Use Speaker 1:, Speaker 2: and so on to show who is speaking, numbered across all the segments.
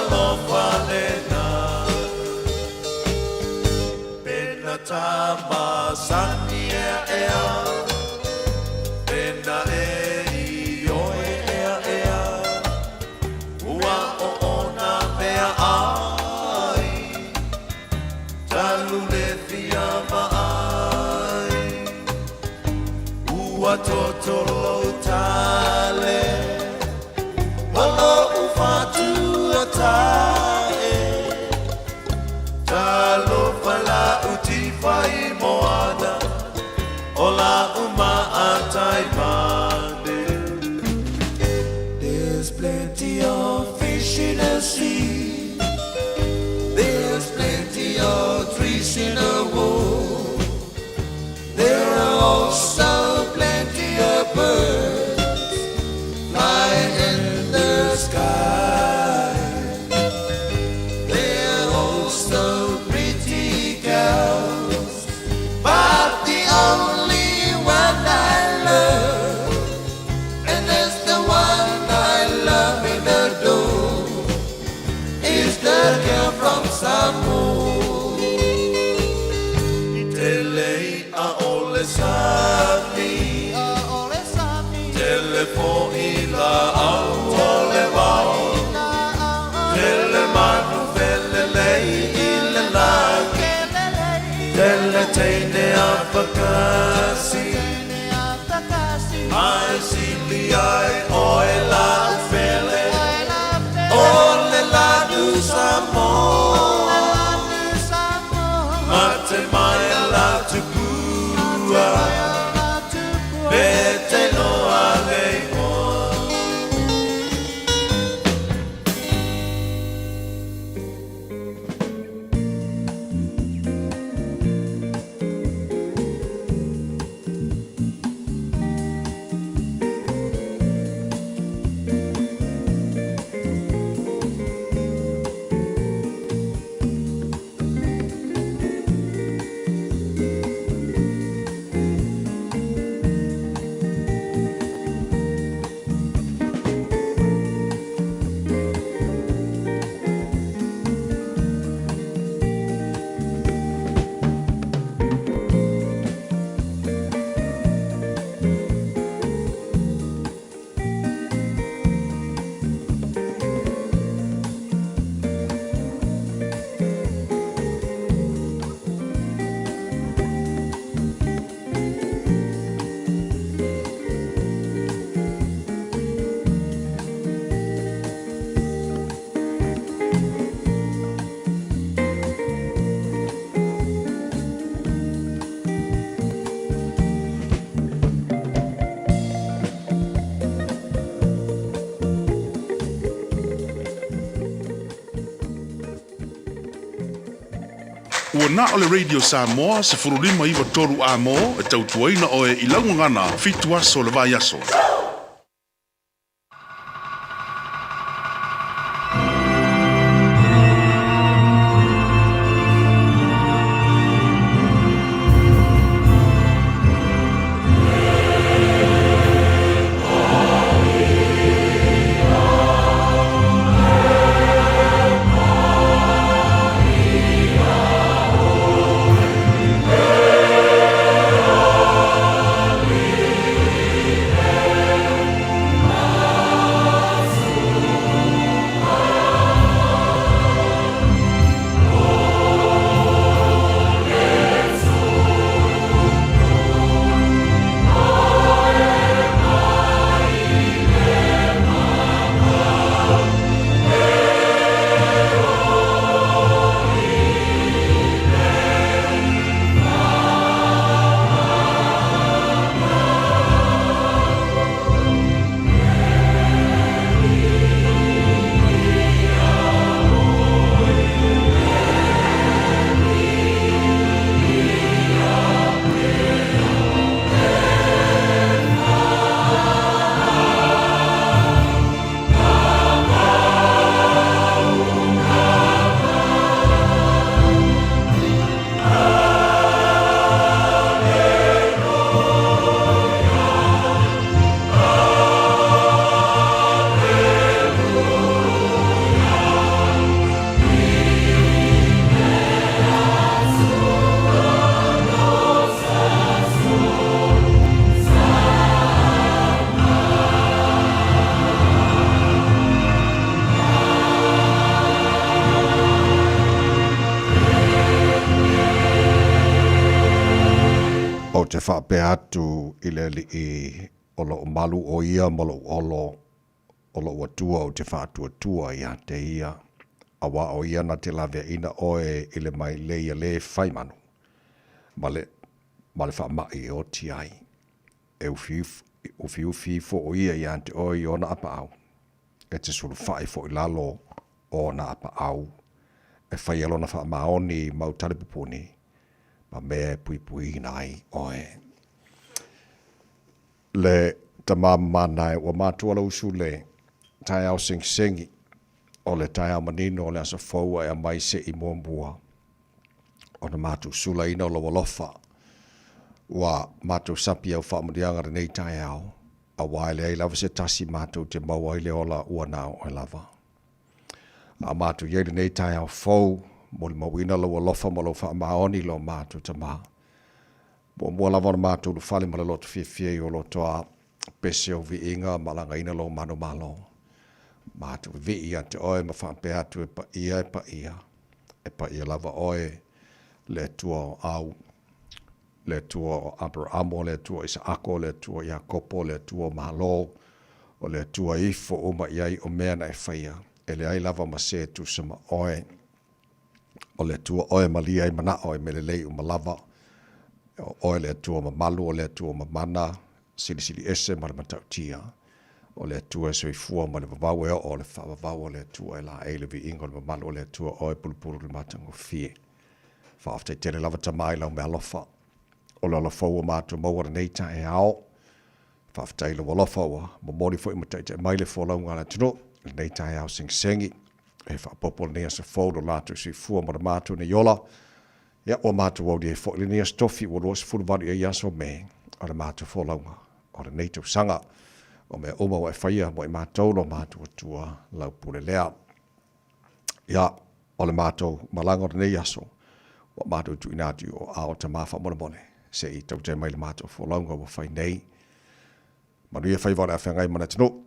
Speaker 1: alofa lena. Pena tama sani ea ea, pena e i oe ea ea, ua o ona mea ai, talu le fia vaai. Ua totolo tale, ma lo'u fatuatae, talofa la'u tifa i moana, o la'u maatai mane. There's plenty of fish in the sea. There's plenty of trees in the wood. There are also plenty of birds flying in the sky. There are also pretty girls, but the only one I love, and that's the one I love in the door, is the girl from Samoa. I tele i'a o le sami, tele fo'i la'au o le vao, tele manu felelei i le lagi, tele teine afakasi, ae sili ai oe la'u pele, o le lanu Samoa. Mate mai la tupua, pe te loa le igoa.
Speaker 2: Ua na o le Radio Samoa 15 93 amo e tautuaina oe i laugagana 7 aso le vai aso.
Speaker 3: te faapea atu i le Alii, o lou malu o ia ma lou olo, o lou Atua ou te faatuatua ia te ia, auā o ia na te laveaiina oe i le mailei a le fai manu, ma le, ma le faamai e oti ai. E ufiufi ifo o ia ia te oe i ona apaau, e te sulufai foi i lalo o ona apaau, e faia lona faamaoni mau talepupuni, ma mea e puipuiina ai oe. Le tama mamana e ua matua lou usu le taeao segisegi o le taeao manino o le aso fou ae aumai se i muamua ona matou sulaina o lou alofa. Ua matou sapi au faamanuiaga lenei taeao, aua e leai lava se tasi matou te maua ai le ola ua na o oe lava. A o matou i ai lenei taeao fou, molimauina lou alofa ma lou faamaoni i lo matou Tama. Muamua lava ona matou ulufale ma le loto fiafia i o lotoa pese o viiga ma alagaina lou manumalo. Matou vivii ia te oe ma faapea atu e paia e paia, e paia lava oe le Atua o au, le Atua o Aperaamo, le Atua o Isaako, le Atua o Iakopo, le Atua o Malo, o le Atua e ifo uma i ai o mea na e faia, e leai lava ma se e tusa ma oe. O le Atua oe e malie ai manao i mea lelei uma lava. O oe le Atua mamalu, o le Atua mamana, silisili ese ma le matautia. O le Atua e soifua ma le vavau e oo o le faavavau o le Atua e laei le viiga o le mamalu o le Atua oe pulupulu i le matagofie. Faafetai tele lava Tama i lau meaalofa. O le ola fou ua matou maua lenei taeao. Faafetai i lou alofa ua momoli foi ma taitai mai le folauga a le atunuu i lenei taeao segisegi. E faaopoopo lenei aso fou lo latou soifua ma le matou nei ola. Ia, ua matou aulia ai foi lenei aso tofi ua 28 i ai aso Me o le matou folauga o lenei tausaga. O mea uma ua e faia mo i matou lo matou Atua lau pule lea. Ia, o le matou malaga o lenei aso, ua matou tuuina atu i o aao Tama faamolemole, se i tautai mai le matou folauga ua fai nei. Manuia faiva o le a feagai ma le atunuu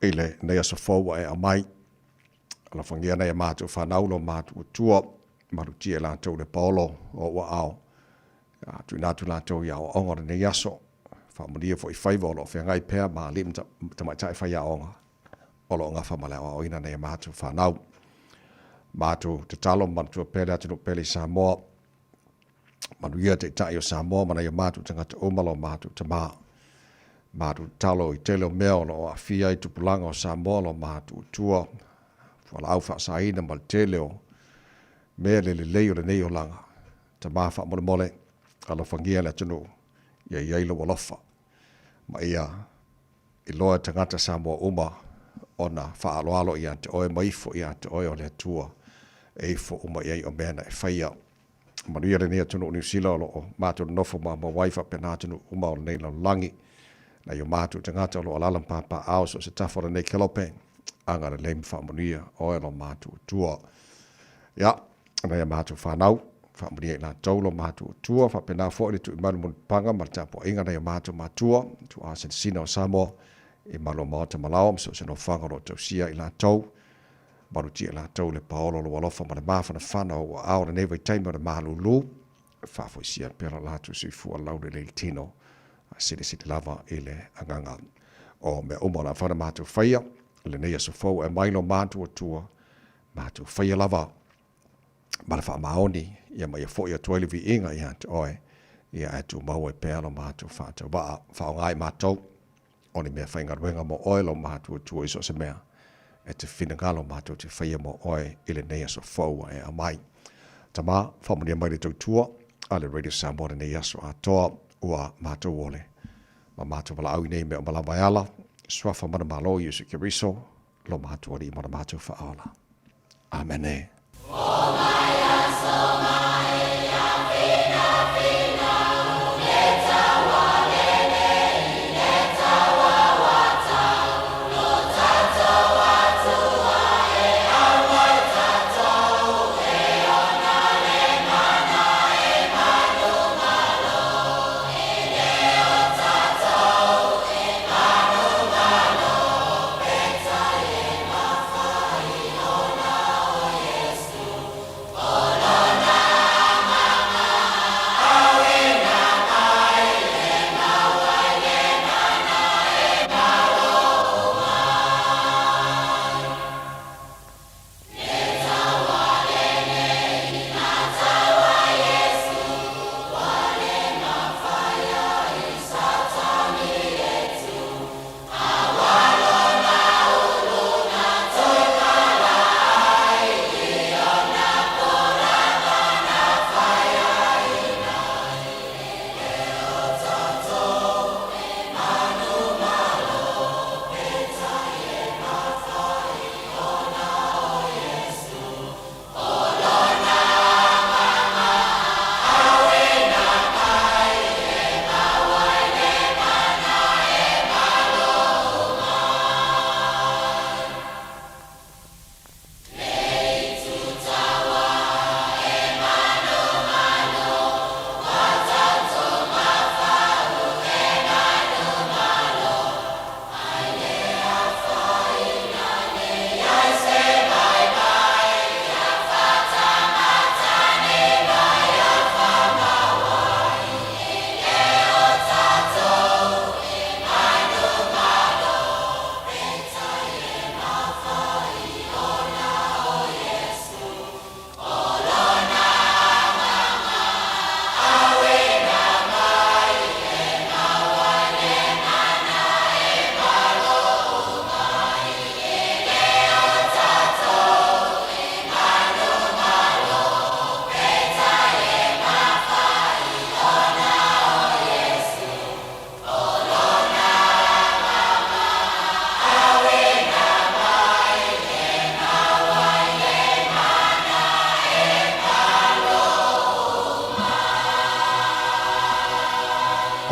Speaker 3: i lenei aso fou ua e aumai. Alofagia nai a matou fanau lo matou Atua, malutia i latou le paolo o ou aao, a tuuina atu latou i aoaoga o lenei aso. Faamanuia foi faiva o lo o feagai pea ma alii ma tamaitai faiaoga o lo o gafa ma le aoaoina nai a matou fanau. Matou tatalo ma manatua pea le atunuu pele i Samoa. Manuia Taitai o Samoa ma nai o matou tagata uma lo matou Tama. Matou tatalo i tele o mea o lo o aafia ai tupulaga o Samoa lo matou Atua, fualaau faasaina ma le tele o mea le lelei o lenei olaga. Tama faamolemole, alofagia le atunuu, ia i ai lou alofa ma ia iloa e tagata Samoa uma ona faaaloalo ia te oe ma ifo ia te oe o le Atua e ifo uma i ai o mea na e faia. Manuia lenei atunuu Niu Sila o lo o matou nonofo maumau ai faapena atunuu uma o lenei lalolagi. Nai o matou tagata o lo o alaala ma papaaao so o se tafa o lenei kelope, agalelei ma faamanuia oe lo matou Atua. Ia, nai a matou fanau, faamanuia i latou lo matou Atua, faapena foi le tuuina mai o le mulipapaga ma le tapuaiga nai o matou matua, tuaa silasina o Samoa, i malu o maota ma laoa ma so o se nofoaga o lo o tausia i latou. Malutia i latou le paolo o lou alofa ma le mafanafana o ou aao i lenei vaitaimi o le malulu, faafoisia pea lo latou soifua laulelei i le tino, a silisili lava i le agaga o mea uma o le a mafai ona matou faia i lenei aso fou e aumai lo matou Atua, matou faia lava ma le faamaoni, ia ma ia foi atu ai le viiga ia te oe, ia ae tumau ai pea lo matou faatauvaa, faaaoga i matou o ni mea faigaluega mo oe lo matou Atua i so o se mea e te finagalo matou te faia mo oe i lenei aso fou ua e aumai. Tama, faamanuia mai le tautua a le Radio Samoa lenei aso atoa ua matou ole ma matou valaau i nei mea uma lava e ala, Suafa manumalo Iesu Keriso, lo matou Alii ma lo matou Faaola. Amene.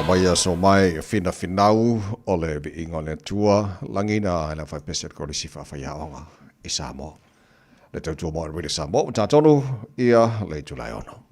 Speaker 3: Mai aso mai finafinau o le viiga o le Atua lagina e le aufaipese o le Kolisi Faafaiaoga i Samoa. Le tautua mo Radio Samoa ua tatonu ia le itula e 6.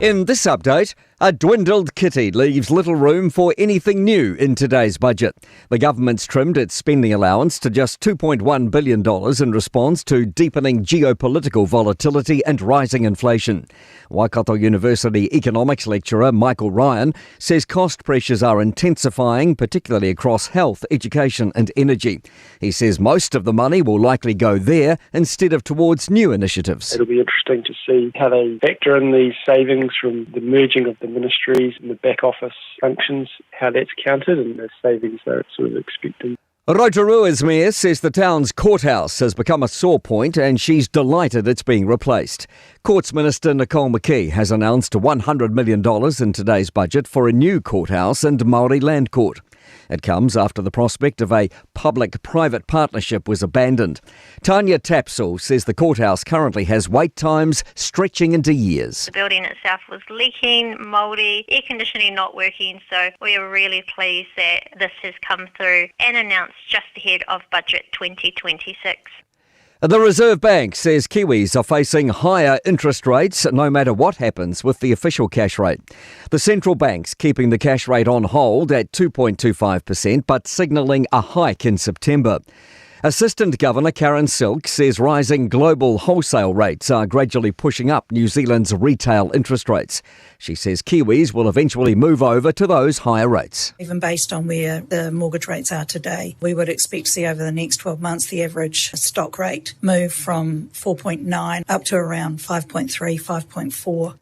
Speaker 4: In this update, a dwindled kitty leaves little room for anything new in today's budget. The government's trimmed its spending allowance to just $2.1 billion in response to deepening geopolitical volatility and rising inflation. Waikato University economics lecturer Michael Ryan says cost pressures are intensifying, particularly across health, education, and energy. He says most of the money will likely go there instead of towards new initiatives.
Speaker 5: It'll be interesting to see how they factor in these savings from the merging of the ministries and the back office functions, how that's counted and the savings they're sort of expecting.
Speaker 4: Rotorua's mayor says the town's courthouse has become a sore point and she's delighted it's being replaced. Courts Minister Nicole McKee has announced $100 million in today's budget for a new courthouse and Māori Land Court. It comes after the prospect of a public private partnership was abandoned. Tanya Tapsell says the courthouse currently has wait times stretching into years.
Speaker 6: The building itself was leaking, mouldy, air conditioning not working, so we are really pleased that this has come through and announced just ahead of Budget 2026.
Speaker 4: The Reserve Bank says Kiwis are facing higher interest rates no matter what happens with the official cash rate. The central bank's keeping the cash rate on hold at 2.25% but signalling a hike in September. Assistant Governor Karen Silk says rising global wholesale rates are gradually pushing up New Zealand's retail interest rates. She says Kiwis will eventually move over to those higher rates.
Speaker 7: Even based on where the mortgage rates are today, we would expect to see over the next 12 months the average stock rate move from 4.9 up to around 5.3, 5.4.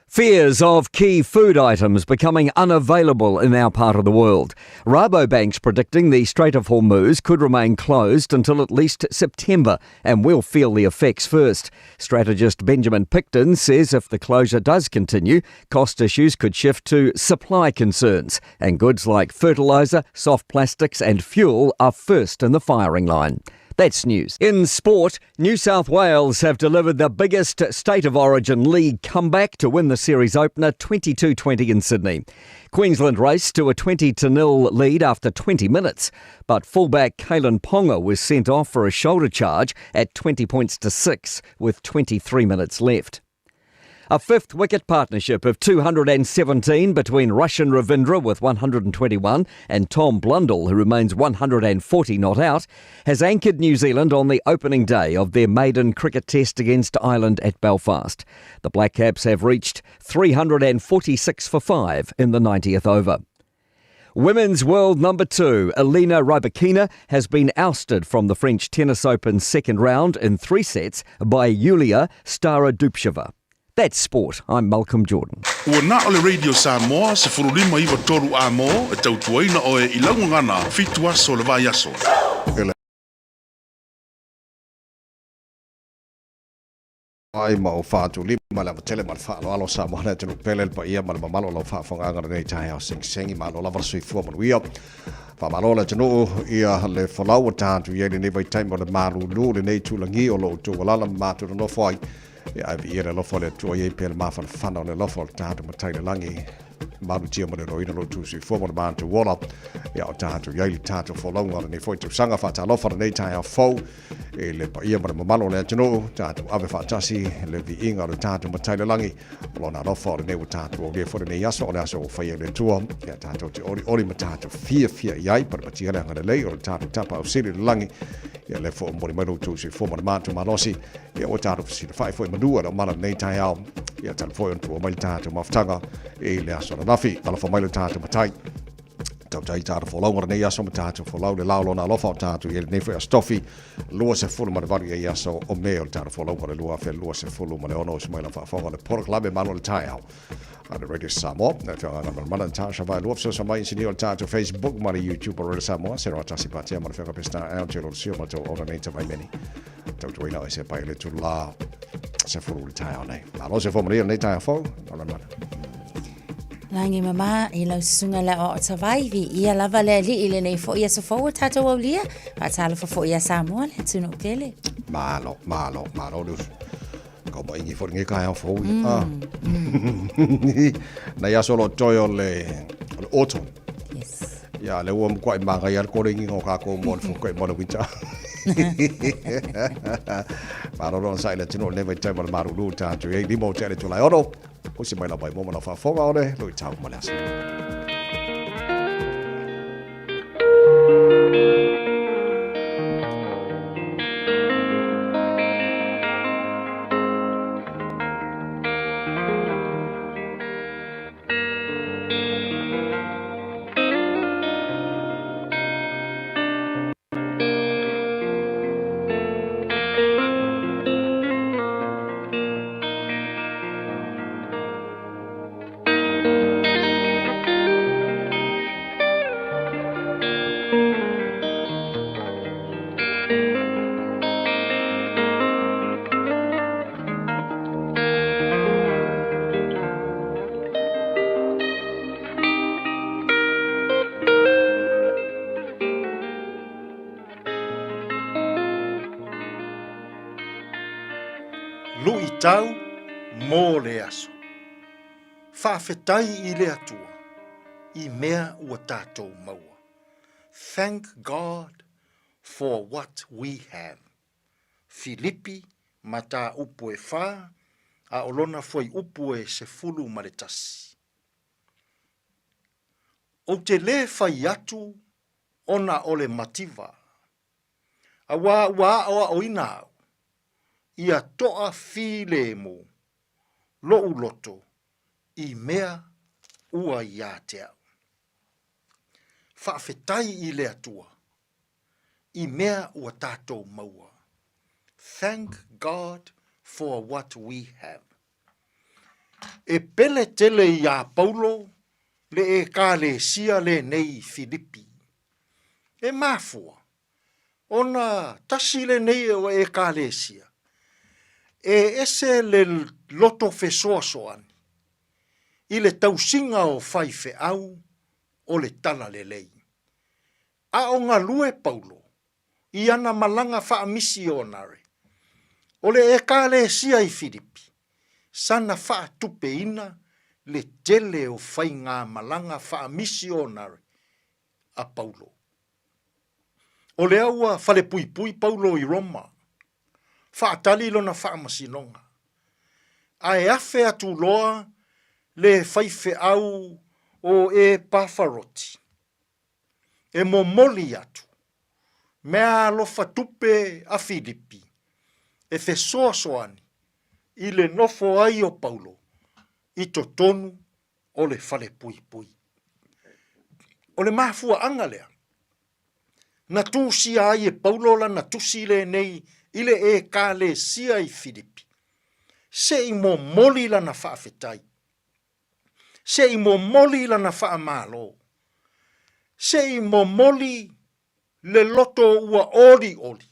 Speaker 4: Fears of key food items becoming unavailable in our part of the world. Rabobank's predicting the Strait of Hormuz could remain closed until at least September, and we'll feel the effects first. Strategist Benjamin Picton says if the closure does continue, cost issues could shift to supply concerns, and goods like fertiliser, soft plastics, and fuel are first in the firing line. That's news. In sport, New South Wales have delivered the biggest State of Origin League comeback to win the series opener 22 20 in Sydney. Queensland raced to a 20 0 lead after 20 minutes, but fullback Kalyn Ponga was sent off for a shoulder charge at 20 points to 6 with 23 minutes left. A fifth wicket partnership of 217 between Rachin Ravindra with 121 and Tom Blundell, who remains 140 not out, has anchored New Zealand on the opening day of their maiden cricket test against Ireland at Belfast. The Black Caps have reached 346 for 5 in the 90th over. Women's world number 2, Elena Rybakina, has been ousted from the French Tennis Open second round in 3 sets by Yulia Starodubtseva. That's sport. I'm Malcolm Jordan.
Speaker 2: Ua na o le Radio Samoa, 1593 A-mo, e tautuaina oe i lau gagana, fitu aso le vaiaso.
Speaker 3: Ai ma o whātulima le avatele ma le whaaloalo sa moana e tunu pele le paia ma le mamalo lau whaafonganga lenei taeao segisegi malo lava le soifua manuia. Faamalo le atunuu ia le folau ua tatou i ai lenei vaitaimi o le malūlū lenei tūlagi o lo outou alala ma matou nonofo ai. Ia ave ia le alofa o le Atua i ai pea le mafanafana o le alofa o le tatou Matai i le lagi. Malutia ma le roina lo outou soifua ma le matou ola. Ia o tatou i ai le tatou folauga o lenei foi tausaga faatalofa lenei taeao fou i le paia ma le mamalu o le atunuu, tatou ave faatasi le viiga o le tatou Matai i le lagi. O lona alofa o lenei ua tatou aulia foi lenei aso, o le aso ua faia e le Atua. Ia tatou te olioli ma tatou fiafia i ai, patepatia le agalelei o le tatou Tapaau Sili i le lagi. Ia lea foi o momoli mai lo outou soifua ma le matou malosi. Ia ua tatou fesilafai foi i manu a le omana lenei taeao. Ia talu foi ona tuua mai le tatou mafutaga i le aso ananafi. Alofa mai le tatou Matai. Tautai tātou folauga lenei aso ma tātou folau le lao lona alofa o tātou i lenei foi aso tofi 28 i aso o Me o le tātou folauga le 2026 o se mai la faafofoga le polokalame malo le taeao a le Radio Samoa. Na whianga ngā mana Natasha vai lua fesoasoani mai insinia o le tātou Facebook ma le YouTube o Radio Samoa. Se roa tasi patea ma le whianga pesta ao te lolo sio ma tau ona nei ta vaimeni. Tau tuaina o se pai le tula se furu le taeao nei. Malo se fō maria nei taeao fou. Nora mana.
Speaker 8: Lagi mama i lau susuga le aoao Tavaivi, ia lava le alii i lenei foi aso fou ua tatou aulia, faatalofa foi ia Samoa le atunuu pele.
Speaker 3: Malo, malo, malo le uso. Kau maingi foi lenei taeao fou ia. Ah. Nai aso o lo o toe o le, o le autumn.
Speaker 8: Yes.
Speaker 3: Ia, lea ua matuai manaia le koleniga o tatou mo le fokai mo le winter. Malo le onosai i le atunuu i lenei vaitau ma le malulu tatou i ai lima o tea le itula e ono. Usi mai lava i mua ma lau faafofoga o le luitau mo le aso.
Speaker 9: Luitau mo le aso. Faafetai i le Atua i mea ua tatou maua. Thank God for what we have. Filipi mataupu e fa, a o lona fuaiupu e 11. Ou te lē fai atu ona o le mativa, auā ua aʻoaʻoina au, ia toʻa filemu loʻu loto i mea ua iā te au. Faafetai i le Atua i mea ua tatou maua. Thank God for what we have. E pele tele iā Paulo le Ekalesia lenei i Filipi. E mafua ona tasi lenei o Ekalesia e ese le loto fesoasoani i le tausiga o faifeau o le talalelei. A o galue Paulo i ana malaga faamisionare, o le Ekalesia i Filipi, sana faatupeina le tele o faigamalaga faamisionare a Paulo. O lea ua falepuipui Paulo i Roma, faatali lona faamasinoga, ae afe atu loa le faifeau o Epafaroti, e momoli atu meaalofa tupe a Filipi e fesoasoani i le nofo ai o Paulo i totonu o le falepuipui. O le mafuaaga lea na tusia ai e Paulo lana tusi lenei i le Ekalesia i Filipi, se i momoli lana faafetai se i momoli lana faamalo, se i momoli le loto ua olioli,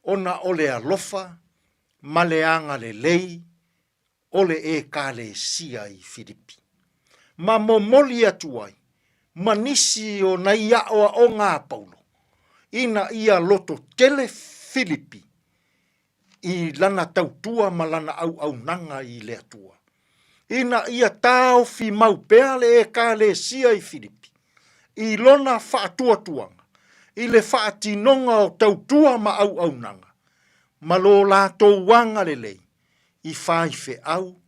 Speaker 9: ona o le alofa ma le agalelei o le Ekalesia i Filipi, ma momoli atu ai ma nisi o nai aoaoga a Paulo, ina ia loto tele Filipi i lana tautua ma lana auaunaga i le Atua, ina ia taofi mau pea le Ekalesia i Filipi i lona faatuatuaga i le faatinoga o tautua ma auaunaga ma lo latou agalelei i faifeau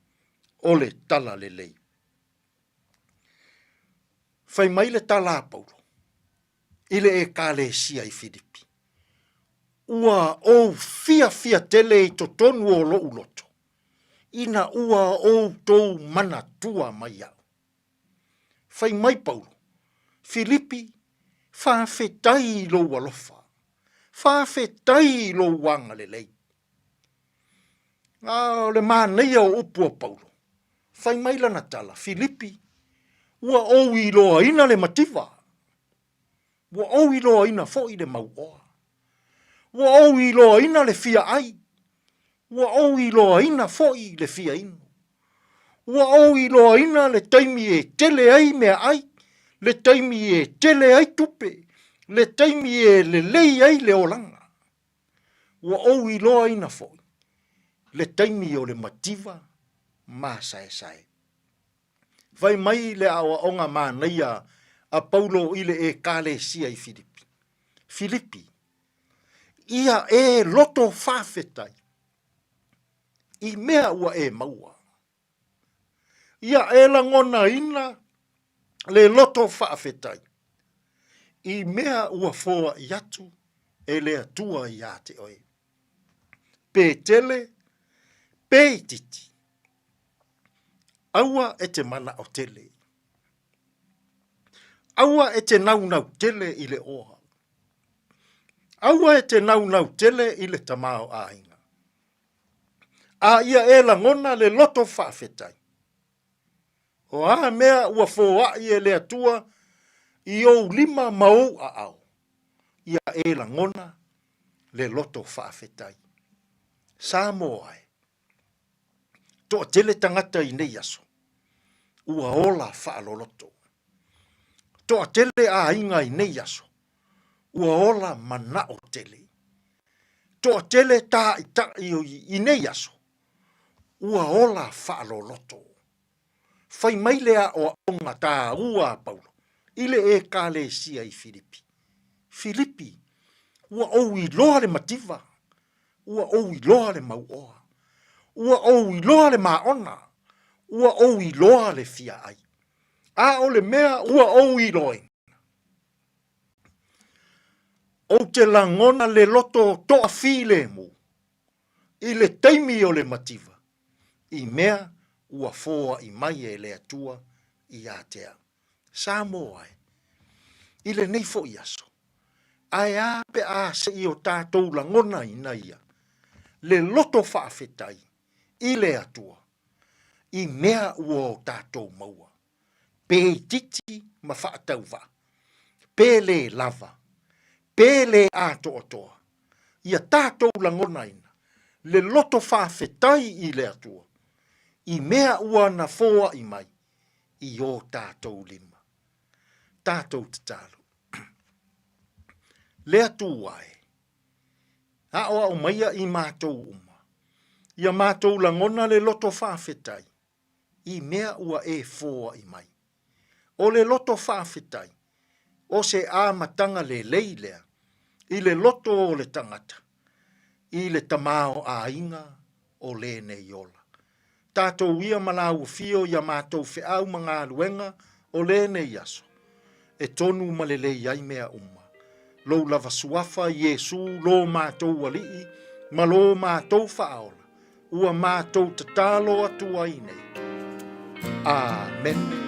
Speaker 9: o le talalelei. Fai mai le tala a Paulo i le Ekalesia i Filipi, Ua ou fiafia tele i totonu o loʻu loto, ina ua outou manatua mai iaʻu. Fai mai Paulo, Filipi, faafetai i lou alofa, faafetai i lou agalelei. A o le manaia o upu a Paulo, fai mai lana tala, Filipi, ua ou iloaina le mativa, ua ou iloaina foi le mauoa, ua ou iloaina le fia ai, ua ou iloaina foi le fia inu. Ua ou iloaina le taimi e tele ai meaai, le taimi e tele ai tupe, le taimi e lelei ai le olaga. Ua ou iloaina foi le taimi o le mativa masaesae. Fai mai le aoaoga manaia a Paulo i le Ekalesia i Filipi, Filipi, ia e loto faafetai i mea ua e maua. Ia e lagonaina le loto faafetai i mea ua foai atu e le Atua iā te oe. Pe tele, pe itiiti, aua e te manao tele. Aua e te naunau tele i le oa. Aua e te naunau tele i le tamaoaiga. A ia e lagona le loto faafetai. O a mea ua foai e le Atua i ou lima ma ou aao, ia e lagona le loto faafetai. Samoa e, toatele tagata i nei aso, ua ola faaloloto. Toatele aiga i nei aso, ua ola manao tele. Toatele tāitaʻi i nei aso, ua ola faaloloto. Fai mai le aoaoga tāua a Paulo i le Ekalesia i Filipi, Filipi, ua ou iloa le mativa, ua ou iloa le mauoa, ua ou iloa le maona, ua ou iloa le fia ai. A o le mea ua ou iloaina, ou te lagona le loto toafilemu i le taimi o le mativa, i mea ua foai mai e le Atua ia te au. Samoa e, i lenei foi aso, ae a pe a se i o tatou lagonaina ia le loto faafetai i le Atua i mea ua o tatou maua, pe itiiti ma faatauvaa, pe lē lava, pe lē atoatoa, ia tatou lagonaina le loto faafetai i le Atua i mea ua na foai mai i o tatou lima. Tatou tatalo. Le Atua e, aoao maia i matou uma, ia matou lagona le loto faafetai i mea ua e foai mai. O le loto faafetai, o se amataga lelei lea i le loto o le tagata, i le tamaoaiga o lenei ola. Tatou ia ma lauofio i a matou feau ma galuega o lenei aso, e tonu ma lelei ai mea uma. Lou lava suafa Iesu lo matou Alii ma lo matou Faaola, ua matou tatalo atu ai nei. Amene.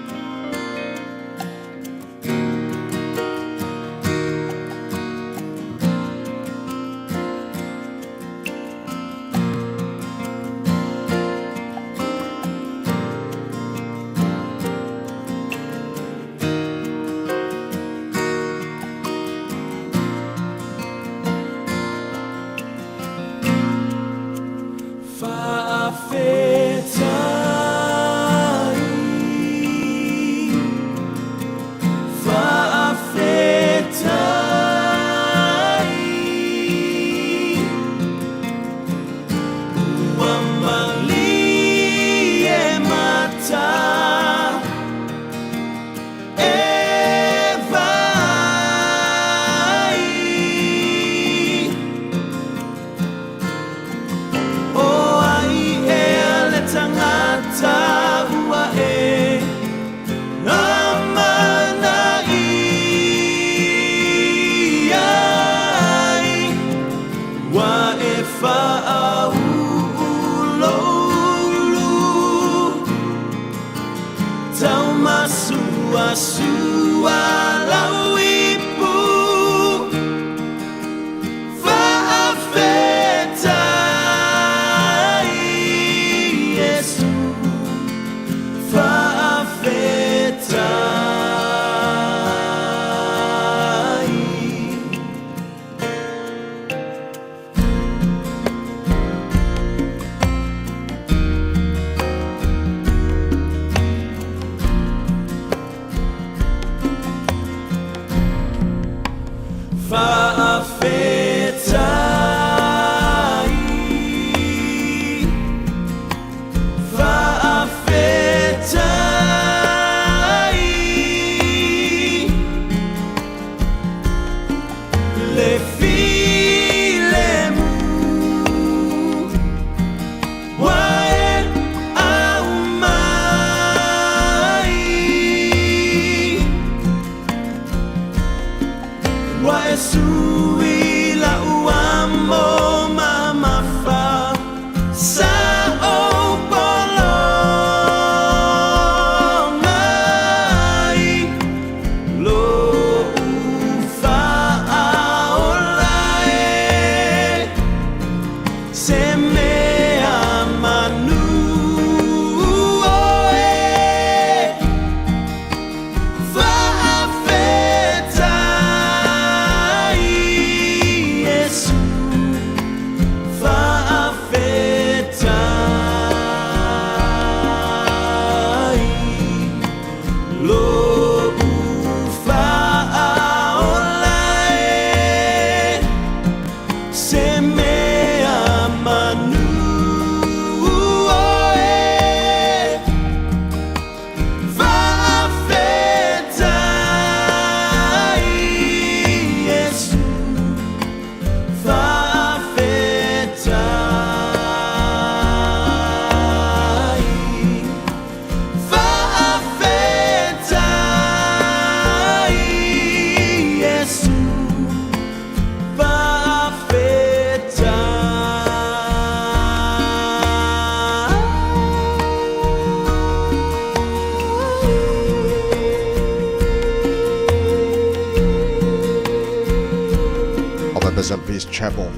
Speaker 3: SLP's Chapel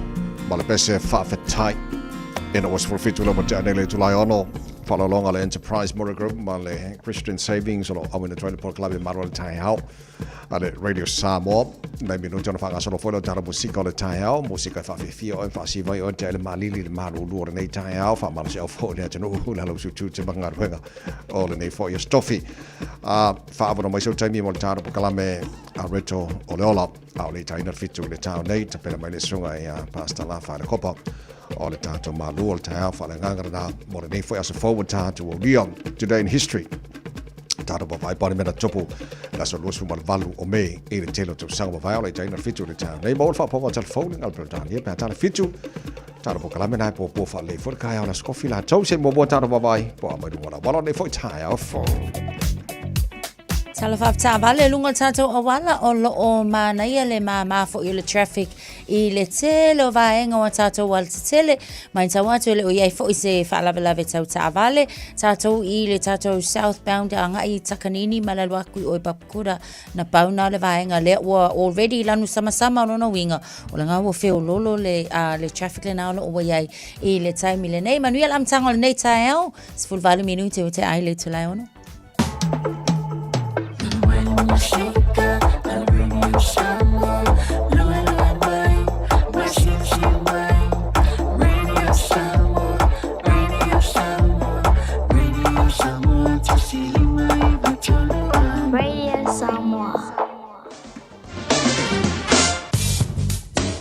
Speaker 3: ma le pese faafetai ina ua 17 le matea nei le itula e 6. Faaaloaloga le Enterprise Motor Group ma le Christian Savings o lo o auina atu ai le polokalame malo o le taeao a le Radio Samoa. Nai minute ona faagasolo foi lea o tatou musika o le taeao, musika e faafiafia oe ma faasiva ai oe tea i le malili i le malulu o lenei taeao, faamalosiau foi le atunuu i le alausu tiute ma galuega o lenei foi aso tofi. A faaavanoa mai sou taimi mo le tatou polokalame a Reto o le Ola, a o le itaina le 7 i le taeao nei, tapena mai le susuga ia Pastor Lafa le Kopa o le tatou malu o le taeao faaleagaga lena mo lenei foi aso fou ua tatou aulia. Today in History, tatou vaavaai po o le mea na tupu le aso 28 o Me i le tele o tausaga mavae, o le itaina le 7 i le taeao nei. Maua le faapoga o telefoni ngā le Peretania pe a tala 7 tatou polokalame na e puapua faalelei foi le taeao le aso kofi latou se i muamua tatou vaavaai po o a mai luga o le auala o lenei foi taeao fou.
Speaker 8: Tala faafetaavale i luga o le tatou auala o lo o manaia le māmā foi o le traffic i le tele o vaega o a tatou alatetele. Matau atu e le o i ai foi se faalavelave tau taavale. Tatou i le tatou southbound agai i Takanini ma le alu atu i o i Papakura. Na pau na o le vaega lea ua already lanu samasama o lona uiga o lena ua feololo le, le traffic lena o lo o ua i ai i le taimi lenei. Manuia le amataga o lenei taeao, 18 minute ua tea ai le itula e 6.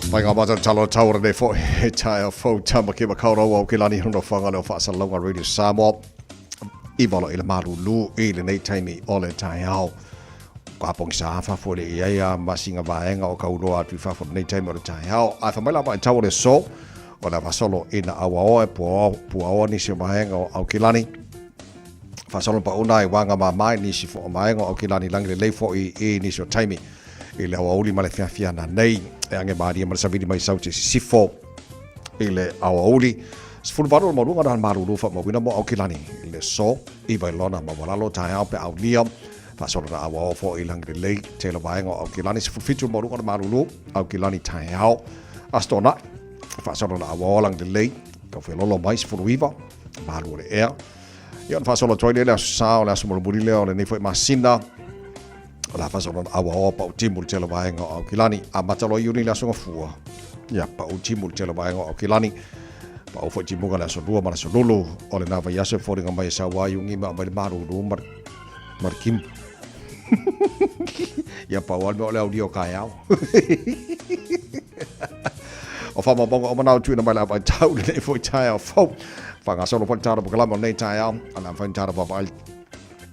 Speaker 3: Whai ngā mātou talo taura nei foi, he taea fou tama ki makaurau au ki lani hono whanga leo whaasalonga Radio Samoa. I valo i le malūlū i lenei taimi o le taeao. Ka pogisa fafo le i ai a masinga vaega o ka uloa atu i fafo lenei taimi o le taeao. Ae fai mai la vaitau o le aso, o le a faasolo ina auaoa e puaoa nisi o vaega o Aukilani. Faasolo pauna ai waga mama i nisi fo o vaega o Aukilani langi lelei foi i nisi o taimi i le aoauli ma le fiafiana nei. E age malie ma le savili mai sau te sisifo i le aoauli. 18 o le maualuga na malulu faamauina mo Aukilani i le aso 9 i lona maualalo taeao pe aulia. Faasolo na auao foi i langi lelei tele vaega o Aukilani. 17 o le maualuga na malulu Aukilani taeao. Aso Toonai faasolo na auao langi lelei tau feololo mai 19 malu o le ea. Ia ona faasolo atu ai lea i le aso Sa o le aso mulimuli lea o lenei foi masina. O le a faasolo na auaoa pau timu le tele vaega o Aukilani. Amata loa Iuni le aso Gafua. Ia pau timu le tele vaega o Aukilani. Pau foi timuga le aso Lua ma le aso Lulu. O lena vaiaso e foliga mai e sau ai Iuni ma aumai le malulu ma le kimu. Ia pau lava le mea o le aulia o kaeao. O faamaumauga uma na o tuuina mai le avaitau lenei foi taeao fou. Faagasolo foi le tatou polokalame o lenei taeao. A o le a mafai ona tatou vaavaai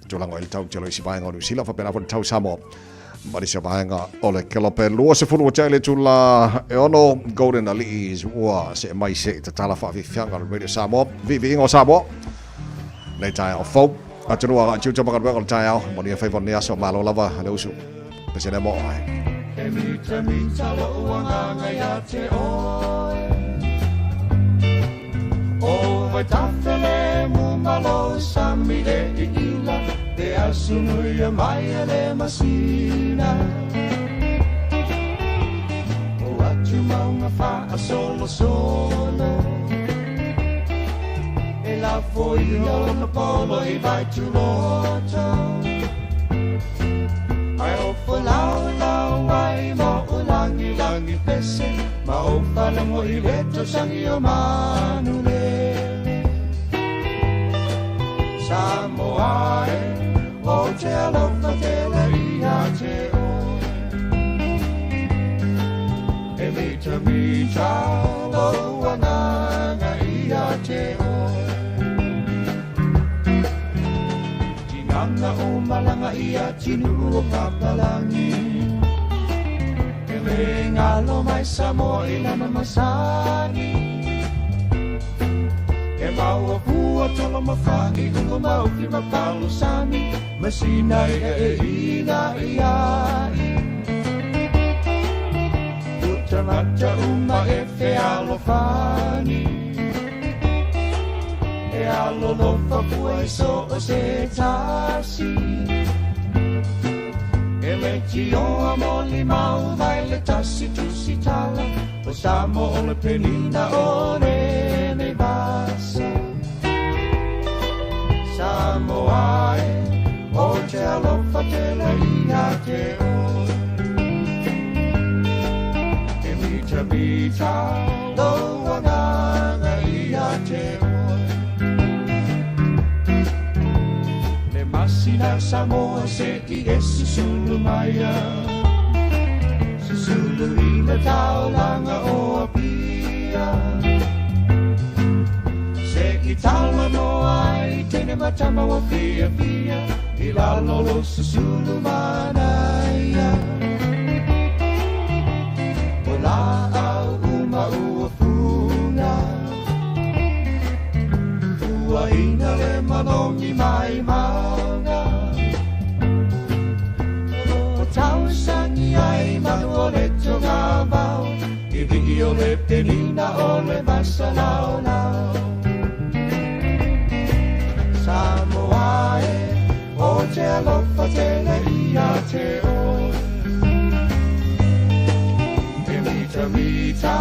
Speaker 3: tulaga o le tau tele o isi vaega o Niu Sila, faapena foi le tau Samoa ma nisi o vaega o le kelope. 20 ua tea i le itula e 6, Golden Alii ua see mai se i tatala faafiafiaga o le Radio Samoa. Viiviiga o Samoa, nei taeao fou. Atunuu agai tiute ma galuega o le taeao, manuia faiva o lenei aso, malo lava le usu. Pese lea mo oe.
Speaker 1: E mitamita lo'u agaga ia te oe O vaitafe le mumalo sami le iila E asunuia mai e le masina O atu maunga faasolosolo E lafo ia lona polo i vaituloto Ai ofo lau lau ai mo o langi langi pese Ma o falago i le tausaga o manulele Samoa e o te alofa tele ia te oe E mitamita lou agaga ia te oe Tinana o malaga i atunuu o papalagi E le galo mai Samoa i lana masani E maua fua tolo ma fa'i uga ma ufi ma palosani Ma sina ia e ina i ai O tagata uma e fealofani E alolofa fua i so o se tasi E E leitioa molimau mai le tasi tusitala, o Samoa o le penina o lenei vasa. Samoa e, ou te alofa tele ia te oe. E mitamita lou agaga ia te oe. Le masina Samoa se i e susulu maia, susulu i le taulaga o Apia. Se i talanoa ai teine ma tama ua fiafia i lalo o lou susulu manaia. O laau uma ua fuga, ua ina le manogi mai mauga. O tausagi ai manu o le togavao, i vii o le penina o le masalaolao. Samoa e, ou te alofa tele ia te oe. E mitamita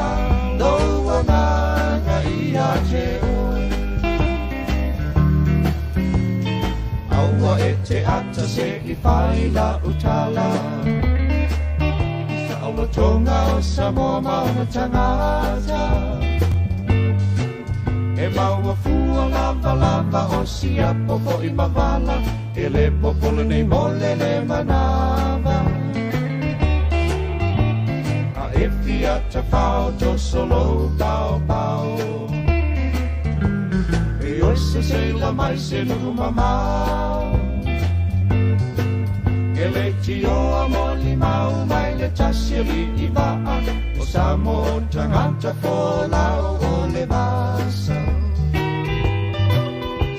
Speaker 1: lou agaga ia te oe. Aua e te ata se i fai lau tala, i saolotoga o Samoa ma ona tagata. E maua fua lavalava o siapo foi ma vala, e le popole nei mo le le manava. A e fia tafao toso lou paopao, e oe se seila mai se nuu mamao. E leitioa molimau mai le tasi alii vaa, o Samoa o tagata folau o le vasa.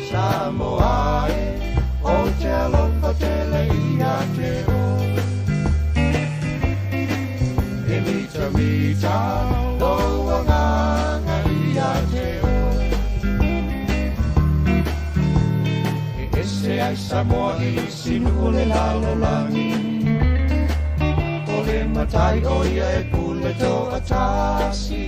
Speaker 1: Samoa e, ou te alofa tele ia te oe. E mitamita lou agaga ia te oe. E ese ai Samoa i isi nuu o le lalolagi, o le matai o ia e pule toatasi.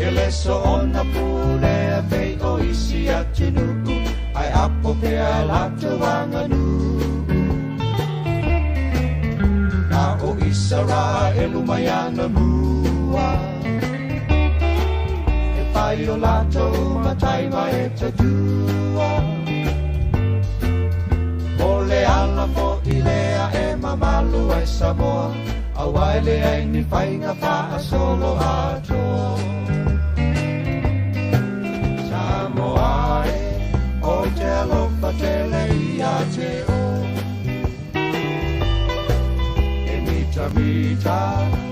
Speaker 1: E le soona pulea pei o isi atunuu, ae apo pea latou aganuu. Na o Isaraelu mai anamua, e fai o latou matai ma e tatua. O le ala foi lea e mamalu ai Samoa, aua e leai ni faiga faasoloatoa. Samoa e, ou te alofa tele ia te oe. E mitamita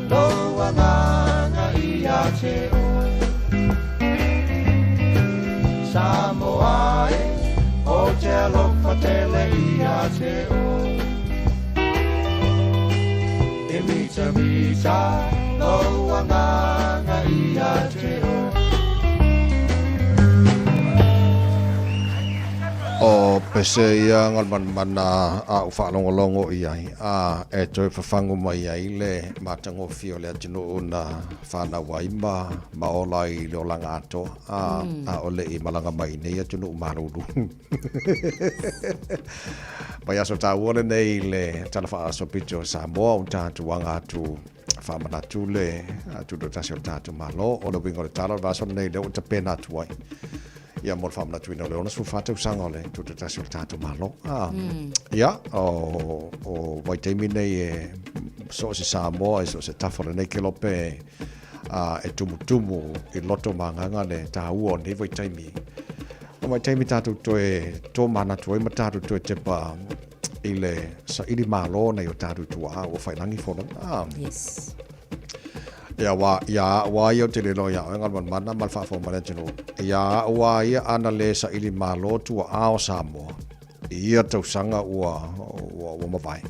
Speaker 1: lou agaga ia te oe. Samoa e, ou te alofa tele ia te oe. E mitamita lou agaga ia te oe.
Speaker 3: O pese ia Galumalemana a ou faalogologo i ai, a e toe fafagu mai ai le matagofie o le atunuu na fanau ai ma ma ola ai i le olaga atoa, a ʻaʻole i malaga mai i nei atunuu malulu. Vaiaso taua lenei i le Tala Faaosopito o Samoa ua tatou aga atu faamanatu le Tutoatasi o le tatou Malo. O le uiga o le tala o le vaiaso lenei lea ua tapena atu ai ia mo le faamanatuina o le 64 tausaga o le Tutoatasi o le tatou Malo. Ia, o vaitaimi nei e so o se Samoa, e so o se tafa o lenei kelope e tumutumu i loto ma agaga le taua o lenei vaitaimi. O vaitaimi tatou toe tōmanatu ai ma tatou toe tepa i le saili malo nei o tatou tuaa ua failangi folauga.
Speaker 8: Yes.
Speaker 3: Ia wā, ia au a ia o te lelo ia oe Galumalemana ma le faafofoga mai le atunuu. Ia au a ia ana le saili malo tuaa o Samoa i ia tausaga ua, ua, ua mavae.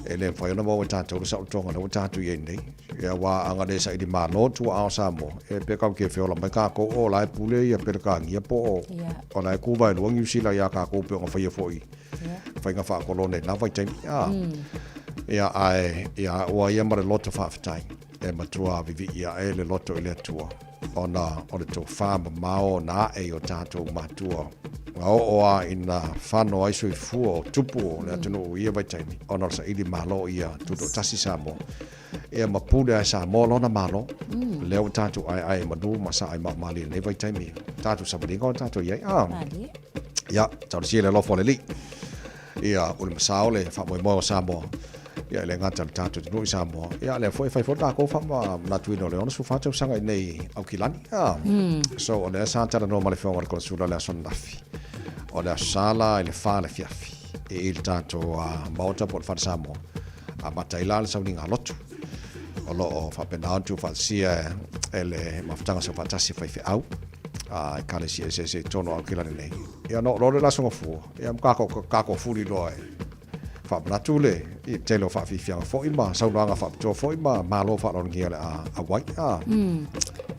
Speaker 3: E le mafai ona maua e tatou le saolotoga lea ua tatou i ai nei. Ia aua a na le saili malo tuaa o Samoa, e pe tatou te feola mai tatou o la e pule ia Peretania po o o la e kū vaelua Niu Sila iā tatou pei ona faia foi faiga faakolone i na vaitaimi. A, ia ae ia ua ia ma le loto faafetai e matua vivii ae le loto i le Atua ona o le tofa mamao na ae i o tatou matua na oo a ina fano ai soifua o tupu o le atunuu i ia vaitaimi ona o le saili malo ia tutoatasi Samoa. Ia ma pule ai Samoa lona Malo. Lea ua tatou aeae i manu ma saa i maomalie i lenei vaitaimi. Tatou savaliga o tatou i ai. Ah. Ia, talosia le alofa o le Alii. Ia, o le masao le faamoemoe o Samoa. Ia, e le gata i le tatou atunuu i Samoa. Ia, lea foi e fai foi le tatou faamanatuina o le 64 tausaga i nei Aukilani. Ah. So, o lea sa talanoa ma le Afioga i le Konesula i le aso ananafi. O le Aso Sa la i le 4 i le afiafi i le tatou Maota po o le Fale Samoa. Amata ai la le sauniga lotu. O lo o faapena ona tuufaatasia e le mafutaga saufaatasi o faifeau a ekalesia eseese i totonu o Aukilani nei. Ia ona oo loa lea i le Aso Gafua, ia ma kākou fuli loa e faamanatu le i tele o faafiafiaga foi ma saunoaga faapitoa foi ma malo faaaloalogia o le a auai. A.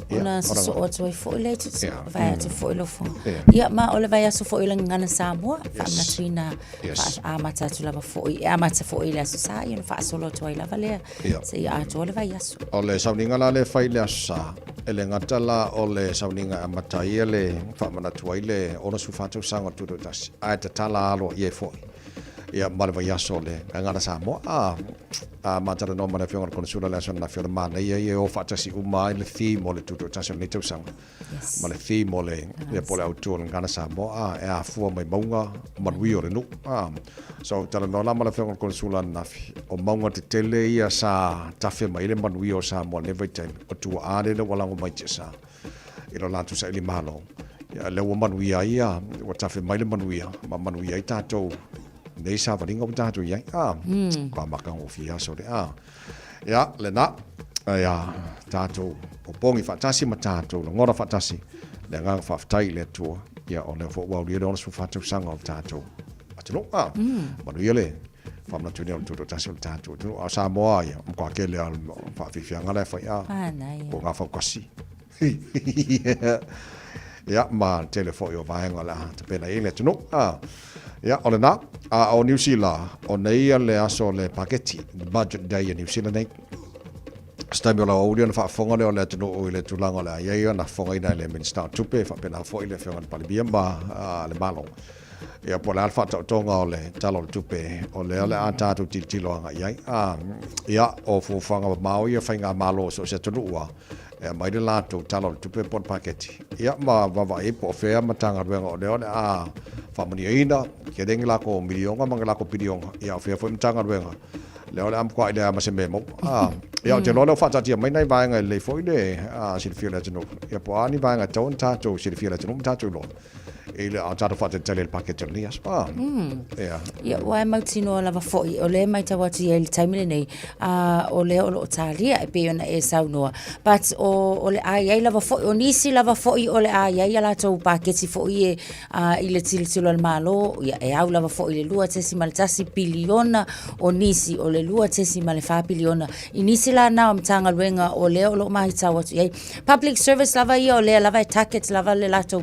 Speaker 8: Ia, Ona sosoo atu ai foi lea tutu, vae atu foi lofoga. Ia, ma o le vaiaso foi o le Gagana Samoa, faamanatuina Yes. Amata atu lava foi, e amata foi i le Aso Sa, ia ona faasolo atu ai lava lea, yeah. seia atoa le vaiaso.
Speaker 3: O le sauniga la lea e fai i le Aso Sa, e le gata la o le sauniga e amata ai le faamanatu ai le 64 tausaga o le Tutoatasi, ae tatala aloaia ai foi ia ma le vaiaso o le Gagana Samoa. A, a ma talanoa ma le Afioga i le Konesula i le aso ananafi, o le manaia ia e o faatasi uma ai le theme o le Tutoatasi o lenei tausaga. Yes. Ma le theme o le, ia po o le autu o le Gagana Samoa, a, e afua mai mauga manuia o le nuu. A, so, talanoa la ma le Afioga i le Konesula ananafi, o mauga tetele ia sa tafe mai ai le manuia o Samoa i lenei vaitaimi, o tuaa lele ua lago mai tiasa i lo latou saili malo. Ia, lea ua manuia ai ia, ua tafe mai le manuia, ma manuia ai tatou nei savaliga ua tatou i ai. A, mm. matagofie aso le. A, Ia, lena, ia, tatou popogi faatasi ma tatou lagona faatasi le agaga faafetai i le Atua, ia, o lea foi ua aulia le 64 tausaga o le tatou atunuu. Ah, manuia le faamanatuina o le tutoatasi o le tatou atunuu. A o Samoa, ia, matua tele lava o faafiafiaga la e fai, ah, po o Gafautasi. Ia, ma le tele foi o vaega o le a tapena i ai le atunuu. Ah, ia, o lena. A o Niu Sila, o nei ia le aso o le paketi, the budget day a Niu Sila nei. Se taimi o le aoauli ona faafofoga lea o le atunuu i le tulaga o le a i ai ona fofogaina e le Minisita o Tupe, faapena foi le Afioga i le Palemia ma le Malo. Ia, po o le a le faataotoga o le Tala o le Tupe, o lea o le a tatou tilotilo agai i ai. Ah, ia, o fuafuaga mamao ia faigamalo o so o se atunuu lava, e aumai le latou Tala o le Tupe po o le paketi, ia, ma vaavaai ai po o fea Matagaluega o lea o le a faamanuiaina, tele ni latou miliona ma ni latou piliona, ia, o fea foi Matagaluega lea o le a matuai leai ma se mea e maua. Ah, ia, ou te iloa o lea ua faataatia mai nai vaega e lelei foi le silafia o le atunuu, ia, po o a ni vaega e tatau ona tatou silafia e le atunuu ma tatou iloa. I le a tatou faatalitali i le paketi o lenei aso. Ah.
Speaker 8: Ia. Ia, ua e mautinoa lava foi, o lea e matau atu i ai i le taimi lenei, o lea o lo o talia e pei ona e saunoa. But o, o le a i ai lava foi, o nisi lava foi o le a i ai a latou paketi foi e, i le tilotilo a le Malo, ia, e au lava foi i le 2.1 piliona, o nisi o le 2.4 piliona. I nisi la na o Matagaluega o lea o lo o matau atu i ai. Public service lava ia o lea lava e target lava le latou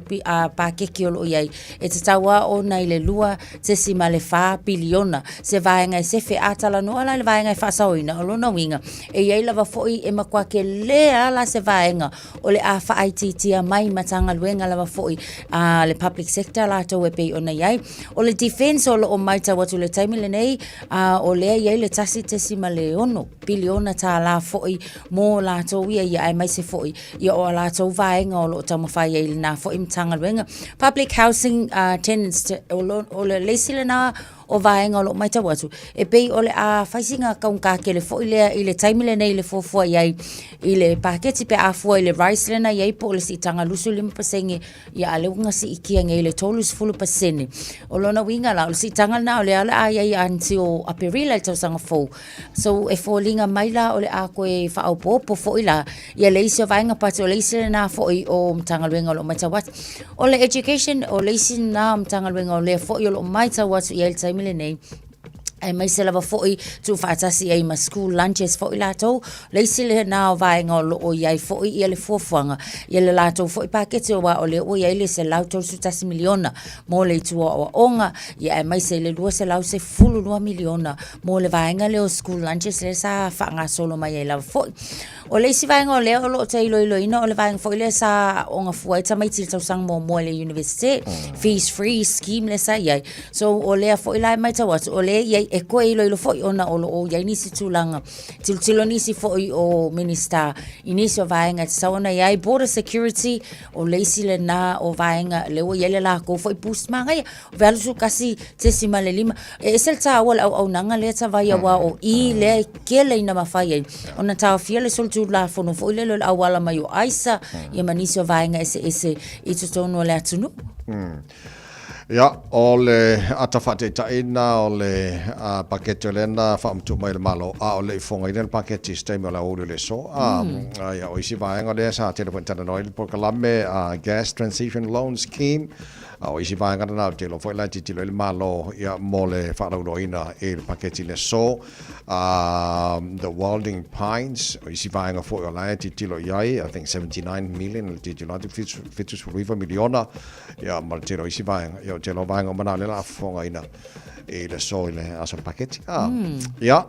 Speaker 8: pakeki o lo o i ai e tatau lava ona i le 2.4 piliona se vaega e sefe. A talanoa la i le vaega e faasaoina, o lona uiga e i ai lava foi e matua tele lava la se vaega o le a faaitiitia mai Matagaluega lava foi a le public sector latou e pei ona i ai. O le defence o lo o matau atu i le taimi lenei, o lea e i ai le 1.6 piliona tālā foi mō lātou ia ia aemaise foi ia o a lātou vaega o lo o taumafai ai i lenā foi Matagaluega. Public Housing Tenants, o lo, o le isi lenā o vaega o lo o matau atu, e pei o le a fai sina taugata tele foi lea i le taimi lenei i le fuafua i ai i le paketi pe a fua i le rise lena i ai po o le siitaga 25% Ia, a lea ua siitia nei i le 30%. O lona uiga la, o le siitaga lena o lea o le a i ai until Aperila i le tausaga fou. So, e foliga mai la o le a toe faaopoopo foi la ia le isi o vaega but o le isi lena foi o Matagaluega o lo o matau atu. O le education, o le isi lena o Matagaluega o lea foi o lo o matau atu i ai i le taimi lenei. Aemaise lava foi tuufaatasi ai ma school lunches foi latou. Le isi lena o vaega o lo o i ai foi ia le fuafuaga ia le latou foi paketi aua o lea ua i ai le $131 miliona mo le itu o aoaoga, ia aemaise le $212 miliona mo le vaega lea o school lunches lea sa faagasolo mai ai lava foi. O le isi vaega o lea o lo o toe iloiloina o le vaega foi lea sa aooga fua ai tamaiti i le tausaga muamua i le Iunivesite, fees free scheme lea sa i ai. So o lea foi la e matau atu, o lea e i ai, e toe iloilo foi ona o lo o i ai nisi tulaga, tilotilo nisi foi o Minisita i nisi o vaega e tatau ona i ai. Border security, o le isi lena o vaega lea ua i ai le latou foi boost manaia, 81.5. E ese le taua o le auaunaga lea Tavaia aua o i lea e tele ina mafai ai ona taofia le solitulafono foi lele o le auala mai o aisa ia ma nisi o vaega eseese i totonu o le atunuu.
Speaker 3: Ia, o le ata faataitai na o le paketi o lea na faamatuu mai e le Malo, a o le i fofogaina le paketi i se taimi o le aoauli o le aso. Ia, o isi vaega lea sa tele foi ina talanoa ai le polokalame Gas Transition Loan Scheme, A o isi vaega lena ou te iloa foi la e tilotilo ai le Malo ia mo le faalauiloaina i le paketi le aso. The Wilding Pines, o isi vaega foi o la e tilotilo i ai, I think 79 million le tilotilo atu, 79 miliona, ia ma le tele o isi vaega. Ia o le tele o vaega uma na o lea o le a fofogaina i le aso i le aso o le paketi. Ia,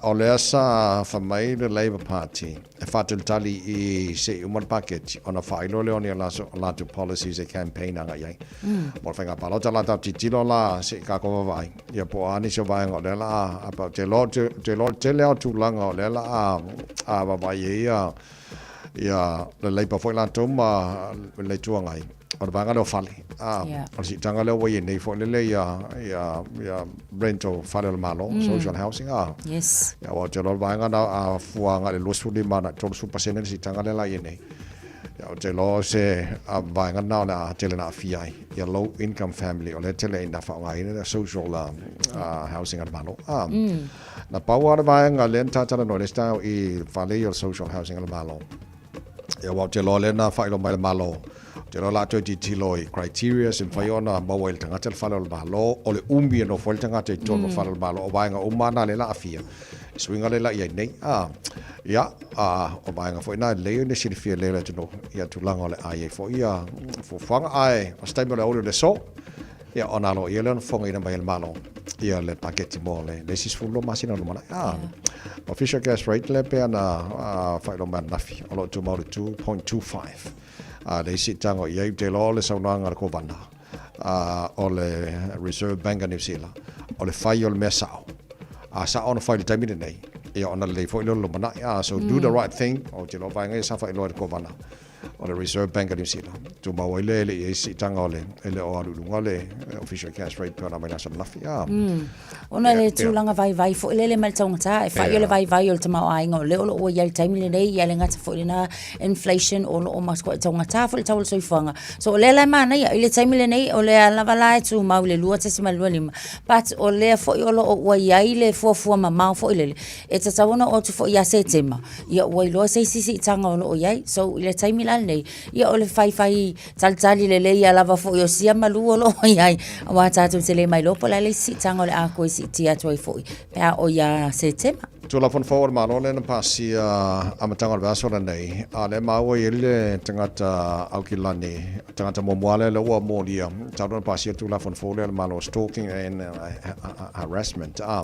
Speaker 3: o lea sa fai mai le Labour Party, e faatalitali i se i uma le paketi ona faailoa lea o ni a latou policies e campaign agai i ai. Mo le faiga palota la tatou tilotilo la se i tatou vaavaai ia po o a nisi o vaega o lea la a ou te iloa ou te iloa o le tele lava o tulaga o lea la a vaavaai i ai ia le Labour foi latou ma le Itu Agai. O le vaega lea o fale. A, yeah. O le siitaga lea ua i ai nei foi lele ia, ia, ia rent o fale o le Malo, mm. social housing. A,
Speaker 8: yes.
Speaker 3: Ia, aua ou te iloa le vaega na a fua agai le 25 na 30% le siitaga lea la i ai nei. Ia, ou te iloa o se a, vaega na o le a tele na aafia ai. Ia low income family, o lea tele ina faaaogaina le social uh, uh, housing a le Malo. A, mm. Na pau lava le vaega lea na talatalanoa i le isi taeao i fale ia o le social housing a le Malo. Ia aua ou te iloa lea na faailoa mai le Malo, ou te iloa o le a toe tilotilo i criteria e mafai ona maua ai e le tagata le fale o le Malo, o le umi e nofo ai le tagata i totonu o le fale o le Malo, o vaega uma lava na lea o le a aafia i suiga lea o le a i ai nei. A, ia, a, o vaega foi na e lelei ona silafia lelei e le atunuu ia tulaga o le a i ai foi ia fuafuaga. Ae o se taimi o le aoauli o le aso, Ia, ona aloaia lea ona fofogaina mai e le Malo ia le paketi mo le le isi 12 masina o lumanai. Ah, official gas rate lea pei ona faailoa mai ananafi, o lo o tumau i le 2.25. A le isi siitaga o i ai, ou te iloa o le saunoaga a le Kovana o le Reserve Bank a New Zealand, o le fai o le mea sao. A sao ona fai i le taimi lenei, ia ona lelei foi lea o le lumanai. Ah, so do the right thing, ou te iloa o vaega ia sa faailoa e le Kovana. o le Reserve Bank a New Zealand. Tumau ai le e le i ai se siitaga o le e le o alu i luga le official cash rate pe ona mai le aso ananafi. Ah.
Speaker 8: Ona le tulaga vaivai foi lele mai le taugata, e fai o le vaivai o le tamaoaiga o lea o lo o ua i ai i le taimi lenei, ia le gata foi i lena inflation o lo o matuai taugata foi le tau o le soifuaga. So o lea la e manaia i le taimi lenei, o lea lava la e tumau i le 2.25, but o lea foi o lo o ua i ai le fuafua mamao foi lele, e tatau ona oo atu foi ia Setema, ia ua iloa se isi siitaga o lo o i ai. So, i le taimi la lenei, ia o le faifai talitali lelei ia lava foi o sia malu o lo o i ai, aua tatou te le mailoa po o le a le isi siitaga o le a toe siitia atu ai foi pe a oo ia Setema.
Speaker 3: Tulafono fou a le Malo lea na pasia amataga o le vaiaso lenei, a o lea e maua e i ai le tagata Aukilani, tagata muamua lea lea ua molia talu ona pasia le Tulafono fou lea a le Malo, Stalking and Harassment. A,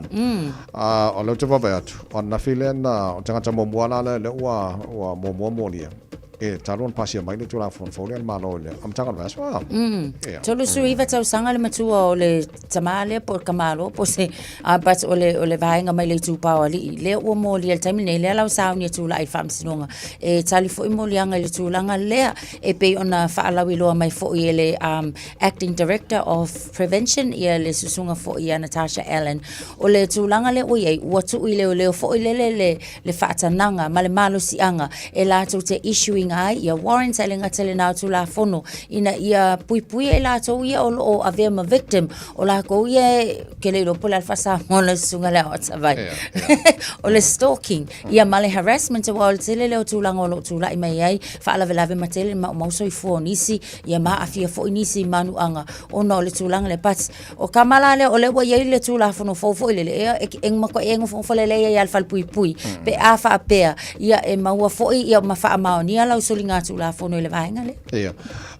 Speaker 3: o lea ou te vaavaai atu, O ananafi lea na, o tagata muamua la lea, lea ua, ua muamua molia e talu ona pasia mai le Tulafono fou lea a le Malo i le amataga o le vaiaso. Ah,
Speaker 8: yeah. 39 tausaga le matua o le tamā lea po o le tamaloa po o se, but o le, o le vaega mai le itupa o alii lea ua molia i le taimi lenei, lea la ua sauni e tulai i le faamasinoga e tali foi moliaga i le tulaga lea e pei ona faalauiloa mai foi e le um, Acting Director of Prevention ia le susuga foi ia Natasha Allen. O le tulaga lea ua i ai, ua tuu i leoleo foi lele le, le faatanaga ma le malosiaga e latou te issuing aiaiga ai ia warrants ae le gata i lena o Tulafono ina ia puipuia i latou ia o lo o avea ma victim o lakou ia e ke le iloa po o le a le faa-Samoa o le susuga i le aoatavai o le stalking ia ma le harassment aua o le tele lea o tulaga o lo o tulai mai ai faalavelave ma tele le maumau soifua o nisi ia ma aafia foi nisi i manuaga ona o le tulaga lea but o kama la lea o lea ua i ai le Tulafono fou foi lele e e matuai e nofonofo lelei ai lava i le falepuipui pe a faapea ia e maua foi ia ma faamaonia lau soligatulafono i le vaega lea.
Speaker 3: Ia.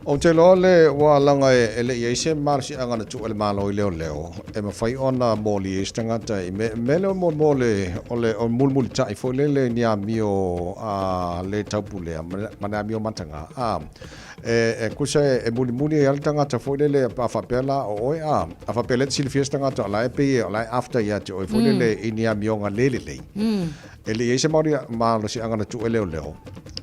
Speaker 3: Ou te iloa le ua laga e le i ai se malosiaga na tuu e le Malo i leoleo e mafai ona moli ai se tagata i mea mea lea o le mo le o le o le mulimulitai foi lele i ni amio a le taupulea ma ni amio mataga a E tusa e mulimuli ai lava le tagata foi lele a faapea la o oe a, a faapea lea e te silafia se tagata o la e pei o la e after ia te oe foi lele i ni amioga le lelei. E le i ai se malosiaga na tuu e leoleo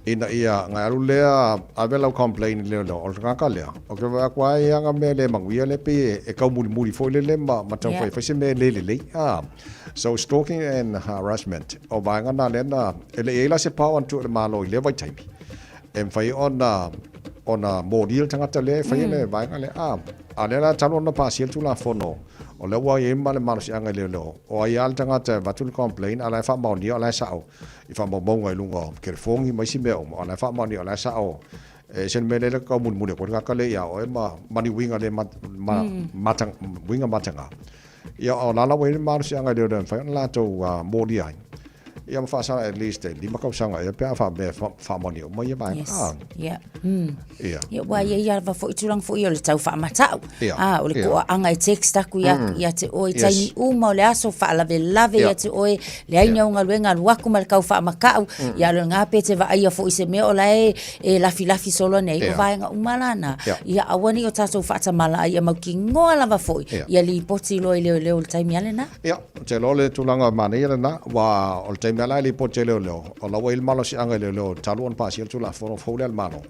Speaker 3: ina ia na alu lea ave lau complain i leoleo o le tagata lea ou te vaai atu ai ana mea le manuia lea pei e taumulimuli foi lele ma taumafai e fai se mea le lelei. So stalking and harassment o vaega na lea na e le i ai la se power na tuu e le Malo i lea vaitaimi. E mafai ona ona molia le tagata lea e faia le vaega lea. A, a o lea la talu ona pasia le Tulafono, o lea ua i ai ma le malosiaga i leoleo, o ai lava le tagata e avatu le complaint, a o la e faamaonia o la e sao i faamaumauga i luga o telefoni ma isi mea uma, o la e faamaonia o la e sao. E ese le mea lea e tau mulimuli atu ai le tagata lea ia oe ma ma ni uiga le ma mata uiga mataga. Ia, o la la ua i ai le malosiaga i leoleo e mafai ona latou molia ai. Ia ma faasala at least e 5 tausaga ea pe a faapea e faamaonia uma ia vaega.
Speaker 8: Yes. Yeah. Yeah. Ia, ua ia ia lava foi tulaga foi o le tau faamatau.
Speaker 3: Yeah.
Speaker 8: Ah, o le
Speaker 3: Yeah.
Speaker 8: koaaga e text aku ia, ia te oe,
Speaker 3: Yes.
Speaker 8: taimi uma o le aso faalavelave
Speaker 3: Yeah.
Speaker 8: ia te oe, leai ni au galuega alu aku ma le kau faamakau, ia o le ngā pe te vaaia foi se mea o la e, e lafilafi solo nei,
Speaker 3: Yeah.
Speaker 8: o vaega uma la na.
Speaker 3: Yeah.
Speaker 8: Ia aua nei o tātou faatamala ai ia mautinoa lava foi,
Speaker 3: Yeah.
Speaker 8: ia lipoti loa i leoleo i le taimi ale na.
Speaker 3: Ia, ou te iloa o le tulaga manaia lena, aua o le taimi lava la e lipoti ai leoleo, o la ua i ai le malosiaga i leoleo talu ona pasia le Tulafono fou lea a le Malo.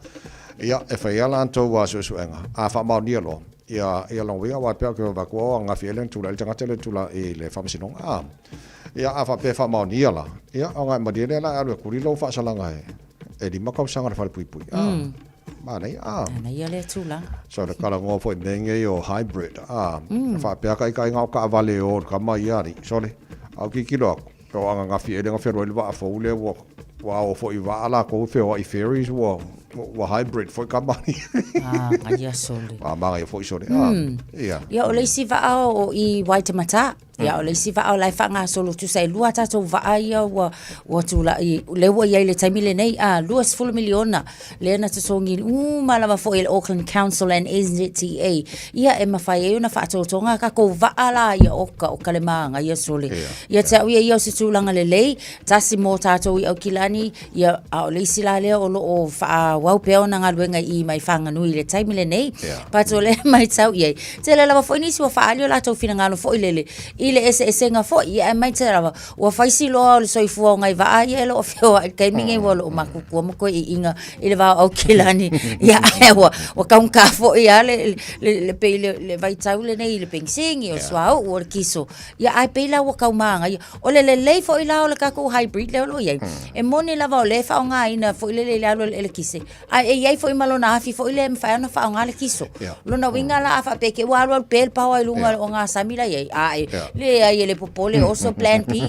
Speaker 3: Ia, e fai ai a latou suesuega, a faamaonia loa, ia, ia lona uiga, aua e pei ou te vaai atu, o ananafi ea lea na tulai ai le tagata lea i le Faamasinoga. A, ia, a faapea e faamaonia la, ia, ona e malie lea la e alu e kuli lou faasalaga e 5 tausaga i le falepuipui. A. Manaia, a.
Speaker 8: Manaia lea tulaga.
Speaker 3: So le talanoa foi i mea nei o hybrid, a. Mm. Faapea taitaiga o taavale e o i le tama ia alii, sole. A ou tilotilo atu, pe o ananafi ea lea na fealuai le vaa fou lea ua ua o foi i vaa latou e feoai i ferries ua ua hybrid foi tama alii.
Speaker 8: Ah, manaia sole.
Speaker 3: A manaia foi sole, a.
Speaker 8: Mm.
Speaker 3: Ia.
Speaker 8: Ia o le isi vaa o i Waitematā. Ia, o le isi vaa o la e faagasolo tusa e lua a tatou vaa ia ua, ua tulai, lea ua i ai i le taimi lenei, a, 20 miliona lea na totogi uma lava foi e le Auckland Council and NZTA, ia e mafai ai ona faatotoga a tatou vaa la ia oka, oka le māgaia sole. Ia te au ia ia o se tulaga lelei, tasi mo tatou i Aukilani, Ia, a o le isi la lea o lo o faaauau pea ona galuega i i mai Whanganui i le taimi lenei.
Speaker 3: Yeah.
Speaker 8: But o lea matau i ai. Tele lava foi nisi ua faaali o latou finagalo foi lele i le eseesega foi. Ia, ae maite lava, ua fai si loa o le soifua o ngai vaa ia e lo o feoai i le taimi nei ua lo o makukua ma koe iiga i le va o Aukilani. Ia, ae ua, ua taugata foi lava le, le, le, pei le, le vaitau lenei i le penisini, o le suauu, o le kiso. Ia, ae pei la ua tau mānaia. O le lelei foi la o le tatou hybrid lea o lo o i ai, e moni lava o lea e faaaogaina foi lele i le alu a le elekise, ae e i ai foi ma lona afi foi lea e mafai ona faaaoga le kiso. Lona uiga la a faapea ke ua alualu pea le power i luga o ngā sami la i ai, a e leai e le popole, also plan B.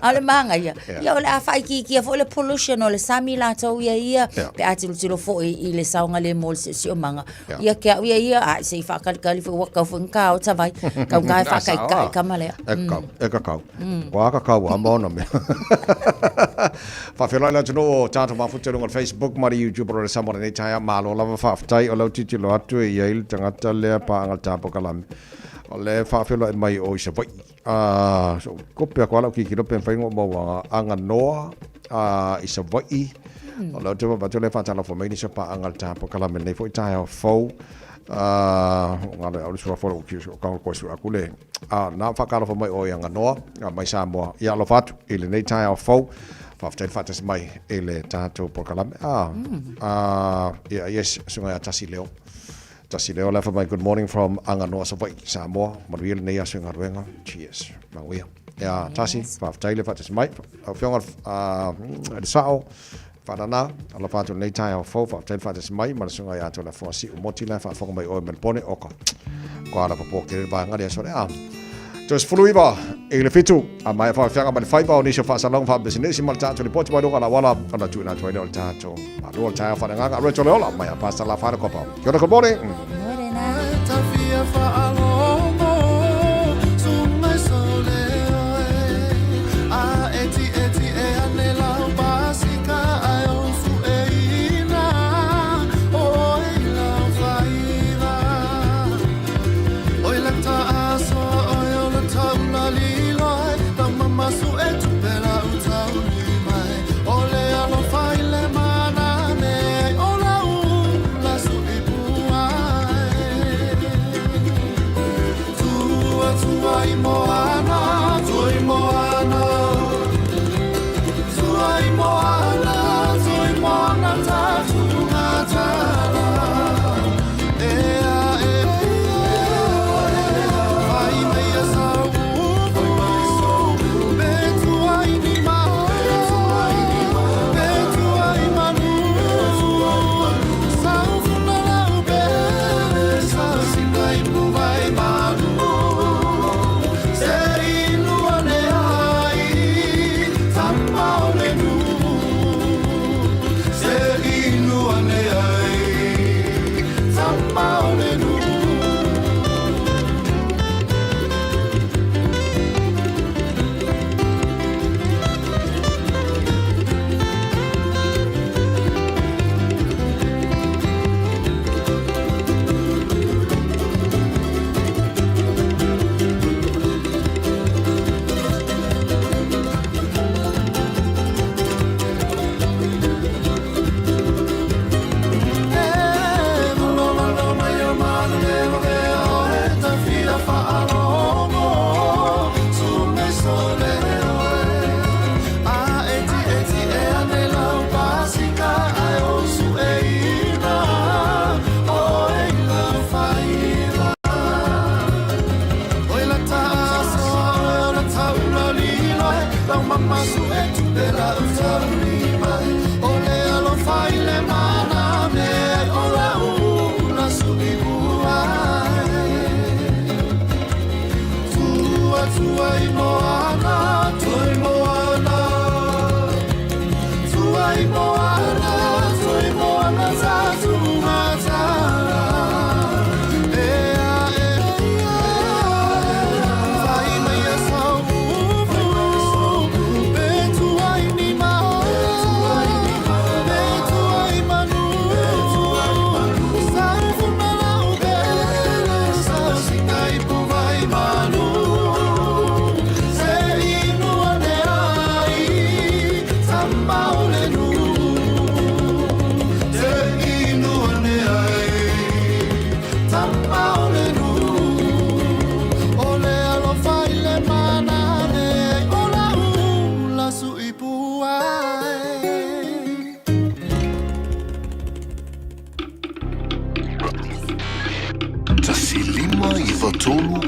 Speaker 8: A o le mānaia, ia o le a faaitiitia foi le pollution o le sami latou ia ia, pe a tilotilo foi i le saogalemu o le siosiomaga. Ia ke au ia ia, a se i whaakalikali foi ua kau foi ngā o tawai. Kau ngā e whaakaikai kama lea.
Speaker 3: E kakau, e kakau. Kua kakau a maona mea. Whawhelai le atunuu o tātou mafuta i lunga o le Facebook ma le YouTube o le Samoa lenei taeao. Malo lava faafetai o lau tilotilo atu e i ai le tagata lea paaga le tāpo kalame. O le whawhelai mai o i Savaii. So, kope atu ala o kikilo pe mawhai ngō maua anga noa i Savaii. O lea ou te vaavaai atu o lea e faatalofa mai nisi o paaga i le tapokalame i lenei foi taeao fou. O ngā loe au le suafa o lou kiuso o kau koe sue aku le. Na faatalofa mai oe i Aganoa mai Samoa. Ia alofa atu i lenei taeao fou. Faafetai le faatasi mai i le tatou polokalame. Ia, yes, susuga ia Tasi Leo. Tasi Leo la fai mai, good morning from Aganoa, Savaii, Samoa. Manuia lenei aso i galuega. Cheers. Manuia. Ia, Tasi, faafetai le faatasi mai. Lau Afioga i le Sao, Faanana, alofa atu i lenei taeao fou, faafetai le faatasi mai ma le susuga ia Toleafoa Siu Moti la e faafofoga mai oe Melbourne, oka. Ko ala popo kele le vaega le aso le a. Toe 19 i le fitu, a maea faafiaga ma le faiva o nisi o faasalauga faapisinisi ma le tatou lipoti mai luga o le auala ona tuuina atu ai lea o le tatou malua o le taeao faaleagaga. Rachel Leola mai a Pastor Lafana Kopa. Kia ora, good morning.
Speaker 8: Morena.
Speaker 2: 1 5 3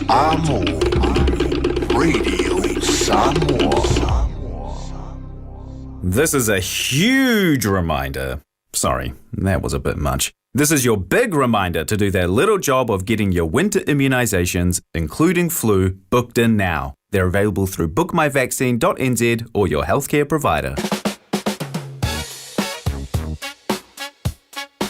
Speaker 2: A mo Radio Samoa.
Speaker 10: This is a huge reminder. Sorry, that was a bit much. This is your big reminder to do that little job of getting your winter immunisations, including flu, booked in now. They're available through bookmyvaccine.nz or your healthcare provider.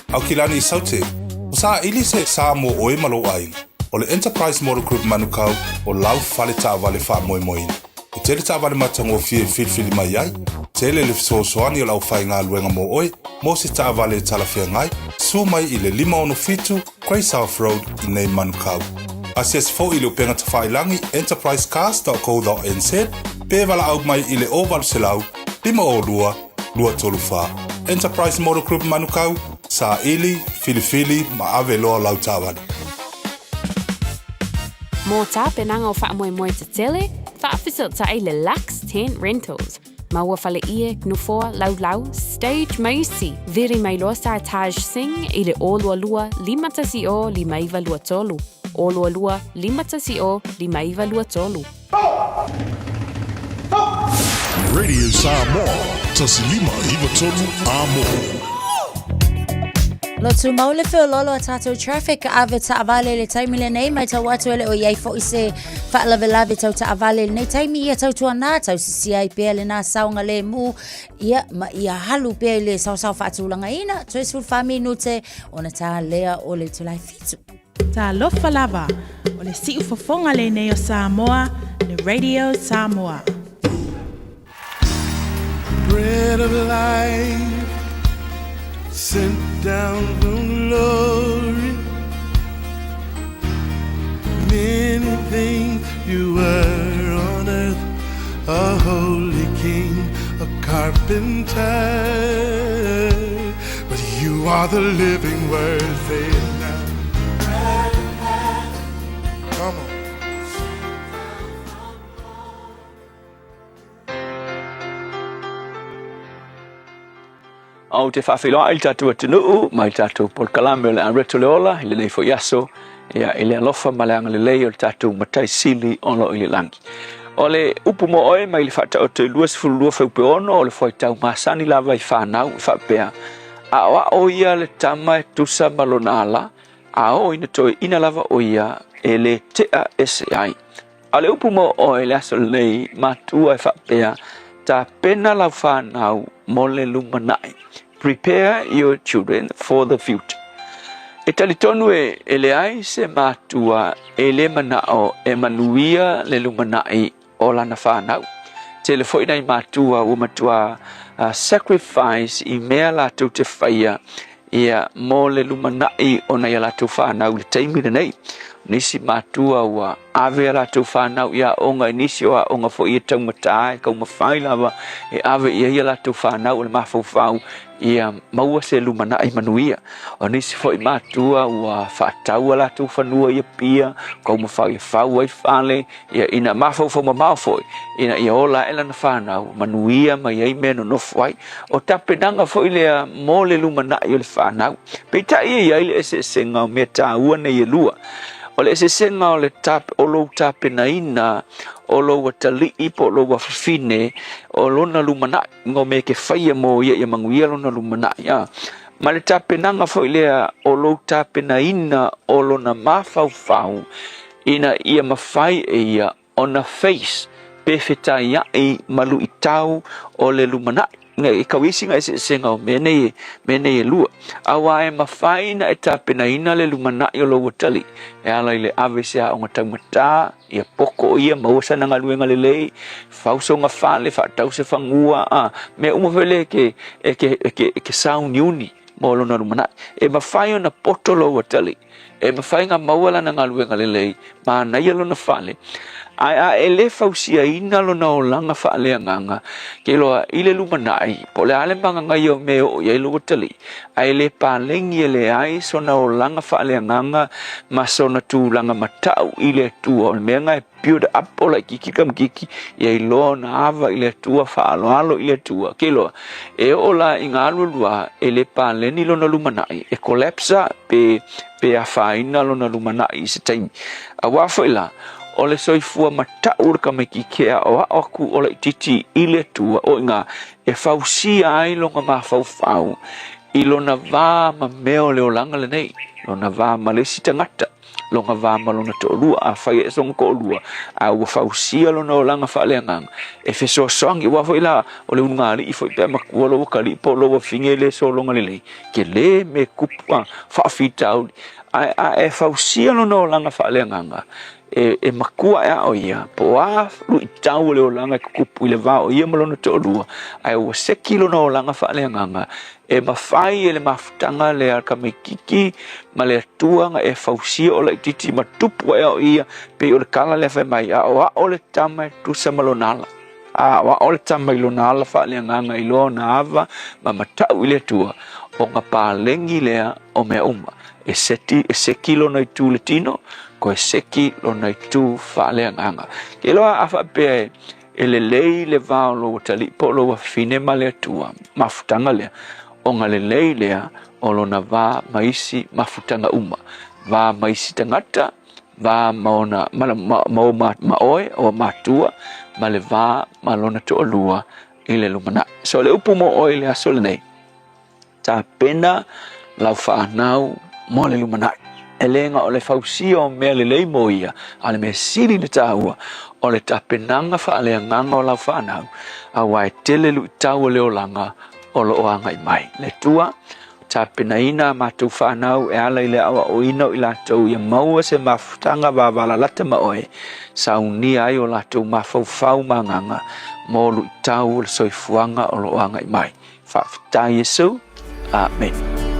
Speaker 2: Aukilani Saute, o saʻili se sa mo oe ma lou aiga. O le Enterprise Motor Group Manukau o lau fale taavale faamoemoeina. E tele taavale matagofie e filifili mai ai, tele le fesoasoani o le aufaigaluega mo oe mo se taavale e talafeagai, susu mai i le 567 Grey South Road i nei Manukau. Asiasi foi i le upega tafailagi enterprisecars.co.nz pe valaau mai i le 0800 502 234. Enterprise Motor Group Manukau, saili, filifili ma ave loa lau taavale.
Speaker 11: Mo tapenaga o faamoemoe tetele, faafesootai le Lux Tent Rentals. Maua faleie, nofoa, laulau, stage ma isi. Vili mai loa Sartaj Singh i le 022 510 5923. 022 510 5923.
Speaker 2: Radio Samoa. 1593 Amo.
Speaker 8: Lotu mau le feoloolo a tātou traffic ave taavale le taimi lenei mai tau atu ele o iai fo'i se faalavelave tau taavale lenei taimi ia tautua nā tau sisi ai pea le nā saonga le mū ia ma ia halu pea i le saosao faatulagaina toe 14 minute ona tā lea o le itula e fitu.
Speaker 12: Talofa lava, o le siufofoga lenei o Samoa, le Radio Samoa.
Speaker 1: Bread of life sent down from glory. Many things you were on earth, a holy king, a carpenter. But you are the living word, say it now. Come on.
Speaker 13: Ou te faafeiloai i le tatou atunuu ma i le tatou polokalame o le Areto le Ola i lenei foi aso, ia, i le alofa ma le agalelei o le tatou Matai Sili o lo o i le lagi. O le upu mo oe mai le Faataoto e 22 fuaiupe 6 o le fuaitau masani lava i fanau e faapea, Aoao ia le tama e tusa ma lona ala, a oo ina toeaina lava o ia e le tea ese ai. A o le upu mo oe i le aso lenei, matua e faapea, tapena lau fanau mo le lumanai. Prepare your children for the future. E talitonu e, e leai se matua e le manao e manuia le lumanai o lana fanau. Tele foi nai matua ua matua uh, sacrifice i mea latou te faia ia mo le lumanai o nai a latou fanau i le taimi lenei. Nisi matua ua ave a latou fanau i aoga i nisi o aoga foi e taugata e taumafai lava e ave i ai a latou fanau o le mafaufau ia maua se lumanai manuia. O nisi foi matua ua faatau a latou fanua i Apia, taumafai e fau ai fale, ia ina mafaufau mamao foi ina ia ola ae lana fanau, manuia mai ai mea nonofo ai. O tapenaga foi lea mo le lumanai o le fanau. Peitai e i ai le eseesega o mea taua nei e lua. O le eseesega o le tap, o lou tapenaina o lou atalii po o lou afafine o lona lumanai, ngo mea e ke faia mo ia ia manuia lona lumanai. A. Ma le tapenaga foi lea o lou tapenaina o lona mafaufau ina ia mafai e ia ona face pe fetaiaʻi ma luʻitau o le lumanai. E kau isi nga eseesega o mea nei, mea nei e lua. Auā e mafai na e tapenaina le lumanai o lou atalii e ala i le ave i se aoga taumatā, ia poko o ia, maua sana galuega lelei, fau soga fale, faatau se fagua, a, mea uma foi lea e ke, e ke, e ke, e ke sauniuni mo lona lumanai. E mafai ona poto lou atalii E mafai ona maua lana galuega lelei, manaia lona fale, ae a e le fausiaina lona olaga faaleagaga, ke iloa i le lumanai, po o le a le magagaia o mea e oo i ai lou atalii, ae le paleni e leai sona olaga faaleagaga ma sona tulaga matau i le Atua. O le mea lena e build up o laititi kamikiti ia iloa ona ava i le Atua, faaaloalo i le Atua. Ke iloa, e oo la i ngā alualua e le paleni lona lumanai, e collapse pe, pe afaina lona lumanai i se taimi. Auā foi la, o le soifua matau o le kamaititi e aoao aku o laititi i le Atua, o i ngā e fausia ai lona mafaufau i lona va ma mea o le olaga lenei, lona va ma le isi tagata. lona va ma lona toalua, afai e ese lona toalua, a ua fausia lona olaga faaleagaga, e fesoasoani, aua foi la, o le ulugalii foi pe a matua lou atalii po o lou afine e le sologa lelei, tele mea e tupu a, faafitauli, ae a e fausia lona olaga faaleagaga, e, e matua ae a o ia, po o a luitau o le olaga e tutupu i le va o ia ma lona toalua, ae ua seki lona olaga faaleagaga, E mafai e le mafutaga lea tamaititi ma le Atua na e fausia o laititi ma tupu ae o ia, pei o le tala lea fai mai, Aoao le tama e tusa ma lona ala. Aoao le tama i lona ala faaleagaga i loa ona ava ma matau i le Atua, ona paleni lea o mea uma. E seti, e seki lona itu le tino, koe seki lona itu faaleagaga. Ke iloa a faapea e, E lelei le va o lou atalii po o lou afafine ma le Atua, mafutaga lea, ona lelei lea o lona va ma isi mafutaga uma, va ma isi tagata, va ma ona, ma, ma, ma, ma, ma oe, o matua, ma le va ma lona toalua. i le lumanai. So le upu mo oe i le aso lenei, tapena lau fanau mo le lumanai. E le na o le fausia o mea lelei mo ia, a o le mea sili ona taua, o le tapenaga faaleagaga o lau fanau, aua e tele luitau o le olaga o lo o agai mai. Le Atua, tapenaina a matou fanau e ala i le aoaoina o i latou ia maua se mafutaga vavalalata ma oe, saunia ai o latou mafaufau ma agaga mo luitau o le soifuaga o lo o agai mai. Faafetai Iesu. Amene.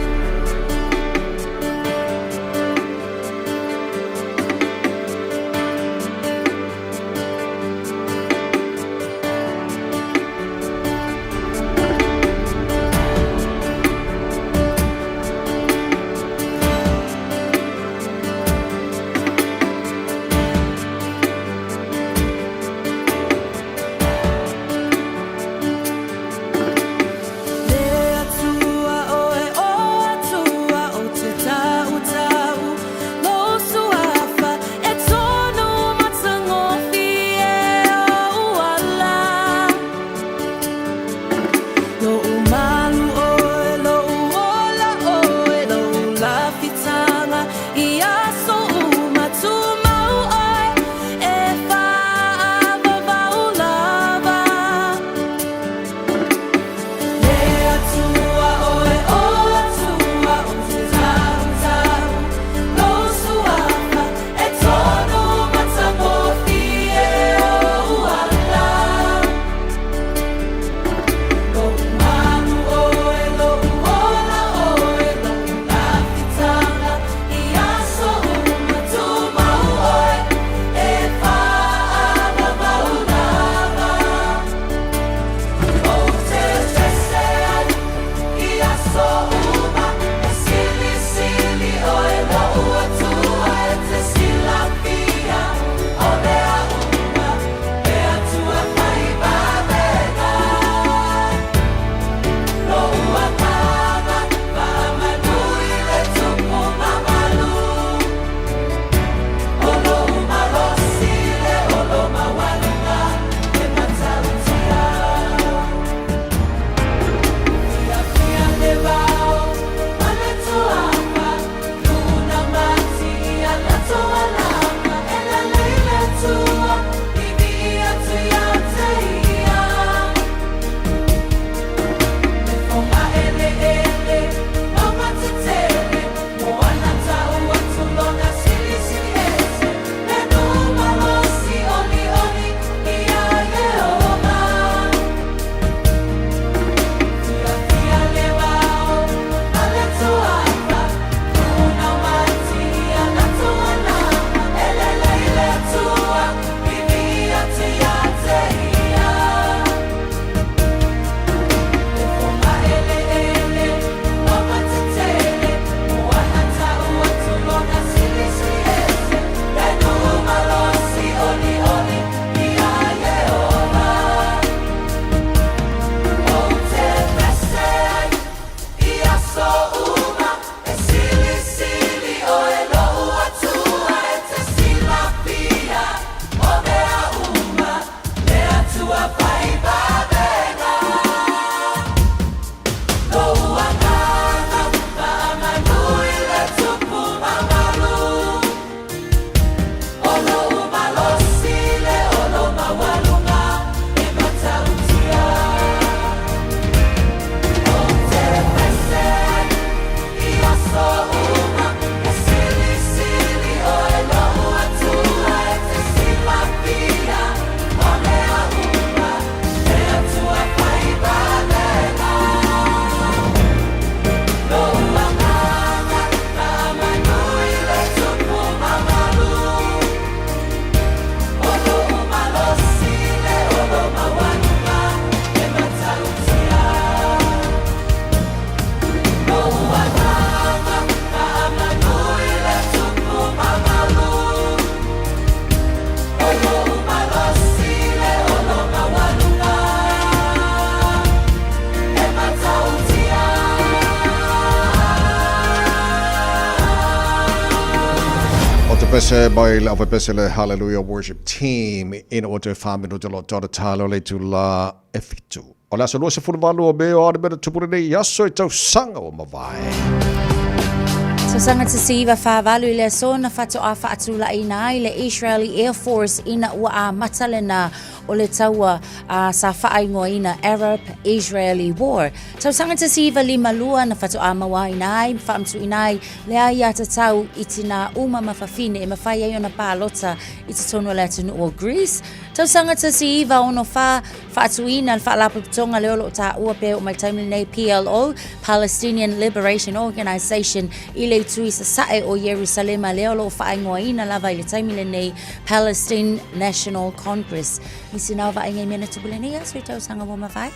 Speaker 3: O te pese mai le awe pese le Hallelujah Worship Team ina o te whamino te lo tōra tālo le tū la e fitu. O le aso 28 o Me o Anemena tupu lenei aso i tausaga ua mavae.
Speaker 8: Tausaga 1948 i le aso na faatoa faatulaiina ai le Israeli Air Force ina ua amata lena o le taua a sa faaigoaina Arab Israeli War. Tausaga 1952 na faatoa mauaina ai ma faamatuuina ai le aiatatau i tinā uma ma fafine e mafai ai ona palota i totonu o le atunuu o Greece. Tausaga 1964, faatuina le Faalapotopotoga lea o lo o taua pea oo mai le taimi lenei, PLO, Palestinian Liberation Organization, i le itu i sasae o Ierusalema lea o lo o faaigoaina lava i le taimi lenei Palestine National Congress. Nisi na o vaaiga i mea na tupu lenei aso i tausaga ua mavae.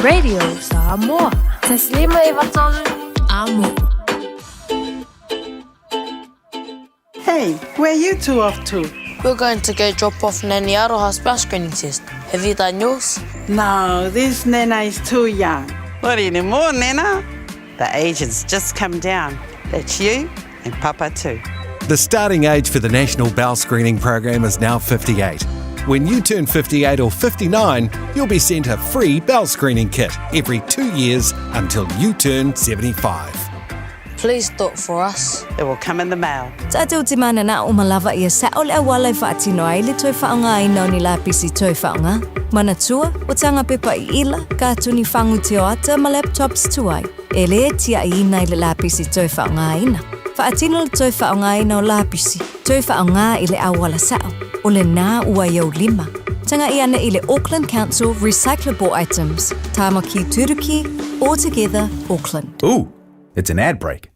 Speaker 14: Radio Samoa. Taslima e Amo.
Speaker 15: Hey, where are you two off to?
Speaker 16: We're going to go drop off Nanny Aroha's bowel screening test. Have you done yours?
Speaker 15: No, this Nana is too young.
Speaker 17: Not anymore, Nana. The age has just come down. That's you and Papa too.
Speaker 18: The starting age for the National Bowel Screening Program is now 58. When you turn 58 or 59, you'll be sent a free bowel screening kit every two years until you turn 75.
Speaker 16: Please do it for us.
Speaker 17: It will come in the mail.
Speaker 14: Tatou te manana o malava ia sa'o le auala e faatino ai le toe faaaogaina o ni lapisi toe faaaoga. Manatua, o tanga pepa i ila, katuni fagu tioata ma laptops tuai. E lē tiaʻiina i le lapisi toe faaaogaina. Faatino le toe faaaogaina o lapisi, toe faaaoga i le auala sa'o, o lenā ua i ou lima. Tagaʻi ane i le Auckland Council Recyclable Items, Tāmaki Turuki, All Together Auckland.
Speaker 10: Ooh, it's an ad break.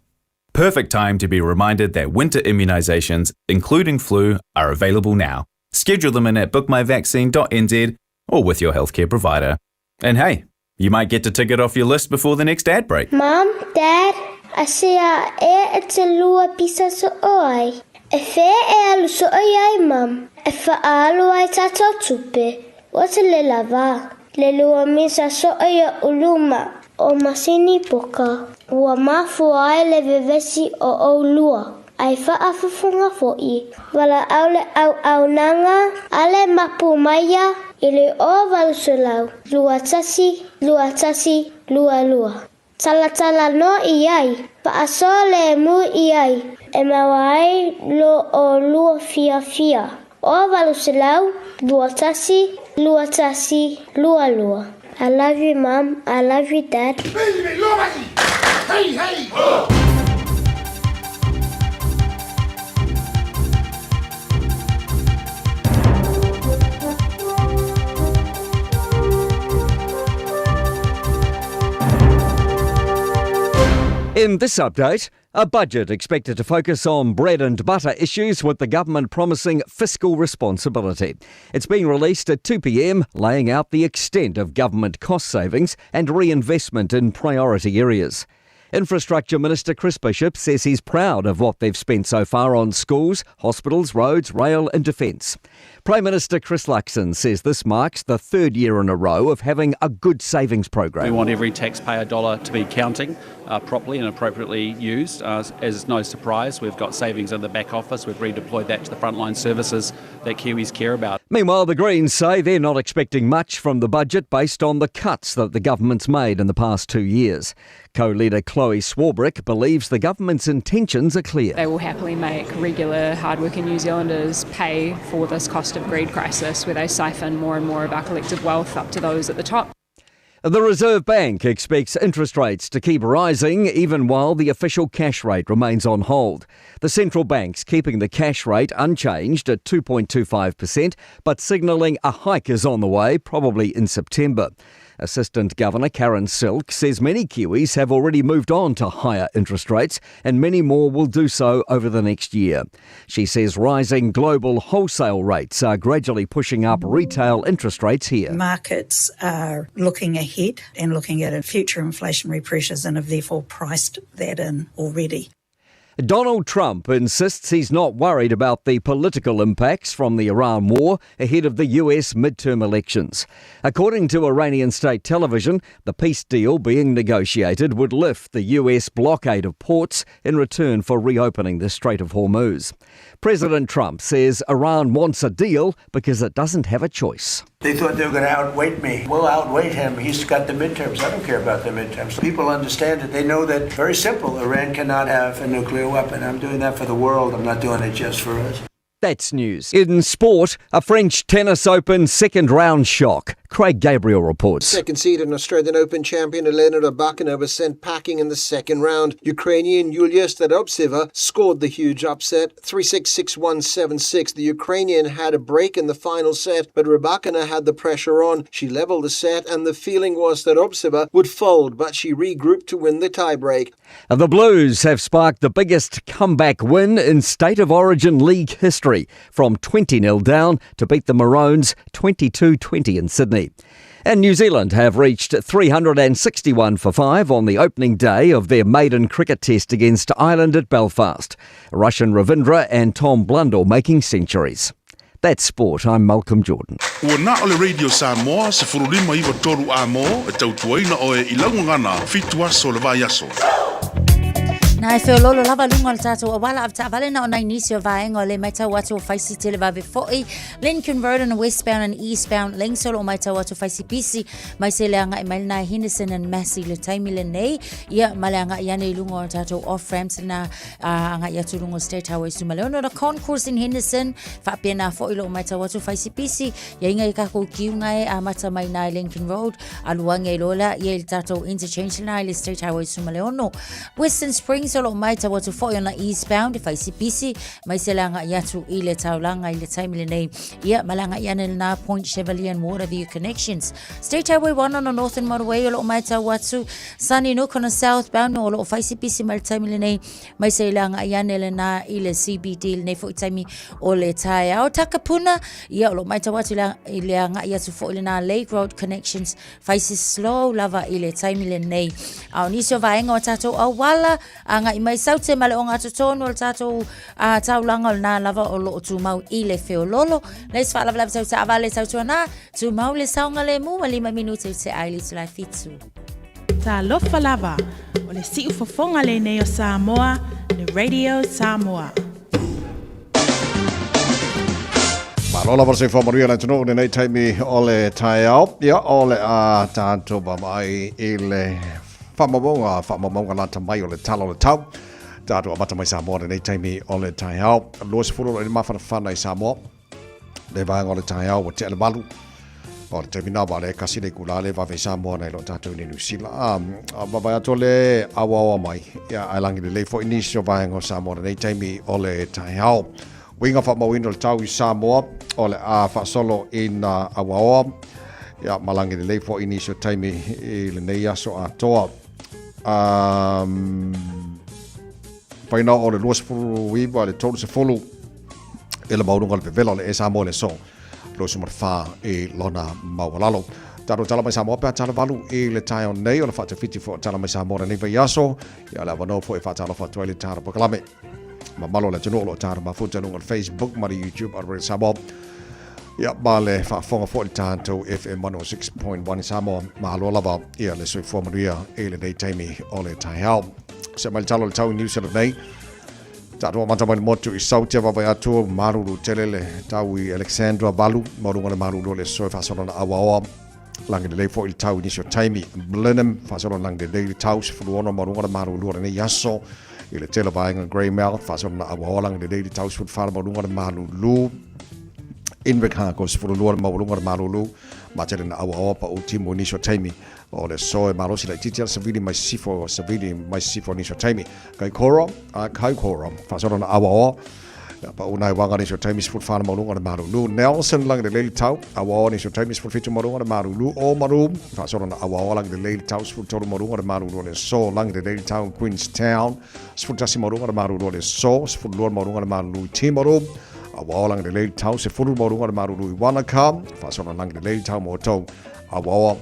Speaker 10: Perfect time to be reminded that winter immunisations, including flu, are available now. Schedule them in at bookmyvaccine.nz or with your healthcare provider. And hey, you might get to tick it off your list before the next ad break.
Speaker 19: Mom, Dad, asia e e te lua pisa so oai. E whē e alu soʻo i ai Mum, e faaalu ai tatou tupe, ua te le lava. Le lua misa soʻo i oʻu luma o masini poka, ua mafua ai le vevesi o ʻolua, ai faafofoga foʻi, valaau le auaunaga a le mapu maia i le 0800 21 21 22. Talatala noa i ai, faasoa lemu i ai, e maua ai lo ʻolua fiafia. 0800 21 21 22. I love you mum, I love you dad.
Speaker 1: Hey, hey, ho!
Speaker 4: In this update, a budget expected to focus on bread and butter issues with the government promising fiscal responsibility. It's being released at 2pm, laying out the extent of government cost savings and reinvestment in priority areas. Infrastructure Minister Chris Bishop says he's proud of what they've spent so far on schools, hospitals, roads, rail and defence. Prime Minister Chris Luxon says this marks the third year in a row of having a good savings program.
Speaker 20: We want every taxpayer dollar to be counting uh, properly and appropriately used. Uh, as no surprise, we've got savings in the back office. We've redeployed that to the frontline services that Kiwis care about.
Speaker 4: Meanwhile, the Greens say they're not expecting much from the budget based on the cuts that the government's made in the past two years. Co-leader Chloe Swarbrick believes the government's intentions are clear.
Speaker 21: They will happily make regular hardworking New Zealanders pay for this cost of greed crisis where they siphon more and more of our collective wealth up to those at the top.
Speaker 4: The Reserve Bank expects interest rates to keep rising even while the official cash rate remains on hold. The central bank's keeping the cash rate unchanged at 2.25%, but signalling a hike is on the way, probably in September. Assistant Governor Karen Silk says many Kiwis have already moved on to higher interest rates and many more will do so over the next year. She says rising global wholesale rates are gradually pushing up retail interest rates here.
Speaker 7: Markets are looking ahead and looking at future inflationary pressures and have therefore priced that in already.
Speaker 4: Donald Trump insists he's not worried about the political impacts from the Iran war ahead of the US midterm elections. According to Iranian state television, the peace deal being negotiated would lift the US blockade of ports in return for reopening the Strait of Hormuz. President Trump says Iran wants a deal because it doesn't have a choice.
Speaker 22: They thought they were going to outwait me. We'll outwait him. He's got the midterms. I don't care about the midterms. People understand it. They know that very simple. Iran cannot have a nuclear weapon. I'm doing that for the world. I'm not doing it just for us.
Speaker 4: That's news. In sport, a French Tennis Open second round shock. Craig Gabriel reports.
Speaker 23: Second seed and Australian Open champion Elena Rybakina was sent packing in the second round. Ukrainian Yulia Starodubtseva scored the huge upset, 3-6, 6-1, 7-6. The Ukrainian had a break in the final set, but Rybakina had the pressure on. She leveled the set and the feeling was that Starodubtseva would fold, but she regrouped to win the tiebreak.
Speaker 4: The Blues have sparked the biggest comeback win in State of Origin League history, from 20-0 down to beat the Maroons 22-20 in Sydney. And New Zealand have reached 361 for 5 on the opening day of their maiden cricket test against Ireland at Belfast. Rachin Ravindra and Tom Blundell making centuries. That's sport. I'm Malcolm Jordan.
Speaker 2: Ua na o le Radio Samoa, 159 A mo, e tautuaina oe i lau gagana, fitu aso o le vaiaso.
Speaker 8: Na e feololo lava luga o le tatou auala avetaavale na o nai nisi o vaega o le matau atu o faisi televave fo'i Lincoln Road and westbound and eastbound links o loo matau atu faisi pisi mai se le agai mai lena Henderson and Massey le taimi lenei ia ma le agai ane i luga o le tatou off ramps lena agai atu i luga o State Highway Sumaleono the concourse in Henderson faapena fo'i loo matau atu faisi pisi ia inga i kakou kiunga e amata mai na i Lincoln Road alu age i lola ia i le tatou interchange lena i le State Highway Sumaleono Western Springs o loo matau atu fo'i ona eastbound e faisi pisi mai se le agai atu i le taulaga i le taimi lenei. Ia, ma le agai ane lena Point Chevalier and Waterview Connections. State Highway 1 on the Northern Motorway o loo matau atu Sunny Nook on the southbound o loo faisipisi mai le taimi lenei mai se le agai ane lena i le CBD lenei foi taimi o le taeao. Takapuna, ia o loo matau atu i le agai atu foi lena Lake Road Connections faisi slow lava i le taimi lenei. A o nisi o vaega o tatou auala Agai mai Saute ma le ogatotonu o le tatou a, taulaga o lena lava o loo tumau i le feololo. Le isi faalavelave tau taavale tautuana, tumau le saogalemu ua lima minute i te ai le itula e fitu.
Speaker 12: Talofa lava, o le siufofoga lenei o Samoa, le Radio Samoa.
Speaker 3: Malo lava le soifua manuia le atunuu lenei taimi o le taeao. Ia, o le a tatou vaavaai i le Faamaumauga, faamaumauga lata mai o le tala o le tau. Tatou amata mai Samoa lenei taimi o le taeao. 20 o le mafanafana i Samoa. Le vaega o le taeao ua tea le valu. O le taimi nā wale kasi le kula le vave Samoa nei lo tātou nei New Zealand. Um, vaavaai atu le aoaoa mai. Ia, ai langi lelei foi nisi o vaega o Samoa lenei taimi o le taeao. Uiga faamauina o le tau i Samoa o le a faasolo i nā aoaoa. Ia, ma lagi lelei foi nisi o taimi i lenei aso atoa. Um, faina o le 29 le 30 e le maualuga o le vevela o le e Samoa le so 24 i lona maualalo. Tatou tala mai Samoa pe a tala valu i le taeao nei o le faatafiti fo tala mai Samoa lenei vaiaso. Ia le avanoa foi e faatalofa atu ai le tala pakalame. Mamalo o le atunuu o lo o tala mafuta i luga o le Facebook ma le YouTube a Radio Samoa. Ia ma le faafofoga foi le tatou FM 106.1 Samoa. Malo lava ia le soifua manuia i lenei taimi o le taeao. Se mai le tala o le tau i New Zealand nei. Tatou amata mai le motu i Sautia vaavaai atu malulu tele le tau i Alexandra valu maualuga le malulu o le aso e faasolona auaoa lagi lelei foi le tau i nisi o taimi Blenheim faasolona lagi lelei le tau 16 maualuga le malulu o lenei aso i le tele o vaega Greymouth faasolona auaoa lagi lelei le tau 14 maualuga le malulu Invercargill 12 le maualuga le malulu ma tele na auaoa pa utimu i nisi o taimi O le aso e malosi laitiiti ala savili mai sisifo savili mai sisifo nisi o taimi. Kaikoura, a Kaikoura, faasolo na awaoa. Ia pa una e wanga nisi o taimi 14 na maulunga le malulu. Nelson langi le leili tau, awaoa nisi o taimi 17 maulunga le malulu. O maru, faasolo na awaoa langi le leili tau 13 maulunga le malulu o le aso langi le leili tau Queenstown. 11 maulunga le malulu o le aso, 12 maulunga le malulu i Timaru. Awaoa langi le leili tau, 10 maulunga le malulu i Wanaka. Faasolo langi le leili tau mo tou. Awaoa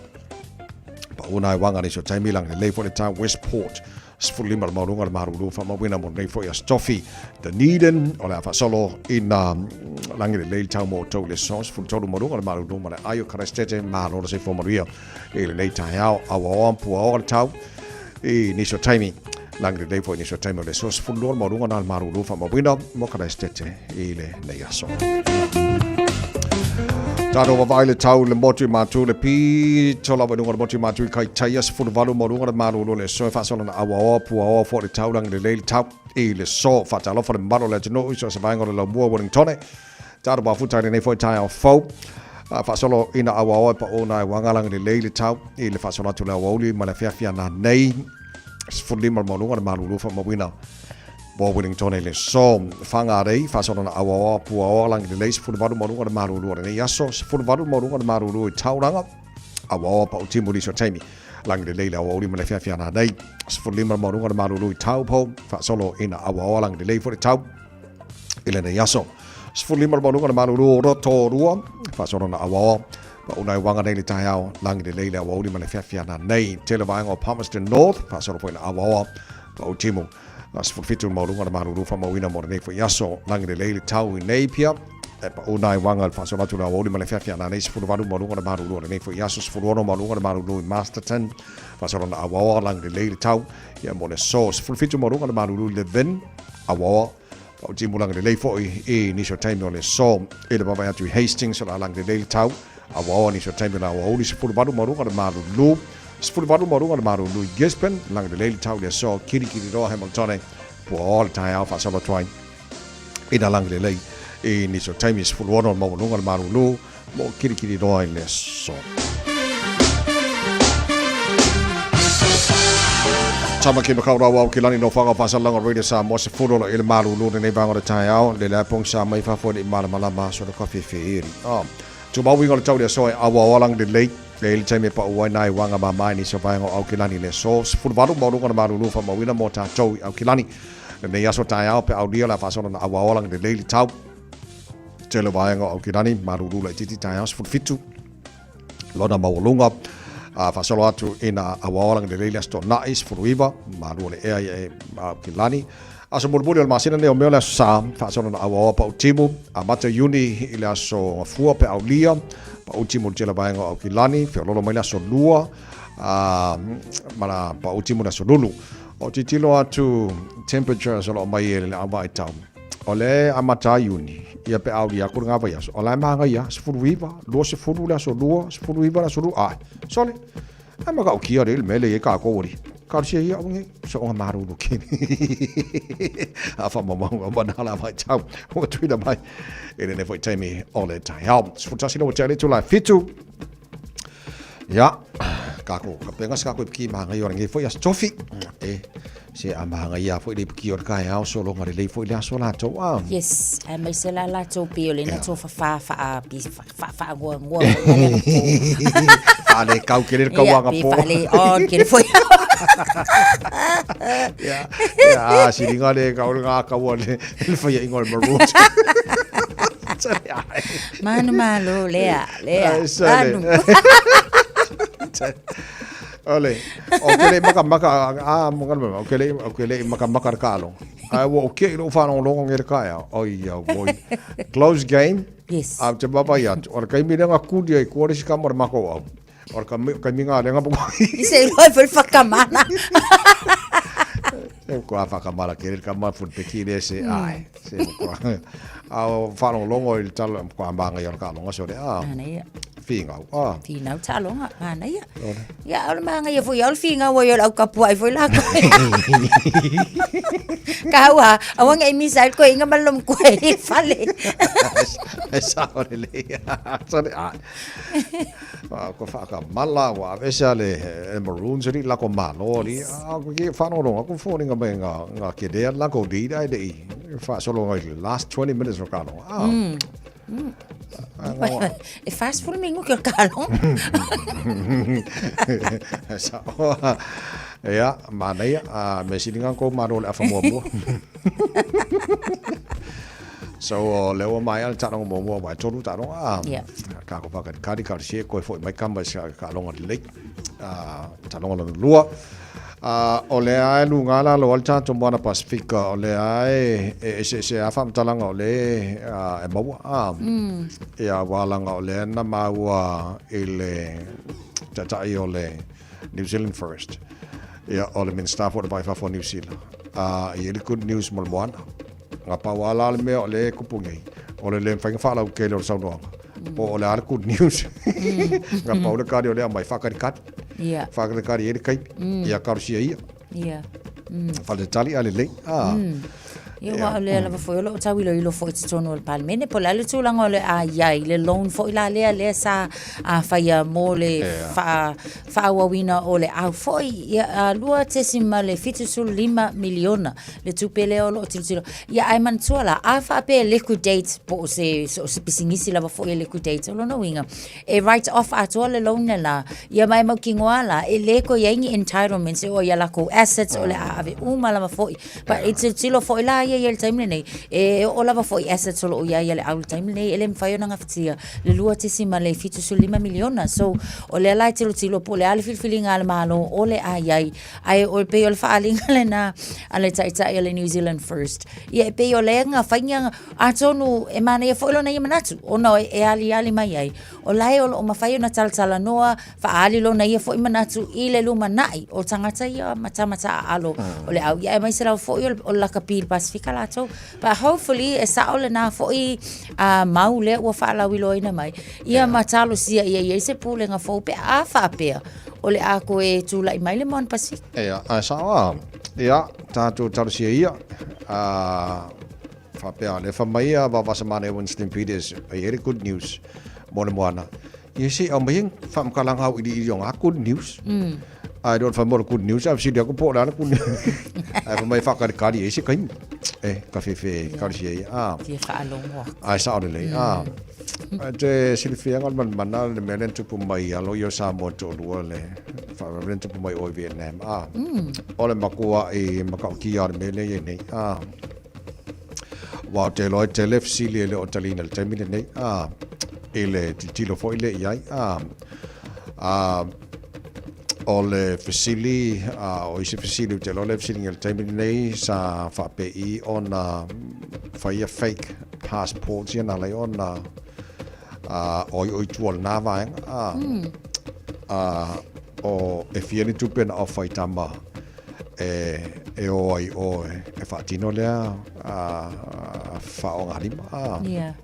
Speaker 3: Pauna e wanga nisi o taimi lagi lelei foi le tau Westport 15 le maualuga le malulu faamauina mo lenei foi aso tofi Dunedin o le a faasolo ina lagi lelei le tau mo outou i le aso 13 maualuga le malulu ma le ai o Karaistete malo le soifua manuia i lenei taeao auaoa puaoa le tau i nisi o taimi lagi lelei foi nisi o taimi o le aso 12 le maualuga na le malulu faamauina mo Karaistete i lenei aso. Tātou wawai le tau le motu i mātū le pito lava i lunga le motu i mātū i kai taia se fulu valu maualuga le malulu le aso e faasola na auaoa puaoa fo le tau langi lelei le tau i le so faatalofa le mamalu o le atunuu i so o se vaega o le laumua Wellingtone tātou mafuta i lenei foi taeao fou faasolo ina auaoa e paʻu na e uaga lagi lelei le tau i le faasolo atu le aoauli ma le afiafi ana nei 15 le maualuga le malulu faamauina Mo Wellington e le aso. Whangarei, whaasolona auaoa, puaoa, langi lelei, 18 maualuga le malulu o lenei aso, 18 maualuga le malulu i Tauranga, auaoa pau timu nisi o taimi, langi lelei le aoauli ma le feafea nanei, 15 maualuga le malulu i Taupo, whaasolo ina auaoa langi lelei fo le tau i lenei aso. 15 maualuga le malulu o Rotorua, whaasolona auaoa, pau nai wanga nei le taeao, langi lelei le aoauli ma le feafea nanei. Tele vaega o Palmerston North, whaasolo fo ina auaoa, pau timu. Na 17 maualuga le malulu faamauina mo lenei foi aso. Lagi lelei le tau i Napier. E pau nai uaga i le faasolo atu i le aoauli ma le feafea nanei 18 maualuga le malulu o lenei foi aso. 16 maualuga le malulu i Masterton. Faasolo na auaoa lagi lelei le tau ia mo le aso. 17 maualuga le malulu i Levin. Auaoa pau timu lagi lelei foi i nisi o taimi o le aso. I le vaavaai atu i Hastings o le a lagi lelei le tau. Auaoa nisi o taimi o le aoauli 18 maualuga le malulu. 18 maualuga le malulu i Gisborne, lagi lelei le tau i le aso Kirikiriroa Hamiltone, puaoa le taeao faasolo atu ai ina lagi lelei i nisi o taimi 16 maualuga le malulu mo Kirikiriroa i le aso. Tamaki Makaurau au ki lani no whanga whasalanga Radio Samoa se furo i le malulu lenei vaega o le taeao le lea pong sa mai fafo i malamalama so le kofi whiiri. Oh. Tumau uiga o le tau le aso e auaoa lagi lelei e i le taimi e paʻu ai nā i uaga mama i nisi o vaega o Aukilani le aso 18 maualuga le malulu faamauina mo tatou i Aukilani lenei aso taeao pe aulia le a faasolo na auaoa lagi lelei le tau tele o vaega o Aukilani malulu laitiiti taeao 17 lona maualuga a faasolo atu ina auaoa lagi lelei le aso Toonai 19 malu o le ea i Aukilani Aso mulimuli o le masina nei o Me o le aso Sa, faasolo na auaoa pau timu, amata Iuni i le aso Gafua pe aulia, pau timu i le tele vaega o Aukilani, feololo mai le aso Lua, a ma pau timu i le aso Lulu. O tilotilo atu temperatures o lo o mai e le au vaitau, o le amata a Iuni, ia pe aulia aku le nga vaiaso, o la e magaia, 19, 20 le aso Lua, 19 le aso Lulu, ae, sole, Ai ma kau kia le mele e ka ko ori. Ka sia ia onge so onga maruru kini. A fa mo mo ma na la mai tau. O tuina mai. E le foi taimi o le tai hao. Sfutasi no tele tu la fitu. Ya, ka ko ka penga sa ko ki ma ngai o ngai foi as tofi. E se a ma ngai ia foi le ki o ka hao so lo ngare le foi le aso la to a.
Speaker 8: Yes, a mai se la la to pi o le na to fa fa fa a pi fa fa fa ngoa ngoa foi le na po.
Speaker 3: Fa le kau ke le kau anga po.
Speaker 8: Fa le on ke le foi.
Speaker 3: Ia, ia, a siliga le ka o le gakaua le le faiaʻiga o le Maroons.
Speaker 8: Manu malo lea, lea.
Speaker 3: Ai, sale.
Speaker 8: Manu.
Speaker 3: Ole, o ke le makamaka a mo ngana o ke le o ke le makamaka le kaalo. Ai wo o ke lo whalongolongo nge le kaea. Oi ia voi. Close game.
Speaker 8: Yes.
Speaker 3: A te baba ia. O le kaimi lenga kuli ai kuare si ka mo le mako au. O le kaimi ngā lenga mo.
Speaker 8: I se iloa foi le whakamana.
Speaker 3: Se ko a whakamana ke le ka ma fun peki le se ai. Se ko. A o whalongolongo i le tala ko a manga i o le kaalonga so le a.
Speaker 8: Manaia.
Speaker 3: Fingau. A.
Speaker 8: Finau taaloga, manaia. Ia, o le magaia foi, o le figau ai o le au kapuaʻi foi lākou. Ka aua, aua ne i misa ai le koeina ma le lomatua i le fale.
Speaker 3: E sao lelei. Sorry, ai. Ah, ko whaakamala, wa aveese a le e Maroons ali lako malo ali. Ah, ko ki wharongonga, ko fōringa mai ngā, ngā kerea lako lead ai le i. Whaasolo ngai last 20 minutes o ka longa. Ah.
Speaker 8: E 40 minuti o le taaloga.
Speaker 3: Sao. Ia, manaia, a mea sili ngā kou malo le afa muamua. So, o lea ua maea le taaloga muamua wa e tolu taaloga. A,
Speaker 8: Yeah.
Speaker 3: ka ko whakatikari, ka risi e koe foi mai kama i sa taaloga lelei. A, taaloga lona lua. A, o lea e luga lalo ai le tatou Moana Pasifika, o lea e eseese lava faamatalaga o lea e maua, a, ia, aua leaga o lea na maua i le Taitai o le New Zealand First, ia, o le Minisita foi o le Vai i Fafo o Niu Sila, a, e i ai le good news mo le moana. Na pau lava la le mea o lea e kupu nei, o le le mafai ona faalautele o le saunoaga, po o le a le good news. Na pau le kari o lea aumai, faakalikali.
Speaker 8: Yeah.
Speaker 3: Faakalikali i ai le taimi, ia kalosia ia.
Speaker 8: Yeah.
Speaker 3: Faletali a lelei. Ah.
Speaker 8: Ia, aua o lea lava foi o lo o tau iloilo foi i totonu o le Palemene, po o le a le tulaga o le a i ai le loan foi la lea, lea sa a faia mo le faa, faaauauina o le au foi, ia, a 2.75 miliona le tupe lea o lo o tilotilo. Ia, ae manatua la, a faapea e liquidate po o se, so o se pisinisi lava foi e liquidate, o lona uiga, e write off atoa le loan lena, ia ma e mautinoa la, e le toe i ai ni entitlements e oo i a lakou assets o le a ave uma lava foi. But e tilotilo foi la ia i le taimi lenei, e oo lava foi i assets o lo o i ai ia le au i le taimi lenei, e le mafai ona gafatia le 2.75 miliona. So, o lea la e tilotilo po o le a le filifiliga a le Malo o le a i ai, Ae o pei o le faaaliga lena a le Taitai o le New Zealand First. Ia e pei o lea na fainga atonu e manaia foi lona ia manatu ona e aliali mai ai. O lae o loo mafai ona talatalanoa faaali lona ia foi manatu i le lumanai o tagata ia matamata aalo o le au. Ia aemaise lava foi o le lakapi i le Pasifika latou. But hopefully e sao lena foi mau lea ua faalauiloaina mai. Ia ma talosia ia i ai se pulega fou pe a faapea o le a toe tulai mai le Moana Pasifika.
Speaker 3: Ia, ae sao a, ia, tātou talosia ia, a, faapea, le fa mai a Vaovasamanaia Winston Peters, e i ai le good news mo le moana. Ia se i aumai ai faamatalaga auiliili o ngā good news. Ae le o le fai mai o le good news, ae fesili atu po o le a le good news. Ae fai mai e faakalikali ai se taimi. E, ka fefe talosia ia. A.
Speaker 8: Fia faalogo atu.
Speaker 3: Ae sao lelei. A. E te silafia le manamana le mea lea na tupu mai i alo ia o Samoa toalua le faalavelave lea na tupu mai o i Vietnam. A, o le makua i matautia o le mea lea e i ai nei. A, aua ou te iloa e tele fesili e le o taliina i le taimi lenei. A, i le tilotilo foi lea i ai. A, a, o le fesili, a, o isi fesili ou te iloa lea e fesiligia i le taimi lenei sa faapei ona faia fake passports ia na ala ai ona oi o i tua o lena vaega. A, a, o e fia ni tupe na ofa i tama e, e o ai o e faatino lea faaogalima. A,
Speaker 8: Yeah.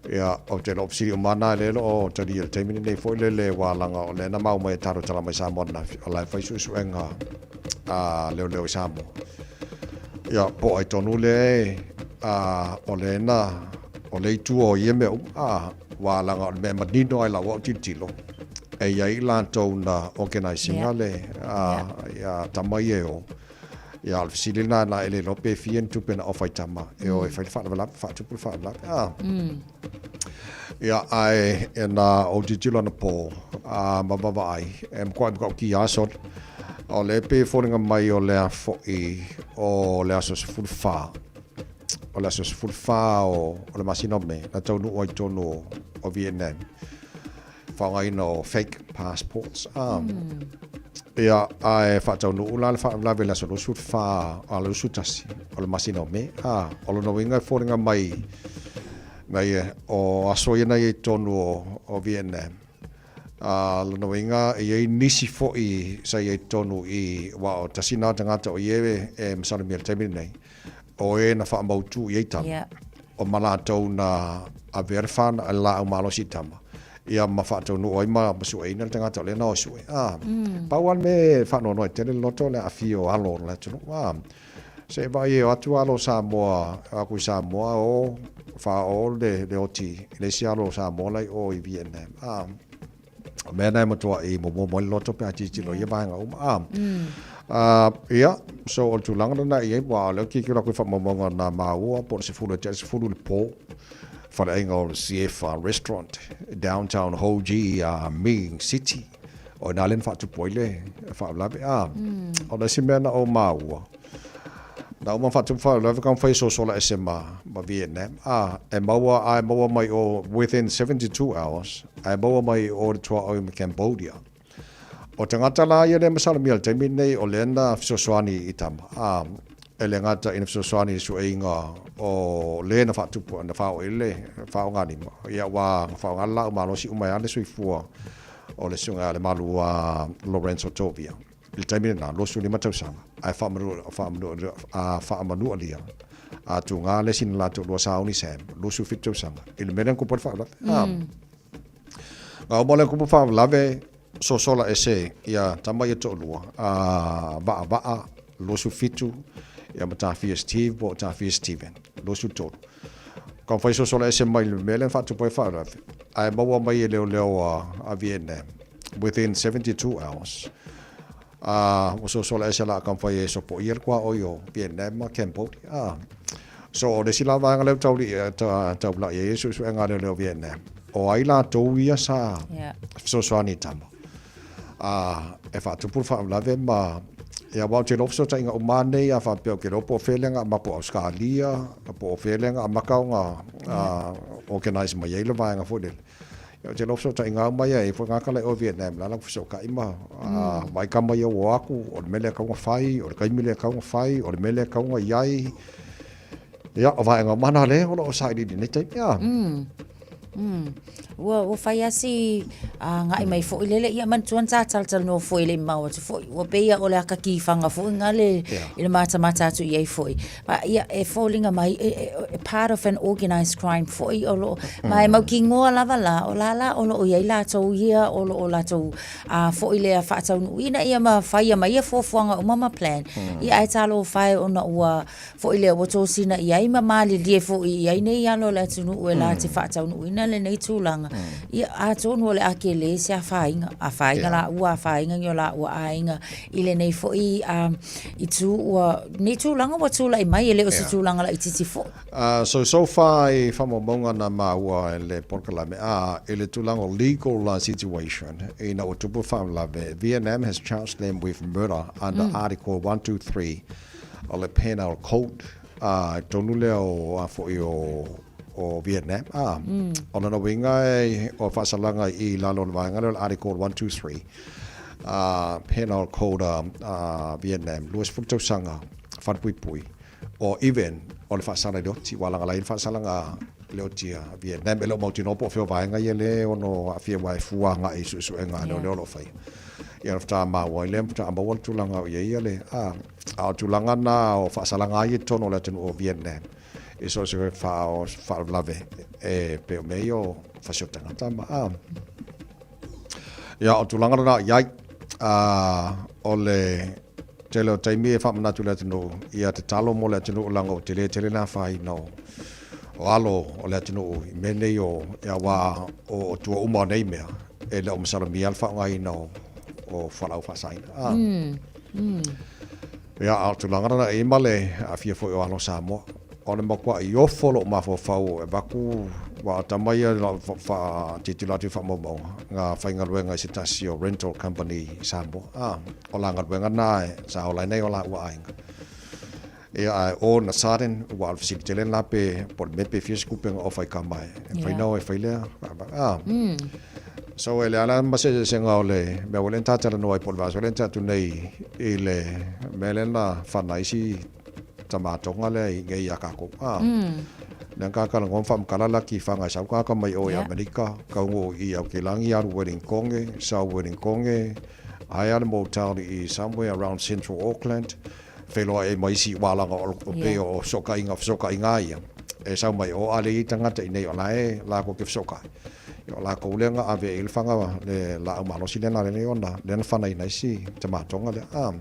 Speaker 3: Ia, ou te iloa fesili uma ana e le o tali i le taimi lenei foi lele ua laga o lea na mau mai e talo tala mai Samoa ananafi, o la e fai suesuega a leoleo i Samoa. Ia, po o ai tonu lea e, a, o lea na, o le itu o ia mea uma, a, ua laga o le mea e manino ai lau au tilotilo, e i ai i latou na organise ina le, a, ia, tama ia e o. Ia, o le fesili lena na e le iloa pe fia ni tupe na ofa i tama e o e fai le faalavelave, faatupu le faalavelave. A. Ia, ae e na ou tilotilo anapo, a, ma vaavaai, e matuai matautia lava sole. O lea e pei e foliga mai o le a fo'i o le aso 14, o le aso 14 o le masina o Me, na taunuu ai i totonu o Vietnam, faaaogaina o fake passports. Ia, ae faataunuu la le faalavelave i le aso 24, a le 21 o le masina o Me. A, o lona uiga e foliga mai na ia, o aso ia na i ai i totonu o Vietnam. A, lona uiga e i ai nisi foi sa i ai i totonu i, aua o tasi na tagata o ia e masalomia i le taimi lenei, o e na faamautu i ai tama, o ma latou na avea le whana, le laau malosi i tama, ia ma faataunuu ai ma sueina le tagata o lea na o e sue. A, pau lava le mea e faanoanoa ai tele le loto o le aafia o alo o le atunuu. A, se i vaai e o atu alo o Samoa, o atu i Samoa o faaoo le oti i le isi alo o Samoa la i o i Vietnam. A, O mea na e matuai momomo ai le loto pe a tilotilo i ia vaega uma. A, ia, so o le tulaga lena e i ai, aua o lea ou te tilotilo atu i faamaumauga na maua po o le 10 ia te 10 i le po, faleaiga o le CF Restaurant, downtown Ho Chi Minh City. O i ina lea na faatupu ai le faalavelave. A, o le isi mea na ou maua, Na uma faatupu faalavelave ka mafai e sosola ese ma ma Vietnam a e maua a e maua mai o within 72 hours a e maua mai o le tuaoi ma Cambodia. O tagata la ia lea masalomia i le taimi lenei o lea na fesoasoani i tama a e le gata ina fesoasoani i le sueiga o le na faatupu na faaoo i le faaaogalima ia ua faaaoga le laau malosi uma ai lava le soifua o le susuga ia Lemalu a Lorenzo Tovia. I le taimi lena, 25 tausaga, ae faamanualia atu ngā le isi na latou lua sauni Sam, 27 tausaga, i le mea lea na kupu ai le faalavelave. Ngā uma lea na kupu faalavelave, sosola ese ia tama ia toalua, a Vaavaa, 27, ia ma Tafia Steve po o Tafia Steven, 23. Ka whai sosola ese mai le mea lea na faatupu ai le faalavelave, ae maua mai e leoleo a Vietnam. Within 72 hours, a ua sosola ese la ka mawhai e sopo ia le kua oi o Vietnam ma Cambodia. A, so o le isi la vaega lea ua tau, ta, taulai ai e suesuega a leoleo o Vietnam, o ai latou ia sa fesoasoani i tama. A, e faatupu le faalavelave ma Ia, aua ou te iloa fesootaiga uma lava nei a faapea ou te iloa po o fea lea na amata po o Ausetalia, po o fea lea na amata ona organise mai ai le vaega foi lele. Ia ou te iloa fesootaiga uma ia e i ai foi gata la i o Vietnam la la fesootai ma vaai tama ia ua o atu, o le mea lea e tatau ona fai, o le taimi lea e tatau ona fai, o le mea lea e tatau ona i ai. Ia, o vaega uma na lea o lo o sailiili i lenei taimi. A.
Speaker 8: Ua fai lava si agai mai foi lele, ia manatua na ta talatalanoa foi e le i mamao atu foi, ua pei lava o le aka kifaga foi lena le, i le matamata atu i ai foi. Ma ia, e foliga mai, e part of an organised crime foi o lo o, ma e mautinoa lava la, o la la o lo o i ai latou ia, o lo o latou foi lea faataunuuina ia ma faia mai ia fuafuaga uma ma plan, ia ae talofa e ona ua foi lea ua tosina i ai ma malilie foi i ai nei alo o le atunuu e la te faataunuuina lenei tulaga. Ia, atonu o le a tele se afaina, afaina laua, afaina ni o laua aiga i lenei foi itu ua, nei tulaga ua tulai mai, e le o se tulaga laitiiti foi.
Speaker 3: So, so far i faamaumauga na maua e le polokalame, a, i le tulaga o legal situation, ina ua tupu le faalavelave, Vietnam has charged them with murder under Article 123 O le Penal Code, ā, e tonu lea o, a foi o, o Vietnam, ā, o lona uiga e, o faasalaga i lalo o le vaega lea o le Article 123, ā, Penal Code a, a Vietnam, 20 tausaga falepuipui, or even o le faasala i le oti, ua lagalaia le faasalaga i le oti a Vietnam, e le o mautinoa po o fea o vaega ia lea e ono aafia aua e fua agai i suesuega a leoleo o lo o faia. Ia ona faatoa maua ai lea ma faatoa maua le tulaga o i ai le, a, a o tulaga na o faasalaga ai i totonu o le atunuu o Vietnam i so o se faalavelave e pei o mea ia o fasi o tagata ma, a. Ia o tulaga lena i ai, a, o le tele o taimi e faamanatu i le atunuu, ia tatalo mo le atunuu leaga ua tele tele le afaina o, o alo o le atunuu i mea nei o, ia aua o tua uma o nei mea, E le o masalomia le faaaogaina o fualaau faasaina. Ia, a o tulaga lena e i ai ma le aafia foi o alo o Samoa. O le matuaʻi ofo loʻu mafaufau e avatu ua tama ia lau faatilotilo atu i faamaumauga na faigaluega i se tasi o rental company i Samoa a o la galuega lena e sa ola ai nai o laua aiga. Ia ae all in a sudden ua alu fesili tele lena pe po o le mea pe fia se tupe na ofa i kama e fai na oe fai lea a. So e leai la ma se eseesega o le mea ua lea na ta talanoa ai po o le vaiaso lea na tea atu nei i le mea lea na fana ai si tamatoga lea i nei ia tatou a. Lea na ta talanoa ma faamatala laki i faga e sau tagata mai o i Amerika taunuu i Aukilani alu Wellingtone sau Wellingtone ae a le motel i somewhere around central Auckland feiloai ai ma isi wālanga o pei o fesootaiga fesootaiga ia e sau mai o a le i ai tagata i nei o la e latou te fesootai. Ia o latou lea na ave ai le faga le laau malosi lea na lelei ona lea na fanaina ai si tamatoga lea. A.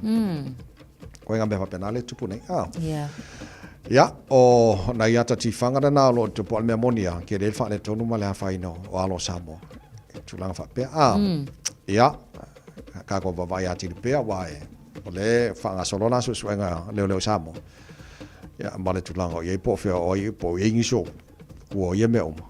Speaker 3: Koe ngā mea faapena le tupu nei. A. Ia, o nai ata tifaga lena o lo o tupu a le mea moni a, ke le faaletonu ma le afaina o alo o Samoa. Tulaga faapea. A. Ia, tatou vaavaai atili pea aua e O lea e faagasolo la suesuega leoleo i Samoa, ia, ma le tulaga o i ai po o fea o ai, po o i ai nisi o tua o ia mea uma,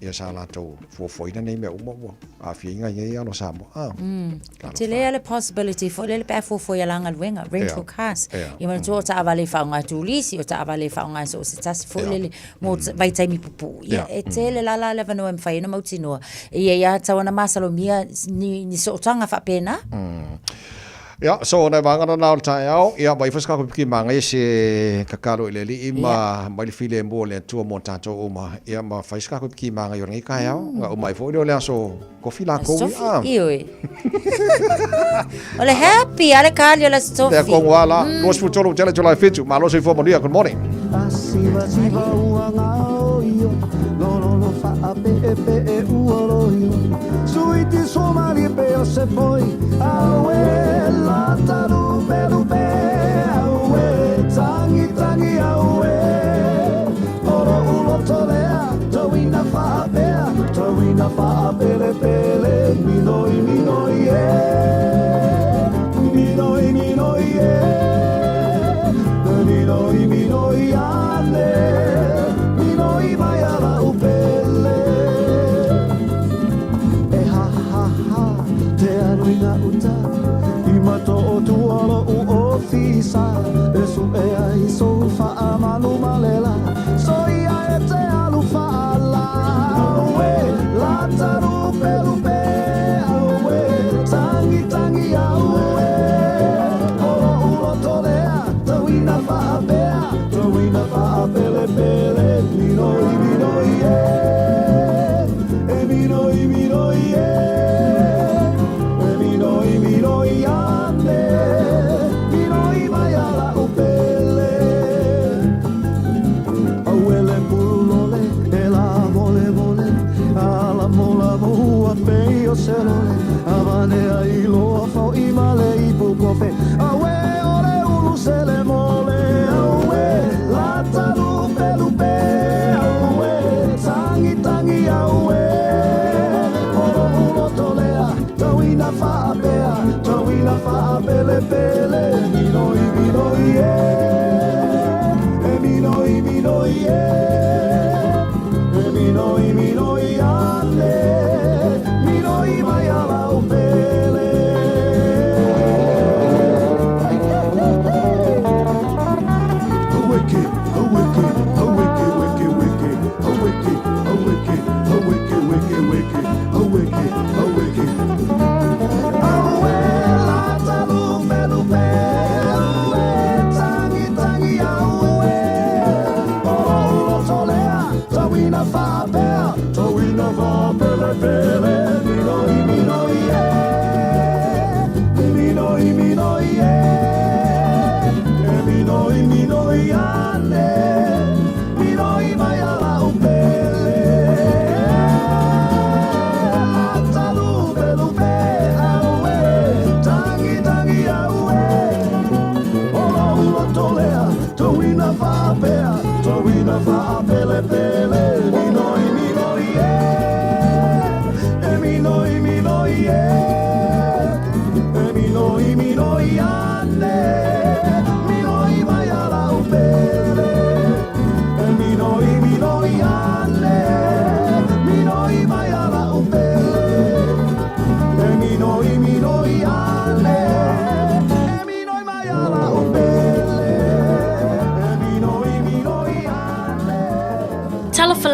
Speaker 3: ia sa latou fuafuaina nei mea uma ua aafia ai nai nei alo Samoa. Ah,
Speaker 8: E tele lava le possibility foi lele pe a fuafua ia la galuega, rental cars. Ia manatua o taavale e faaaoga e turisi, o taavale e faaaoga e so o se tasi foi lele mo vaitaimi pupuu. Ia, e tele la la le avanoa e mafai ai ona mautinoa. E i ai lava tatau ona masalomia ni sootaga faapena.
Speaker 3: Ia, so o nai vaega lena o le taeao, ia, ma ifo se tatou piki māngai se tatalo i le Alii ma mai le filemu o le Atua mo tatou uma. Ia, ma fai se tatou piki māngai o lenei taeao, na uma ai foi lea o le aso tofi lakou.
Speaker 8: Aso tofi, ioe. O le happy a le kali o le aso tofi.
Speaker 3: Lea kongu a la, 23 tele July 7, malo soifua manuia, good morning.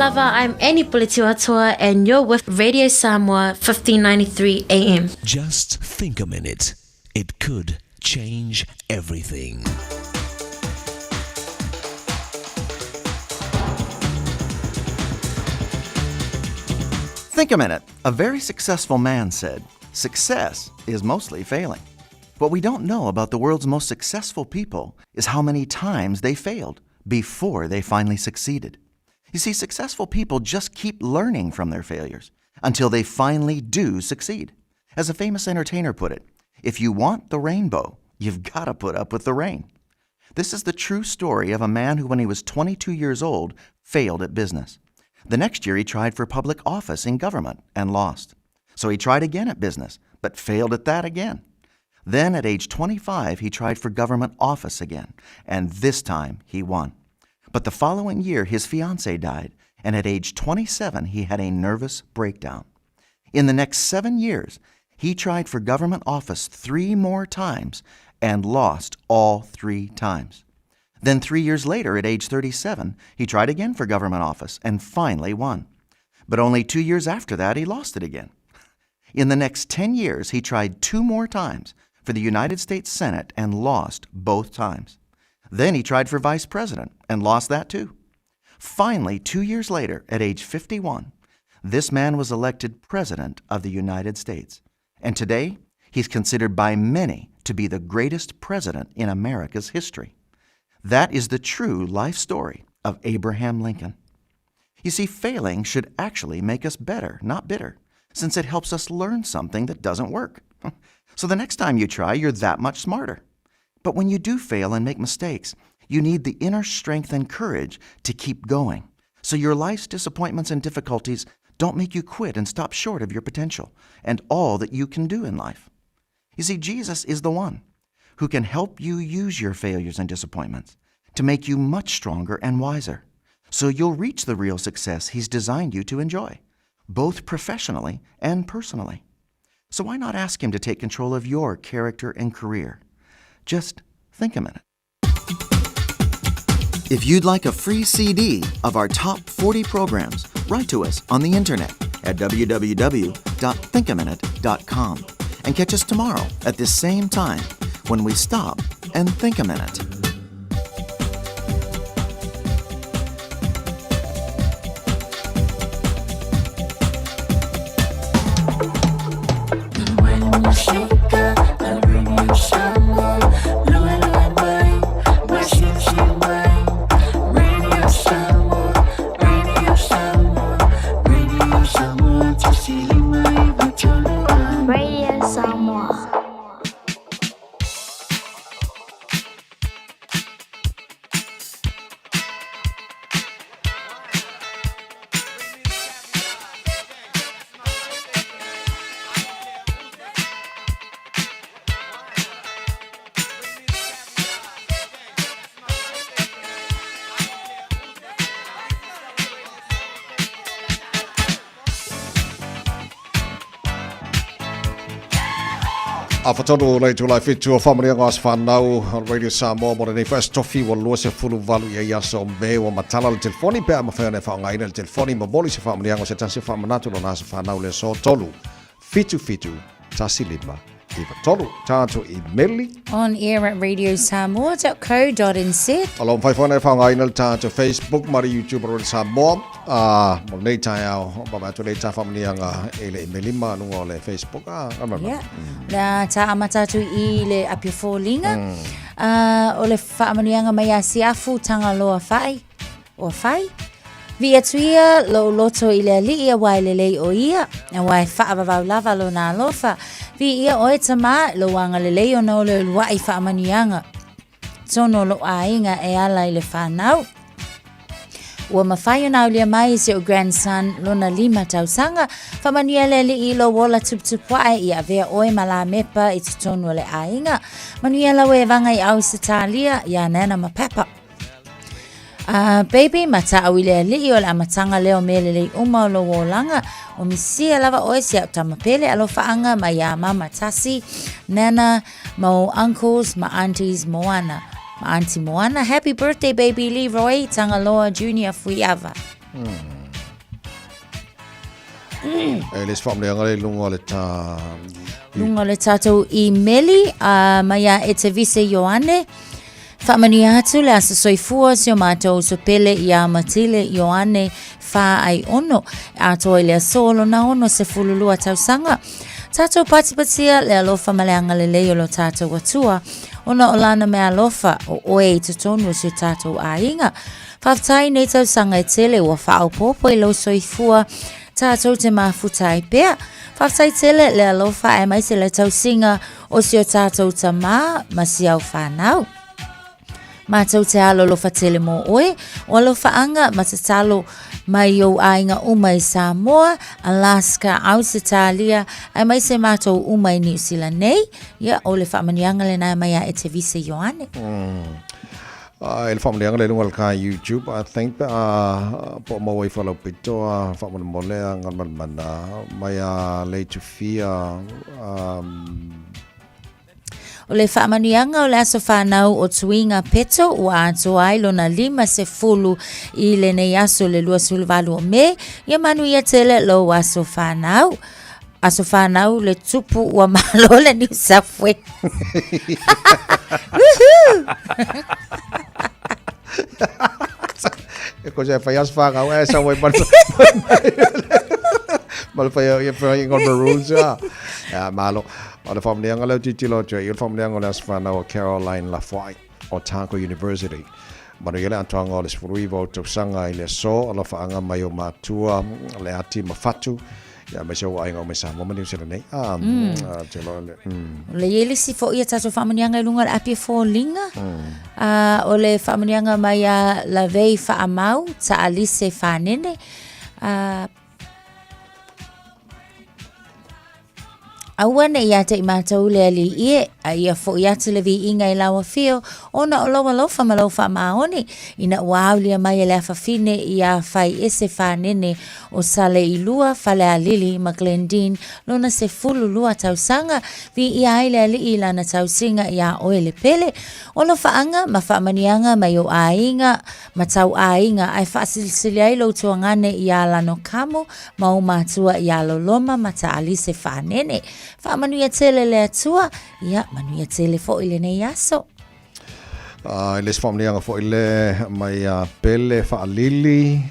Speaker 16: lava, I'm Annie Puletiuatoa and you're with Radio Samoa 1593 AM.
Speaker 5: Just think a minute. It could change everything.
Speaker 6: Think a minute. A very successful man said, Success is mostly failing. What we don't know about the world's most successful people is how many times they failed before they finally succeeded. You see, successful people just keep learning from their failures until they finally do succeed. As a famous entertainer put it, if you want the rainbow, you've got to put up with the rain. This is the true story of a man who, when he was 22 years old, failed at business. The next year, he tried for public office in government and lost. So he tried again at business, but failed at that again. Then, at age 25, he tried for government office again, and this time he won. But the following year, his fiancee died, and at age 27, he had a nervous breakdown. In the next seven years, he tried for government office three more times and lost all three times. Then, three years later, at age 37, he tried again for government office and finally won. But only two years after that, he lost it again. In the next 10 years, he tried two more times for the United States Senate and lost both times. Then he tried for vice president and lost that too. Finally, two years later, at age 51, this man was elected president of the United States. And today, he's considered by many to be the greatest president in America's history. That is the true life story of Abraham Lincoln. You see, failing should actually make us better, not bitter, since it helps us learn something that doesn't work. So the next time you try, you're that much smarter. But when you do fail and make mistakes, you need the inner strength and courage to keep going. So your life's disappointments and difficulties don't make you quit and stop short of your potential and all that you can do in life. You see, Jesus is the one who can help you use your failures and disappointments to make you much stronger and wiser so you'll reach the real success He's designed you to enjoy, both professionally and personally. So why not ask Him to take control of your character and career? Just think a minute. If you'd like a free CD of our top 40 programs, write to us on the internet at www.thinkaminute.com and catch us tomorrow at this same time when we stop and think a minute.
Speaker 19: Radio Samoa.
Speaker 3: A whatonu o lei tūlai whitu o whamanianga o whanau o Radio Samoa mo lenei whaas tofi wa lua se fulu valu ia ia so me wa matala le telefoni pe a mawhai ona e whaongaina le telefoni momoli se whamanianga o se tasi whamanatu lo nasa whanau le so tolu fitu fitu tasi lima iwa tolu tātou i meli
Speaker 8: On air at radiosamoa.co.nz.
Speaker 3: O lo mawhai whana e whaongaina le tātou Facebook ma le YouTube o Radio Samoa a mo lenei taeao o atu lei tā whamanianga e le imeli ma nunga o le Facebook a
Speaker 8: Yeah. La tā amata atu i le apia fōlinga. O le whaamanuianga mai a Siafu Tangaloa Whai, o Whai. Vi atu ia lou loto i le alii aua e lelei o ia, aua e faavavau lava lona alofa. Vi ia oe tama, lou agalelei ona o le uluai faamanuiaga tonu o lou aiga e ala i le fanau. Ua mafai ona aulia mai e si ou grandson lona lima tausaga. Faamanuia le alii i lou ola tuputupu ae ia avea oe ma Lamepa i totonu o le aiga. Manuia lau evaga i Ausetalia ia Nana ma Papa. Uh, baby, mataau i le alii o le amataga lea o mea lelei uma o lou olaga. O misia lava oe si au tama pele alofaaga mai iā mama Tasi, Nana, ma ou uncles ma aunties Moana. Ma auntie Moana, happy birthday baby Leroy Tangaloa Junior Fuiava.
Speaker 3: E le isi faamanuiaga lea i luga o le ta
Speaker 8: Luga o le tatou imeli mai ia Etevise Ioane. Faamanuia atu le aso soifua o si o matou uso pele iā Matile Ioane Faai'ono, atoa i le aso lona 62 tausaga. Tatou patipatia le alofa ma le agalelei o lo tatou Atua, ona o lana meaalofa o oe i totonu o si o tatou aiga. Faafetai i nei tausaga e tele ua faaopoopo i lou soifua, tatou te mafuta ai pea. Faafetai tele le alofa aemaise le tausiga o si o tatou tamā ma si au fanau. Matou te alolofa tele mō oe, o alofaaga ma tatalo mai ou aiga uma i Samoa, Alaska, Ausetalia, aemaise matou uma i Niu Sila nei. Ia, o le faamanuiaga lena e mai ia Etevise Ioane.
Speaker 3: E le faamanuiaga lea i luga o le ka YouTube, I think pe a po o maua ifo lau pito a faamolemole a Galumalemana mai a Leitufia
Speaker 8: O le faamanuiaga o le aso fanau o Tuiga Peto ua atoa ai lona 50 i lenei aso le 28 o Me, ia manuia tele lou aso fanau. Aso fanau le tupu ua malo le New South Wales. Woohoo!
Speaker 3: E ko se fai aso fanau e sa wai mal mal fai ia fai ngol maroons a. Ya malo. O le faamanuiaga lea ou tilotilo atu ai, o le faamanuiaga o le aso fanau a Caroline Lafoai o Otago University. Manuia le atoaga o le 19 o tausaga i le aso, alofaaga mai o matua le ati ma fatu, ia aemaise ou aiga uma i Samoa ma Niu Sila nei. Ah, te loa le.
Speaker 8: O le i ai le isi foi a tatou faamanuiaga i luga o le api e foliga. Ah, o le faamanuiaga mai a Lavei Faamau, Taalise Fanene. Ah, Aua ne i ia te i mātou le alii e, a ia foʻi atu le viiga i lau afio, ona o lou alofa ma lou faamaoni, ina ua aulia mai e le afafine iā Faiese Fanene o Saleilua, Falealili ma Glendene lona 12 tausaga, viia ai le alii i lana tausiga iā oe le pele. O alofaaga ma faamanuiaga mai ou aiga ma tau aiga ae faasilisili ai lou tuagane iā Lano Kamo ma ou matua iā Loloma ma Taalise Fanene. Faamanuia tele le Atua, ia manuia tele foʻi lenei aso.
Speaker 3: I le isi faamanuiaga foi le mai ia Pele Faalili,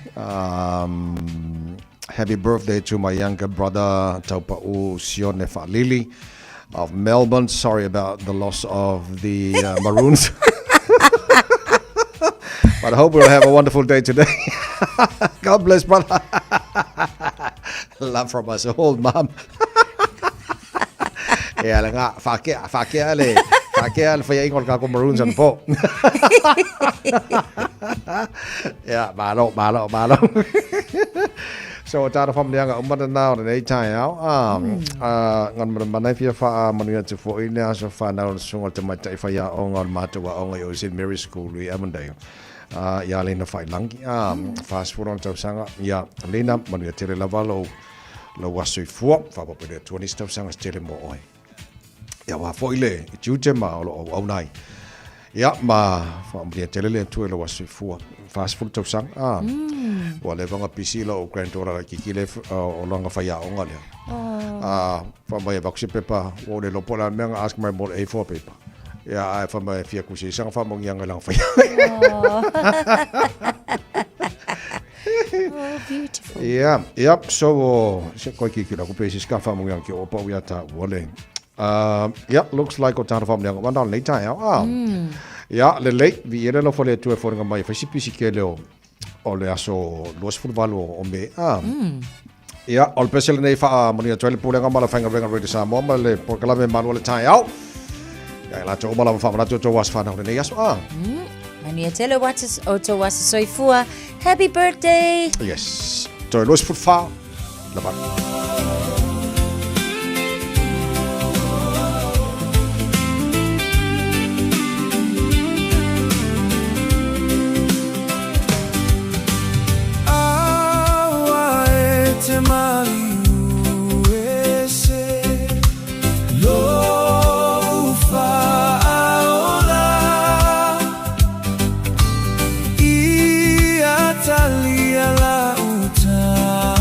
Speaker 3: happy birthday to my younger brother Taupa'u Sione Faalili of Melbourne. Sorry about the loss of the Maroons. But I hope we'll have a wonderful day today. God bless, brother. Love from us all, mum. Ia, le ngā, whakea, whakea le, whakea le whaia ingoa le kako Maroons an po. Ia, malo, malo, malo. So, o tāna whamanianga umana nā o lenei taeao, a, a, ngana mana mana fia wha manuia te fo i le aso whanau o le sunga o te maitai whai a onga o le mātou a onga i o St. Mary's School i Avondale. A, ia Lena Whailangi, a, whasifura o tausaga, ia Lena, manuia tele lava lou, lou aso i fua, whapapa le atua nisi tausaga se tele mo oe. Ia wā foi le, i tiute ma o lo au au nai. Ia, ma whaamaria tele le atua i lou aso i fua. 40 tausaga, a, ua leva ona pisi lou granddaughter laitiiti lea o lana faiaoga lea. A, fai mai e avatu se pepa, ua ou le iloa po o le a le mea na ask mai mo le A4 paper. Ia, ae fai mai e fia tusi ai sana faamanuiaga i lana faiaoga.
Speaker 8: Oh, beautiful.
Speaker 3: Ia, ia, so, se koe kikilo aku pe se ska faamanuiaga ki o pau ia tāua le. Yeah, looks like o tāna whaamanianga wanda nei tae au. Ah. Ia, le lei, vi ele lo fole tu e fōringa mai, whaisi pisi ke leo o le aso 28 o me. Ah. Ia, o le pese lenei wha manuia atu ai le pulega ma le whainga renga Radio Samoa ma le polokalame malu o le tae au. Ia, e lātou uma lava whaamanatu o tō aso whanau lenei aso. Ah.
Speaker 8: Manuia tele o tō aso soifua. Happy birthday!
Speaker 3: Yes. Toe 24, lava.
Speaker 1: Aua e te maliu e se lou whaaola I atalia la utangi.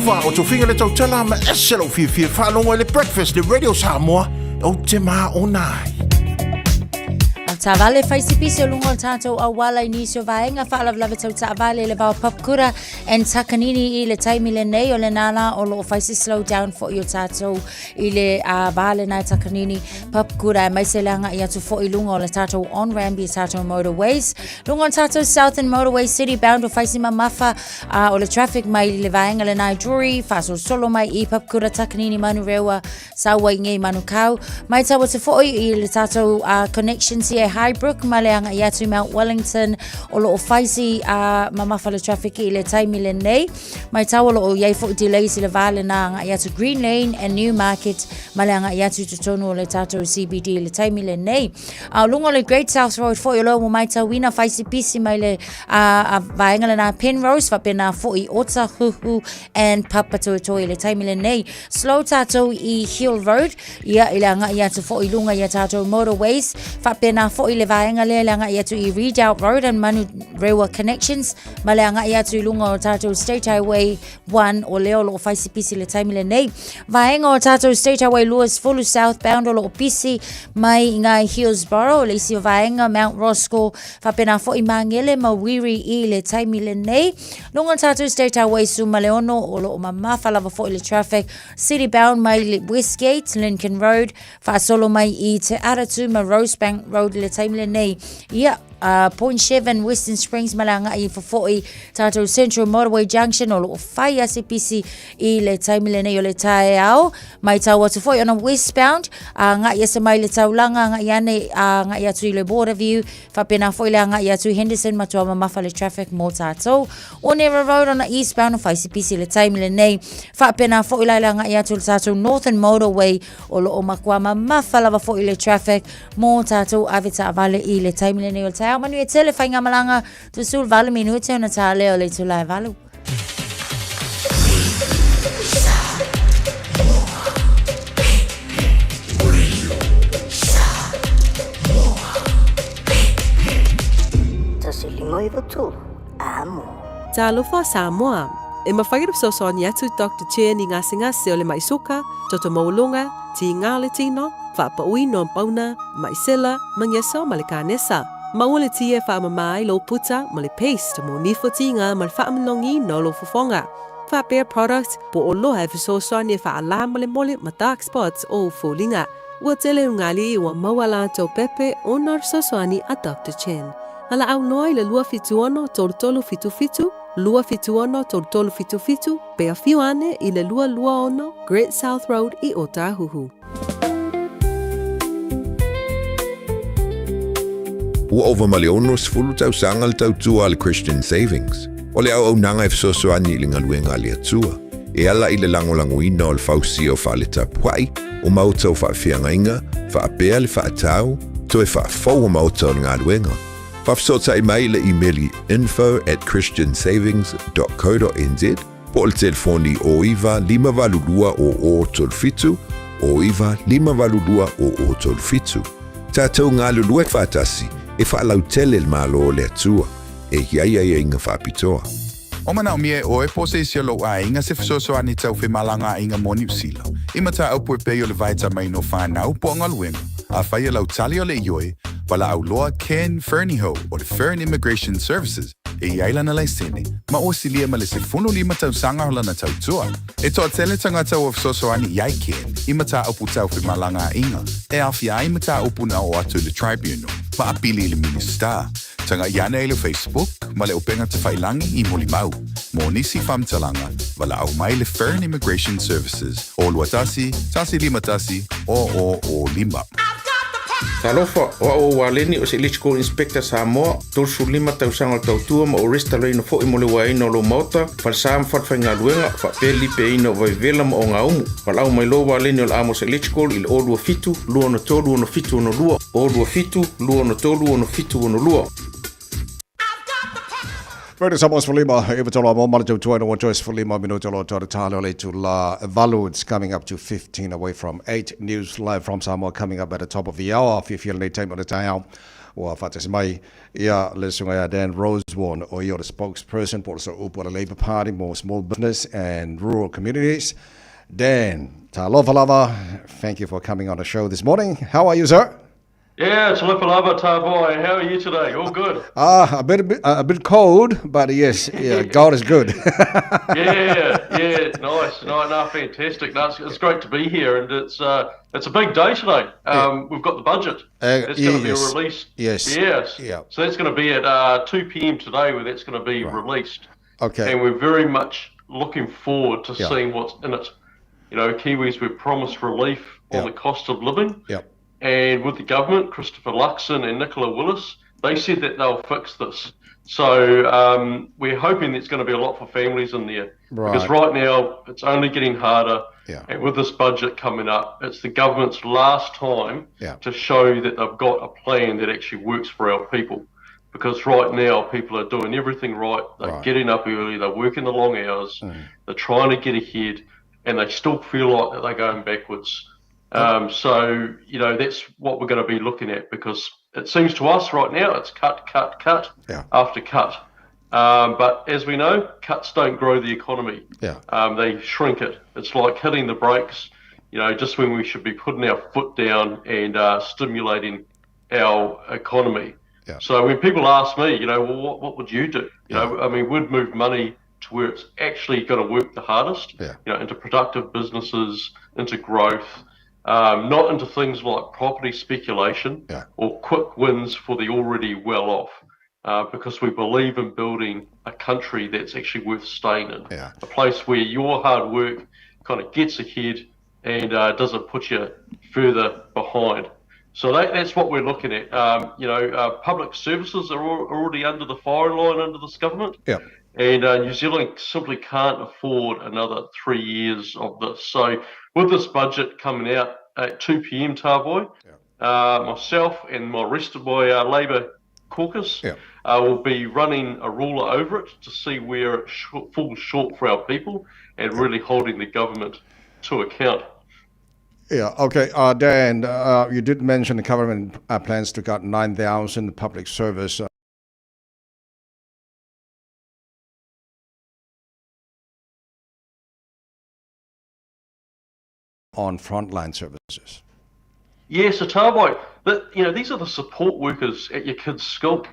Speaker 9: Talofa, o Tofiga le tautala ma ese lou fiafia e faalogo i le Breakfast i le Radio Samoa, ou te māona ai.
Speaker 8: Taavale fai se pisi o luga o le tātou auala i nisi o vaega faalavelave tau taavale i le vao Papakura and Takanini i le taimi lenei o lena la o loo fai se slow down fo'i o tātou i le vā lena e Takanini Papakura aemaise le agai atu fo'i luga o le tātou on ramp i tātou motorways luga o le tātou Southern Motorway City bound o fai si mamafa o le traffic mai i le vaega lena i Drury faasolosolo mai i Papakura Takanini Manurewa Sau ai ngei Manukau. Mai tau atu fo'i i le tātou connections i e Highbrook ma le agai atu Mount Wellington o loo fai si mamafa le traffic i le taimi lenei. Mai tau o loo iai fo'i delays i le vā lena agai atu Green Lane and Newmarket ma le agai atu i totonu o le tātou CBD i le taimi lenei. A o luga o le Great South Road fo'i o lea ua maitauina fai si pisi mai le vaega lena Penrose faapena fo'i Otahuhu and Papatoetoe i le taimi lenei. Slow tātou i Hill Road, ia i le agai atu fo'i i luga i a tātou motorways. Faapena fo'i le vaega lea i le agai atu i Redoubt Road and Manurewa Connections, ma le agai atu i luga o tātou State Highway 1 o lea o loo fai si pisi le taimi lenei. Vaega o tātou State Highway 20 southbound o loo pisi mai i ngā Hillsborough, le isi o vaega Mount Roskill, faapena fo'i Mangere ma Wiri i le taimi lenei. Luga o tātou State Highway 16 o loo mamafa lava fo'i le traffic city bound mai le Westgate, Lincoln Road, faasolo mai i Te Aratū ma Rosebank Road i le taimi lenei. Ia, Point Chevin, Western Springs ma le agai i fofo'i tātou Central Motorway Junction o loo fai a se pisi i le taimi lenei o le taeao. Mai tau atu fo'i ona westbound, agai ese mai le taulaga, agai ane, agai atu i le Waterview, Faapena foi le agai atu i Henderson matua mamafa le traffic mo tātou. Onera Road ona eastbound o Faisipisi le taimi lenei. Faapena foi la le agai atu le tātou Northern Motorway o loo makua mamafa lava foi le traffic mo tātou ave taavale i le taimi lenei o le taeao. Manuia tele faigamalaga 18 minute ona tā lea o le itula e 8.
Speaker 11: Talofa Samoa! E mafai ona fesoasoani atu Doctor Chen i gasegase o le mai soka, toto maualuga, tiga o le tino, faapauina o pauna, mai sela, magesa ma le kanesa. Maua le ti e faamama ai lou puta ma le paste mo nifo tiga ma le faamanogiina o lou fofoga. Faapea product po o loa e fesoasoani e faalā molemole ma dark spots o ou foliga. Ua tele ugali ua maua latou pepe ona o le fesoasoani a Doctor Chen. Valaau loa i le 276 3377, 276 3377, pe afio ane i le 226 Great South Road i Ōtāhuhu.
Speaker 13: Ua ova ma le 60 tausaga le tautua a le Christian Savings. O le auaunaga e fesoasoani i le galuega a le Atua, e ala i le lagolagoina o le fausia o fale tapuai, o maota o faafeagaiga, faapea le faatau, toe faafou o maota o le galuega. Faafesootai mai i le imeli info at christiansavings dot co dot nz po o le telefoni 09 582 0037, 09 582 0037. Tatou galulue faatasi e faalautele le Malo o le Atua e i ai aiaiga faapitoa.
Speaker 24: O manaomia e ʻoe po o se isi o lou ʻāina se fesoasoani tau femalagaaiga mo Niu Sila, i mataupu e pei o le vaetamaina o whānau po o galuega, afai e lau tali o le ioe, valaau loa Ken Fernihough o le Fern Immigration Services e i ai lana laisene, ma ua silia ma le 15 tausaga o lana tautua. E toatele tagata ua fesoasoani i ai Ken i mataupu tau femalagaaiga e aofia ai mataupu na oo atu i le Tribunal ma apili i le Minisita. Tagai ane i le Facebook ma le upega tafailangi i Molimau. Mo nisi faamatalaga, valaau mai le Fern Immigration Services o 21 151 0005.
Speaker 25: Talofa, o au o Waleni o se Electrical Inspector Samoa, 35 tausaga o le tautua ma o resitalaina foi mo le uaeina o lou maota, falesa ma falefaigaluega, faapea le lipeaina o vaivela ma ogaumu. Valaau mai loa Waleni o le Amos Electrical i le 027 263 6762, 027 263 6762.
Speaker 3: Verdi Samoa 15, e tolo mo mala tau no choice 15 minuto lo tau talo le to la valu. It's coming up to 15 away from 8. News live from Samoa coming up at the top of the hour. Fiafia lenei taimi o le taeao. Ua faatasi mai ia le susuga ia Dan Rosewarne, o ia o le spokesperson po o le sooupu a le Labour Party mo Small Business and Rural Communities. Dan, talofa lava, thank you for coming on the show this morning. How are you, sir?
Speaker 10: Yeah, it's Lipalava Tavoy. How are you today? All good.
Speaker 3: Ah, a bit, a bit, a bit cold, but yes, yeah, God is good.
Speaker 10: yeah, yeah, nice, no, no, fantastic. No, it's, it's great to be here, and it's it's a big day today. Um, We've got the budget. it's going to be released.
Speaker 3: Yes.
Speaker 10: Yes.
Speaker 3: Yeah.
Speaker 10: So that's going to be at 2 p.m. today, where that's going to be right. released.
Speaker 3: Okay.
Speaker 10: And we're very much looking forward to yeah. seeing what's in it. You know, Kiwis were promised relief on the cost of living.
Speaker 3: Yeah.
Speaker 10: And with the government, Christopher Luxon and Nicola Willis, they said that they'll fix this. So um, we're hoping there's going to be a lot for families in there.
Speaker 3: Right.
Speaker 10: Because right now, it's only getting harder.
Speaker 3: Yeah.
Speaker 10: And with this budget coming up, it's the government's last time
Speaker 3: yeah.
Speaker 10: to show that they've got a plan that actually works for our people. Because right now, people are doing everything right. They're
Speaker 3: right.
Speaker 10: getting up early, they're working the long hours, they're trying to get ahead, and they still feel like that they're going backwards. Um, so, you know, that's what we're going to be looking at because it seems to us right now it's cut, cut, cut
Speaker 3: yeah.
Speaker 10: after cut. Um, but as we know, cuts don't grow the economy.
Speaker 3: Yeah.
Speaker 10: Um, they shrink it. It's like hitting the brakes, you know, just when we should be putting our foot down and uh, stimulating our economy.
Speaker 3: Yeah.
Speaker 10: So when people ask me, you know, well, what, what would you do? You
Speaker 3: yeah.
Speaker 10: know, I mean, we'd move money to where it's actually going to work the hardest,
Speaker 3: yeah.
Speaker 10: you know, into productive businesses, into growth, um, not into things like property speculation
Speaker 3: yeah.
Speaker 10: or quick wins for the already well off, uh, because we believe in building a country that's actually worth staying in,
Speaker 3: yeah.
Speaker 10: a place where your hard work kind of gets ahead and uh, doesn't put you further behind. So that, that's what we're looking at. Um, you know, uh, public services are already under the firing line under this government.
Speaker 3: Yeah.
Speaker 10: And uh, New Zealand simply can't afford another three years of this. So, with this budget coming out at 2 p.m., Tavoy,
Speaker 3: yeah.
Speaker 10: uh, myself and my rest of my uh, Labour caucus
Speaker 3: yeah.
Speaker 10: will be running a ruler over it to see where it sh- falls short for our people and
Speaker 3: yeah.
Speaker 10: really holding the government to account.
Speaker 3: Yeah, okay. Uh, Dan, uh, you did mention the government uh, plans to cut 9,000 public service on frontline services.
Speaker 10: Yeah, so Tavoy, that you know, these are the support workers at your kids' school.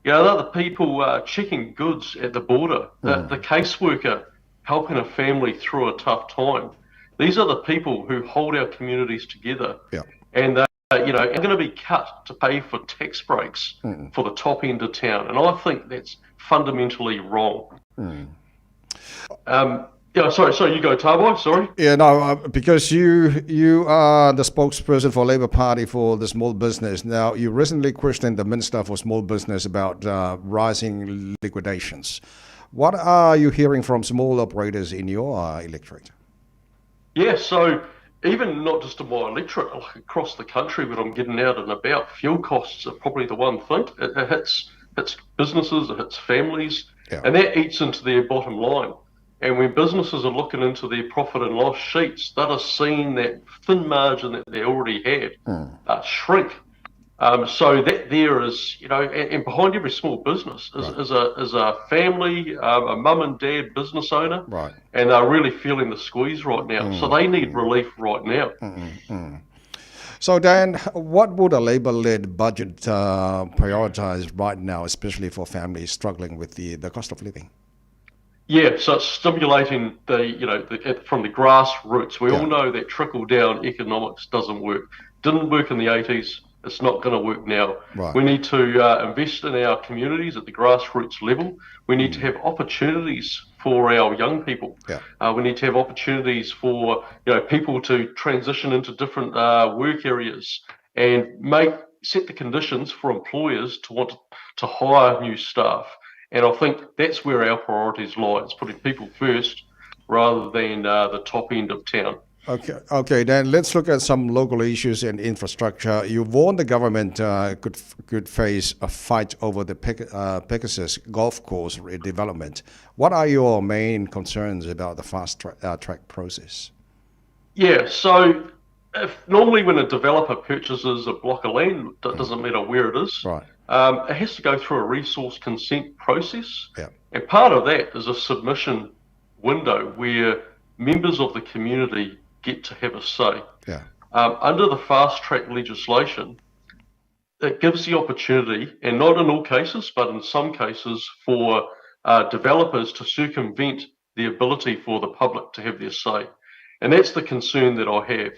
Speaker 10: You know, they're the people uh, checking goods at the border, the, the caseworker helping a family through a tough time. These are the people who hold our communities together.
Speaker 3: Yeah.
Speaker 10: And they, you know, are going to be cut to pay for tax breaks for the top end of town. And I think that's fundamentally wrong. Um, yeah, sorry, sorry, you go, Tavoy, sorry.
Speaker 3: Yeah, no, uh, because you you are the spokesperson for Labour Party for the small business. Now, you recently questioned the Minister for Small Business about uh, rising liquidations. What are you hearing from small operators in your uh, electorate?
Speaker 10: Yeah, so even not just in my electorate, like across the country when I'm getting out and about, fuel costs are probably the one thing. It, it hits, hits businesses, it hits families,
Speaker 3: yeah.
Speaker 10: and that eats into their bottom line. And when businesses are looking into their profit and loss sheets, that are seeing that thin margin that they already had uh, shrink. Um, so that there is, you know, and, and behind every small business is,
Speaker 3: right.
Speaker 10: is a is a family, um, a mum and dad business owner,
Speaker 3: right?
Speaker 10: And they're really feeling the squeeze right now. So they need relief right now.
Speaker 3: Mm. So Dan, what would a Labour-led budget uh, prioritise right now, especially for families struggling with the, the cost of living?
Speaker 10: Yeah, so it's stimulating the, you know, the, from the grassroots. We
Speaker 3: yeah.
Speaker 10: all know that trickle-down economics doesn't work. Didn't work in the 80s. It's not going to work now.
Speaker 3: Right.
Speaker 10: We need to uh, invest in our communities at the grassroots level. We need to have opportunities for our young people.
Speaker 3: Yeah.
Speaker 10: Uh, we need to have opportunities for you know people to transition into different uh, work areas and make set the conditions for employers to want to, to hire new staff. And I think that's where our priorities lie. It's putting people first rather than uh, the top end of town.
Speaker 3: Okay, okay. Then let's look at some local issues and infrastructure. You warned the government uh, could could face a fight over the Peg- uh, Pegasus golf course redevelopment. What are your main concerns about the fast tra- uh, track process?
Speaker 10: Yeah, so If normally when a developer purchases a block of land, it doesn't matter where it is,
Speaker 3: right.
Speaker 10: It has to go through a resource consent process.
Speaker 3: Yeah.
Speaker 10: And part of that is a submission window where members of the community get to have a say.
Speaker 3: Yeah.
Speaker 10: Under the fast track legislation, it gives the opportunity, and not in all cases, but in some cases, for developers to circumvent the ability for the public to have their say. And that's the concern that I have.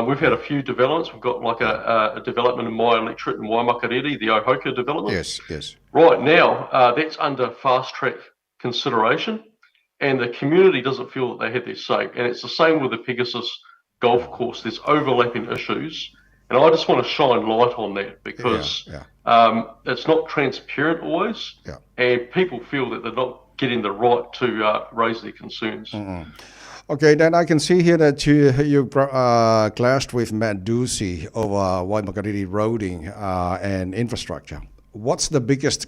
Speaker 10: We've had a few developments. We've got like a development in my electorate in Waimakariri, the Ohoka development.
Speaker 3: Yes, yes.
Speaker 10: Right now, that's under fast track consideration, and the community doesn't feel that they have their say. And it's the same with the Pegasus golf course. There's overlapping issues, and I just want to shine light on that because it's not transparent always, and people feel that they're not getting the right to raise their concerns.
Speaker 3: Mm-hmm. Okay, then I can see here that you clashed with Matt Doocey over Waimakariri roading and infrastructure. What's the biggest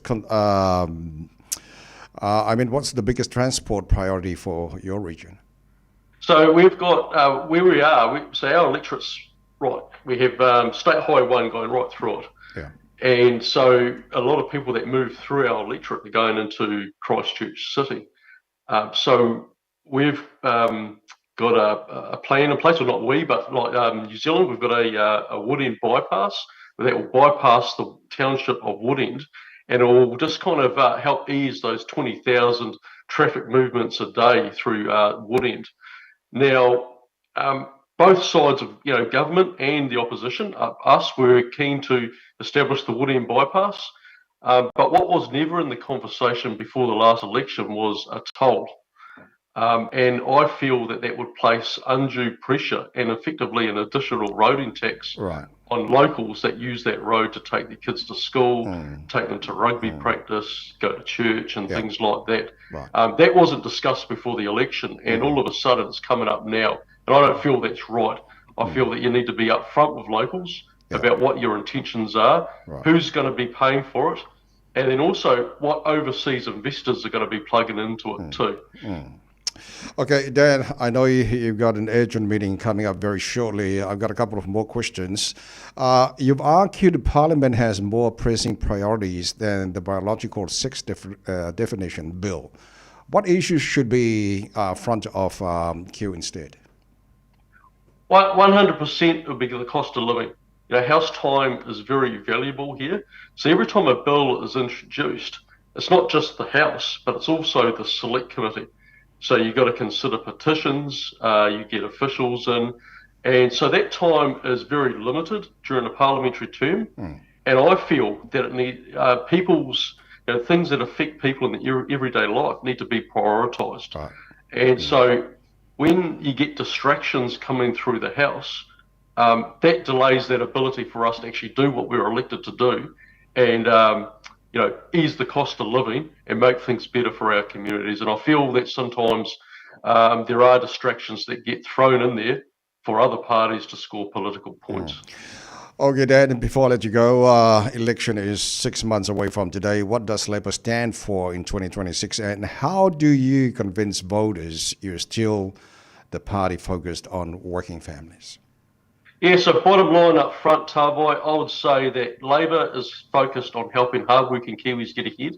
Speaker 3: what's the biggest transport priority for your region?
Speaker 10: So we've got where we are. So our electorate's right. We have State Highway 1 going right through it.
Speaker 3: Yeah.
Speaker 10: And so a lot of people that move through our electorate are going into Christchurch City. So we've got a plan in place, or not we, but like New Zealand, we've got a Woodend bypass that will bypass the township of Woodend, and it will just kind of help ease those 20,000 traffic movements a day through Woodend. Now, both sides of government and the opposition, us, were keen to establish the Woodend bypass, but what was never in the conversation before the last election was a toll. And I feel that would place undue pressure and effectively an additional roading tax on locals that use that road to take their kids to school, take them to rugby practice, go to church and things like that.
Speaker 3: Right.
Speaker 10: That wasn't discussed before the election, and all of a sudden it's coming up now. And I don't feel that's right. I feel that you need to be upfront with locals about what your intentions are, who's going to be paying for it, and then also what overseas investors are going to be plugging into it too.
Speaker 3: Mm. Okay, Dan, I know you've got an urgent meeting coming up very shortly. I've got a couple of more questions. You've argued Parliament has more pressing priorities than the biological sex definition bill. What issues should be front of queue instead?
Speaker 10: 100% would be the cost of living. House time is very valuable here. So every time a bill is introduced, it's not just the House, but it's also the Select Committee. So you've got to consider petitions, you get officials in. And so that time is very limited during a parliamentary term.
Speaker 3: Mm.
Speaker 10: And I feel that it need people's, things that affect people in their everyday life need to be prioritised.
Speaker 3: Right.
Speaker 10: And so when you get distractions coming through the House, that delays that ability for us to actually do what we were elected to do and ease the cost of living and make things better for our communities. And I feel that sometimes there are distractions that get thrown in there for other parties to score political points.
Speaker 3: Okay, Dan, before I let you go, election is 6 months away from today. What does Labour stand for in 2026, and how do you convince voters you're still the party focused on working families?
Speaker 10: Yeah, so bottom line up front, Tavai, I would say that Labour is focused on helping hardworking Kiwis get ahead,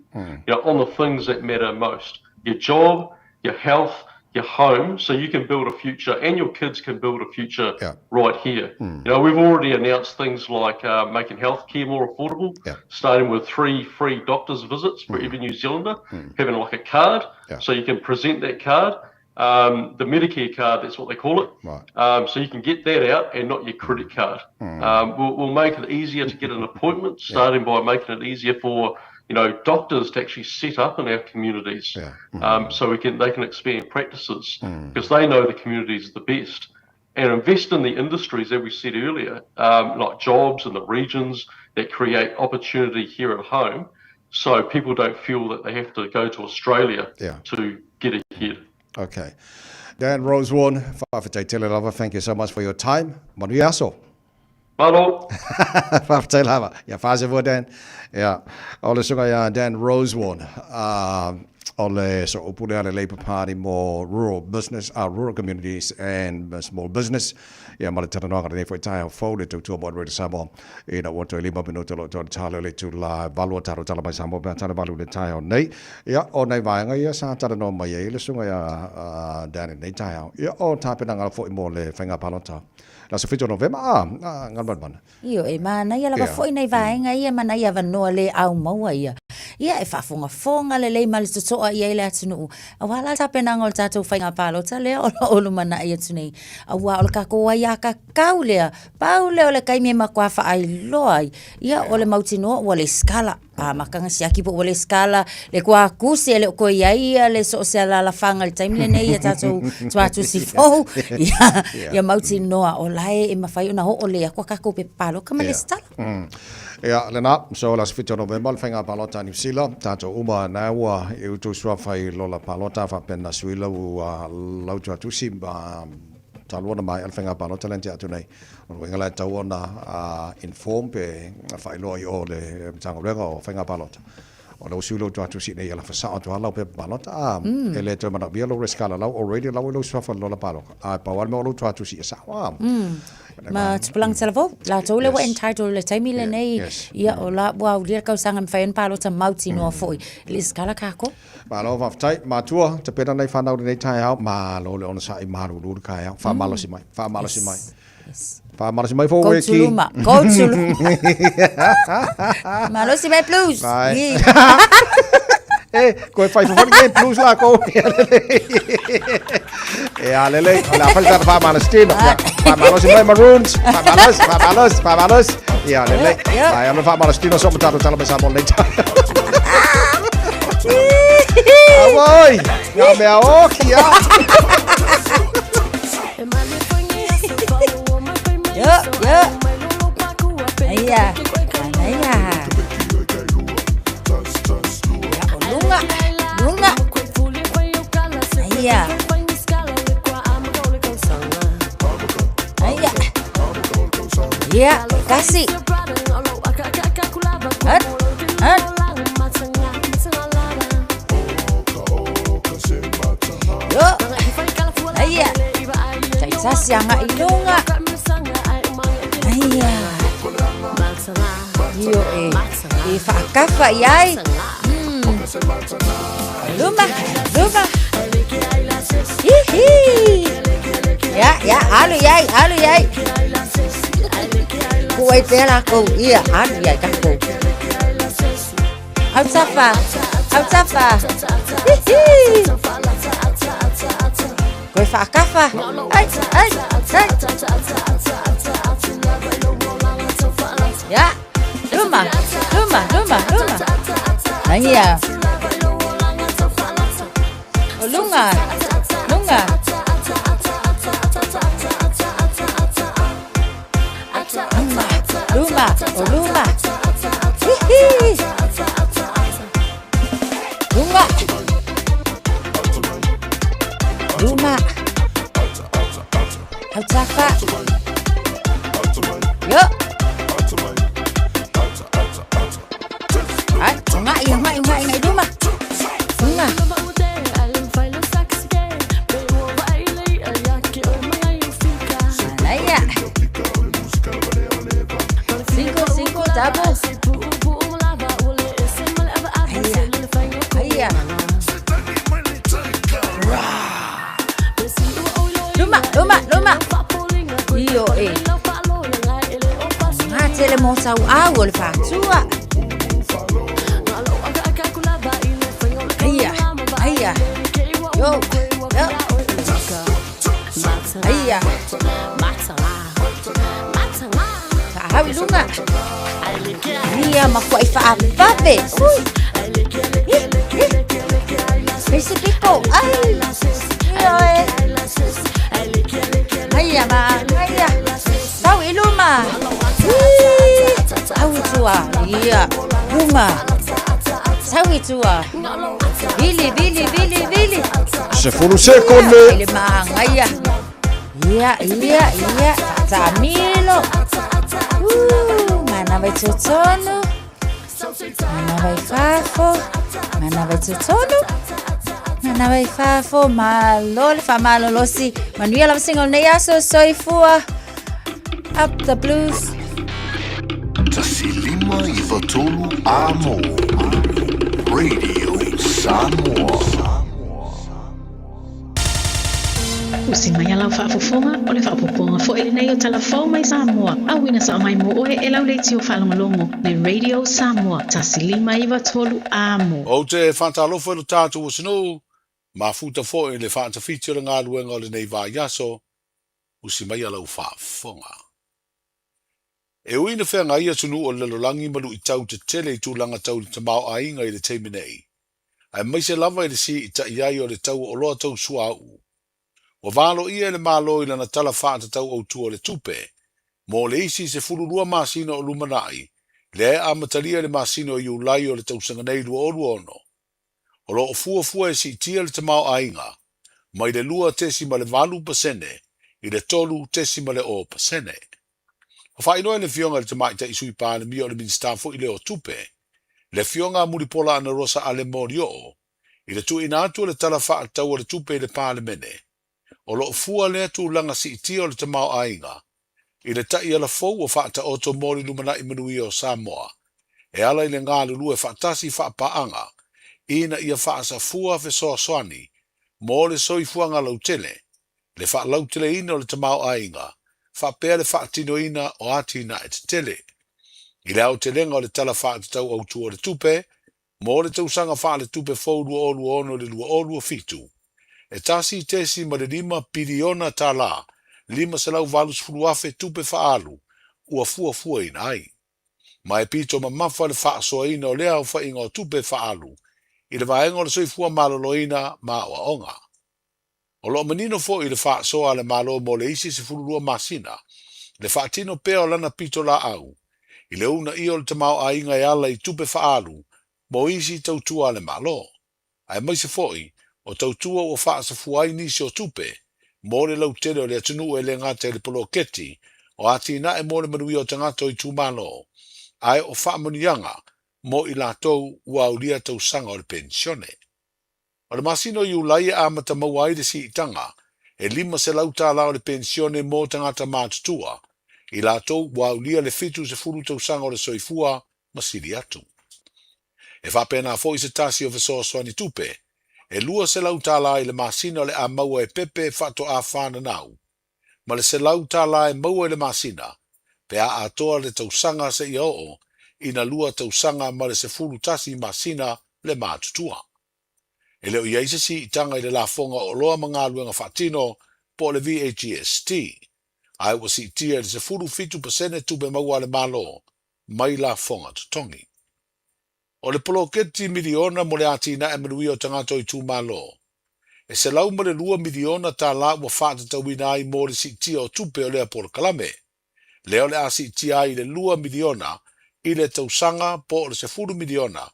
Speaker 10: on the things that matter most. Your job, your health, your home, so you can build a future and your kids can build a future right here. We've already announced things like making healthcare more affordable, starting with 3 free doctor's visits for every New Zealander, having like a card, so you can present that card. The Medicare card, that's what they call it.
Speaker 3: Right.
Speaker 10: So you can get that out and not your credit card. We'll make it easier to get an appointment, starting by making it easier for doctors to actually set up in our communities, so they can expand practices because they know the communities the best, and invest in the industries that we said earlier, like jobs in the regions that create opportunity here at home, so people don't feel that they have to go to Australia to get ahead.
Speaker 3: Okay. Dan Rosewarne, fa'afetai tele lava, thank you so much for your time. Manuia aso.
Speaker 10: Malo.
Speaker 3: Fa'afetai lava. Ia fa'asefua Dan. Ia. O le susuga ia Dan Rosewarne. O le sooupu lea a le Labour Party mo rural business, rural communities and small business. Ia ma le talanoaga lenei foi taeao fou le tautua mo Radio Samoa. Ina ua toe 5 minuta o lo o toe tala le itula e 8 o tatou tala mai Samoa pe a tala valu i le taeao nei. Ia, o nai vaega ia sa talanoa mai ai le susuga ia Dan i lenei taeao. Ia, o tapenaga foi mo le faiga palota. Le aso 7 o Novema, a, Galumalemana.
Speaker 8: Ioe, e manaia lava foi nai vaega ia ma nai avanoa le au maua ia. Ia, e faafogafoga lelei ma le totoa i ai le atunuu, aua la le tapenaga o le tatou faiga palota lea o lo o lumanai atu nei. Aua o le tatou aiatatau lea, pau lea o le taimi e matua faailoa ai, ia o le mautinoa ua lesitala. Amata ona siaki po ua lesitala le tuatusi e le o toe i ai ia le so o se alalafaga i le taimi lenei ia tatou tuatusi fou. Ia, ia mautinoa o la e mafai ona oo lelei atu a tatou pepa palota ma lesitala.
Speaker 3: Ia, lena, so le aso 7 o Novema le faiga palota a Niu Sila, tatou uma na ua i outou suafa i lola palota faapena sui lau lau tuatusi ma talu ona maea le faiga palota lea na tea atu nei. O le uiga la e tatau ona inform pe faailoa i o le Matagaluega o Faiga Palota, o lea ua sui lou tuatusi ina ia lafo sao atu lava lau pepa palota, a e le toe manaomia lou resitala lau already o la ua i lou suafa i le lola palota, ae pau lava le mea o lou tuatusi ia sao a.
Speaker 8: Ma tupulaga talavou, latou lea ua entitled i le taimi lenei, ia o la ua aulia le tausaga e mafai ai ona palota mautinoa foi i le resitala tatou.
Speaker 3: Malo faafetai, matua, tapena nai fanau i lenei taeao, malo le onosai, malulu le taeao, faamalosi mai, faamalosi mai. Faamalosi mai fou
Speaker 8: e ki. Luma, coach luma. Malosi mai blues.
Speaker 3: Vai. E, koe fai fofoni ke blues la ko. E a lele, o le a fai tata faamalosi tino. Faamalosi mai Maroons, faamalosi, faamalosi, faamalosi. Ia lele. Vai, o le faamalosi tino so mo tatou tala mai Samoa lenei taeao. Auoi, ngā mea oki a.
Speaker 8: Yo, yo. Aia. Aia. Ia, o lunga. Lunga. Aia. Aia. Ia, kasi. At, at. Yo. Aia. Taitasi anga i lunga. Aia. Io e. E whaakafa i ai. Luma, luma. Hihi. Ya, ya, alu iai, alu iai. Kuai pea lākou, ia, alu iai kākou. Autafa, autafa. Hihi. Koe whaakafa. Ai, ai, ai. Ya, luma, luma, luma, luma. Aia. O lunga, lunga. Luma, luma, o luma. Hihi. Lunga. Luma. Hautafa. Yo. Ai, ngai, ngai, ngai, ngai luma. Lunga. Manaia. Cinco, cinco, double. Aia. Aia. Luma, luma, luma. Io e. Ngā tele mō tau au o le whātua. Aia, aia. Yo, yo. Aia. Whaahau i lunga. Ia ma kua i whaavave. Ui. Hi, hi. Pese piko. Ai. Ia e. Aia ma, aia. Tau i luma. Ui. Tau i tua. Ia. Luma. Tau i tua. Vili, vili, vili, vili.
Speaker 3: 10 sekonde.
Speaker 8: Ia, le mahangaia. Ia, ia, ia. Taamilo. Manava i totonu. Manava i fafo. Manava i totonu. Nana wai fafo, malo le whamalolosi. Manuia lava singa o nei aso, soifua. Up the blues.
Speaker 9: 153 Amo. Radio Samoa.
Speaker 14: Usi mai a lau faafofoga, o le faaopoopoga foi lenei o Tala Fou mai Samoa, auina sao mai mo oe e lau leitio faalogologo, le Radio Samoa, 153 Amo.
Speaker 2: Ou te faatalofa i lo tatou atunuu, mafuta foi i le faatafiti o le galuega o lenei vaiaso, usi mai a lau faafofoga. E ui ina feagai atunuu o le lalolagi ma luitau tetele i tulaga tau i le tamaoaiga i le taimi nei, aemaise lava i le siitai ai o le tau o oloa tau suauu. Ua valoia e le Malo i lana Tala Faatatau Autu o le Tupe mo le isi 12 masina o lumanai, lea e amatalia i le masina o Iulai o le tausaga nei 2026. O lo o fuafua e siitia le tamaoaiga mai le 2.8% i le 3.0%. Ua faailoa e le Afioga i le Tamaitai Sui Palemia o le Minisita foi lea o Tupe, le Afioga a Mulipola Anarosa Ale Molioo, i le tuuina atu o le Tala Faatatau o le Tupe i le Palemene, o lo o fua lea tulaga siitia o le tamaoaiga i le taiala fou ua faataoto mo le lumanai manuia o Samoa e ala i le galulue faatasi faapaaga ina ia faasafua fesoasoani mo le soifuaga lautele le faalauteleina o le tamaoaiga faapea le faatinoina o atinae tetele. I le aotelega o le Tala Faatatau Autu o le Tupe mo le tausaga faaletupe fou 2026 i le 2027, e $1.5 piliona 580,000 tupe faaalu ua fuafuaina ai. Ma e pito mamafa le faasoaina o lea aofaiga o tupe faaalu i le vaega o le soifua maloloina ma aoaoga. O lo o manino foi le faasoa a le Malo mo le isi 12 masina le faatino pea o lana pitolaau i le uunaia o le tamaoaiga e ala i tupe faaalu mo isi tautua a le Malo, aemaise foi o tautua ua faasafua ai nisi o tupe mo le lautele o le atunuu e le gata i le poloketi o atinae mo le manuia o tagata o itumalo, ae o faamanuiaga mo i latou ua aulia tausaga o le penisione. O le masina o Iulai e amata maua ai le siitaga e $500 o le penisione mo tagata matutua, i latou ua aulia le 70 tausaga o le soifua ma sili atu. E faapena foi se tasi o fesoasoani tupe e $200 i le masina o le a maua e pepe faatoa fananau, ma le $100 e maua i le masina pe a atoa le tausaga seia oo ina lua tausaga ma le 11 masina le matutua. E le o i ai se siitaga i le lafoga o oloa ma galuega faatino po o le VAGST, ae ua siitia i le 17% tupe maua a le Malo mai lafoga totogi. O le poloketi miliona mo le atinae manuia o tagata o itumalo, e $102 miliona tala ua faatatauina ai mo le siitia o tupe o lea polokalame, lea o le a siitia ai i le $2 miliona i le tausaga po o le $10 miliona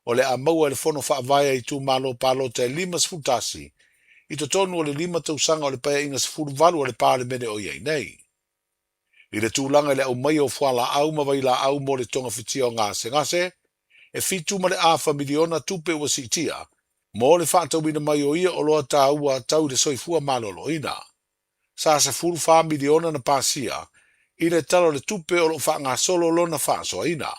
Speaker 2: o le a maua e le Fono Faavae a Itumalo Palota e 51 i totonu o le lima tausaga o le Paeaiga 18 a le Palemene o i ai nei. I le tulaga i le aumaia o fualaau ma vailaau mo le togafitia o gasegase, e $7.5 miliona tupe ua siitia mo le faatauina mai o ia oloa taua tau i le soifua maloloina. Sa $14 miliona na pasia i le Tala o le Tupe o lo o faagasolo lona faasoaina.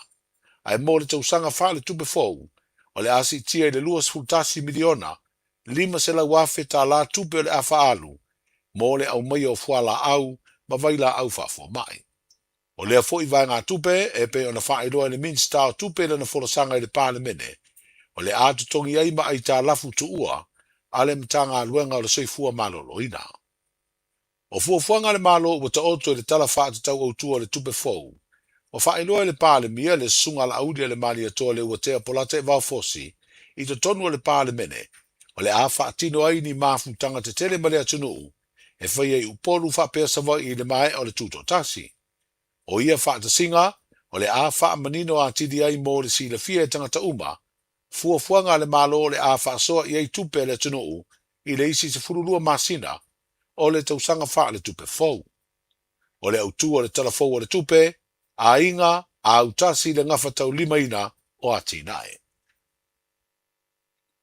Speaker 2: Ae mo le tausaga faaletupe fou, o le a siitia i le $21 miliona 500 afe tala tupe o le a faaalu mo le aumaia o fualaau ma vailaau faafomai. O lea foi vaegatupe, e pei ona faailoa e le Minisita o Tupe i lana folasaga i le Palemene, o le a totogi ai ma aitalafu tuua a le Matagaluega o le Soifua Maloloina. O fuafuaga a le Malo ua taoto i le Tala Faatatau Autu o le Tupe fou, ua faailoa e le Palemia le Susuga Laauli a le Malietoa Leuatea Polataivao Fosi i totonu o le Palemene, o le a faatino ai ni mafutaga tetele ma le atunuu e faia i Upolu faapea Savaii i le maea o le Tutoatasi. O ia faatasiga, o le a faamanino atili ai mo le silafia e tagata uma, fuafuaga a le Malo o le a faasoa i ai tupe a le atunuu i le isi 12 masina o le tausaga faaletupe fou. O le autu o le Tala Fou o le Tupe, Aiga, Autasi le gafataulimaina o atinae.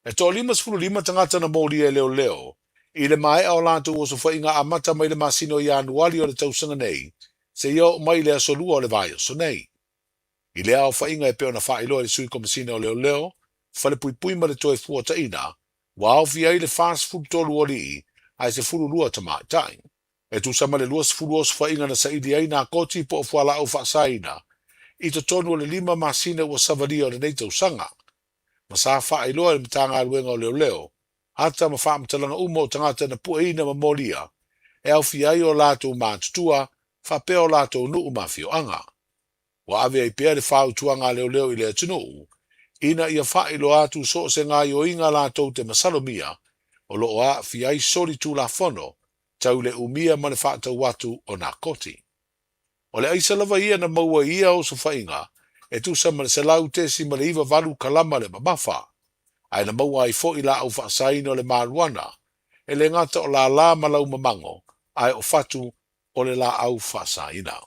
Speaker 15: E toa-55 tagata na molia e leoleo i le maea o latou osofaiga amata mai le masina o Ianuali o le tausaga nei seia oo mai i le aso Lua o le vaiaso nei. I lea aofaiga e pei ona faailoa e le Sui Komesina o Leoleo, Falepuipui ma le Toefuataina, ua aofia ai le 43 o alii ae 12 tamaitai. E tusa ma le 20 osofaiga na saili ai nā koti po o fualaau faasaina i totonu o le lima masina ua savalia o lenei tausaga. Ma sa faailoa e le Matagaluega o Leoleo ata ma faamatalaga uma o tagata na pueina ma molia e aofia ai o latou matutua faapea o latou nuu ma afioaga. Ua ave ai pea le fautuaga a leoleo i le atunuu ina ia faailoa atu so o se gaoioiga latou te masalomia o lo o aafia ai soli tulafono tau le umia ma le faatau atu o nakoti. O le aisa lava ia na maua i ia osofaiga e tusa ma le 100.98 kalama le mamafa, ae na maua ai foi laau faasaina o le maluana, e le gata o lala ma laumamango, ae o fatu o le laau faasaina.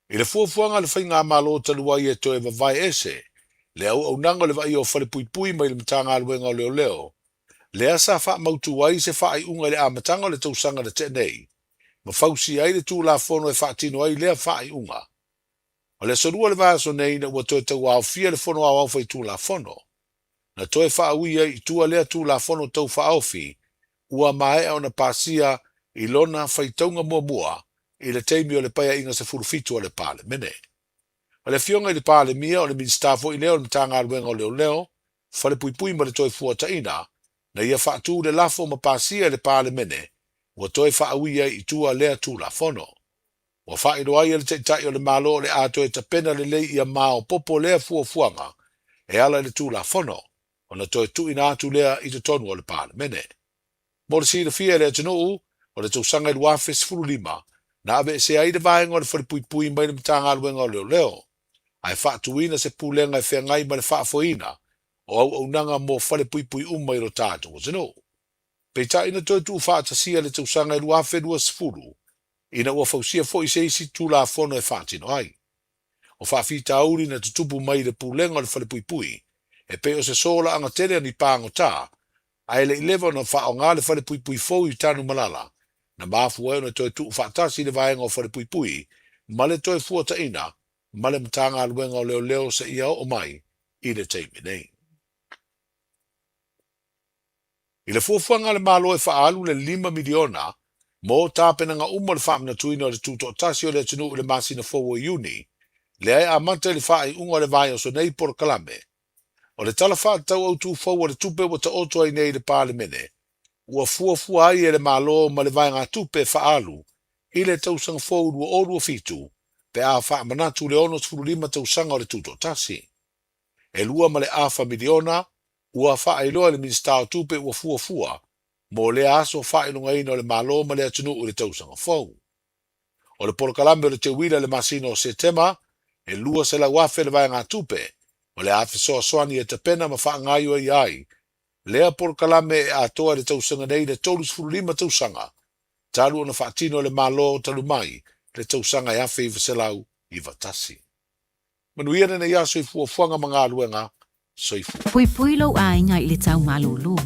Speaker 15: I le fuafuaga a le Faigamalo talu ai e toe vavae ese le auaunaga o le vaaia o falepuipui mai le Matagaluega o Leoleo, lea sa faamautu ai se faaiuga i le amataga o le tausaga na tea nei, ma fausia ai le Tulafono e faatino ai lea faaiuga. O le aso Lua o le vaiaso nei ina ua toe tauaofia le Fono Aoao Faitulafono, na toe faaui ai i tua lea Tulafono Tau Faaofi ua maea ona pasia i lona faitauga muamua i le taimi o le Paeaiga 17 a le Palemene. O le Afioga i le Palemia, o le Minisita foi lea o le Matagaluega o Leoleo, Falepuipui ma le Toefuataina, na ia faatu le lafo ma pasia e le Palemene ua toe faaui ai i tua lea Tulafono. Ua faailoa ai e le Taitai o le Malo o le a toe tapena lelei ia maopoopo lea fuafuaga e ala i le Tulafono ona toe tuuina atu lea i totonu o le Palemene. Mo le silafia e le atunuu, o le tausaga e 2015 na aveesea ai le vaega o le Falepuipui mai le Matagaluega o Leoleo, ae faatuina se pulega e feagai ma le faafoeina o auaunaga mo falepuipui uma i lo tatou atunuu. Peitai na toe tuufaatasia i le tausaga e 2020 ina ua fausia foi se isi Tulafono e faatino ai. O faafitauli na tutupu mai i le pulega o le falepuipui e pei o se solaaga tele a ni pagota, ae le i leva ona faaaoga le falepuipui fou i Tanumalala, na mafua ai ona toe tuufaatasi le vaega o falepuipui ma le Toefuataina ma le Matagaluega o Leoleo seia oo mai i le taimi nei. I le fuafuaga a le Malo e faaalu le $5 miliona mo tapenaga uma o le faamanatuina o le tutoatasi o le atunuu i le masina fou o Iuni, lea e amata i le faaiuga o le vaiaso nei polokalame. O le Tala Faatatau Autu fou o le Tupe ua taoto ai nei i le Palemene, ua fuafua ai e le Malo ma le vaegatupe e faaalu i le tausaga fou 2027 pe a faamanatu le 65 tausaga o le tutoatasi. E $2.5 miliona ua faailoa e le Minisita o Tupe ua fuafua mo lea aso faailogaina o le Malo ma le atunuu i le tausaga fou. O le polokalame o le teuila i le masina o Setema, e $200,000 le vaegatupe o le a fesoasoani e tapena ma faagaioia ai lea polokalame e atoa i le tausaga nei le 35 tausaga talu ona faatino e le Malo talu mai le tausaga e 1991. Manuia lenei aso i fuafuaga ma galuega. Soifua.
Speaker 17: Puipui lou aiga i le tau malūlū.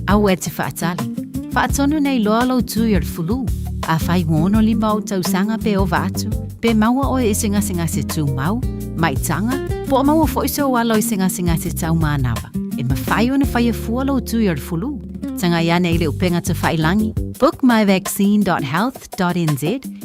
Speaker 17: Aua e te faatali. Faatonu nei loa lou tui o le fulu. Afai ua 65 ou tausaga pe ova atu, pe maua oe i se gasegase tumau, maitaga, po o maua foi sou alo i se gasegase tau manava, e mafai ona faia fua lou tui o le fulu. Tagai ane i le upega tafailangi, bookmyvaccine.health NZ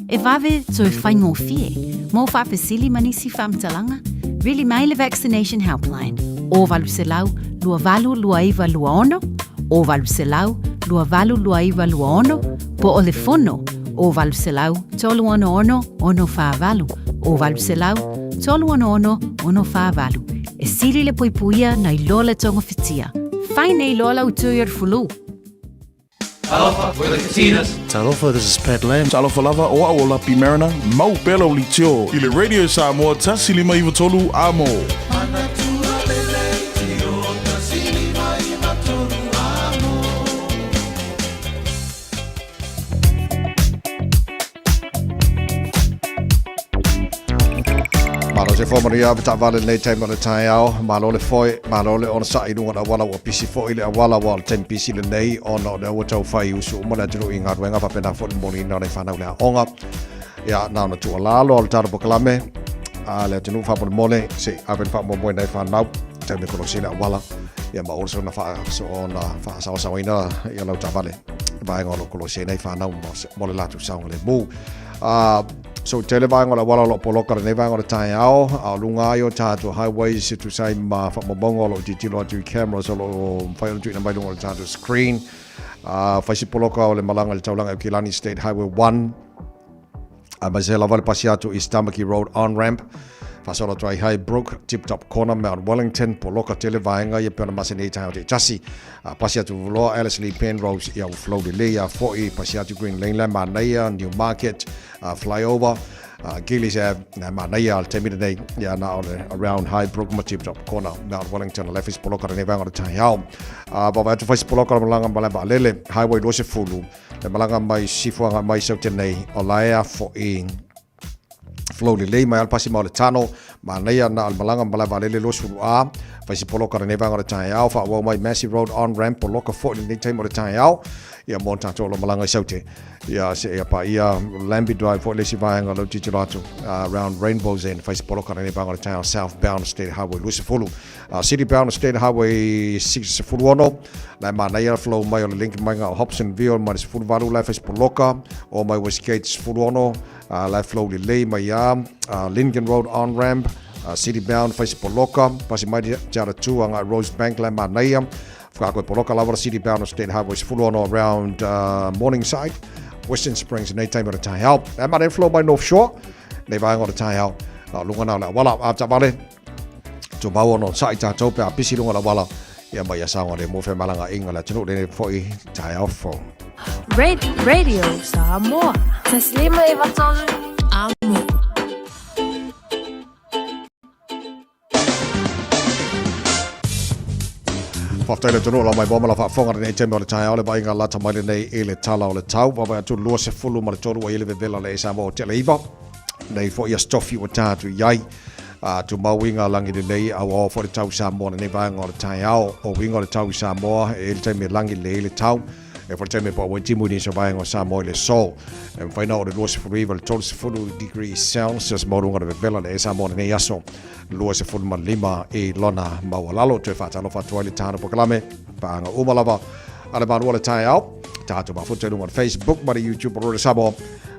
Speaker 17: e vave toe faigofie mo faafesili ma nisi faamatalaga, vili mai le Vaccination Helpline o 800 282926 o 800 282926 po o le fono o 800 366 648 o 800 366 648. E sili le puipuia nai lo le togofitia. Fai nei loa lau tui o le fulu.
Speaker 18: Talofa, we're the Katinas.
Speaker 20: Talofa, this is Pat Lam.
Speaker 9: Talofa lava, o au o Lapi Mariner, mau pea lau litio i le Radio Samoa 153 Amo.
Speaker 3: Malo se Soifua manuia ave taavale lenei taimi o le taeao. Malo le foe, malo le onosai i luga o le auala ua pisi foi le auala aua o le taimi pisi lenei ona o lea ua tau fai usu uma le atunuu i galuega faapena foi le momoliina o le fanau le aoga. Ia, na ona tuualalo o le tatou polokalame a le atunuu faamolemole se i ave le faamoemoe i nai fanau taimi e kolosi le auala ia ma ola ona faasaosaoina ia lau taavale vaega o lo o kolosi ai nai fanau mo le latou saogalemu. So tele vaega o le auala o lo o poloka lenei vaega o le taeao, a o luga ai o tatou highways e tusa ai ma faamaumauga o lo o tilotilo atu i cameras o lo o mafai ona tuuina mai luga o le tatou screen. Fai si poloka o le malaga i le taulaga i Aukilani State Highway 1, aemaise lava le pasi atu i Tamaki Road on-ramp, faasolo atu ai Highbrook, Tip Top Corner, Mount Wellington, poloka tele vaega ia pei ona masani ai taeao taitasi. A pasi atu loa Ellerslie Penrose ia ua flow lelei a foi, pasi atu Green Lane la manaia, Newmarket, flyover, Gillies Ave, na manaia le taimi lenei, ia na o le around Highbrook ma Tip Top Corner, Mount Wellington, le fai si poloka lenei vaega o le taeao. Vaavaai atu fai si poloka o le malaga ma le vaalele, Highway 20, le malaga mai Sifuaga mai Saute nei, o la e a foi flow lelei mai ale pasi ma o le tano, manaia na o le malaga ma malae vaalele 20A, fai si poloka lenei vaega o le taeao, faaauau mai Massey Road on ramp, poloka foi lenei taimi o le taeao, ia mo tatou o lo malaga i Saute. Ia se ia pa ia Lambie Drive foi le isi vaega o lou tilotilo atu, around Rainbow's End, fai si poloka lenei vaega o le taeao, southbound State Highway 20. City bound State Highway 16, la e manaia le flow mai o le link mai o Hobsonville mai le 18 la e fai si poloka, o mai Westgate 16, la e flow lelei mai ia Lincoln Road on ramp, city bound fai si poloka, pasi mai te ara tu agai Rosebank la e manaia, whakaako e poloka lava le city bound State Highway 16 around Morningside, Western Springs nei taimi o le taeao. La e manaia flow mai North Shore, nei vaega o le taeao, la o luga na o le auala, a taavale, Tumau ona onosai tatou pe a pisi i luga o le auala, ia ma ia saogalemu femalagaaiga o le atunuu lenei foi taeao fou.
Speaker 12: Radio Samoa. Taslima e vatolu amo.
Speaker 3: Faafetai le atunuu o lau mai ma lau faafofoga lenei taimi o le taeao le vaaiga lata mai lenei i le tala o le tau. Vaavaai atu 23 ua i ai le vevela le Samoa o Tele Iva. Nei foi aso tofi ua ta atu i ai. A tumau uiga lagi lelei a ua oo foi le tau i Samoa lenei vaega o le taeao. O uiga o le tau i Samoa, e i ai le taimi e lagi lelei ai le tau. E foi le taimi e pau ai timu i nisi o vaega o Samoa i le aso. E mafai ona oo i le 29 i le 30 degrees Celsius maualuga o le vevela le Samoa lenei aso 25 i lona maualalo. Toe faatalofa atu ai le tāna polokalame paaga uma lava a le Malu o le taeao. Tatou mafuta i luga o le Facebook ma le YouTube o Rore Samoa.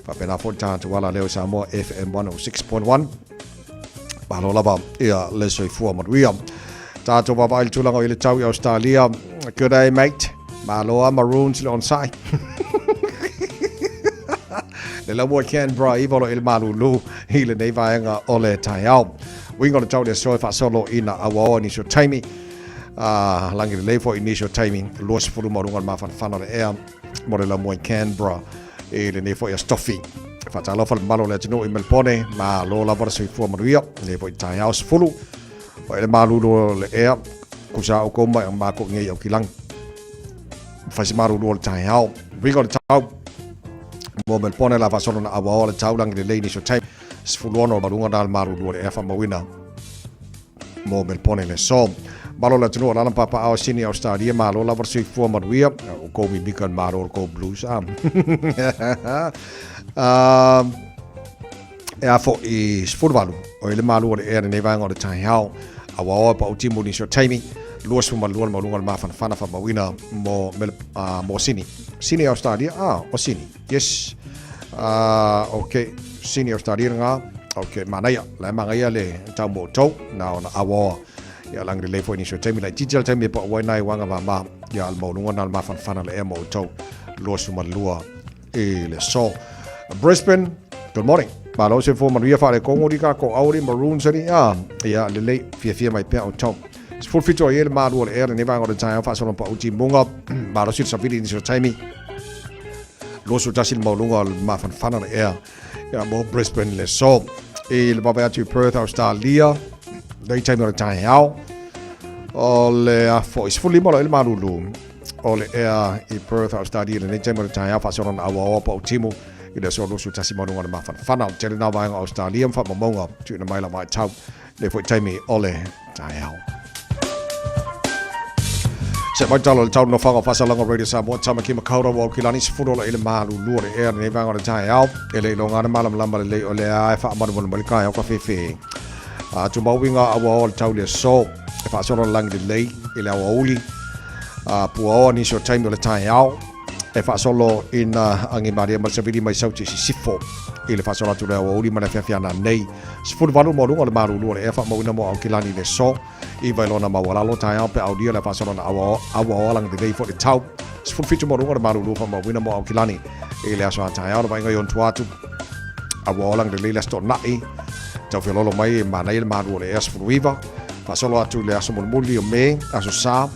Speaker 3: Faapena foi le tatou ala leo Samoa FM 106.1. Malo lava ia le soifua manuia. Tatou vaavaai i le tulaga o i le tau i Australia. Good day, mate. Malo a Maroons le onsai. Le lau Canberra i volo i le malulu i lenei vaega o le taeao. Uiga o le tau le aso e faasolo ina auaoa nisi o taimi. Lagi lelei foi nisi o taimi. 20 ma luga o le mafanafana o le ea mo le lamua i Canberra i lenei foi aso tofi. Faatalofa le mamalu o le atunuu i Melbourne, malo lava le soifua manuia. Lenei foi taeao 10 o le malulu o le ea, kusa o kou mai o mākou i ngei au kilangi. Fai se malulu o le taeao. Uiga o le tau mo Melbourne la faasolo na auaoa le tau lagi lelei nisi o taimi. 16 maluga na le malulu o le ea faamauina mo Melbourne le aso. Malo le atunuu o lana papaao Sydney Australia, malo lava le soifua manuia. O kou mimika le malo o le kou blues. E a foi 18 o i le malu o le ea lenei vaega o le taeao. A ua oa pa o timu nisi o taimi. 22 le maualuga o le mafanafana faamauina mo, mo Sydney. Sydney Australia, o Sydney. Yes. Okay. Sydney Australia ngā. Okay, manaia. La e mangaia le tau mo tau. Na ona awaoa. Ia langi le foi nisi o taimi. Lai titi al taimi e pa uai nai wanga ma ma. Ia al maulunga na al mafanafana le ea mo tau. 22 i le so. Brisbane, good morning. Malo se fo manuia whare kongo di ka ko auri maroons ani a. Ia lelei fiafia mai pea o tau. 17 o i le malu o le ea lenei vaega o le taeao faasolo pa uti munga. Malo si savili nisi o taimi. 21 le maualuga o le mafanafana le ea ia mo Brisbane le so. I le vaavaai atu i Perth, Australia, nei taimi o le taeao. O le afo i 15 o le malulu o le ea i Perth, Australia, lenei taimi o le taeao faasolo na auaoa pa utimu i le aso 21 maualuga o le mafanafana. O tele nā vaega o Australia ma faamaumauga tuuina mai la vaitau. lenei foi taimi o le taeao. Se mai talo le tau nofaga o faasalaga Radio Samoa Tamaki Makaurau o Aukilani sefulu ola i le malulu o le ea lenei vaega o le taeao e le iloga ana malamalama lelei o lea e faamalumalu mai le taeao kafefe. A tumau uiga auaoa o le tau le aso e faasolo le lagi lelei i le aoauli a puaoa nisi o taimi o le taeao e faasolo ina agi malie ma le savili mai sauti i sisifo i le faasolo atu le aoauli ma le afiafi ananei 18 maualuga o le malulu o le ea faamauina mo Aukilani i le aso iva i lona maualalo taeao pe aulia le faasolo na auaoa lagi lelei foi le tau 17 maualuga o le malulu faamauina mo Aukilani i le aso a taeao le vaaiga i ona tua atu auaoa lagi lelei le aso toonai tau feoloolo mai e manaia le malu o le ea 19 faasolo atu i le aso mulimuli o Me aso Sa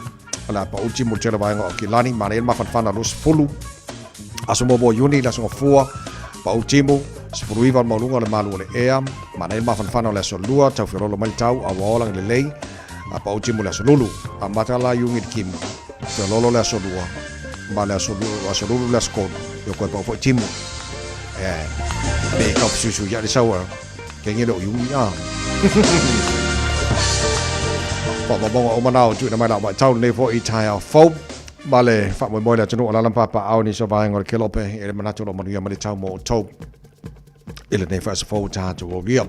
Speaker 3: o le a pauti mo le tele vaega o Aukilani manaia le mafanafana 20 aso muamua o Iuni le aso Gafua pau timu 19 le maualuga o le malu o le ea manaia le mafanafana o le aso Lua tau feoloolo mai le tau auaoa lagi lelei a pau timu le aso Lulu amata la Iungi le timu feoloolo le aso Lua ma le aso aso Lulu le aso Kolu yo koe pau foi timu e pe kau susu ia le saua ke nge le o Iungi a Whaamamonga o manao tuina mai lau mai tau nei foi i taeao fou ma le faamoemoe le atunuu o lala ma papaao nisi o vaega o le kelope e le manatu o lo manuia mai le tau mo outou i lenei foi aso fou tatou aulia.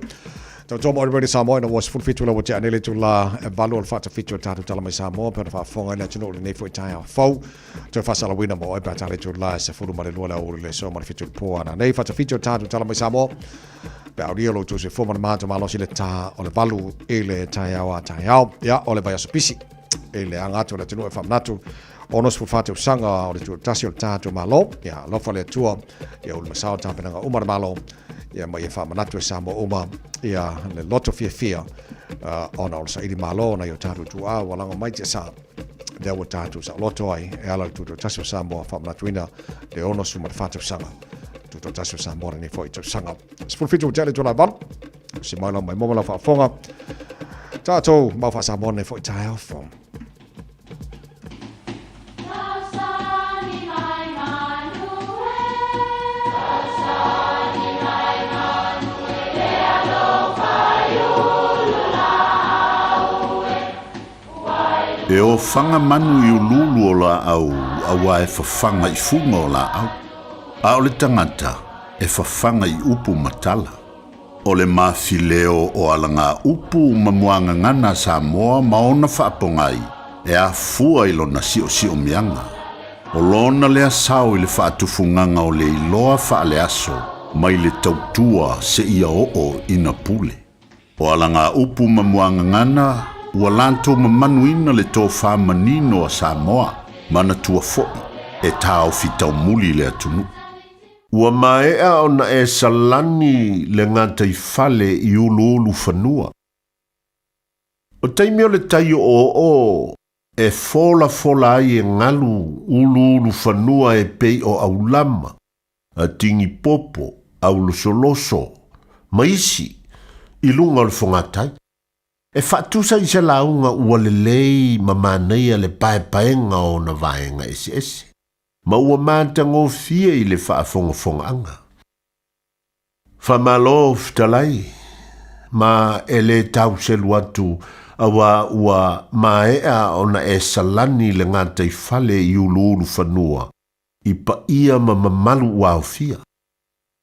Speaker 3: Tautua mo Radio Samoa ina ua 17 la ua tea nei le itula e valu o le faatafitu o le tatou tala mai Samoa pe ona faafofoga ai le atunuu i lenei foi taeao fou. Toe faasalauina mo oe pe a tala itula e 12 le aoauli le aso ma le 7 i le po ana nei faatafitu o le tatou tala mai Samoa pe aulia lo outou soifua ma le matou malosi le tā o le valu i le taeao a taeao. Ia, o le vaiaso pisi i le aga atu o le atunuu e faamanatu 64 tausaga o le tuatasi o le tatou Malo. Ia, alofa le Atua, ia ulu masao tapenaga uma le Malo, ia ma ia faamanatu e Samoa uma, ia le loto fiafia ona o le saili Malo nai o tatou tuaa ua lago mai tiasa. Lea ua tatou saoloto ai e ala le tutoatasi o Samoa faamanatuina le 64 tausaga. Tutoatasi o Samoa lenei foi tausaga. 17 ua tea le itula e valu. Se mai lau mai mo ma lau faafofoga. Tatou mau faa-Samoa lenei foi taeao fou.
Speaker 9: E ofaga manu i uluulu o laau auā e fafaga i fuga o laau, a o le tagata e fafaga i upu ma tala. O le mafileo o alagaupu ma muagagana a Samoa ma ona faapogai e afua i lona siosiomiaga. O lona lea sao i le faatufugaga o le iloa faaleaso mai le tautua seia oo ina pule. O alagaupu ma muagagana ua latou mamanuina le tofa manino a Samoa, manatua foi e taofi taumuli le atunuu. Ua maea ona e salani le gataifale i uluulufanua. O taimi o le tai oooo e folafola ai e galu uluulufanua e pei o aulama, tingipopo, aulosoloso, ma isi i luga o le fogatai. E faatusa i se lauga ua lelei ma manaia le paepaega o ona vaega eseese. Ma ua matagofie i le faafogafogaaga. Faamalo fetalai, ma e le tauselu atu auā ua maea ona e salani le gataifale i uluulufanua i paia ma mamalu ua aofia.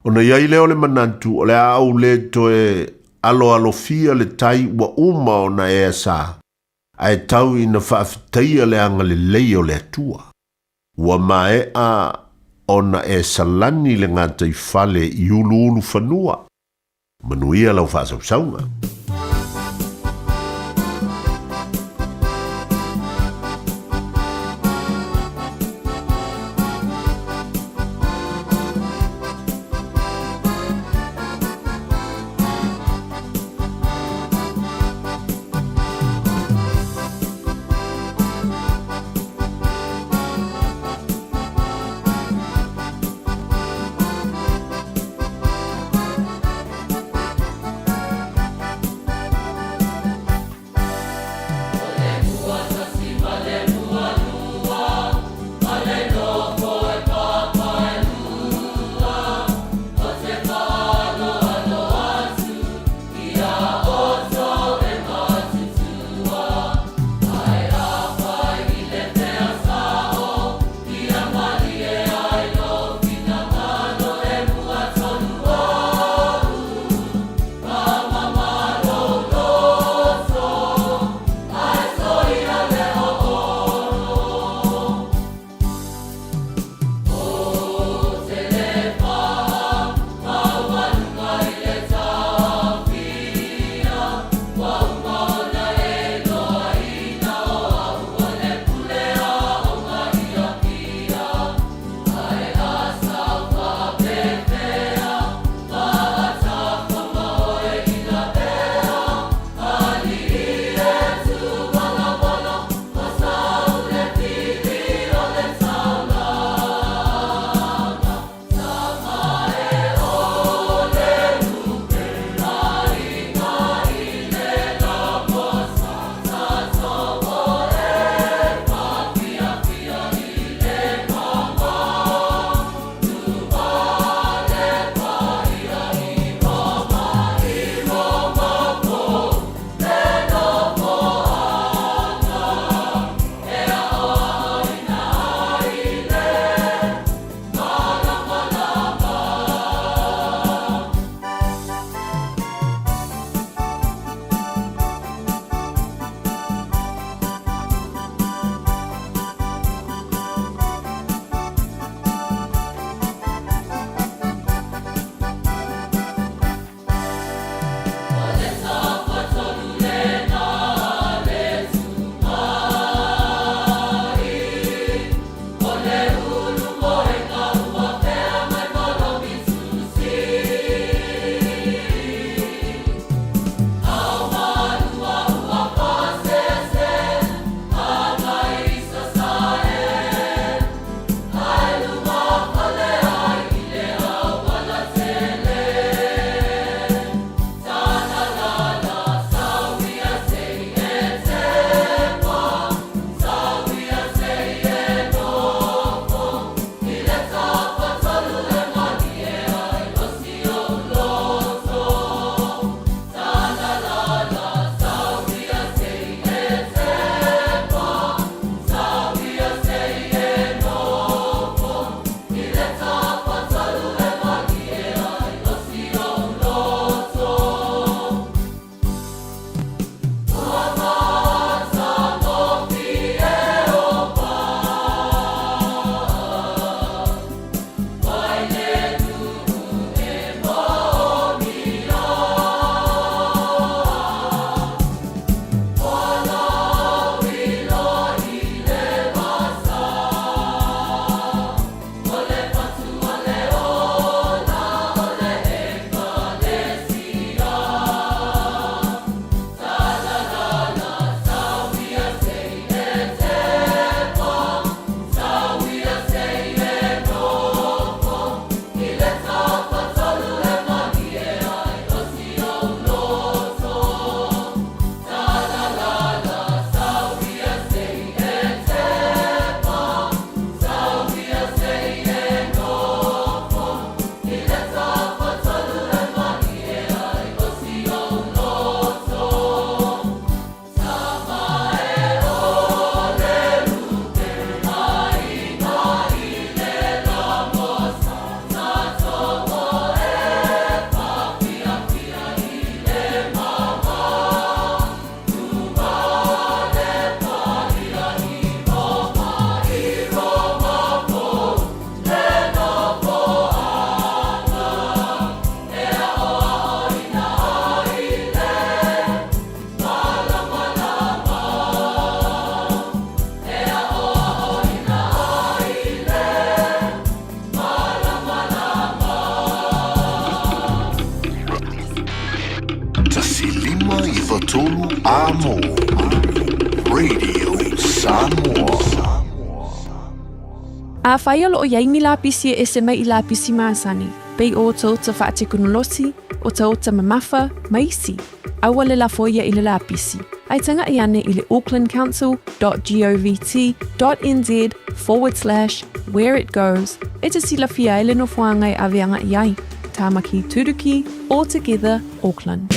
Speaker 9: Ona i ai lea o le manatu o le a ou le toe aloalofia le tai ua uma ona e asā, ae tau ina faafetaia le agalelei o le Atua. Ua maea ona e salani le gataifale i uluulufanua. Manuia lau faasausauga.
Speaker 13: Samoa.
Speaker 12: Afai o loo iai ni lapisi e ese mai i lapisi masani, pei o otaota faatekonolosi, otaota mamafa, ma isi, aua le lafoia i le lapisi, ae taga'i ane i le aucklandcouncil.govt.nz forward slash where it goes e te silafia ai le nofoaga e ave aga'i ai. Tāmaki Turuki, All Together, Auckland.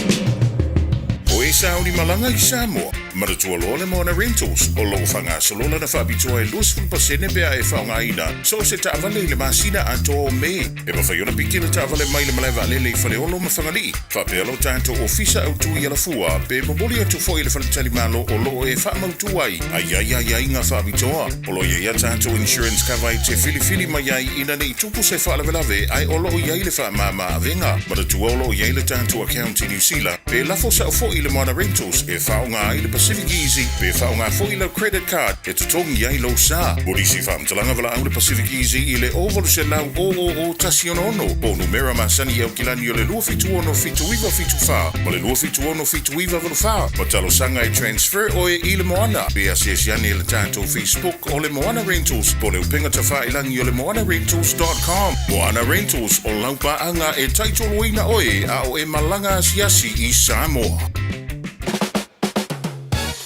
Speaker 7: O e sauni malaga i Samoa, manatua loa le Moana Rentals, o lo o faagasolo lana faapitoa e 20% pe a e faaaogaina so o se taavale i le masina atoa o Me. E mafai ona piki le taavale mai le malae vaalele i Faleolo ma Fagalii, faapea lo tatou ofisa autu i Alafua, pe momoli atu foi i le faletalimalo o lo o e faamautu ai a i ai aiaiga faapitoa. O lo o i ai a tatou insurance cover e te filifili mai ai ina ne i tupu se faalavelave ae o lo o i ai le faamāmā avega. Manatua o lo o i ai le tatou account i Niu Sila, pe lafo sao foi i le Moana Rentals e faaaoga ai le Pacific Easy pe faaaoga foi lau credit card e totogi ai lou sa. Mo nisi faamatalaga valaau le Pacific Easy i le 0800 000 166 po o numera masani i Aukilani o le 276 7974 ma le 276 7984 ma talosaga e transfer oe i le Moana pe asiasi ane i le tatou Facebook o le Moana Rentals po o le upega tafailagi o le moanarentals.com. Moana Rentals, o lau paaga e taitoloina oe a o e malaga asiasi i Samoa.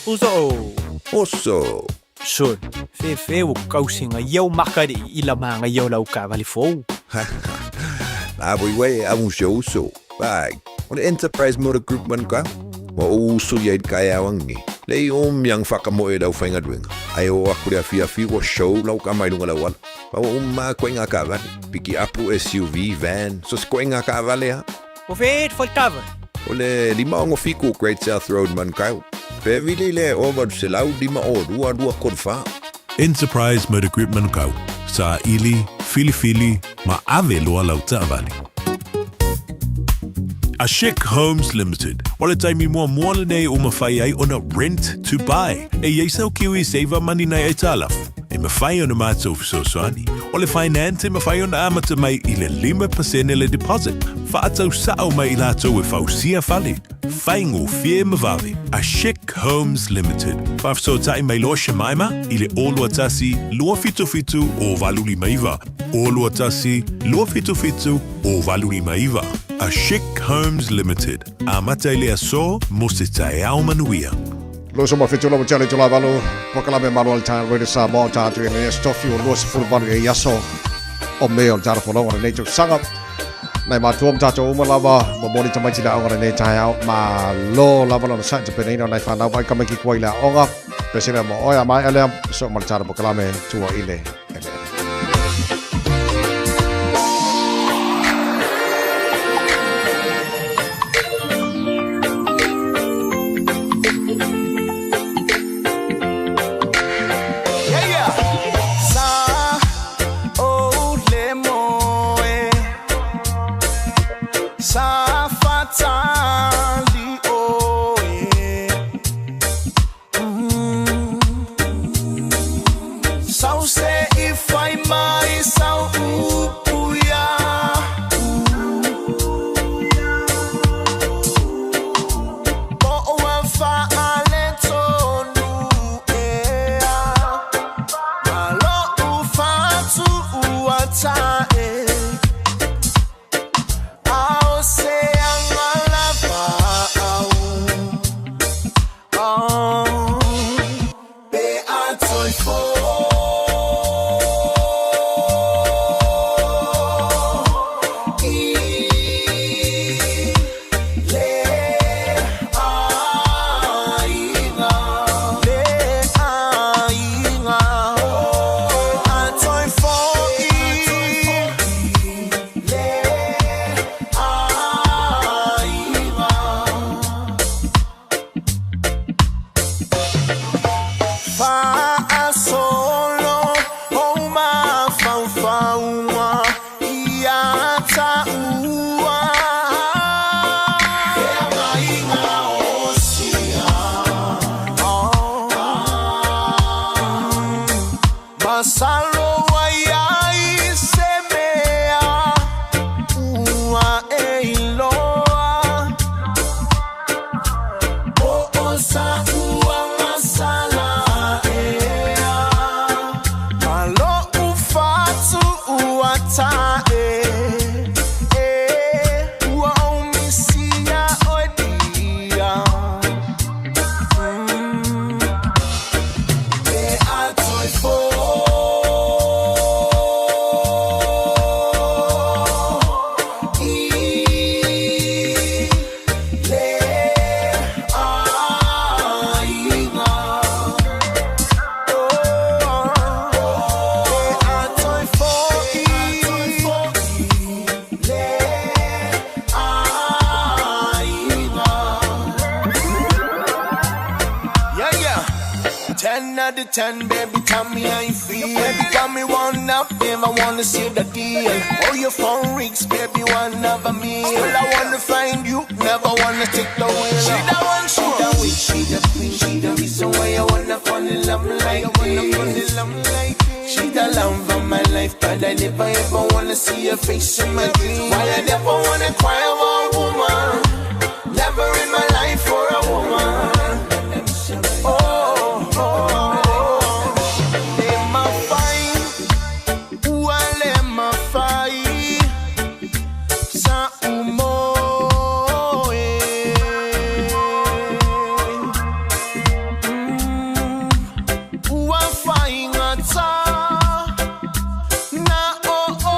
Speaker 20: Uso.
Speaker 13: Oso.
Speaker 20: Sol, fefe ua kausiga ia o makali'i i la magaia o lau taavale fou.
Speaker 13: La voi uē amu si ou uso. Vai, o le Enterprise Motor Group Manukau. Ua ou uso ia i le taeao angiangi. Lei o miang whakamoe lau whaingaluenga. Ai o aku le afiafi ua show lau kama i lunga lau ala. Ma ua uma koe ngā kaavale. Piki apu SUV, van, so se koe ngā kaavale ha.
Speaker 20: O fe e taavale?
Speaker 13: O le 567 Great South Road Manukau. Pe vili le 0800 52 234.
Speaker 21: Enterprise Motor Group Manukau, saili, filifili, ma ave loa lau taavale. A Chic Homes Limited, o le taimi muamua lenei ua mafai ai ona rent to buy. E i ai sau Kiwi Saver Money nai aitalafu, e mafai ona matou fesoasoani. O le finance e mafai ona amata mai i le 5% le deposit, faatau sao mai i latou e fausia fale. Faigofie ma vave. A Chic Homes Limited. Faafesootai mai loa Shemaima i le 021 277 0859. 021 277 0859. A Chic Homes Limited. Amata i le aso mo se taeao manuia.
Speaker 3: Loso ma fitu lava tele tula valu pokalame malu al tae Radio Samoa tātu i le stofi o 28 e aso o me o le tara folonga le nei tausaga. Nai matua ma tātou uma lava momoli tamaiti le aoga lenei taeao ma lo lava lona sa tapenaina o nai whanau vai kama ki kua i le aoga. Pesele mo oe a mai alea so ma le tara pokalame tua i le ele.
Speaker 1: Yeah, yeah. Sa o le moe Sa fatali oe Sau se i fai mai sau upu ia Po o a faale tonu ea Malo u fatu ua tae Ao se anga lava au Oh Pe a toi fo I le aiga Le aiga A toi fo i le aiga Fa solo o ma faufaua ia taua Fea maiga o sia Masalo ai ai se mea ua e iloa Po o sa ua masala e
Speaker 4: 10, baby, tell me how you feel. Baby, call me one up, never wanna see the deal. Oh, your phone rings, baby, one of a meal. Well, I wanna find you, never wanna take the wheel. She the one, she the witch, she the queen, she the reason why I wanna fall in love like this. She the love of my life, but I never ever wanna see her face in my dream. Why I never wanna cry over a woman? Never in my life for a woman. Oh, oh, oh. Let my fight, ooh, I let my fight. Sa umo, eh. Ooh, I find a ta. Na oh oh.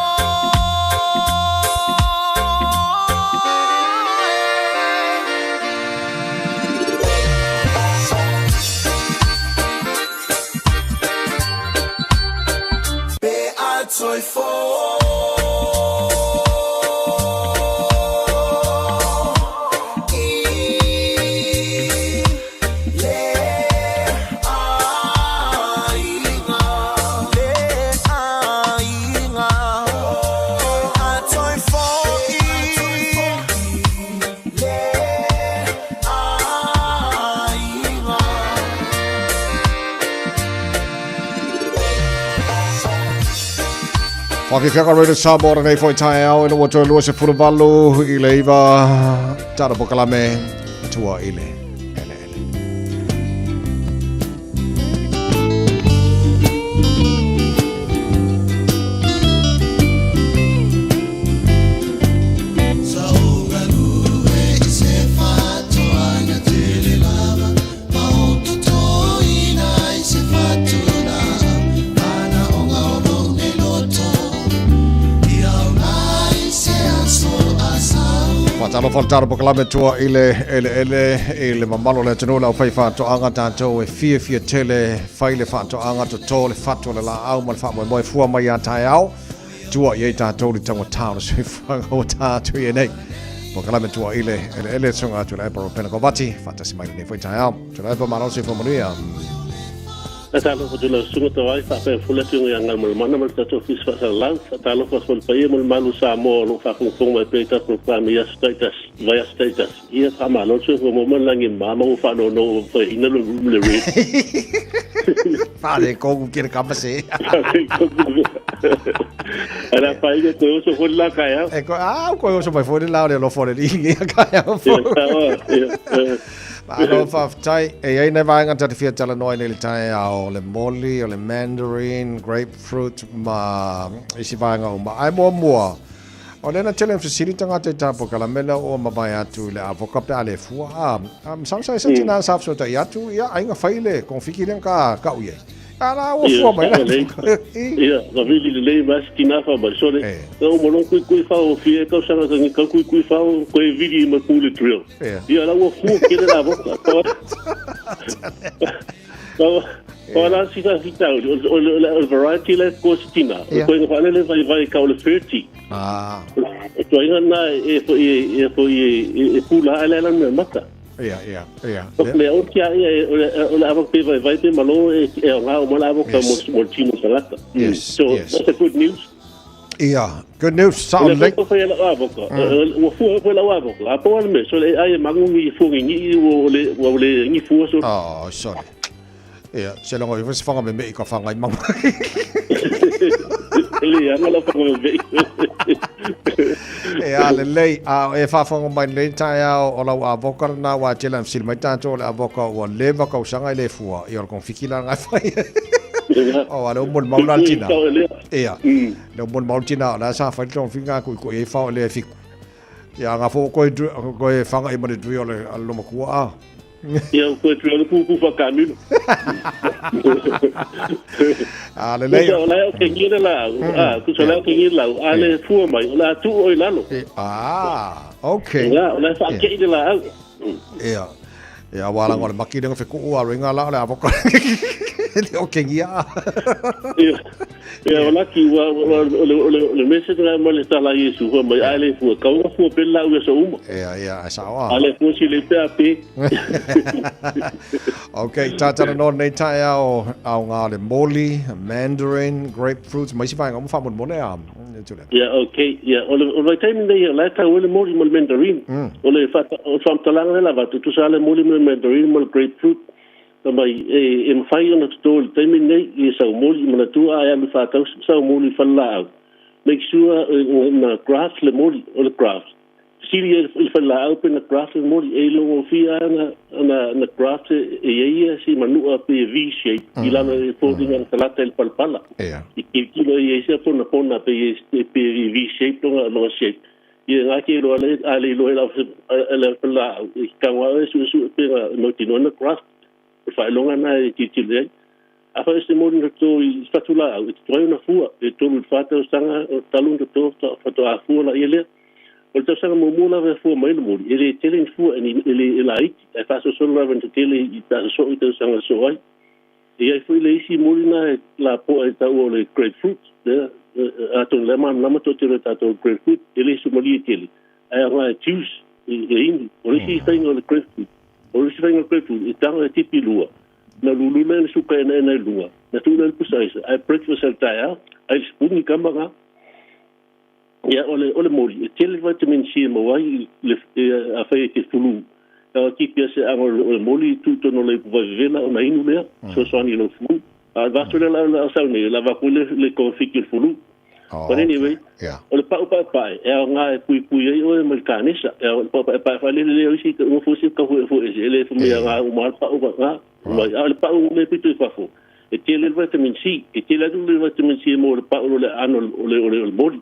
Speaker 4: Be a toy for
Speaker 3: Whakawhiwhia Radio Samoa lenei foi taeao ina ua toe 28 i le iva tara pokalame tua i le eleele. Faatalofa le tala pokalame tua i le eleele i le mamalu o le atunuu le aufai faatoaga tatou e fiafia tele fai le faatoaga totō le fatu o le laau ma le faamoemoe fua mai iā taeao tua i ai tatou le taugata o le soifuaga ua tatou i ai nei. Pokalame tua i le eleele susuga Tuilaepa Ropena Kovati faatasi mai lenei foi taeao. Tuilaepa malo le soifua manuia.
Speaker 5: Faatalofa atu i lau Susuga Tavai, faapea foi le Afioga ia Galumalemana ma le tatou Ofisa Faasalalau. Faatalofa atu foi i le paia ma le malu o Samoa o lo o faafogafoga mai pea i tatou polokalame i aso taitasi, vaiaso taitasi. Ia faamalo le soifua maua ma le lagi e mama ua faanono ua faiaina le room le red.
Speaker 3: Faaletonu kele kama se.
Speaker 5: Ae la faiga toe oso foi le la taeao.
Speaker 3: E koe, a, koe oso mai foi le la o le alofa o le alii i ngeia taeao fou.
Speaker 5: Ia, ia, ia.
Speaker 3: Malo faafetai. E i ai nai vaega ta te fia talanoa ai nei i le taeao, o le moli, o le mandarin, grapefruit ma isi vaega uma. Ae muamua, o lea na tele fesili tagata i tā polokalame lea ua mavae atu i le avoka pe a le fua. A, a masalo sa ese tina sa fesotai atu, ia, aiga fai le konfiki lea ka kau i ai. A la ua fua mai la.
Speaker 5: Ia, ka vili lelei ma se tina fa mai sole. Ka uma loa kui kui fa o fia tausaga ka ka kui kui fa o koe vili ma ku le drill. Ia la ua fua kele la avoka. Ka la si sa si tau o le variety le ko se tina. O koe nga le vai vai ka o le 30.
Speaker 3: Ah.
Speaker 5: E toa na e fo e fo e pula ala la me mata.
Speaker 3: Ia, ia, ia.
Speaker 5: O le o tia ia o le avoka pe vai vai pe malo e e o ngā o mala avoka mo mo tino salata.
Speaker 3: Yes,
Speaker 5: So
Speaker 3: yes.
Speaker 5: that's a good news.
Speaker 3: Ia, good news,
Speaker 5: O
Speaker 3: sao
Speaker 5: le
Speaker 3: lelei.
Speaker 5: fai fai lau avoka. Ua fua foi lau avoka. A po me so le ai mangu ngi fua ngi ngi o le o le ngi fua so.
Speaker 3: Oh, sorry. Ia, se longo i se whanga me me i ka whangai mangu.
Speaker 5: Le anga la whanga me.
Speaker 3: E a lelei, a e whawhanga mai nei taeao o lau avoka na wa tele na fesili mai tātou o le avoka ua leva kausaga i le fua. Ia o le konfiki la ngai whai. O a le umo le maula le tina. Ia, le umo le maula tina o la sa whai le konfiki ngā kui kui e whao le fiku. Ia ngā fo koe, koe whanga i ma le dui o le lomakua a.
Speaker 5: Ia, koe tui o le kuku whakamilo.
Speaker 3: A lelei.
Speaker 5: Kusa o la o ke ngi le lau. A, kusa o la o ke ngi le lau. A le fua mai, o la tu o i lalo.
Speaker 3: Ah, okay.
Speaker 5: Ia, o la whaake i le lau.
Speaker 3: Ia. Ia, wala ngore maki lenga whekuu a ringa la o le avoka. le o kengia.
Speaker 5: Ia, ia o laki ua o le o le o le message na mai le tala Iesu fua mai a le fua kau fua pe la ua so uma.
Speaker 3: Ia, ia, ai sao a.
Speaker 5: A le fua si le pe a pe.
Speaker 3: Ok, tātara no nei tae ao ao ngā le moli, mandarin, grapefruits, mai si whainga mo whamon a.
Speaker 5: Ia, ok, ia, o le o le vaitaimi lenei o la e tau ai le moli ma le mandarin. O le o le faamatalaga lea lava atu, tusa lava le moli ma le mandarin ma le grapefruit, fai mai, e, e mafai ona toto i le taimi lenei i sau moli, manatua a e alu faatau sau moli i falelaau, make sure na graft le moli, o le graft. Sili ai i le falelaau pe na graft le moli, e iloa gofie lava ona, ona, graft e i ai ia si manua pe V shape i lalo e foliga na talata i le palapala. I kilokilo i ai sia ponapona pe pe V shape longa longa shape. Ia ngā ke iloa le a le iloa la le falelaau i kaua e su su pe na mautinoa na graft. O le faailoga na e tilotilo ai. Afai o se moli na toto i fatulaau, e totoai ona fua, e 3 i le 4 tausaga o talu ona toto faatoa fua laia lea. O le tausaga muamua lava e fua mai le moli, e le tele ni fua, e le e laiti, ae faasolosolo lava ina tetele i pe a sosoo i tausaga sosoo ai. E i ai foi le isi moli na e lapoa e taua o le grapefruit, lea, atonu lea malamalama toatele o tatou grapefruit, e le sumalie tele, ae aoga e juice e inu. O le isi faiga o le grapefruit, o le isi faiga o le grapefruit, e tago e tipi lua, na lulu lea le suka enaena i luga, na tuu lea le pusa aisa, ae breakfast ai le taeao, ai le sipuni kama ga. Ia, o le, o le moli, e tele vitamin C e maua ai le, e, afai e te fulu. A tipi se ago o le moli tu tonu le ipu vaivevela ona inu lea, fesoasoani i lou fulu. A vaso lea la la sau nei, lava ku le le konfiki o le fulu. But anyway, o le pau paepae, e aoga e puipui ai oe mai le kanesa. E ao le pau paepae faalele lea o isi ka fusi ka fu fu e le fu mea ngā uma le pau ngā. Mai a le pau le pito i fafo. E tele le vitamin C, e tele atu le vitamin C mo le pau o le ano o le o le o le moli.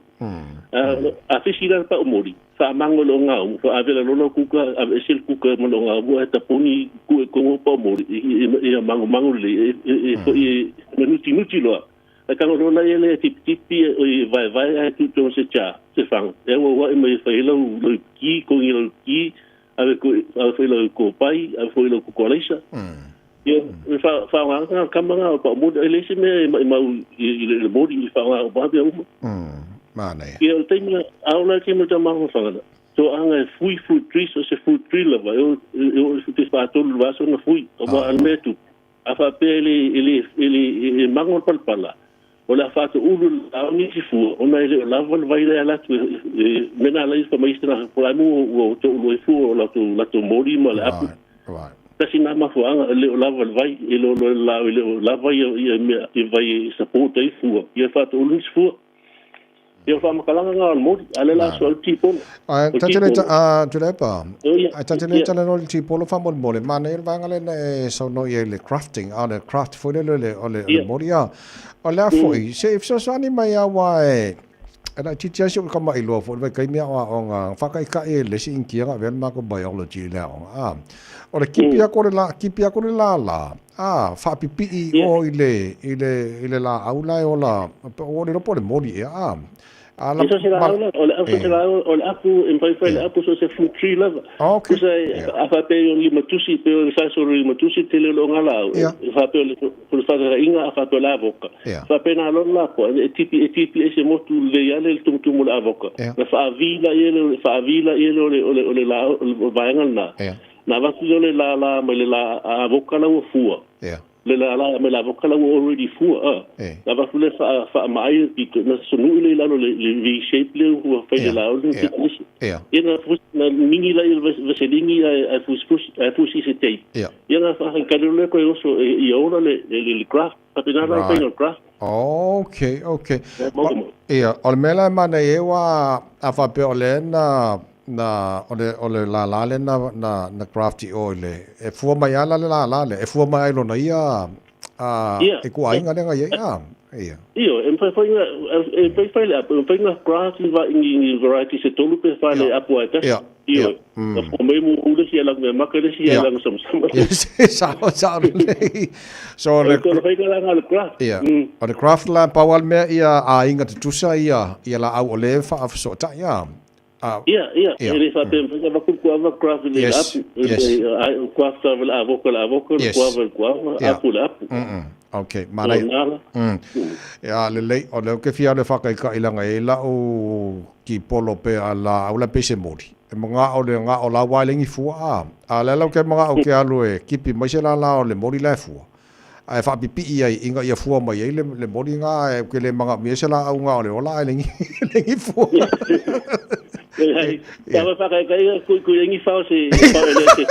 Speaker 5: A fisi la le pau moli, faamango le ogaumu, faavela lola kuka, aveese le kuka ma le ogaumu, ae tapuni ku e kongo pau moli, ia mangomango lelei, e foi e manutinuti loa. Ae tago loa laia lea e tipitipi i vaevae ae tuu tonu se cha, se faga. E auaua'i mai e fai ai lau lau ki, kogi lau ki, ave ave foi lau kopai, ave foi lau kokoalaisa. Ia, e faaaogaga le kama lena o le paumoli, ai leai se mea e maimau i le moli i faaaoga uma lava mea uma.
Speaker 3: Manaia.
Speaker 5: Ia, o le taimi la, a oo la i le taimi o le taumafamafaga, toaga e fui fruit trees, o se fruit tree lava, e oo i le 43 i le vaiaso ona fui. Aua o le mea e tupu, a faapea e le, e le, e le, e mago le palapala, o le a faatoulu le laau nisi fua, ona e le o lava le vai lea e ala atu e mea na ala ai fai mai isi tagata, po o le a mea ua toulu ai fua o latou, latou moli ma le apu. Tasi na mafuaaga, e le o lava le vai, e le o le laau e le o lava ia, ia mea, ia vai e support ai fua, ia faatoulu nisi fua. Ia o le faamatalaga na o le moli, a o lea o le a sua ai le tipolo.
Speaker 3: Ae
Speaker 5: O le
Speaker 3: ta te le
Speaker 5: tipolo.
Speaker 3: a Tuilaepa,
Speaker 5: Oh, ia,
Speaker 3: ae ta te le
Speaker 5: ia.
Speaker 3: talanoa i le tipolo faamolemole, manaia le vaega lea na e saunoa i ai i le crafting, a o le craft foi lele o le, o le, o le moli a. O le a foi, se i fesoasoani mai lava aua e, e laitiiti ai si ou tama iloa foi i le vaitaimi a o aoga, faataitai e le isi Initia na avea le matou biology i le aoga, a. O le kipi atu o le la, kipi atu o le lālā, a, faapipii i o i le, i le, i le laau la e ola, ua ou le iloa po o le moli ea, a. A la,
Speaker 5: E so o se
Speaker 3: ma,
Speaker 5: laau la, o le au so se
Speaker 3: e.
Speaker 5: laau, o le apu, e mafai fai le apu so o se fruit tree lava.
Speaker 3: Okay.
Speaker 5: Tusa e, a faapea i ona limatusi, pe o le size o le limatusi, tele o le ogalaau. E faapea o le, o le faataiga, a faapea o le avoka. Faapena loa le lapoa, e tipi, e tipi ai se motu lelei lava le tumutumu o le avoka. Na faavi laia le, faavi laia le o le, o le, o le laau, o le vaega lena. Na avatu lea o le lālā mai le lā avoka la ua fua. Le lālā mai le avoka la ua already fua, a. Na avatu lea faamaai le pito, na sunui lea i lalo le, le V shape lea ua fai le laau lea na tipi ese. Ia na fusi, na mingi laia le vaseline ae, ae fusifusi, ae fusi i se tape. Ia na faakalikali lea koe oso e, ia ola le, le, le, le graft. Faapena la le faiga o le graft.
Speaker 3: Okay, okay.
Speaker 5: E mau mau.
Speaker 3: Ia, o le mea la e manaia ai aua a faapea o lea na na o le o le lālā lea na na na graft i o i le e fua mai lava la le lālā lea e fua mai ai lona ia a
Speaker 5: Ia.
Speaker 3: ituaiga lea na i ai a ia.
Speaker 5: Ioe, e mafai foi na e mafai fai le apu, e mafai na graft ni ni ni varieties e tolu pe fa le apu ai tasi. Ioe. Na fua mai mumu le isi e laga meamaka le isi e laga samasama.
Speaker 3: Yes, sao sao lelei. So le
Speaker 5: O le faiga la na o le graft.
Speaker 3: Ia. O le graft la pau lava le mea ia aiga tutusa ia ia laau o lea e faafesootai a.
Speaker 5: Ia, ia, e le faapea mafai ona avatu le kuava graft i le apu. Ai o graft lava le avoka le avoka, le kuava le kuava, apu le apu.
Speaker 3: Okay, manaia. Ia, lelei, o lea ou te fia alu e faataita'i leaga e i ai la'u tipolo pe a laau la e pei se moli. E maga'o le ga'o la ua e leai ni fua a. A o lea la ou te maga'o ou te alu e kipi mai se lālā o le moli la e fua, ae faapipi'i ai ina ia fua mai ai le moli na ae ou te le manaomia se laau na o le ola ae leai ni fua.
Speaker 5: Leai, sa faataitaiga kuikui ai ni fao se fao e le se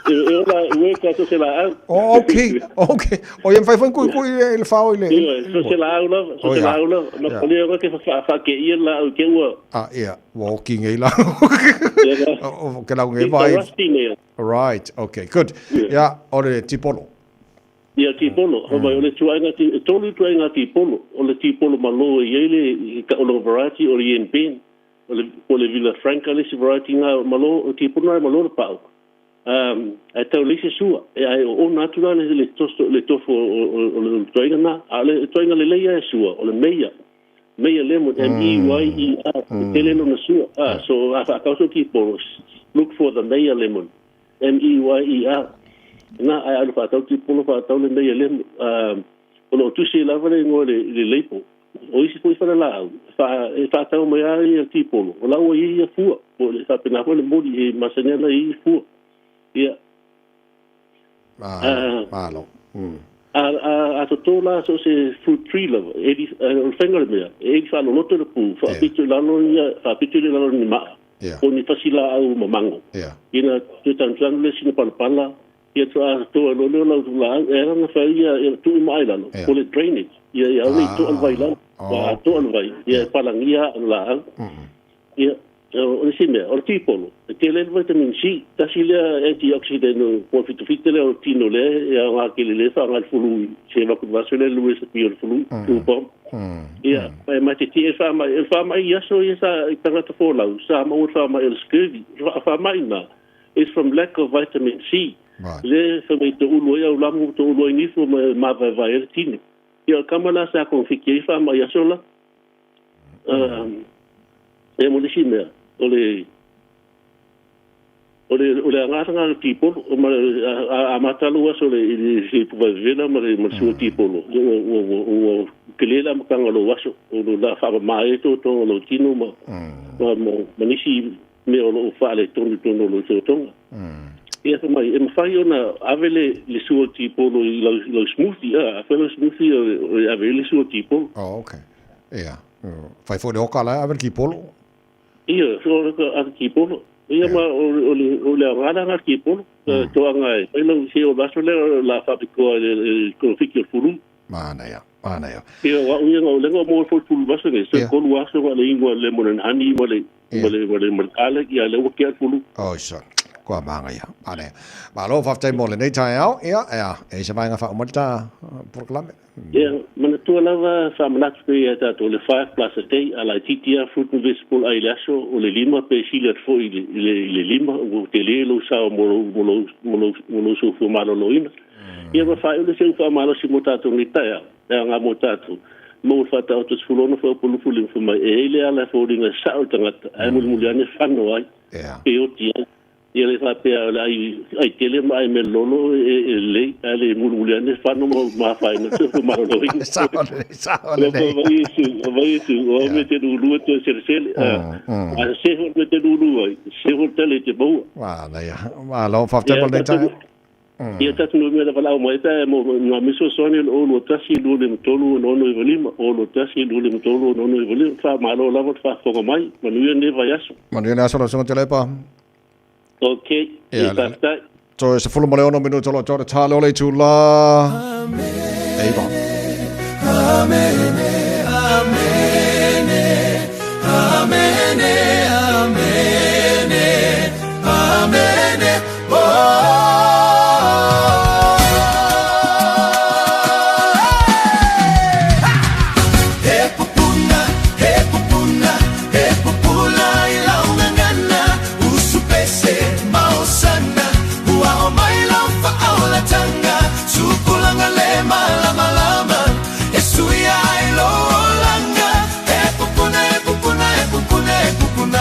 Speaker 5: e ola ue ka so se laau.
Speaker 3: Oh, okay, okay. O ia mafai foi kuikui i le fao i le.
Speaker 5: Ioe, so se laau lava, so se laau lava. Ma o lea ke whaakeia laau ke ua.
Speaker 3: Ah, ia, ua oki nei la. O ke lau nei vai. Right, okay, good. Ia, o le tipolo.
Speaker 5: Ia, tipolo. Mm. Mai o le tuaiga ti e tolu tuaiga tipolo. O le tipolo malo e iai le i ka o variety o le Yen Ben. O le o le Villa Franca le isi variety nga malo o tipolo na malo le pau. Ae tau leai se sua, e ae oona atu la le toso le tofo o le tuaiga na, a o le tuaiga lelei lava e sua, o le meia, meia lemon, M E Y E R, e tele lona sua, a, so a faatau sou tipolo, look for the meia lemon, M E Y E R, na, ae alu faatau tipolo faatau le meia lemon, o lo o tusi ai lava le igoa i le label. O isi foi falelaau, e faatau mai lava ia tipolo, o la ua i ai ia fua, po o le faapena foi le moli e masani ana i ai fua. Ia.
Speaker 3: Malo.
Speaker 5: A toto la so o se fruit tree lava, e eli, o le faiga o le mea, e eli faaloloto le pu, faapito i lalo ia, faapito i lalo ni maa, po o ni fasilaau mamango. Ina toe tanutanu le sina palapala, Ia toa toa loa lea o lau laau, e ala ona fai ia, ia tuu i maa i lalo, po le drainage, ia ia aua ne i toa le vai i lalo. Ua atoa le vai, ia e palagia le laau. Ia, o le isi mea, o le tipolo, e tele ai le vitamin C, tasi lea antioxidant po o le fitafita lea o le tino lea e aoga tele lea e faaaoga i le flu, se avatu i le vaaso lea le recipe o le flu, flu bomb. Ia, e ma te tie e faamai, o le faamai i aso ia sa i tagata folau, sa maua le faamai o le scurvy, o le faamai lena, is from lack of vitamin C. Right. Le fai mai toulu ai au lamu, toulu ai nifo ma mavaevae ai le tino. Ia o le kama la sa konofiki ai faamai aso la. Ia mo le isi mea, o le o le o le agaga o le tipolo ma a amata lou aso le i le se vevela ma le ma le sua tipolo ua ua ua ua tele le amataga o lou aso o lo la faamama ai totoga o lou tino ma ma ma nisi mea o lo o faaletonu i totonu o lou totoga. Ia fai mai, e mafai ona ave le, le sua tipolo i lau, lau smoothie, a, a fai lau smoothie o, e ave ai le sua tipolo.
Speaker 3: Oh, okay. Ia. Fai foi le oka la e ave le tipolo.
Speaker 5: Ia, so o le ave tipolo. Ia ma o, o le, o le aoga la le tipolo. Toaga e fai lau se o le aso lea la faapitoa i le, le konofiki o le fulu.
Speaker 3: Manaia, manaia.
Speaker 5: Ia, o au ia, o lea o maua foi le fulu aso nei, so tolu aso na le inu a le lemon and honey ma le, ma le, ma le, ma le garlic, ia lea ua kea le fulu.
Speaker 3: Oi sa, kua manaia, manaia. Malo, faafetai mo lenei taeao, ia, ia, e i ai se vaega faauma le ta polokalame.
Speaker 5: Ia, manatua lava faamanatu pea ia tatou le 5 plus a day, a laitiiti lava fruit and vegetable ai i le aso, o le lima pe sili atu foi i le, i le, i le lima, ua tele lou sao mo lou, mo lou, mo lou, mo lou soifua maloloina. Ia ma faaiu le seu faamalosi mo tatou nei taeao, e aoga mo tatou. Maua le faataoto 16 fuaiupu 25 fai mai, E i ai le ala e foliga e sao i le tagata, ae mulimuli ane fano ai, pe oti ai. Ia le faapea o le ai, ai tele ma ai mea lolo e, e lelei, ae le mulimuli ane fano ma ma afaina le soifua maloloina.
Speaker 3: Sao lelei, sao lelei.
Speaker 5: Vai Iesu, vai Iesu, o au mea te lulua toe selesele, a se foi le mea te lulu ai, se foi le tele i te maua.
Speaker 3: Manaia. Malo, faafetai mo lenei taeao.
Speaker 5: Ia tatou numera valaau mai pe mo nga me fesoasoani o le 021 253 6695, 021 253 6695. Faamalo lava le faafofoga mai. Manuia lenei vaiaso.
Speaker 3: Manuia le aso lau Susuga Telepa.
Speaker 5: Ok,
Speaker 3: Ia,
Speaker 5: faafetai.
Speaker 3: Toe 16 minuta o lo o toa le tale o le itula. Eiva.
Speaker 4: Amene, amene, amene, amene, amene, oh. He pupuna, he pupuna, he pupula i lau gagana, usu pese ma osana, ua oo mai lau faaolataga, tupulaga le malamalama, e suia ai lou olaga. He pupuna, he pupuna, he pupuna, he pupuna.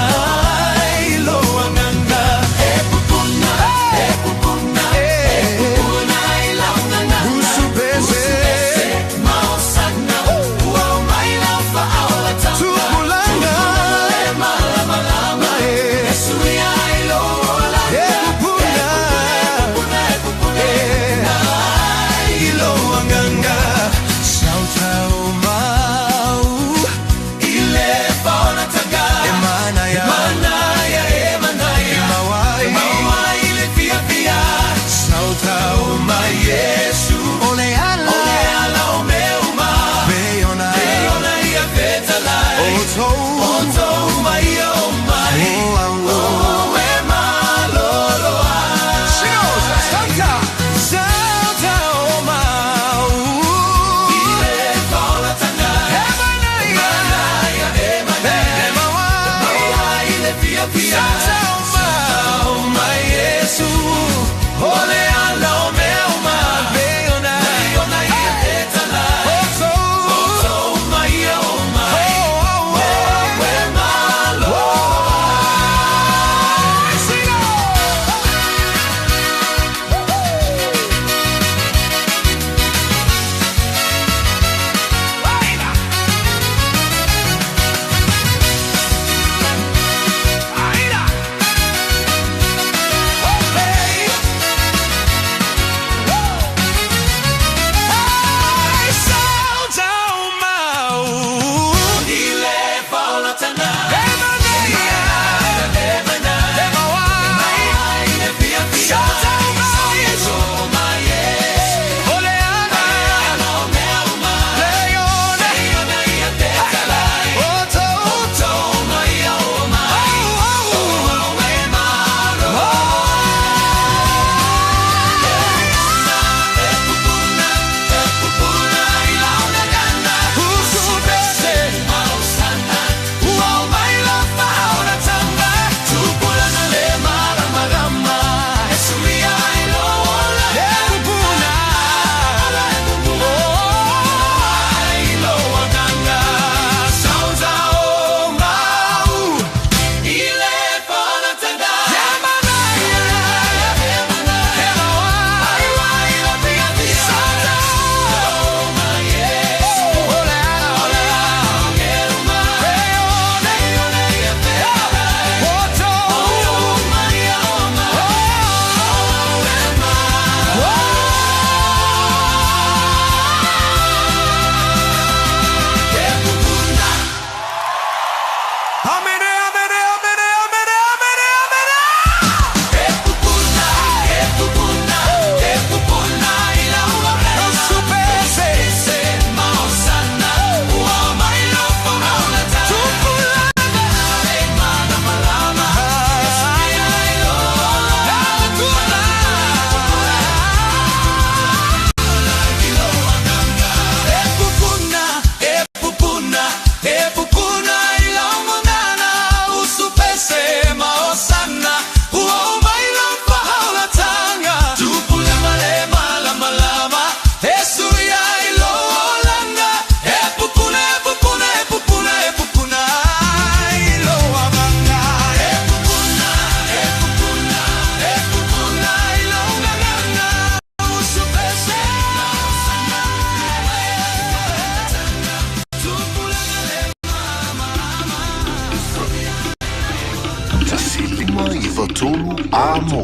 Speaker 9: 3 Amo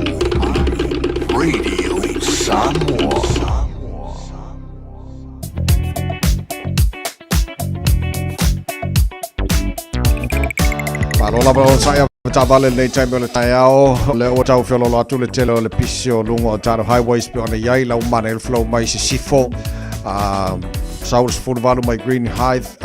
Speaker 9: Radio Samoa.
Speaker 3: Malo lava o saia taavale lenei taimi o le taeao. Le ua tau feoloolo atu le tele o le pisi o luga o tatou highways pei ona i ai lau mana e flow mai sisifo. Sau le 18 mai Green Hythe,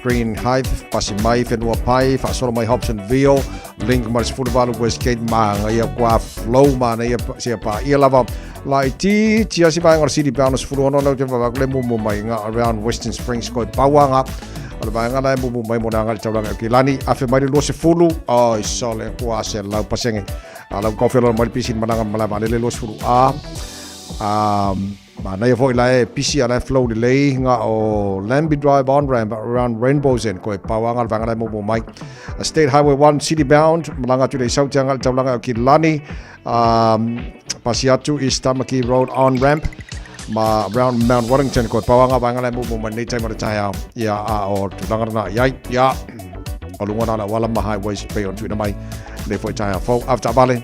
Speaker 3: Green Hythe, pasi mai Whenua Pai, faasolo mai Hobsonville, link ma le 18 Westgate, magaia kua flow manaia sia paia lava. Laitiiti a si vaega o le City Bound 16 leo te vavaku le mumu mai nga around Western Springs koe pauanga. O le vaega la e mumu mai mo le aga i le taulaga o Kilani. Afe mai le 20, oi sole kua se lau pasenge. A lau kaufelo mai le pisi malaga malaga vaalele 20 A. Manaia foi la e pisi a la e flow lelei nga o Lambie Drive on ramp around Rainbow's End koe pauanga le vaega la e mumu mai. State Highway 1 City Bound malaga atu le isau te aga i le taulaga o Kilani. Pasi atu East Tamaki Road on ramp ma around Mount Wellington koe pauanga vaega la e mumu mai nei taimi o le taeao. Ia a o tulaga lena i ai. Ia o luga na le auala ma highways pei ona tuuina mai nei foi taeao fou. Avetaavale.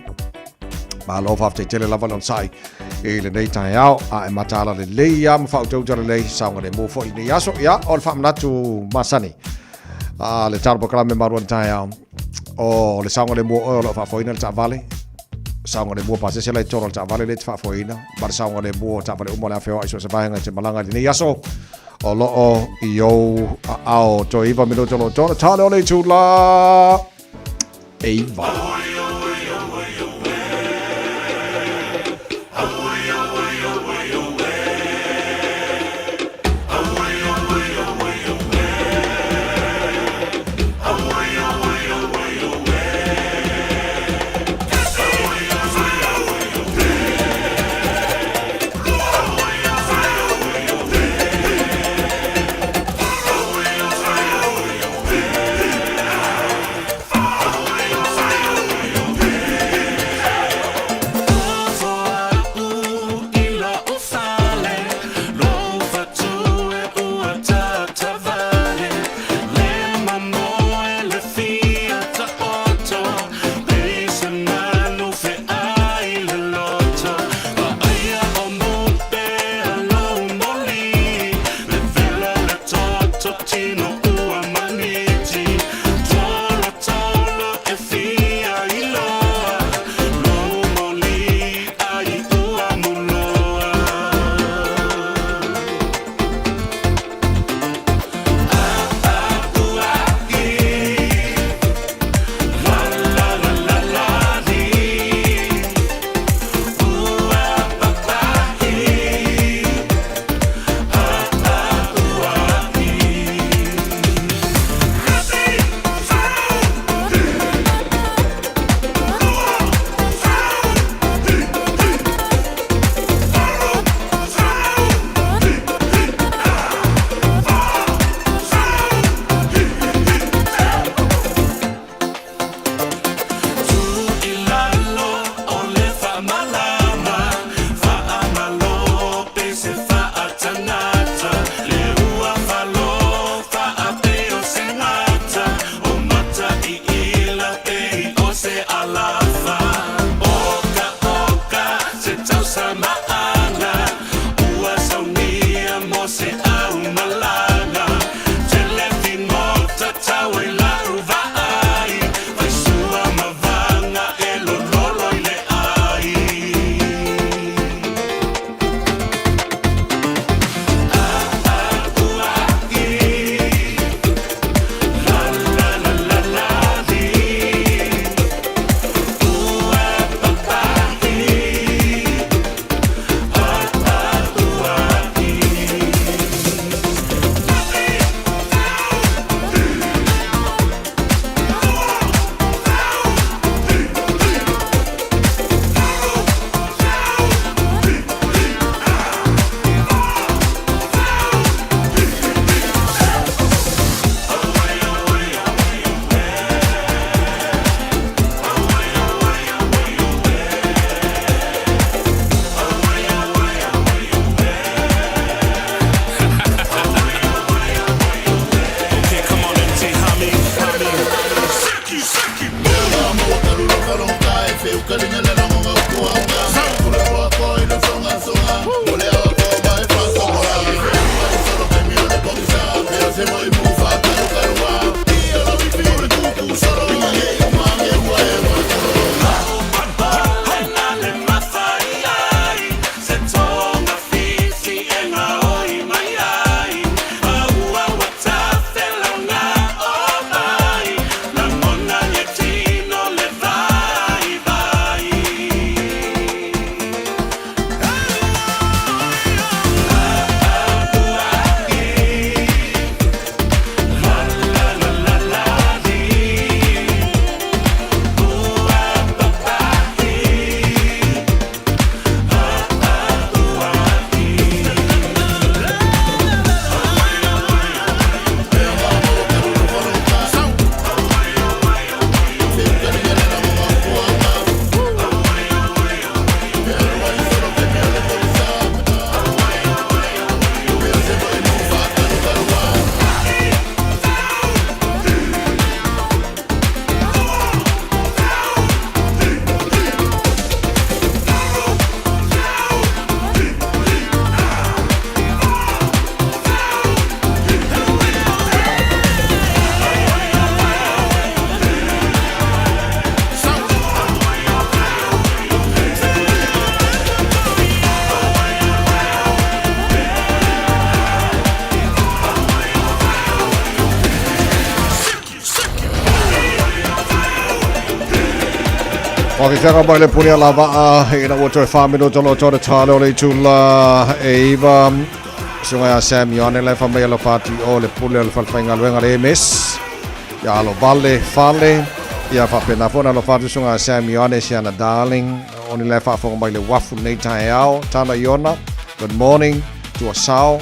Speaker 3: Malo faafetai tele lava le onosai i lenei taeao a e mataala lelei ia ma faautauta lelei saogalemu foi lenei aso. Ia o le faamanatu masani a le tala polokalame maluana taeao o le saogalemu o oe o lo o faafoeina le taavale saogalemu o pasese la i totonu o le taavale lea e te faafoeina ma le saogalemu o taavale uma o le a feoai so o se vaega e te malaga i lenei aso o lo o i ou aao. Toe 9 minute o lo o tona tale o le itula 9. Whakawhanga mai le puni a la vaa ina ua toe wha minuta lo tō te o le itula e iwa. Sunga ia Sam Ione le wha mai alo whātu o le pule o le whalwhainga luenga le MS. Ia alo vale fale. Ia whapena fona alo whātu sunga ia Sam Ione siana darling. Oni le whaafonga mai le wafu nei tae ao. Tana Iona. Good morning. Tua sao.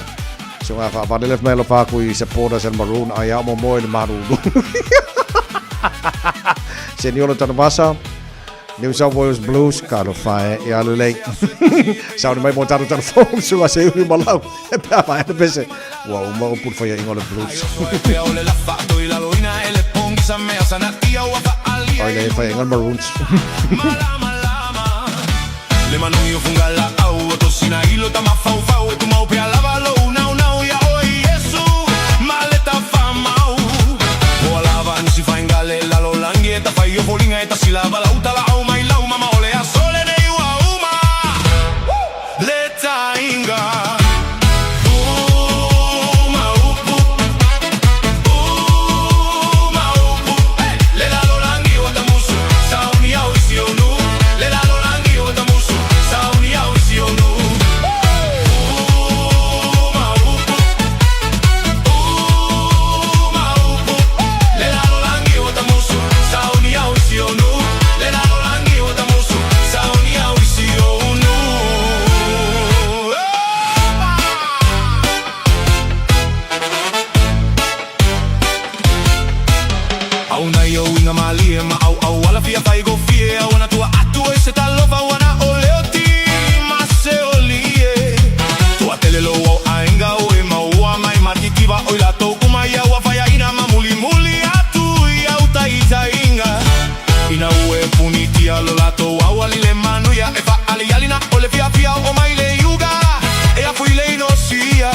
Speaker 3: Sunga ia whaavale le mai alo whāku i supporters and maroon. Ai ao mo moe le marulu. Seniola Tanavasa. New South Wales Blues, ka alo whae e alu lei. Sauni mai mo tātou telefone, sunga se ui malau. E pea whae ana pese. Ua uma o puru whaia ingo le Blues. Oi le whaia ingo le Maroons.
Speaker 4: Le manui o funga la au o tosina ilo tamafaufau e tumau pea lava lou nau nau ia oi Yesu maleta famau Moa lava nisi faingale lalo langi e tafai o folinga e tasilava lau tala au mai lau mama ole a sole nei ua uma Le tainga Uma upu Uma upu Le lalo langi o tamusu Sauni au isi onu Le lalo langi o tamusu Sauni au isi onu Uma upu Uma upu Le lalo langi o tamusu Sauni au isi onu Le lalo langi o tamusu Sauni au isi onu Au nai au inga malie ma au au ala fia fai go fie au ana tua atu e se talofa au ana o leo ti ma se olie Tua tele lo au ainga o e maua mai matikiva oi la tōku mai au a whaia ina ma muli muli atu i au taitainga Ina ue punitia lo lato au ali le manuia e fa ali alina o le fia fia o mai le yuga e a fui le inosia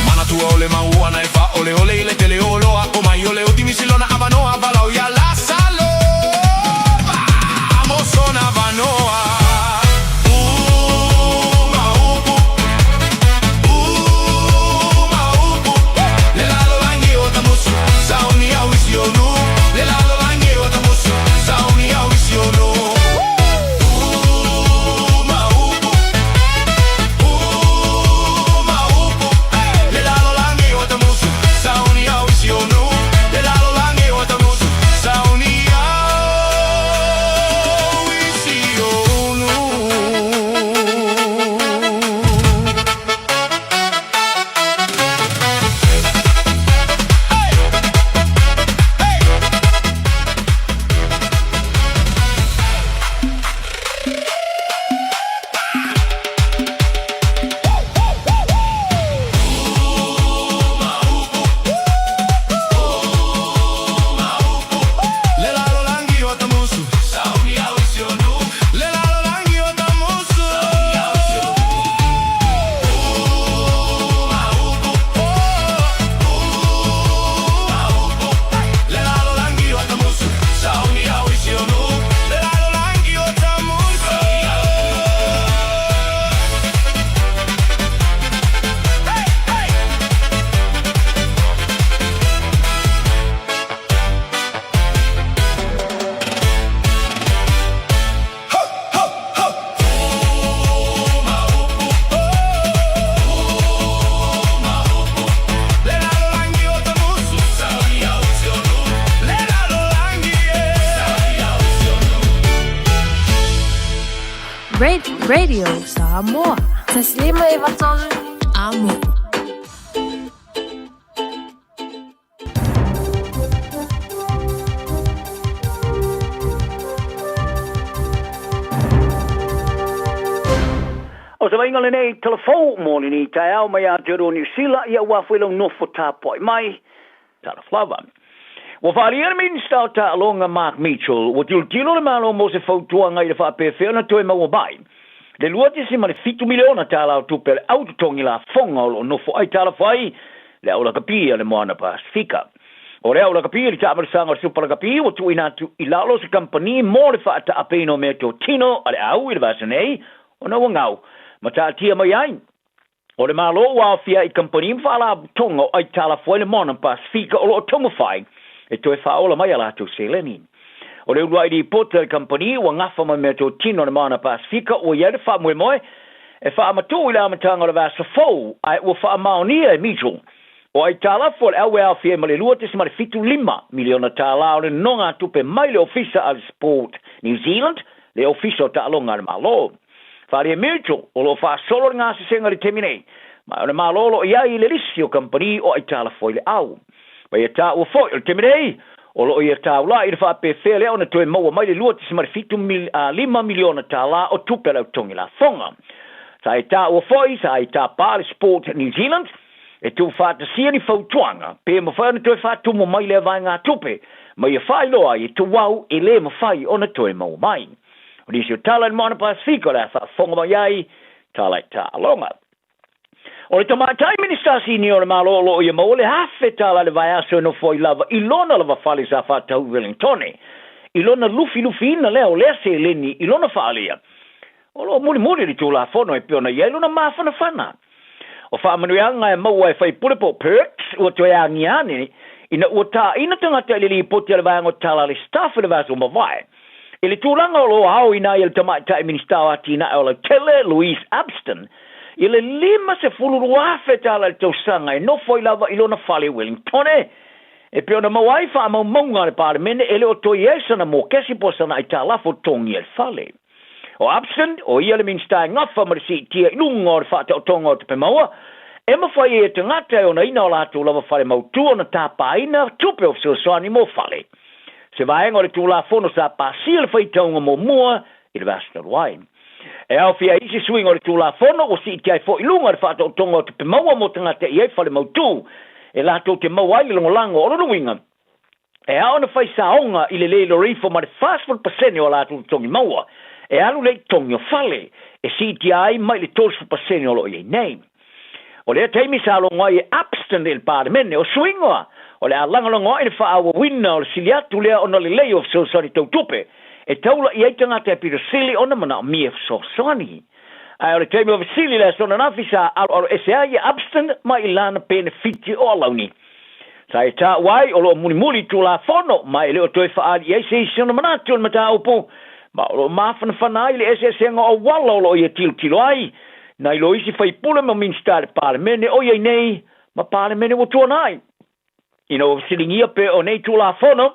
Speaker 4: Mana tua o le mauana e fa ole ole i le tele o loa o mai ole o timisilona avanoa valau ia la salo Vamos vanoa Uma upu Uma upu Le lalo langi o tamusu Sauni au isi onu Le lalo langi o tamusu Sauni au isi onu Uma upu Uma upu Le lalo langi o tamusu Sauni au isi onu Le lalo langi
Speaker 12: Radio Samoa. 153 Amo.
Speaker 6: O se vaaiga lenei tala fou mo lenei taeao mai Aotearoa Niu Sila, ia ua foi lau nofo tapuai mai. Talofa lava. Ua faaalia le Minista o Taaloga Mark Mitchell, ua tilotilo le Malo mo se fautuaga i le faapefea ona toe maua mai le $2.7 miliona tala o tupe a le au totogi lafoga o lo o nofo aitalafu ai le au lakapi a le Moana Pasifika. O le au lakapi i le taamalosaga o le Supa Lakapi ua tuuina atu i lalo o se kamupani mo le faataapeina o meatotino a le au i le vaiaso nei ona ua gau ma taatia mai ai O le Malo ua aofia i kamupani ma faalapotopotoga o aitalafu ai le Moana Pasifika o lo o taumafai e toe faaola mai a latou seleni. O le uluai lipoti a le kamupani ua gafa ma meatotino a le Moana Pasifika ua i ai le faamoemoe e faamatuu i le amataga o le vaiaso fou ae ua faamaonia e Mitchell o aitalafu a le au e aofia ai ma le $2.75 miliona tala o le nonogatupe mai le Ofisa a le Sport New Zealand, le Ofisa o Taaloga a le Malo. Faaalia Mutual, o lo o faasolo le gasesega i le taimi nei, ma o le Malo o lo o i ai i le lisi o kamupani o aitalafu ai le au. Ma ia taua foi, o le taimi nei, o lo o ia taula'i i le faapefea lea ona toe maua mai le $2.75 miliona tala o tupe a le au totogi lafoga. Sa e taua foi, sa i tapa le Sport New Zealand e tuufaatasia ni fautuaga pe mafai ona toe faatumu mai lea vaegatupe ma ia faailoa ai e tuau e le mafai ona toe maua mai. O nisi o tala i le Moana Pasifika o le a faafofoga mai ai tala i taaloga. O le tamaitai Minisita Sinia o le Malo o lo o ia maua le $1,000 i le vaiaso e nofo ai lava i lona lava fale sa faatau i Wellingtone i lona lufilufiina lea o lea seleni i lona faaalia o lo o mulimuli le Tulafono e pei ona i ai lona mafanafana. O faamanuiaga e maua e faipule po o perks ua toe agia ane ina ua taina tagata i le lipoti a le vaega o tala a le staff i le vaiaso ua mavae. I le tulaga o lo o aoina ai e le Tamaitai Minisita o Atinae o Lautele, Louise Upston, i le $52,000 i le tausaga e nofo ai lava i lona fale i Wellingtone, e pei ona maua ai faamaumauga a le Palemene e le o toe i ai sana mokesi po o sana aitalafu o totogi ai le fale. O Upston, o ia le Minisita e gafa ma le siitia i luga o le faataotoga o tupe maua, e mafai ai e tagata e onaina o latou lava fale mautu ona tapaina tupe o fesoasoani mo fale. Se vaega o le Tulafono sa pasia le faitauga muamua i le vaiaso talu ai. E aofia ai isi suiga o le Tulafono ua siitia ai foi i luga le faataotoga o tupe maua mo tagata e i ai fale mautu e latou te maua ai le lagolago o lona uiga e ao ona fai saoga i le le lore ifo ma le 40% o a latou totogi maua e alu lea i totogi o fale e siitia ai mai le 30% o lo o i ai nei. O lea taimi sa logo ai e Upston i le Palemene, o suiga o le a lagolago ai le faaauauina o le sili atu lea ona lelei o fesoasoani tau tupe e taula i ai tagata e pito sili ona manaomia fesoasoani. Ae o le taimi o fesili le aso ananafi sa aloalo ese ai e Upston mai i lana penefiti o alauni. Sa e taua ai o lo o mulimuli Tulafono ma e le o toe faaali i ai se isi ona manatu o le mataupu ma o lo o mafanafana ai le eseesega o auala o lo o ia tilotilo ai nai lo isi faipule ma Minisita i le Palemene o i ai nei ma Palemene ua tuanai. Ina ua fesiligia pe o nei Tulafono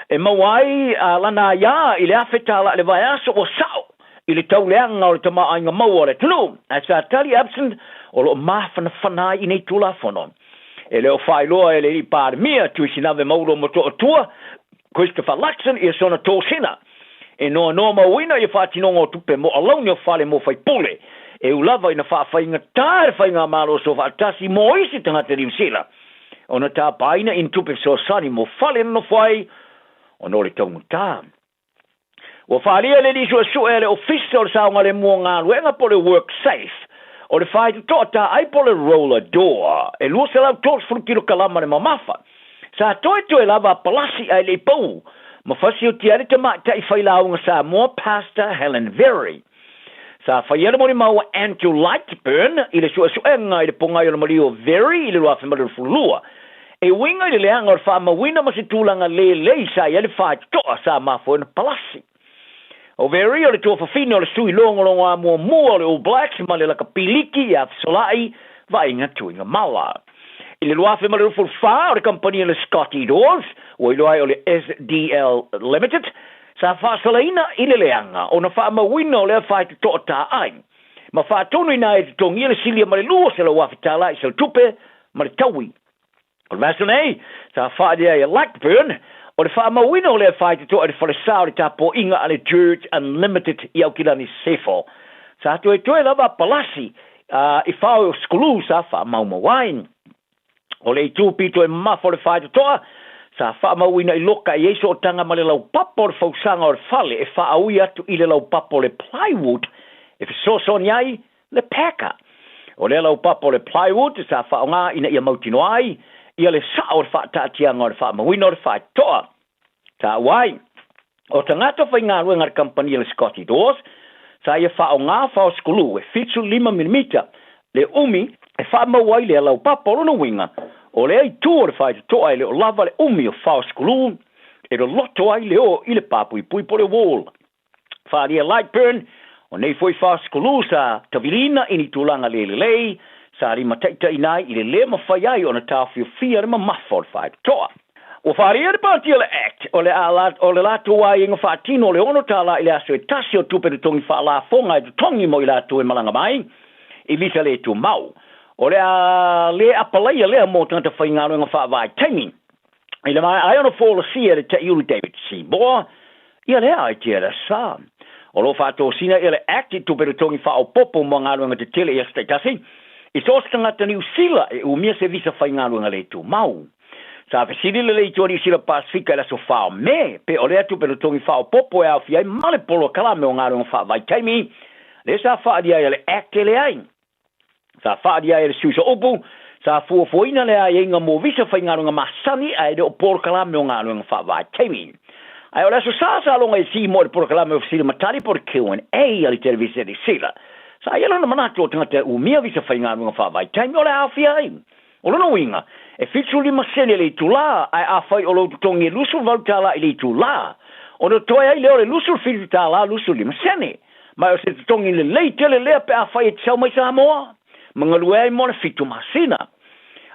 Speaker 6: e maua ai a lana aiā i le $1,000 i le vaiaso ua sao i le tauleaga o le tamaoaiga maua o le atunuu, ae sa tali Upston o lo o mafanafana ai i nei Tulafono. E le o faailoa e le alii Palemia Tuisinave Maulo Motootua Christopher Luxon ia sona tosina e noanoa mauina ia faatinoga o tupe mo alauni o fale mo faipule e ū lava ina faafaigata le faigamalo soofaatasi mo isi tagata Niu Sila ona tapaina i ni tupe fesoasoani mo fale e nonofo ai ona o le taugata. Ua faaalia e le alii suesue a le Ofisa o le Saogalemu o Galuega po o le WorkSafe o le faitotoa taai po o le roller door e 230 kilokalama le mamafa sa toetoe lava a palasi ae le i pau ma fasiotia ai le tamaitai failauga Samoa Pastor Helen Very. Sa faia le molimau a Andrew Lightburn i le suesuega i le pogai o le maliu o Very i le 2022 e uiga i le leaga o le faamauina ma se tulaga lelei sa i ai le faitotoa sa mafua ai ona palasi. O Very o le tuafafine o le sui logologoa muamua o le All Blacks ma le lakapi liki ia Fesola'i Vaaiga Tuigamala. I le 2024 o le kamupani a le Scotty Doors, ua iloa ai o le SDL Limited, Sa faasalaina i le leaga ona faamauina o lea faitotoa taai, ma faatonuina ai e totogia le silia ma le $200,000 tala i saletupe ma le taui. O le vaiaso nei, sa faaalia ai e Lightburn, o le faamauina o lea faitotoa i le falesa o le tapuaiga a le Church Unlimited i Aukilani Sefo. Sa toetoe lava a palasi i fao o sukulu sa faamaumau ai. O le itu pito e mamafa o le faitotoa, sa faamauina i loka e i ai sootaga ma le laupapa o le fausaga o le fale e faaui atu i le laupapa o le plywood e fesoasoani ai le packer. O lea laupapa o le plywood sa faaaoga ina ia mautinoa ai ia le sao o le faataatiaga o le faamauina o le faitotoa. Taua ai, o tagata faigaluega a le kamupani a le Scotty Doors, sa ia faaaoga faosikulu e 75 milimita le umi e faamau ai lea laupapa. O lona uiga, o lea itu o le faitotoa e le o lava le umi o faosikulu e loloto ai le o i le papuipui po o le wall. Faaalia Lightburn, o nei foi faosikulu sa taviliina i ni tulaga le lelei, sa limataitaiina ai i le lē mafai ai ona taofiofia le mamafa o le faitotoa. Ua faaalia le Pāti o le Act o le o le latou aiaiga faatino o le $6 i le aso e tasi o tupe totogi faalafoga e totogi mo i latou e malaga mai i visa le tumau. O le a le apalaia lea mo tagata faigaluega faavaitaimi. I le maea ai ona folasia e le Taiulu David Seymour ia lea aitia i le aso Sa. O lo o faatosina ia le Act i tupe totogi faaopoopo mo galuega tetele i aso taitasi i so o se tagata Niu Sila e umia se visa faigaluega le tumau. Sa fesili le Leitio Niu Sila Pasefika i le aso 4 o Me, pe o lea tupe totogi faaopoopo e aofia ai ma le polokalame o galuega faavaitaimi, lea sa faaalia ai a le Act e leai. Sa faaalia ai e le sui sooupu, sa fuafuaina le aiaiga mo visa faigaluega masani ae le o polokalame o galuega faavaitaimi. Ae o le aso Sa sa loga i Seymour i le polokalame o fesili ma tali po o le Q&A a le televise Niu Sila. Sa i ai lona manatu o tagata e umia visa faigaluega faavaitaimi o le a aofia ai. O lona uiga, e 75 sene le itulā, ae afai o lou totogi e $28 i le itulā, ona totoe ai lea o le $27.25 sene. Ma o se totogi lelei tele lea pe afai e te sau mai Samoa ma galue ai mo le 7 masina.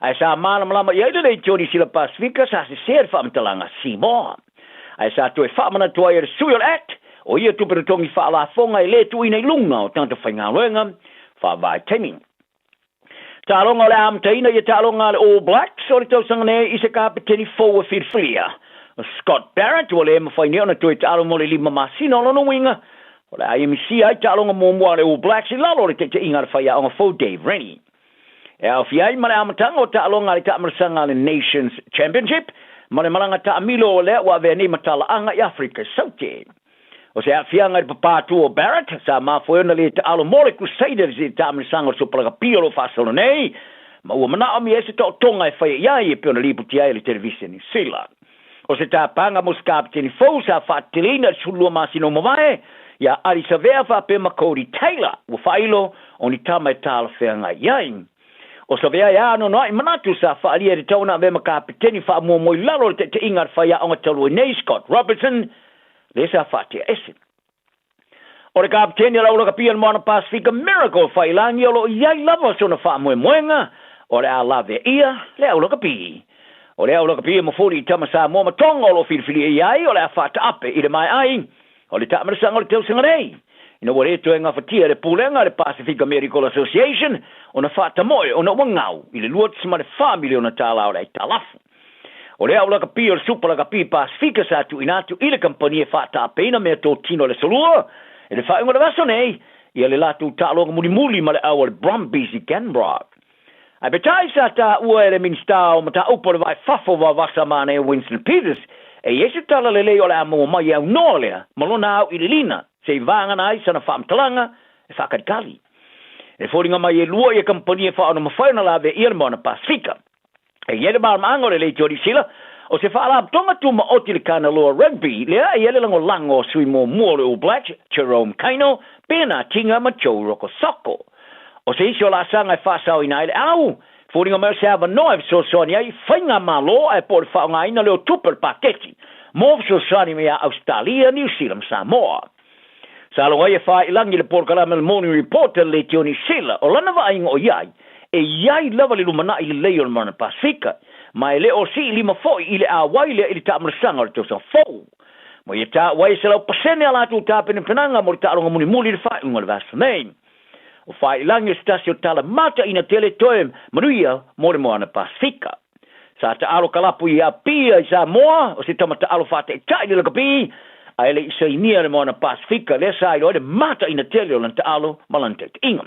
Speaker 6: Ae sa malamalama i ai le leitio Niu Sila Pasefika sa sesē le faamatalaga a Seymour. Ae sa toe faamanatu ai e le sui o le Act, o ia tupe totogi faalafoga e le tuuina i luga o tagata faigaluega faavaitaimi. Taaloga o le a amataina ia taaloga a le All Blacks o le tausaga nei i se kapeteni fou e filifilia. O Scott Barrett ua le mafai nei ona toe taalo mo le 5 masina o lona uiga, o le a ia misia ai taaloga muamua a le All Blacks i lalo o le taitaiga a le faiaoga fou Dave Rennie. E aofia ai ma le amataga o taaloga a le taamalasaga a le Nations Championship ma le malaga taamilo o lea ua avea nei ma talaaga i Afrika i Saute. O se aafiaga i le papā tu o Barrett, sa mafua ai ona le taalo mo le Crusaders i le taamilosaga o le Supa Lakapi o lo o faasolo nei, ma ua manaomia ai se taotoga e faia i ai e pei ona lipotia ai e le televise Niu Sila. O se tapaga mo se kapeteni fou sa faateteleina i le 12 masina ua mavae, iā Ardie Savea faapea ma Codie Taylor ua faailo o ni tama e talafeagai i ai. O Savea e anoanoai manatu sa faaalia i le tau ona avea ma kapeteni faamuamua i lalo o le taitaiga a le faiaoga talu ai nei Scott Robertson, lea sa faatea ese. O le kapeteni o le aulakapia o le Moana Pasefika Miracle Faiilagi o lo o i ai lava sona faamoemoega o le a lavea ia le aulakapi. O le aulakapi e mafuli i tama Samoa ma Tonga o lo o filifilia i ai o le a faataape i le maea ai o le taamalasaga o le tausaga nei, ina ua le toe gafatia e le pulega a le Pasefika Medical Association ona faatamoe ona ua gau i le $2.4 miliona tala o le aitalafu. O le aulakapi o le Supa Lakapi Pasefika sa tuuina atu i le kamupani e faataapeina meatotino i le aso Lua i le faaiuga o le vaiaso nei, ia le latou taaloga mulimuli ma le au a le Brumbies i Canberra. Ae peitai sa taua e le Minisita o Mataupu o le Vai Fafo Vavasa Manaia Winston Peters e i ai se tala lelei o le a maua mai e aunoa lea ma lona auiliilina se i vagana ai sana faamatalaga e faakalikali. E foliga mai e lua ia kamupani e faaona mafai ona lavea ia le Moana Pasefika. E i ai le malamalamaaga o le leitio a Niu Sila o se faalapotopotoga tumaoti le Kanaloa Rugby lea e i ai le lagolago o sui muamua o le All Blacks Jerome Kaino, Bernard Tinga ma Joe Rokocoko. O se isi o laasaga e faasaoina ai le au, foliga mai o se avanoa e fesoasoani ai faigamalo ae po o le faaaogaina lea o tupe o le paketi mo fesoasoani mai ia Ausetalia, Niu Sila ma Samoa. Sa logo ai e faailagi le polokalame o le Morning Report a le Leitio Niu Sila, o lana vaaiga o i ai, e i ai lava le lumanai lelei o le Moana Pasefika, ma e le o siilima foi i le auai lea i le taamalasaga o le tausaga fou. Ma ia taua ai e 100% a latou tapenapenaga mo le taaloga mulimuli i le faaiuga o le vaiaso nei. O Faiilagi o se tasi o tala mataina tele toe manuia mo le Moana Pasefika. Sa taalo kalapu i Apia i Samoa, o se tama taalo faataitai i le lakapi, ae le i sainia le Moana Pasefika, lea sa iloa ai le mataina tele o lana taalo ma lana taitaiga.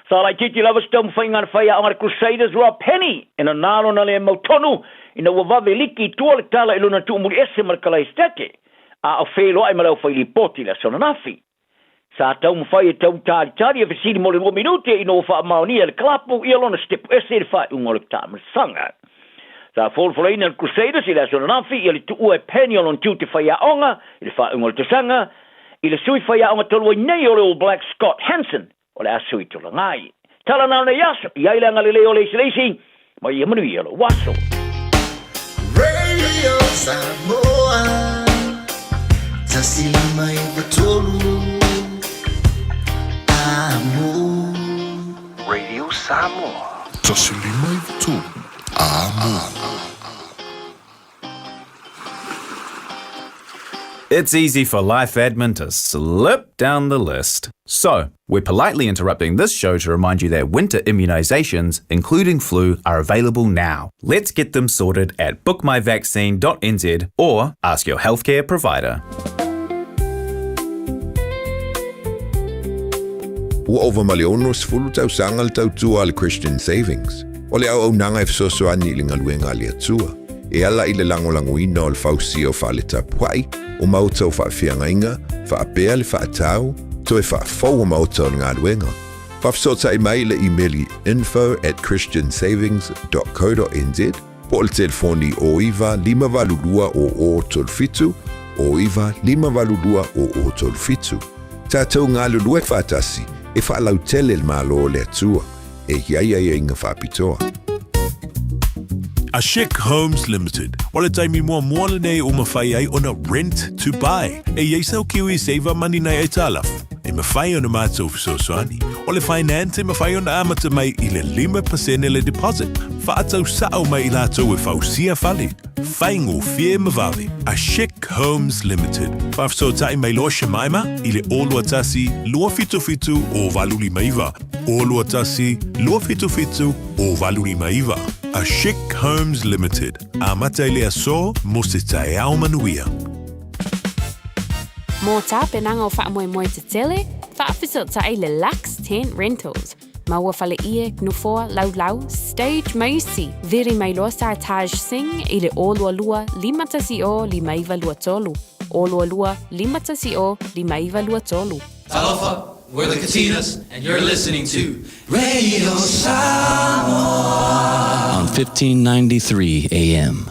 Speaker 6: Sa laitiiti lava se taumafaiga a le faiaoga a le Crusaders Rob Penny e nanā lona le mautonu ina ua vave liki i tua le tala i lona tuumuli ese ma le Kalaesetete, a o feiloai ma le aufailipoti i le aso ananafi. Sa taumafai e tau talitali a fesili mo le lua minute ina ua faamaonia e le kalapu ia lona sitepu ese i le faaiuga o le taamilosaga. Sa folafolaina e le Crusaders i le aso ananafi ia le tuua e Penny o lona tiute faiaoga i le faaiuga o le tausaga i le sui faiaoga talu ai nei o le All Blacks Scott Hansen o le a sui tulaga ai. Tala na o nei aso, i ai le agalelei o le isi le isi, ma ia manuia lou aso.
Speaker 4: Radio Samoa 153 Amo.
Speaker 11: Radio Samoa.
Speaker 7: 153 Amo.
Speaker 16: It's easy for life admin to slip down the list. So, we're politely interrupting this show to remind you that winter immunisations, including flu, are available now. Let's get them sorted at bookmyvaccine.nz or ask your healthcare provider.
Speaker 13: Ua ova ma le 60 tausaga le tautua a le Christian Savings. O le auaunaga e fesoasoani i le galuega a le Atua, e ala i le lagolagoina o le fausia o fale tapuai, o maota o faafeagaiga, faapea le faatau, toe faafou o maota o le galuega. Faafesootai mai i le imeli info at christiansavings dot co dot nz po o le telefoni 09 582 0037, 09 582 0037. Tatou galulue faatasi e faalautele le Malo o le Atua. E i ai aiaiga faapitoa.
Speaker 21: A Chic Homes Limited, o le taimi muamua lenei ua mafai ai ona rent to buy. E i ai sau Kiwi Saver Money nai aitalafu, e mafai ona matou fesoasoani. O le finance e mafai ona amata mai i le 5% le deposit, faatau sao mai i latou e fausia fale. Faigofie ma vave. A Chic Homes Limited. Faafesootai mai loa Shemaima i le 021 277 0859. 021 277 0859. A Chic Homes Limited. Amata i le aso mo se taeao manuia.
Speaker 12: Mō tāpenaga o faamoemoe tetele, faafesootai le Lux Tent Rentals. Maua fale ie, nofoa, laulau, stage ma isi. Viri mai loa Sir Taj Singh i le 022 510 5923. 022 510 5923.
Speaker 18: Talofa, we're the Katinas, and you're listening to Radio Samoa
Speaker 19: on 1593 AM.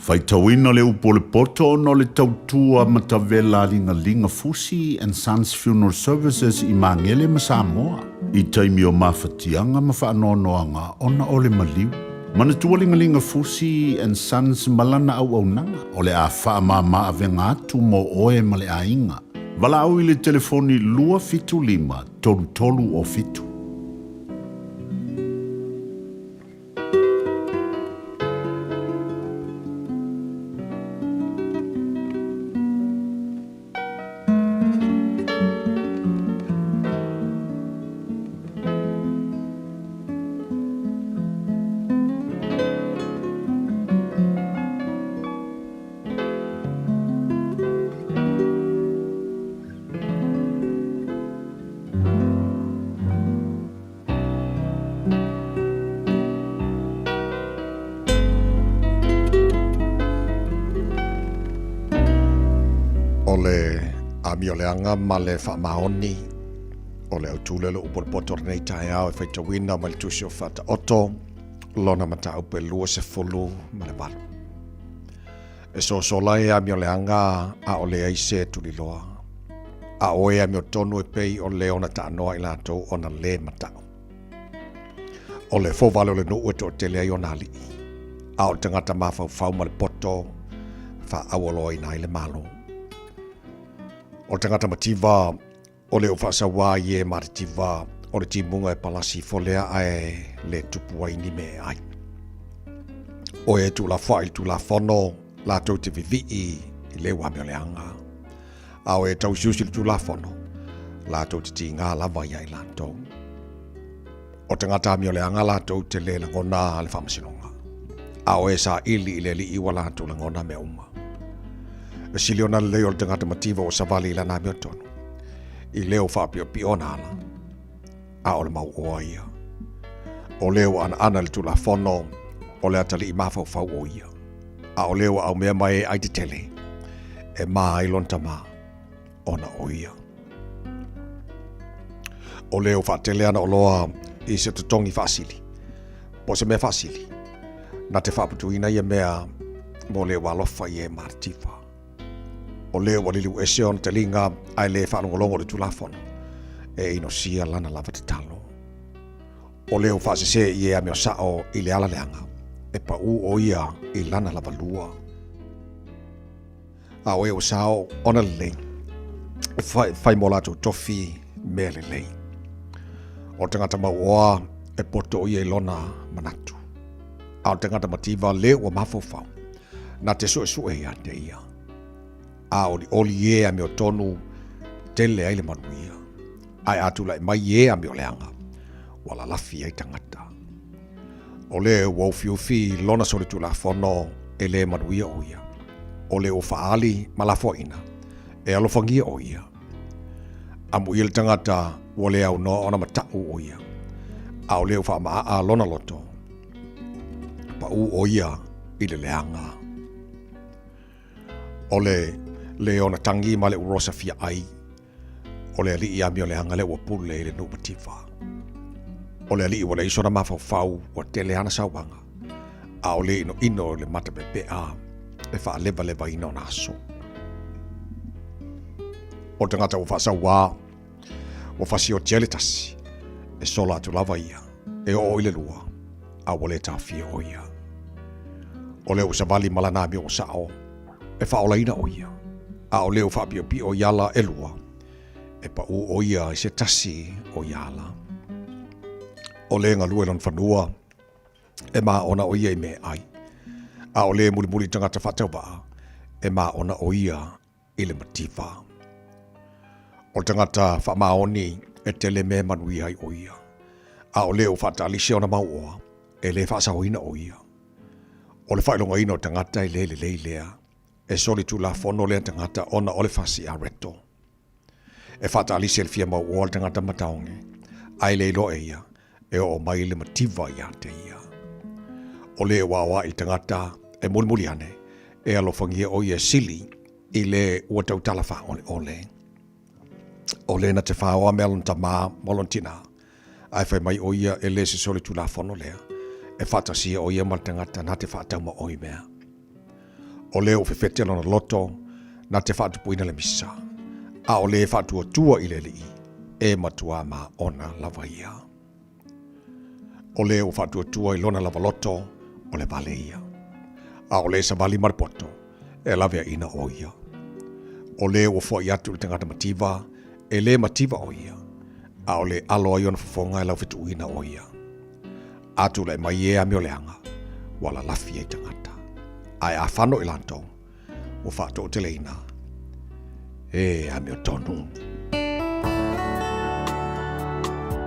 Speaker 9: Faitauina le upu o le poto ona o le tautua matavela a Ligalinga Fusi and Sons Funeral Services i Magele ma Samoa i taimi o mafatiaga ma faanoanoaga ona o le maliu. Manatua Ligalinga Fusi and Sons ma lana auaunaga o le a faamama avega atu mo oe ma le aiga. Valaau i le telefoni 275 3307.
Speaker 3: O le amioleaga ma le faamaoni o le autule o le upu o le poto o lenei taeao e faitauina mai le tusi o Faataoto lona mataupu e 28. E sosola e amioleaga a o leai se tuliloa. A oe amiotonu e pei o le ona taanoa i latou ona le mata'u. O le fovale o le nuu e toatele ai ona alii, a o le tagata mafaufau ma le poto faaaualoaina ai le Malo. O le tagata mativa O le o faasauā i e matitiva o le timuga e palasi ifo lea ae le tupu ai ni mea e ai. O e tuulafoai i le Tulafono latou te vivii i le uamioleaga, a o e tausiusi i le Tulafono latou te tiga lava ia i latou. O tagata amioleaga latou te le lagona le faamasinoga, a o e saili i le Alii ua latou lagona mea uma. E sili ona lelei o le tagata mativa ua savali i lana amiotonu, i leo faapiopio ona ala, a o le mauoa ia. O le ua anaana i le Tulafono, o le atalii mafaufau o ia, a o le ua aumea mai e ai tetele, e ma ai lona tamā, ona o ia. O le ua faatele ana oloa i se totogi faasili, po o se mea faasili, na te faaputuina ia mea mo le ua alofa i e matitiva. O le ua liliu ese ona taliga ae le faalogologo i le Tulafono, e inosia lana lava tatalo. O le ua faasese i e amio sao i le ala leaga, e pau o ia i lana lava lua. A o e ua sao ona lelei, e fai mo latou tofi mea lelei. O le tagata mauoa e poto o ia i lona manatu. A o le tagata mativa le ua mafaufau, na te suesue ia te ia. A olioli e amiotonu, tele ai le manuia. Ae a tulai mai e amioleaga, ua lalafi ai tagata. O le ua ufiufi lona solitulafono e le manuia o ia. O le ua faaali ma lafoaina, e alofagia o ia. Amuia le tagata ua le aunoa ona mataʻu o ia, a o le ua faamaaa lona loto, paʻu o ia i le leaga. O le le ona tagi ma le urosa fia ai, O le alii amioleaga lea ua pule i le nuu mativa. O le alii ua leai sona mafaufau ua tele ana sauaga, a o le inoino i le mata pepea e faalevalevaina ona aso. O le tagata ua faasauā, ua fasiotia le tasi, e sola atu lava ia, e oo i le lua, a ua le taofia o ia. O lea ua savali ma lana amio ua sao, e faaolaina ʻo ia, a o lea ua faapiʻopiʻo i ala ʻelua, e paʻū ʻo ia i se tasi o ia ala. ʻO le galue lona fanua, e māʻona ʻo ia i mea e ʻai, a ʻo le mulimuli i tagata faatauvaa, e māʻona ʻo ia i le mativa. ʻO le tagata faamaoni e tele mea e manuia ai ʻo ia, a ʻo le ua faatalise ona mauoa, e le faasaoina ʻo ia. ʻO le faailogaina o tagata e le lelei lea, e soli tulafono lea tagata ona o le fasi a reto. E faatalise le fia mauoa le tagata mataoge, a e le iloa e ia, e oo mai le mativa iā te ia. ʻO le ua aoaʻi le tagata e mulimuli ane, e alofagia ʻo ia e sili i le ua tautala faaʻoleʻole. ʻO le na te whaoa mea lona tamā ma lona tinā, ae fai mai ʻo ia e le se solitulafono lea, e faatasia ʻo ia ma le tagata na te faataumaoi mea. ʻO le ua fefete lona loto na te faatupuina le misa, a ʻo le e faatuatua i le Alii, e matuā māʻona lava ia. ʻO le ua faatuatua i lona lava loto, o le vale ia. A ʻo le savali ma le poto, e laweaʻina ʻo ia. ʻO le ua foai atu i le tagata mativa, e le mativa ʻo ia, a ʻo le alo ai ona fofoga e laufetuʻuina ʻo ia. A tulai mai e amioleaga, ua lalafi ai tagata. A e ʻāfano i latou, ua faatoʻoteleina e amiotonu.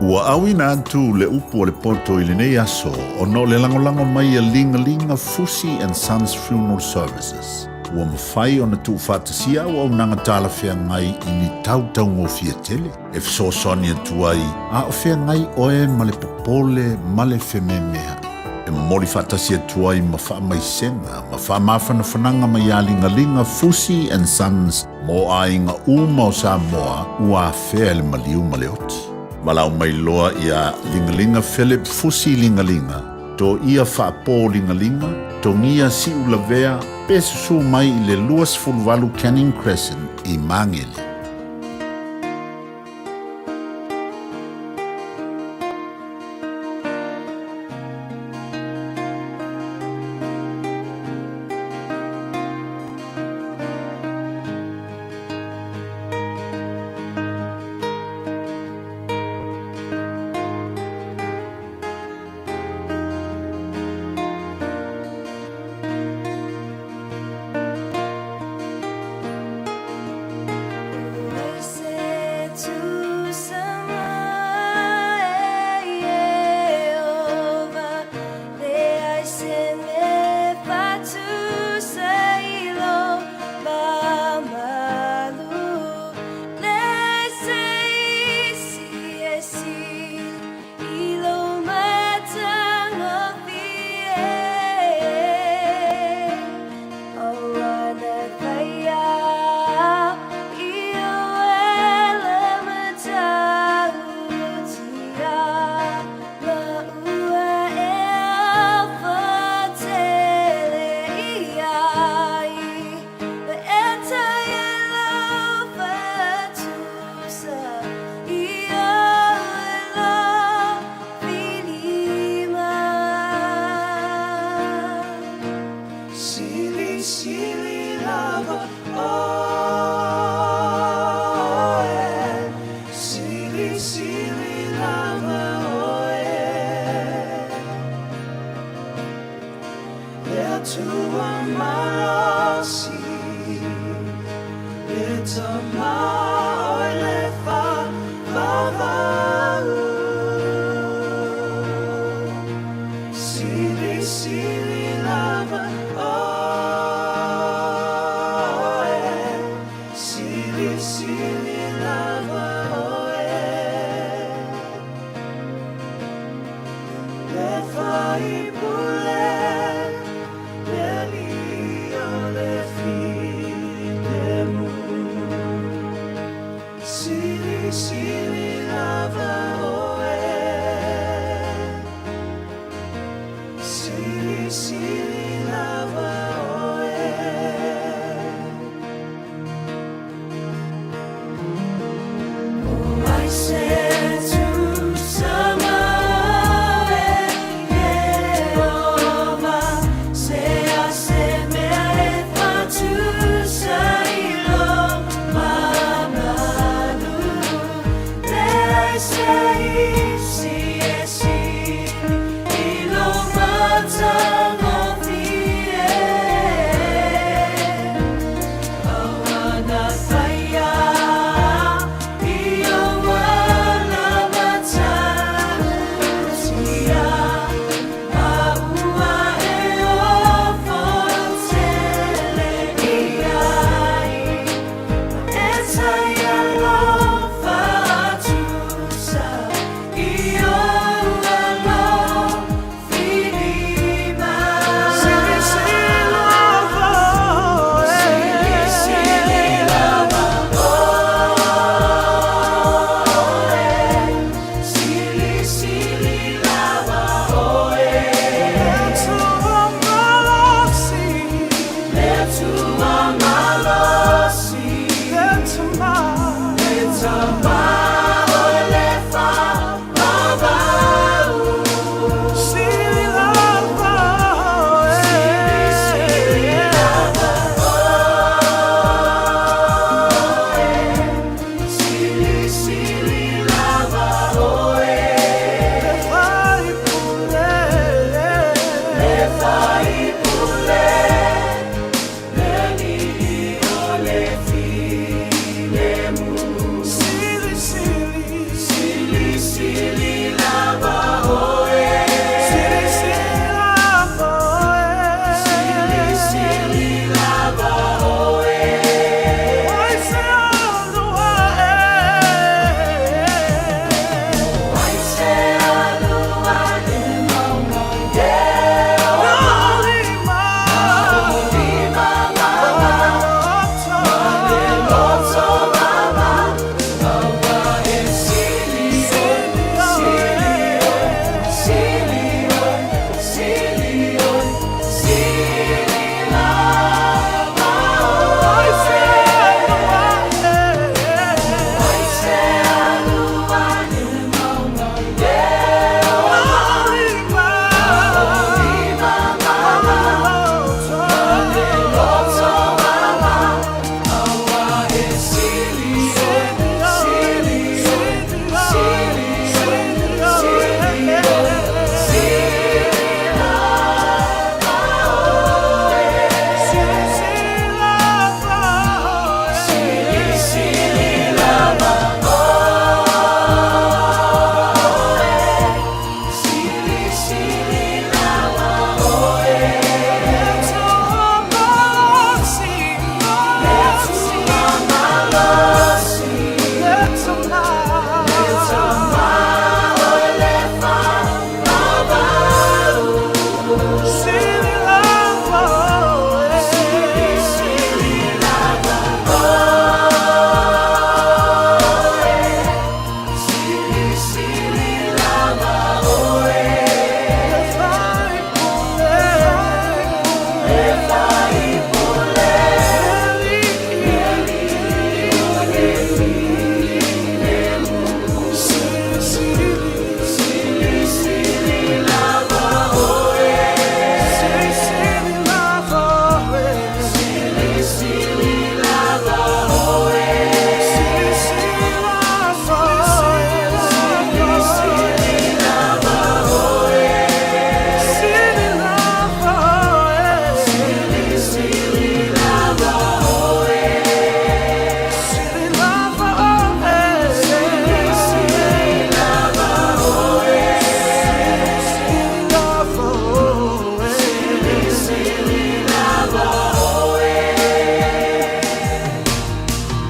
Speaker 9: Ua auina atu le upu o le poto i lenei aso ona o le lagolago mai a Ligalinga Fusi and Sons Funeral Services. Ua mafai ona tuufaatasia auaunaga talafeagai i ni tautaugofie tele e fesoasoani atu ai a o feagai oe ma le popole ma le fememeaʻi. E momoli faatasi atu ai ma faamaisega ma faamafanafanaga mai iā Ligaliga Fusi and Sons mo aiga uma o Samoa ua afea e le maliu ma le oti. Valaau mai loa iā Ligaliga Philip Fusi Ligaliga, Toia Faapō Ligaliga, Togia Siulavea pe susū mai i le 28 Canning Crescent i Magele.
Speaker 1: lava oe, silisili lava oe. Le Atua malosi, le Tama oe le faavavau. Silisili lava oe.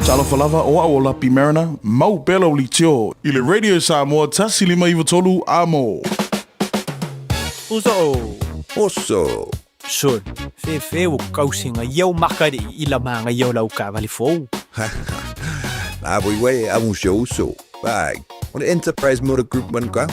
Speaker 7: Talofa lava o au o Lapi Mariner, mau pea lau leitio i le Radio Samoa 1593 amo.
Speaker 20: Uso.
Speaker 13: Oso.
Speaker 20: Sol, fefe ua kausiga ia o makali'i i la magaia o lau taavale fou.
Speaker 13: La voi uē amu si ou uso. Vai, o le Enterprise Motor Group Manukau.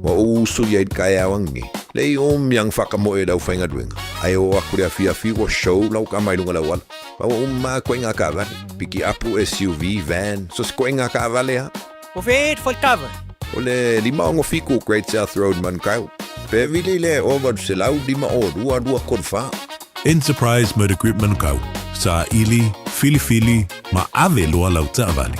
Speaker 13: Ua ou uso ia i le taeao angiangi. Lei o miang whakamoe lau whaingaluenga. Ai o aku le afiafi ua show lau ka mai lunga lau ala. Pa ua uma koe ngā kaavale. Piki apu SUV, van, so se koe ngā kaavale ha.
Speaker 20: O fed fo le taavale.
Speaker 13: O le 567 Great South Road Manukau. Pe vili le 852 234.
Speaker 21: Enterprise Motor Group Manukau, saili, filifili, ma ave loa lau taavale.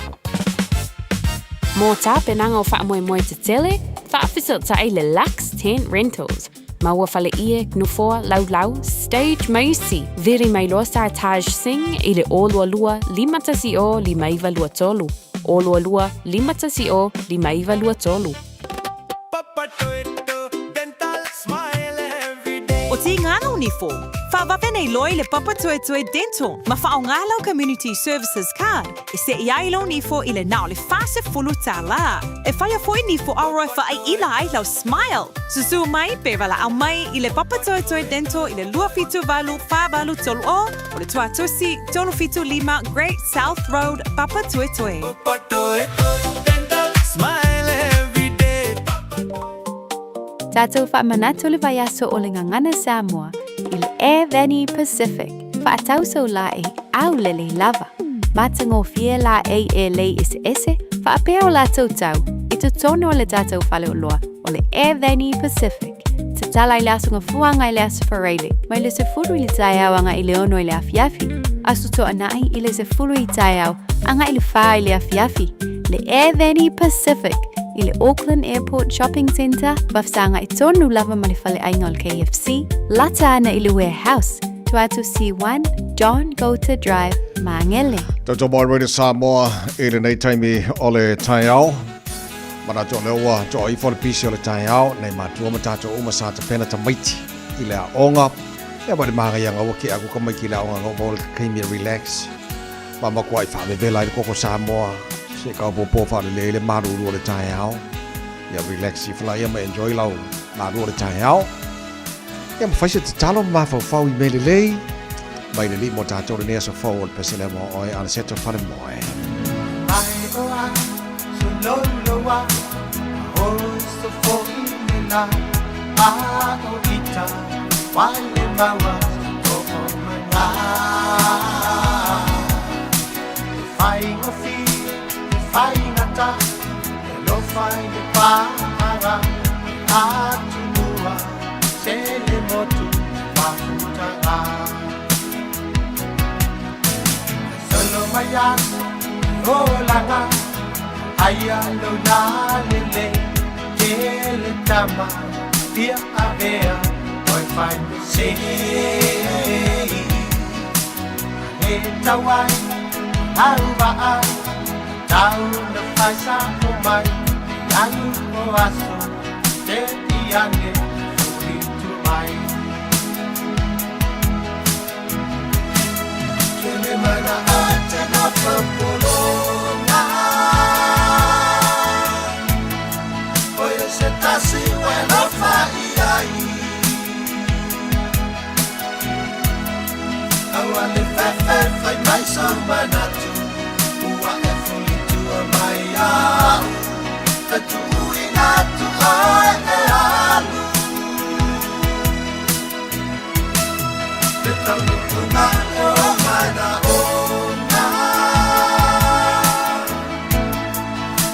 Speaker 12: Mo tapenaga o faamoemoe tetele, faafesootai le Lux Tent Rentals. Maua faleie, nofoa, laulau, stage ma isi. Vili mai loa Sartaj Singh i le 022 510 5923. 022 510 5923.
Speaker 10: O Tīngana o Nifo, whawawe nei loa i le Papatoetoe Dental ma whaonga lau Community Services Card e se'i ai lau nifo i le na o le $40. E whaia foi nifo aroa whaai ila ai lau smile. Susu mai pe walaau mai i le Papatoetoe Dental i le 278 4830 o le Tuatusi 375 Great South Road, Papatoetoe.
Speaker 12: Tatou faamanatu le vaiaso o le Gagana Samoa i le Air Vani Pacific, faatau sau laei aulelei lava. Matagofie laei e lei eseese faapea o latou tau i totonu o le tatou faleoloa o le Air Vani Pacific. Tatala i le Aso Gafua agai i le Aso Faraile, mai le 10 i le taeao agai i le 6 i le afiafi, Aso Toanai i le 10 i taeao agai i le 4 i le afiafi, le Air Vani Pacific i le Auckland Airport Shopping Centre, vafesagai tonu lava ma le faleaiga o le KFC, lata ana i le Warehouse, Tuatu C1, John Goulter Drive, Māngere.
Speaker 3: Tatou mai Radio Samoa i lenei taimi o le taeao. Manatu o lea ua toa ifo le pisi o le taeao, nei matua ma tatou uma sa tapena tamaiti i le aoga. Ia ma le māgaiaga ua ke aku tamaiti i le aoga ngau mau le taimi e relax. Ma makuai whaavevela ai le koko Samoa. Se ka popo whaalelei le maruru o le taeao. Ia relax ifo la ia ma enjoy lau malu o le taeao. Ia ma fai se tatalo ma mafaufau i mea lelei. Mai le alii mo tatou lenei aso fou o le pesele mo oe a le seto fale moe.
Speaker 1: Mai o a so lolo a o so fo i le la a o ita wale maua to o mana E whainga fi e whainga ta e lofa i le pahara Atunua se le motu mafutaga Solo mai aso i olaga Aia lou lalele Tele tama fia avea Oi fai me sei E tau ai au vaa Tau na fai sa o mai Alu o aso Te iane Fuli tu mai Kele mana ate na papolonga Oia se tasi wena fa iai Aua le fefe fai mai sau manatu Ua e fulitua mai au E tuuina atu oe e alu Le taunuuga o manaoga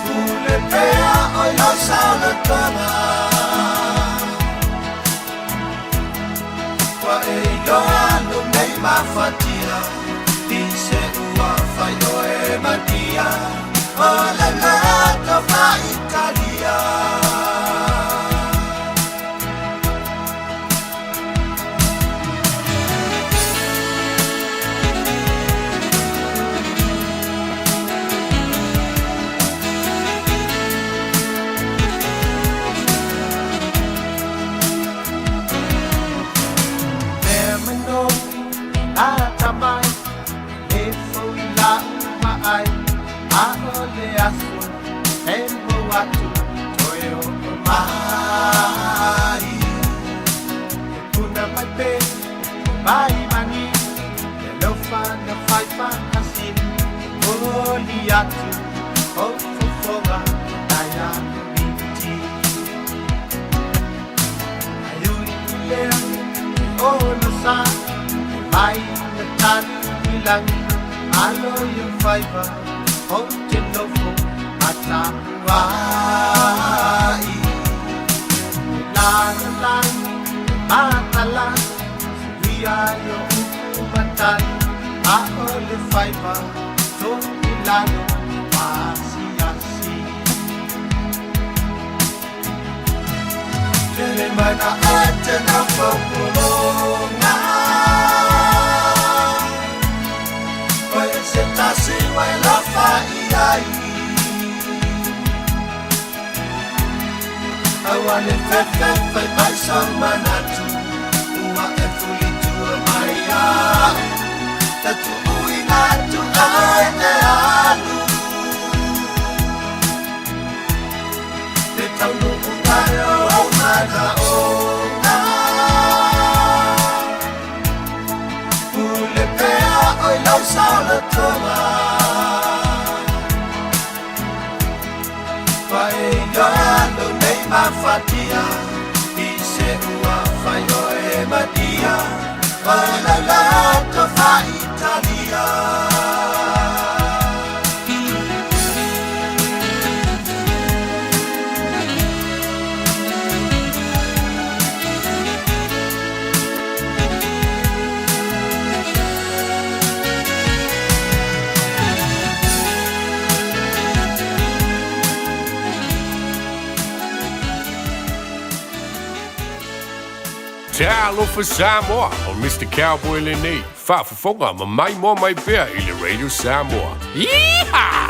Speaker 1: Pule pea o lau saolotoga Ua e iloa lou nei mafatia I se ua fai oe matia O le loto faa-Italia. makasina Momoli atu o fofoga nai a miti Ai ui lea e ono sa E mai na tali i langi Alo i o faiva o te nofo Matapuai La la la matala Suia i o upu matali A o le faiva to i lalo Pasiasi Tele mana ate na popolonga Oe se tasi wai la fa i ai Aua le fefe fai mai sa manatu Ua e fulitua mai au Tatu uina tu ai e alu Te taunu unga o mana ona Pule pea oi lau sao le toga Pae ioa lo nei mafatia I se ua fai o e matia O la la to fa Italia.
Speaker 8: Talofa Samoa o Mr. Cowboy lenei. Faafofoga ma mai moa mai pea i le Radio Samoa. Yeehaw!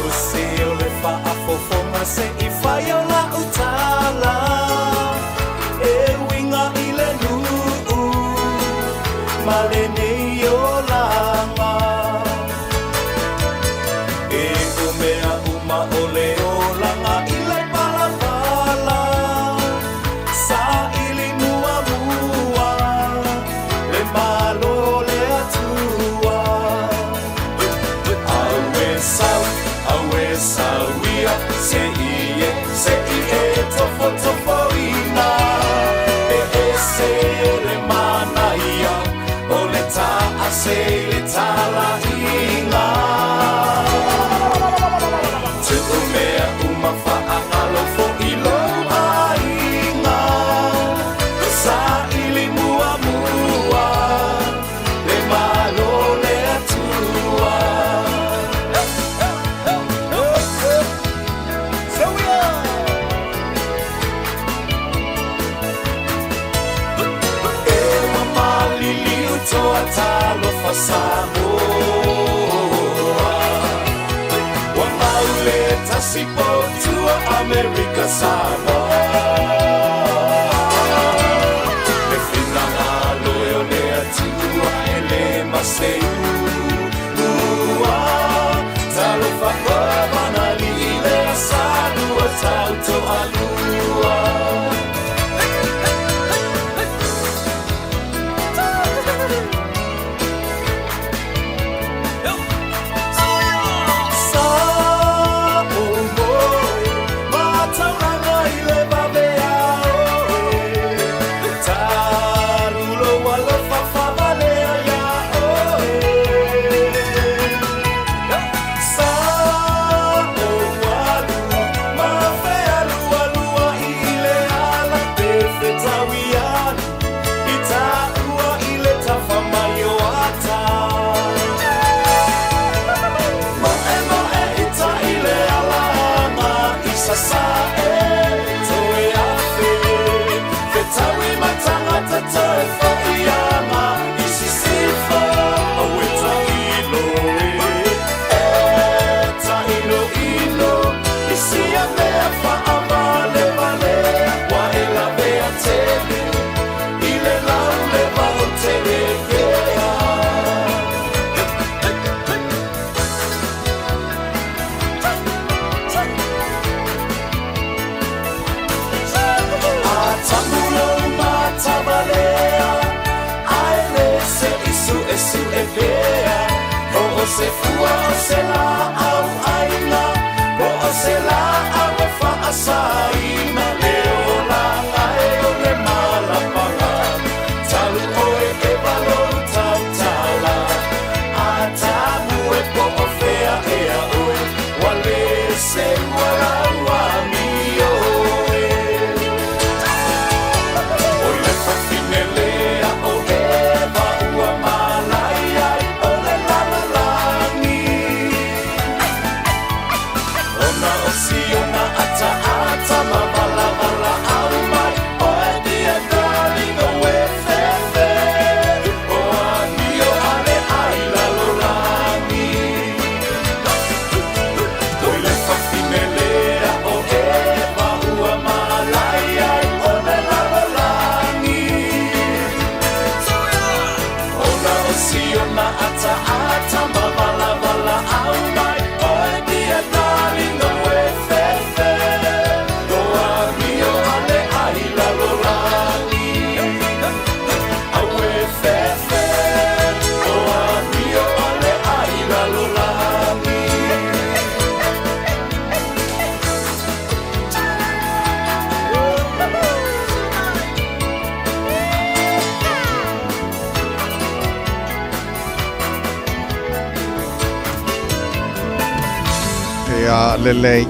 Speaker 22: Usi o le faafofoga se i fai o lau tala E uiga i le nuu ma lenei olaga E o mea uma o le olaga i le palapala Sa ili muamua le malo le Atua Aue sau, aue sau ia, se i e, se i e tofo tofo ina. E ese le mana ia, o le ta'a se le talaiga. Tu'u mea uma fa'agalo fo'i lou aiga. Sa ili muamua, le malo le Atua. E ua maliliu toa talofa Samoa. Ua maule tasi potua Amerika Samoa. Le finagalo e o le Atua e le maseu ua. Talofa koa manali i le asalua tautoalua. Sa o moe, matauranga i le vavea oe. Talulo alofa whavalea ia oe. Sa o walu, ma whealu alu se fua o se laau aina, po o se laau e faasaina. Le olaga e o le malapaga, talu oe e valou tautala. Atamu e po o fea ea oe, ua le seua lau amio e. Oi le fafine lea o Eva ua malai ai o le lalolagi. Ona o siona ataata ma valavala au mai, oe dia darling o e fefe. O amio ale ai lalolagi. Oi le fafine lea o Eva ua malai ai o le lalolagi. Ona o siona ataata ma valavala au mai, oe dia darling o e fefe. O amio ale ai lalolagi. Au e fefe. O amio ale ai lalolagi.
Speaker 3: Ia lelei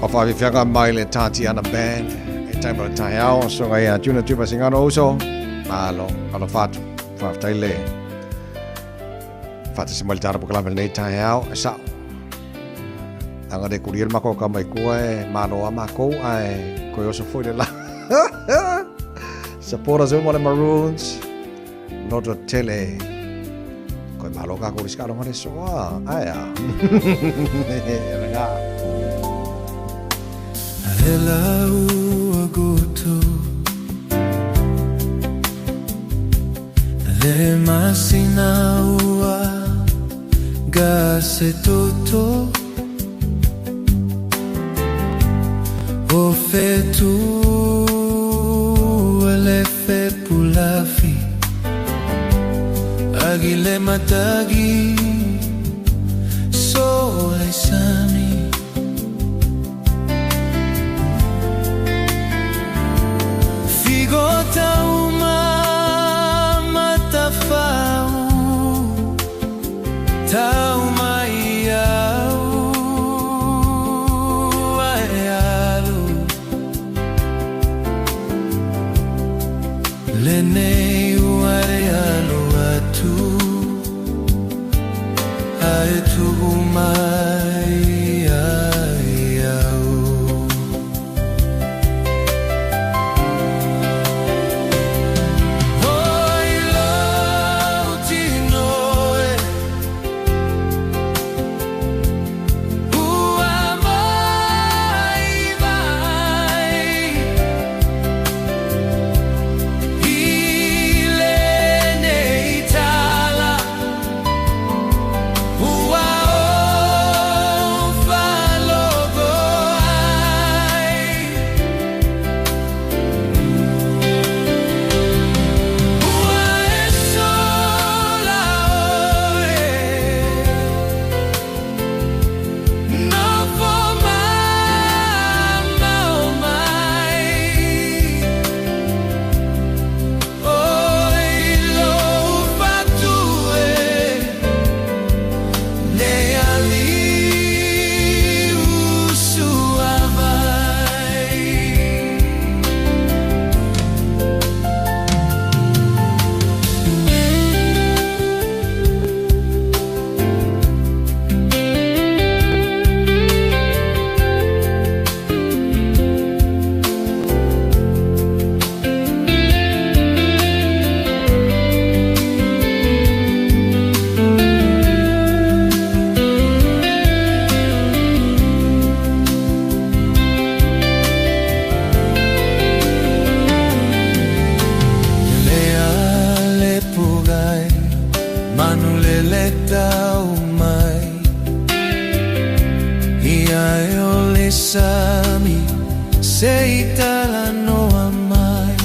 Speaker 3: o faafiafiaga mai le Tatiana Band e taima o le taeao soga ia Juna Tupa Singano uso malo alofa atu faafetai le faatasi mai le tala polokalame lenei taeao e sa'o aga le kulia le makou ka mai kua e malo a makou ae koe oso foi le la supporters uma le Maroons loto tele koe malo ka ko riska longa le soa ae a Ranga.
Speaker 2: Ela ua goto Le masina ua gase toto O fetu ele fe pulafi Agile matagi sole sami Figota uma matafau Tauma iau aealu Lenei uarealu atu Ae tuhu mai ai au. Oi lau tinoe, ua mai vai. I lenei tala, ua o falogo ai. Ua e sola oe, no fo mamao mai. Oi lo fatue, ne ali usua vai. Lea le pugai, manu le le tau mai. Ia e o le sami, se i tala noa mai.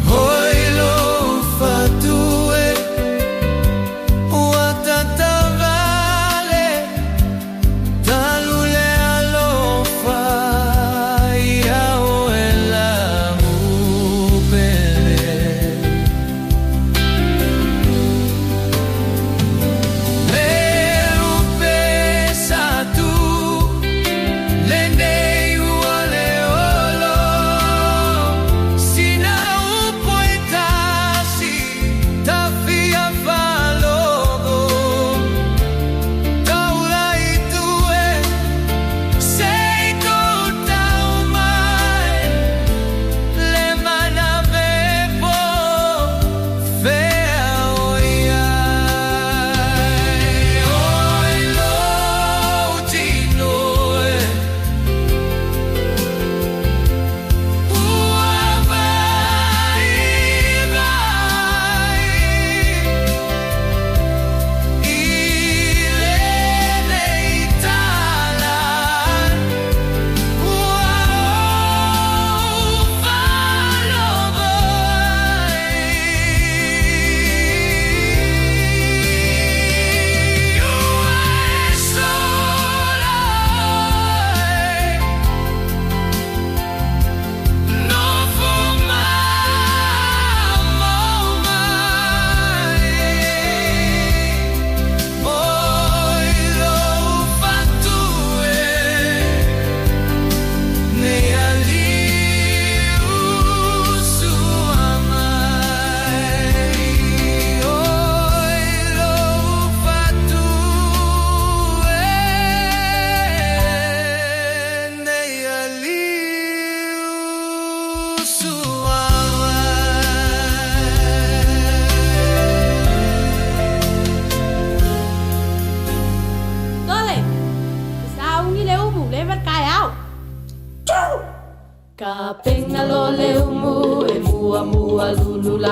Speaker 2: Hoi lo fatue, ua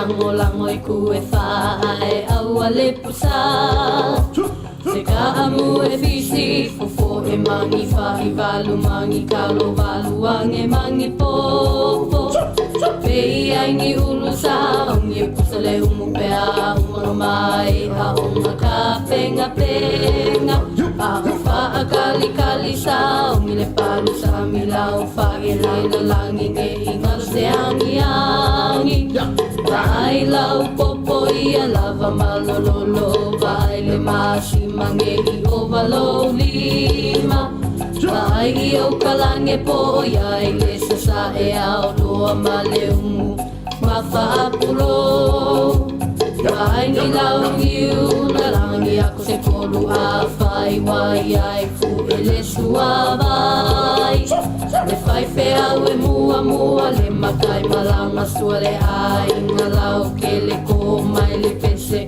Speaker 14: langolango i ku e wha ae aua le pusa. Se ka amu e fisi fofo e mangi whahi valu mangi kalo valu ange mangi popo. Pe ai ni ulu sa ongi e pusa le umu pea umono mai a onga ka penga penga. A o wha a kali kali sa ongi le palu sa mila o wha e la langi nge ingalo se angi angi. Vai lau popo ia lava malololo vai le masi mange i ova lo lima. Vai i au kalange po ia i le sasa e ao loa ma le umu ma whaapulo. Vai ni lau niu na langi ako se kolu a whai wai ai fu e le suavai. Le whai whea e mua mua le makai malanga sua le ai ngā lau ke le ko mai le pese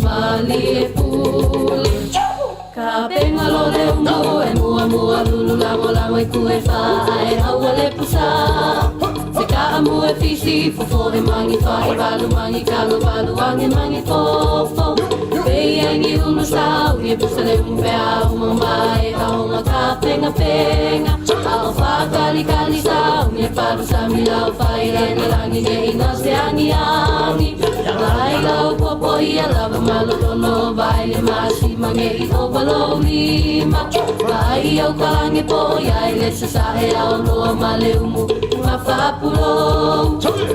Speaker 14: mali e pule. Ka penga lo le umu e mua mua lulu lango lango e ku e wha e aua le pusa. Se ka amu e fisi fofo e mangi wha e valu mangi kalo valu ange mangi fofo. Pe angi ulu sa ui e pusa le umu pea umu mai a onga ka penga penga. A o wha kali kali sa ui e paru sa mila o wha i lena langi nge inga se angi angi. Vai lau popo ia lava malololo vai le masi mange i ova lo lima. Vai au kalange po ia i le sasa e au loa ma le umu ma whapulo.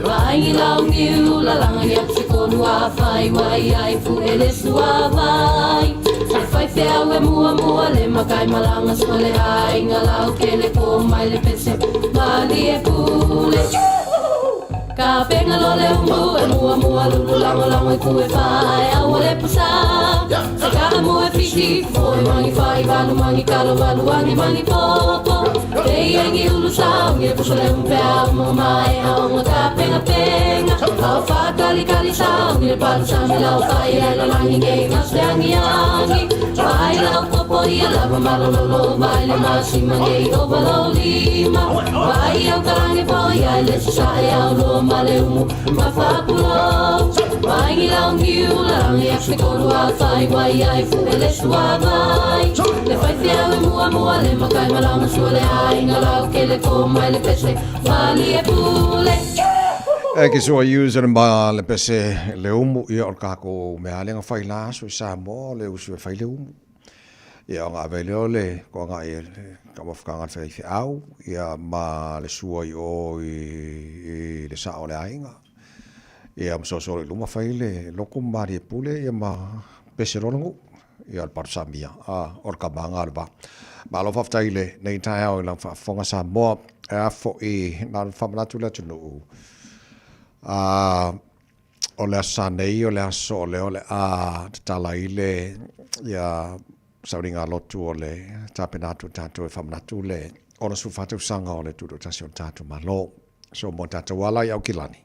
Speaker 14: Vai i lau niu la langa ia psikonu a whai wai ai fu e le suavai. Se whai whea e mua mua le makai malanga sua le ai ngā lau ke le ko mai le pese mali e pule. Ka penga lo le umu e mua mua lulu lango lango i ku e whai aua le pusa. Se ka amu e fisi fo e mangi whai valu mangi kalo valu angi mangi popo. Te angi ulu sa ungi e pusa le umu pea umu mai a onga ka penga penga. Au wha kali kali sa ungi le palu sa mi lau whai e la langi nge ngā se angi angi. Vai lau popo ia lava malololo vai le masi mange i ova lo lima. Vai au kalange po ia le sasa e au loa ma le umu ma whapulo. Vai ngi lau ngiu la rangi ak se koru a whai wai ai fu e le suavai. Le whai whiau e mua mua le makai malanga sua le ai ngā lau ke le ko mai le pese mali e pule.
Speaker 3: E ke sua use le ma le pese le umu ia o le kako mea lenga whai la aso i Samoa le usu e whai le umu. Ia o ngā vele o le ko ngā e ka mawhakanga le whai whiau ia ma le sua i o i le sa o le ainga. Ia ma soso le luma whai le loko mari e pule ia ma pese rolangu ia le paru Samia a o le kamanga le va. Ma alo whaftai le nei tae au i lang whaafonga Samoa e afo i nā whamanatu le atunuu. O le aso sa nei, o le aso o le o le a tatala i le ia sauniga lotu o le tapena atu o tatou e faamanatu le ona sefulufa tausaga o le tutoatasi o le tatou Malo. So mo tatou ala i Aukilani.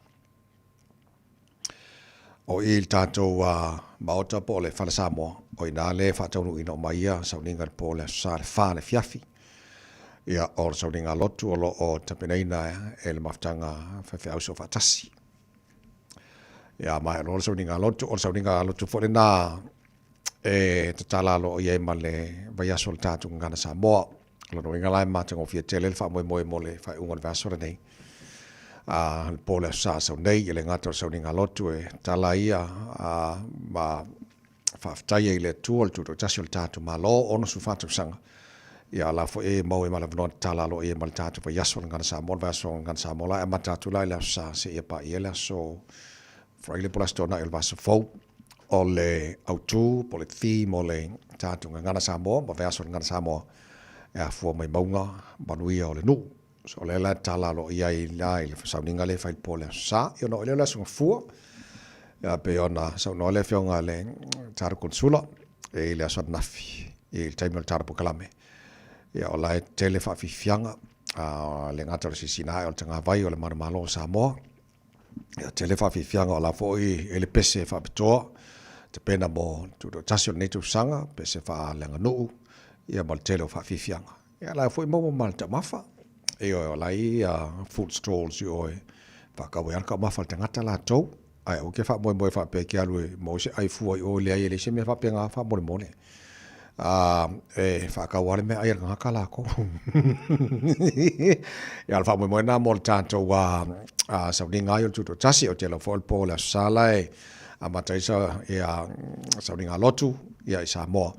Speaker 3: O i le tatou maota po o le Fale Samoa, o ina le faataunuuina uma ia sauniga i le po o le aso sa le fa le fiafi. Ia, o le sauniga lotu o lo o tapenaina e le mafutaga faifeau soofaatasi. Ia, ma o le sauniga lotu, o le sauniga lotu foi lena e tatala alo i ai ma le vaiaso o le tatou Gagana Samoa. O lona uiga la e matagofie tele le faamoemoe mo le faaiuga o le vaiaso lenei. A le po o le aso sa sau nei, e le gata o le sauniga lotu e tala ia ma faafetai ai i le Atua le tutoatasi o le tatou Malo, 64 tausaga. Ia la foi e mau e ma le avanoa tatala aloaia ai ma le tatou vaiaso o le Gagana Samoa, le vaiaso o le Gagana Samoa la e amata atu la i le aso sa seia paia le aso Friday po o le aso Toonai o le vaiaso fou. O le autu po o le theme o le tatou Gagana Samoa ma vaiaso o le Gagana Samoa e afua mai mauga manuia o le nuu. So o lea la e tatala aloaia ai la i le sauniga lea e fai i le po o le aso sa. Ia ona oo lea o le aso Gafua, ia pei ona saunoa le afioga i le Tara Konsula i le aso ananafi i le taimi o le Tara Pokalame. Ia o la e tele faafiafiaga le gata o le sisina ae o le tagavai o le manumalo o Samoa. Ia tele faafiafiaga o la foi e le pese faapitoa tapena mo tutoatasi o lenei tausaga, pese faaleaganuu ia ma le tele o faafiafiaga. Ia la foi maua ma le taumafa. Ioe, o la i food stalls i oe faakau ai lava le taumafa a le tagata latou. Ae aua ke faamoemoe faapea e te alu e maua se ai fua i o, leai e leai se mea faapena faamolemole. A e faatau lava le meaai a le tagata latou. Ia o le faamoemoe lena mo le tatou sauniga ai o le Tutoatasi. Ou te iloa foi o le po o le Aso Sa la e amata ai ia sauniga lotu ia i Samoa.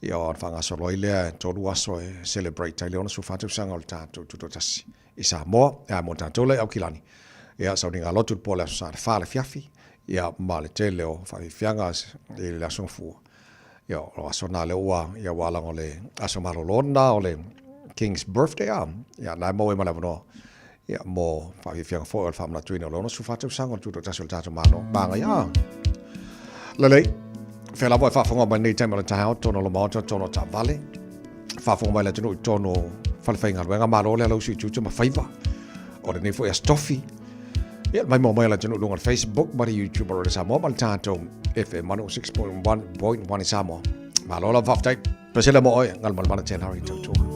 Speaker 3: Ia ona faagasolo ai lea e 3 aso e celebrate ai le 64 tausaga o le tatou Tutoatasi i Samoa. Ia mo tatou la i Aukilani, ia sauniga lotu le po o le Aso Sa i le 4 i le afiafi, ia ma le tele o faafiafiaga i le Aso Gafua. Ia o aso na lea ua ia ua lago le aso malolo na o le King's Birthday a. Ia na e maua ai ma le avanoa. Ia mo faafiafiaga foi o le faamanatuina o le 64 tausaga o le tutoatasi o le tatou Malo. Māngai a. Lelei. Fea lava e faafofoga mai nei taimi o le taeao, totonu o le maota, totonu o taavale. Faafofoga mai le atunuu i totonu o falefaigaluega. Malo le alausu i tiute ma faiva. O lenei foi aso tofi. Ia, mai mo mai le atunuu i luga o le Facebook ma le YouTube o Radio Samoa ma le tatou FM 106.1.1 i Samoa. Malo lava faafetai. Pesele mo oe, Galumalemana Tēnā i tautua.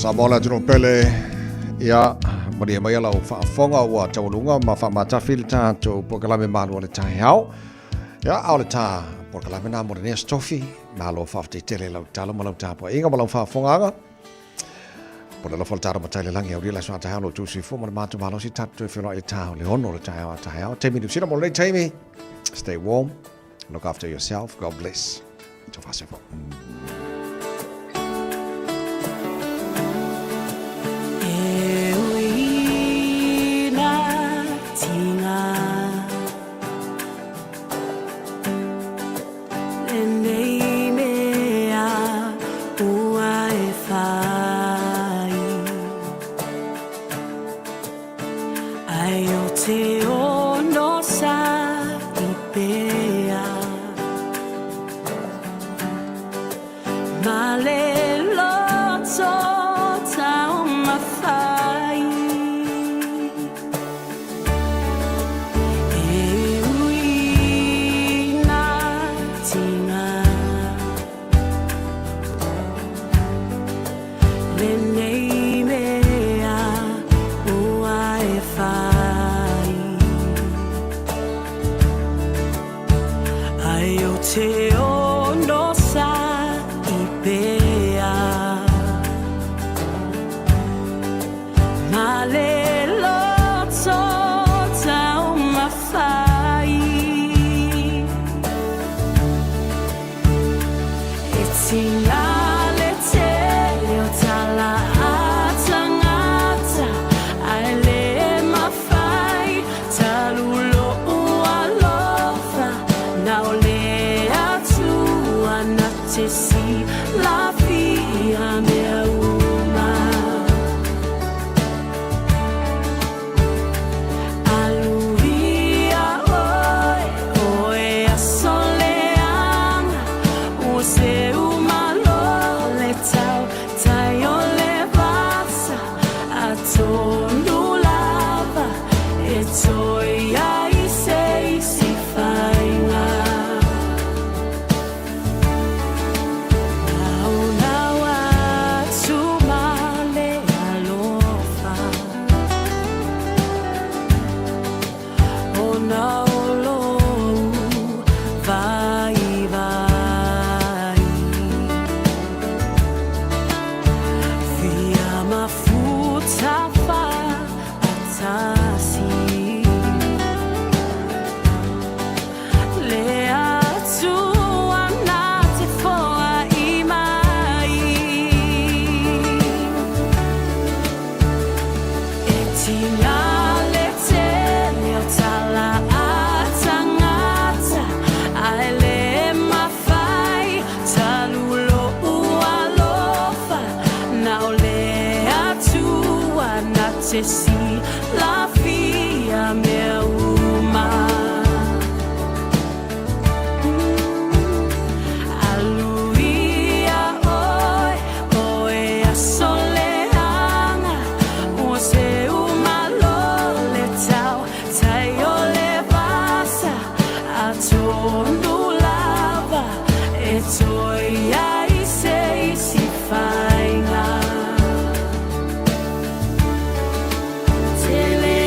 Speaker 3: Samoa le atunuu pele, ia, malie maia lau faafofoga ua taualuga ma faamatafi le tatou polokalame malu o le taeao. Ia, a o le ta polokalame na mo lenei aso tofi, malo faafetai tele i lau tatalo ma lau tapuaiga ma lau faafofogaaga. Po le alofa o le tatou Matai i le Lagi, aulia le aso a taeao lo outou soifua ma le matou malosi, tatou toe feiloai i le ta o le 6 o le taeao a taeao. Taimi Niu Sila mo lenei taimi. Stay warm. Look after yourself. God bless. Tau faasoifua.
Speaker 14: E ui na tinga Lenei mea ua e whai Ai o te ono sa i pea Ma le loto taumafai E ui na tinga Lenei mea ua e whai Ai o te ono sa i pea Ma le loto taumafai E tinga le tele o tala a tangata Ae le mafai talu lou alofa Na o le Atua na te silafia mea uma Aluia oe, oe aso leaga Ua seu malo le tau tai o le vasa Atonu lava e toe ai se isi faiga Naonao atu ma le alofa Ona o lou vaivai Fia mafuta faatasi Le Atua na te foai mai E tinga le tele o tala a tangata Ae le mafai talu lou alofa Na o le Atua na te silafia mea uma Aluia oe, oe aso leaga Ua seu malo le tau tai o le vasa Atonu lava e toe ai se isi faiga. Tele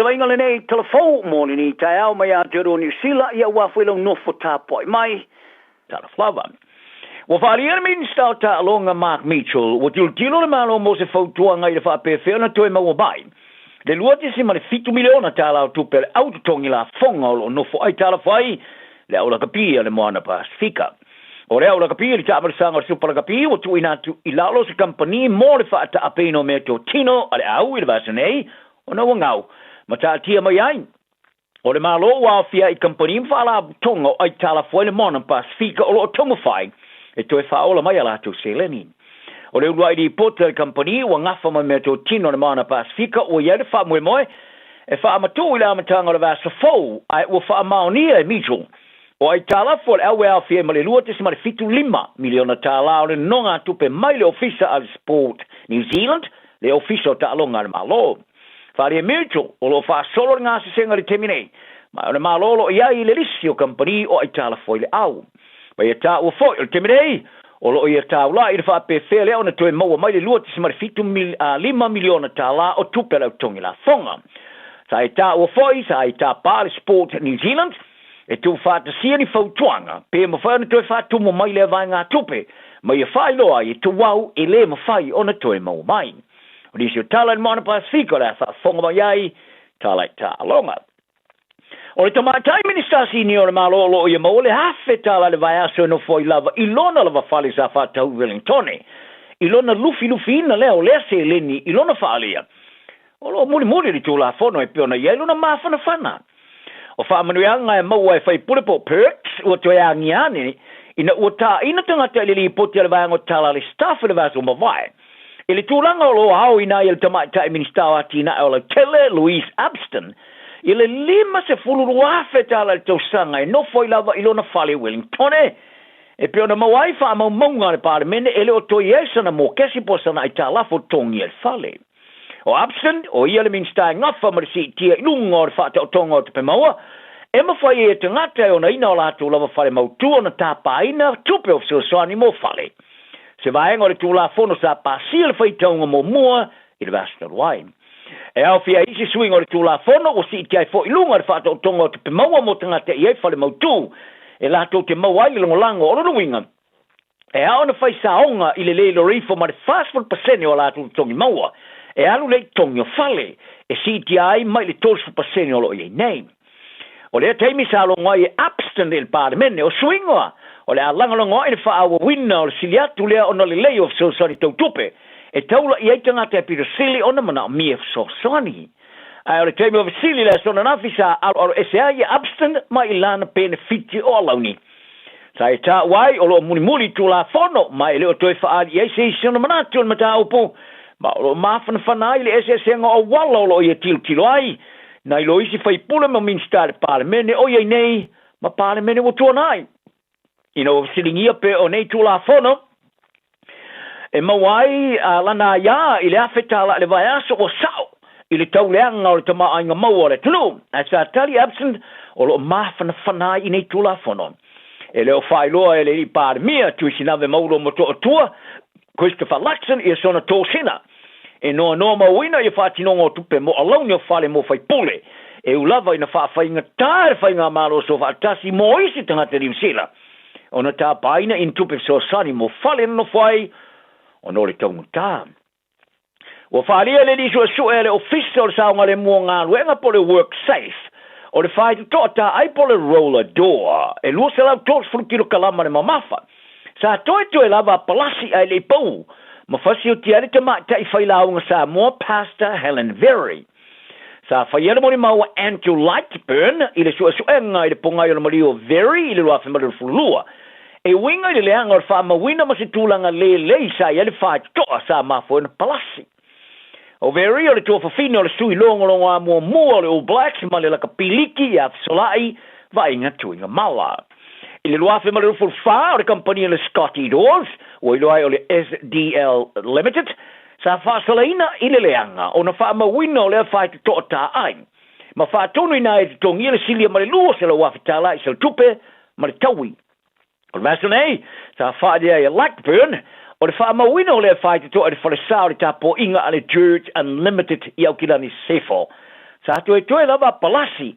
Speaker 6: vaaiga lenei talafou mo lenei taeao mai Aotearoa Niu Sila, ia aua foi lau nofo tapuai mai. Talofa lava. Ua faaalia le Minisita o Taaloga Mark Mitchell, ua tilotilo le Malo mo se fautuaga i le faapefea ona toe maua mai le $2.7 miliona tala o tupe a le au totogi lafoga o lo o nofo aitalafu ai le au lakapi a le Moana Pasefika. O le au lakapi i le taamalosaga o le Supa Lakapi ua tuuina atu i lalo o se kamupani mo le faataapeina o meatotino a le au i le vaiaso nei ona ua gau ma taatia mai ai o le Malo ua aofia i kamupani ma faalapotopotoga o aitalafu ai le Moana Pasefika o lo o taumafai e toe faaola mai a latou seleni. O le uluai lipoti a le kamupani ua gafa ma meatotino a le Moana Pasefika ua i ai le faamoemoe e faamatuu i le amataga o le vaiaso fou ae ua faamaonia e Mitchell o aitalafu a le au e aofia ai ma le $2.75 miliona tala o le nonogatupe mai le Ofisa a le Sport New Zealand, le Ofisa o Taaloga a le Malo. Faaalia Mutual, o lo o faasolo le gasesega i le taimi nei, ma o le Malo o lo o i ai i le lisi o kamupani o aitalafu ai le au. Ma ia taua foi, o le taimi nei, o lo o ia taula'i i le faapefea lea ona toe maua mai le $2.75 miliona tala o tupe a le au totogi lafoga. Sa e taua foi, sa i tapa le Sport New Zealand, e tuufaatasia ni fautuaga pe mafai ona toe faatumu mai lea vaegatupe ma ia faailoa ai e tuau e le mafai ona toe maua mai. O nisi o tala i le Moana Pasefika o le a faafofoga mai ai tala i taaloga. O le tamaitai Minisita Sinia o le Malo o lo o ia maua le $1,000 i le vaiaso e nofo ai lava i lona lava fale sa faatau i Wellingtone i lona lufilufiina lea o lea seleni i lona faaalia o lo o mulimuli le Tulafono e pei ona i ai lona mafanafana. O faamanuiaga e maua e faipule po o perks ua toe agia ane ina ua taina tagata i le lipoti a le vaega o tala a le staff i le vaiaso ua mavae. I le tulaga o lo o aoina ai e le Tamaitai Minisita o Atinae o Lautele, Louise Upston, i le $52,000 i le tausaga e nofo ai lava i lona fale i Wellingtone, e pei ona maua ai faamaumauga a le Palemene e le o toe i ai sana mokesi po o sana aitalafu o totogia i le fale. O Upston, o ia le Minisita e gafa ma le siitia i luga o le faataotoga o tupe maua, e mafai ai e tagata e onaina o latou lava fale mautu ona tapaina tupe o fesoasoani mo fale. Se vaega o le Tulafono sa pasia le faitauga muamua i le vaiaso talu ai. E aofia ai isi suiga o le Tulafono ua siitia ai foi i luga le faataotoga o tupe maua mo tagata e i ai fale mautu e latou te maua ai le lagolago o lona uiga E ao ona fai saoga i le le iloa ifo ma le 40% o a latou totogi maua e alu lea i totogi o fale, e siitia ai mai le 30% o lo o i ai nei. O lea taimi sa logo ai e Upston i le Palemene, o suiga o le a lagolago ai le faaauauina o le sili atu lea ona lelei o fesoasoani tau tupe e taula i ai tagata e pito sili ona manaomia fesoasoani. Ae o le taimi o fesili le aso ananafi sa aloaloese ai e Upston mai i lana penefiti o alauni. Sa e taua ai o lo o mulimuli i Tulafono ma e le o toe faaali i ai se isi ona manatu o le mataupu, ma o lo o mafanafana ai le eseesega o auala o lo o ia tilotilo ai, nai lo isi faipule ma Minisita i le Palemene o i ai nei ma Palemene ua tuanai. Ina ua fesiligia pe o nei Tulafono e maua ai a lana aiā i le $1,000 i le vaiaso ua sao i le tauleaga o le tamaoaiga maua o le atunuu, ae sa tali Absent o lo o mafanafana ai i nei Tulafono. E le o faailoa e le Alii Palemia Tuisinave Maulo Motootua Christopher Luxon ia sona tosina e noanoa mauina ia faatinoga o tupe mo alauni o fale mo faipule e u lava ina faafaigata e le Faigamalo Soofaatasi mo isi tagata Niu Sila ona tapaina i ni tupe fesoasoani mo fale e nonofo ai ona o le taugata. Ua faaalia e le alii suesue a le Ofisa o le Saogalemu o Galuega po o le WorkSafe o le faitotoa taai po o le roller door e 230 kilokalama le mamafa. Sa toetoe lava a palasi ae le i pau ma fasiotia ai le tamaitai failauga Samoa Pastor Helen Very. Sa faia le molimau a Andrew Lightburn i le suesuega i le pogai o le maliu o Very i le 2022, e uiga i le leaga o le faamauina ma se tulaga lelei sa i ai le faitotoa sa mafua ai ona palasi. O Very o le tuafafine o le sui logologoa muamua o le All Blacks ma le lakapi liki ia Fesolai Vaaiga Tuigamala. I le 2024, o le kamupani a le Scotty Doors, ua iloa ai o le SDL Limited, Sa faasalaina i le leaga ona faamauina o lea faitotoa taai ma faatonuina ai e totogia le silia ma le $200,000 i saletupe ma le taui. O le vaiaso nei, sa faaalia ai e Lightburn o le faamauina o lea faitotoa i le falesa o le tapuaiga a le Church Unlimited i Aukilani Sefo. Sa toetoe lava a palasi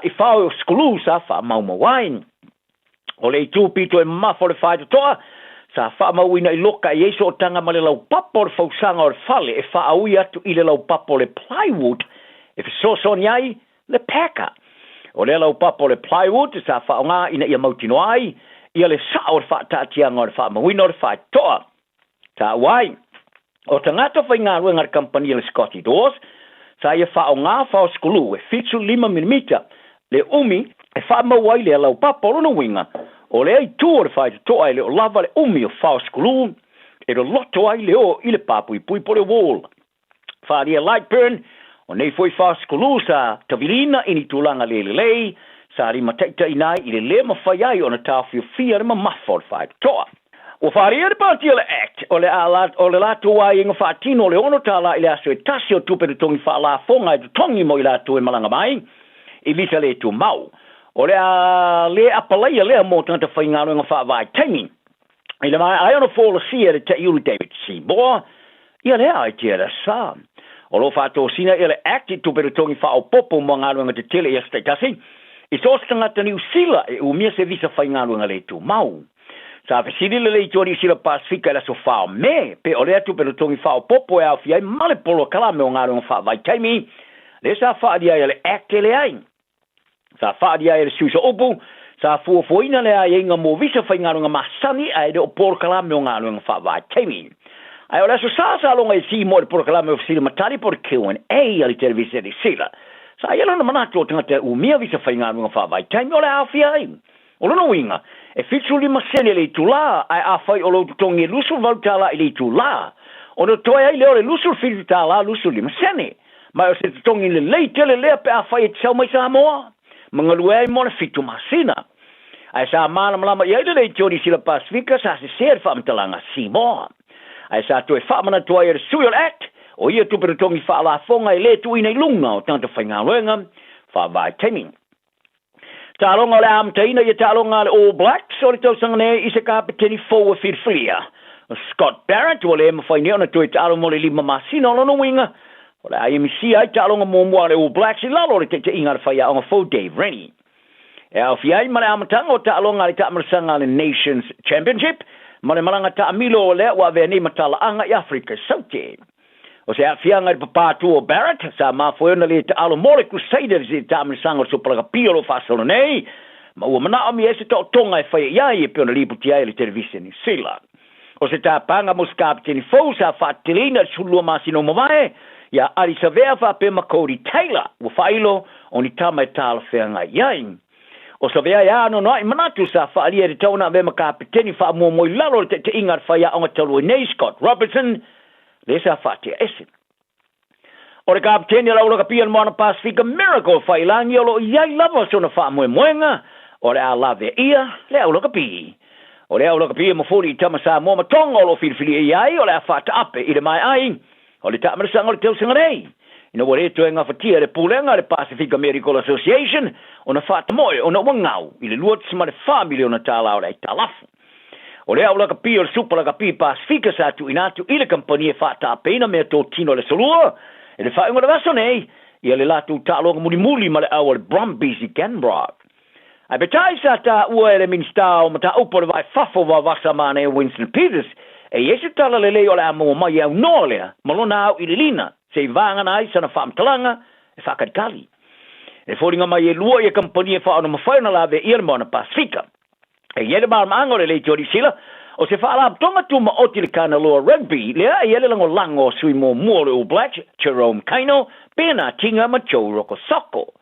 Speaker 6: i fao o sukulu sa faamaumau ai. O le itu pito e mamafa o le faitotoa, sa faamauina i loka e i ai sootaga ma le laupapa o le fausaga o le fale e faaui atu i le laupapa o le plywood e fesoasoani ai le peka. O lea laupapa o le plywood sa faaaoga ina ia mautinoa ai ia le sao o le faataatiaga o le faamauina o le faitotoa. Taua ai, o tagata faigaluega a le kamupani a le Scotty Doors, sa ia faaaoga fao sukulu e 75 milimita le umi e faamau ai lea laupapa. O lona uiga, o lea itu o le faitotoa e le o lava le umi o fao sukulu e loloto ai le o i le papuipui po o le wall. Faaalia Lightburn, o nei foi fao sukulu sa taviliina i ni tulaga le lelei, sa limataitaiina ai i le lē mafai ai ona taofiofia le mamafa o le faitotoa. Ua faaalia le Pāti o le act o le o le latou aiaiga faatino o le $6 i le aso e tasi o tupe totogi faalafoga e totogi mo i latou e malaga mai i visa le tumau. O le a lē apalaia lea mo tagata faigaluega faavaitaimi. I le maea ai ona folasia e le Taʻiulu David Seymour ia lea aitia i le aso Sa. O lo o faatosina ia le Act i tupe totogi faaopoopo mo galuega tetele i aso taitasi i so o se tagata Niu Sila e umia se visa faigaluega le tumau. Sa fesili le Leitio Niu Sila Pasefika i le aso 4 o Me pe o lea tupe totogi faaopoopo e aofia ai ma le polokalame o galuega faavaitaimi lea sa faaalia ai a le Act e leai. Sa faaalia ai e le sui sooupu, sa fuafuaina le aiaiga mo visa faigaluega masani ae le o polokalame o galuega faavaitaimi. Ae o le aso Sa sa loga i Seymour i le polokalame o fesili ma tali po o le Q&A a le televise Niu Sila. Sa i ai lona manatu o tagata e umia visa faigaluega faavaitaimi o le a aofia ai. O lona uiga, e 75 sene le itulā, ae afai o lou totogi e $28 i le itulā, ona totoe ai lea o le $27.25 sene. Ma o se totogi lelei tele lea pe afai e te sau mai Samoa ma galue ai mo le 7 masina. Ae sa malamalama i ai le leitio Niu Sila Pasefika sa sesē le faamatalaga a Seymour. Ae sa toe faamanatu ai e le sui o le Act, o ia tupe totogi faalafoga e le tuuina i luga o tagata faigaluega faavaitaimi. Taaloga o le a amataina ia taaloga a le All Blacks o le tausaga nei i se kapeteni fou e filifilia. O Scott Barrett ua le mafai nei ona toe taalo mo le 5 masina. O lona uiga, o le a ia misia ai taaloga muamua a le All Blacks i lalo o le taitaiga a le faiaoga fou Dave Rennie. E aofia ai ma le amataga o taaloga a le taamalasaga a le Nations Championship ma le malaga taamilo o lea ua avea nei ma talaaga i Afrika i Saute. O se aafiaga i le papā atu o Barrett, sa mafua ai ona lē taalo mo le Crusaders i le taamilosaga o le Supa Lakapi o lo o faasolo nei, ma ua manaomia ai se taotoga e faia i ai e pei ona lipotia ai e le televise Niu Sila. O se tapaga mo se kapeteni fou sa faateteleina i le 12 masina ua mavae, iā Ardie Savea faapea ma Codie Taylor ua faailo o ni tama e talafeagai i ai. O Savea e anoanoai manatu sa faaalia i le tau ona avea ma kapeteni faamuamua i lalo o le taitaiga a le faiaoga talu ai nei Scott Robertson, lea sa faatea ese. O le kapeteni o le aulakapia o le Moana Pasefika Miracle Faiilagi o lo o i ai lava sona faamoemoega o le a laveaia le aulakapi. O le aulakapi e mafuli i tama Samoa ma Tonga o lo o filifilia i ai o le a faataape i le maea ai o le taamalasaga o le tausaga nei, ina ua le toe gafatia e le Pulega a le Pasefika Medical Association ona faatamoe ona ua gau i le $2.4 miliona tala o le aitalafu. O le aulakapi o le Supa Lakapi Pasefika sa tuuina atu i le kamupani e faataapeina meatotino a le aso Lua i le faaiuga o le vaiaso nei ia le latou taaloga mulimuli ma le au a le Brumbies i Canberra. Ae peitai sa taua e le Minisita o Mataupu o le Vai Fafo Vavasa Manaia Winston Peters e i ai se tala lelei o le a maua mai e aunoa lea ma lona auiliilina se i vagana ai sana faamatalaga e faakalikali. E foliga mai e lua ia kamupani e faaono mafai ona laveaia le Moana Pasefika. E i ai le malamaanga o le Leitio Niu Sila o se faalapotopotoga tumaoti le Kanaloa Rugby lea e i ai le lagolago o sui muamua o le All Blacks Jerome Kaino, Bernard Tinga ma Joe Rokocoko.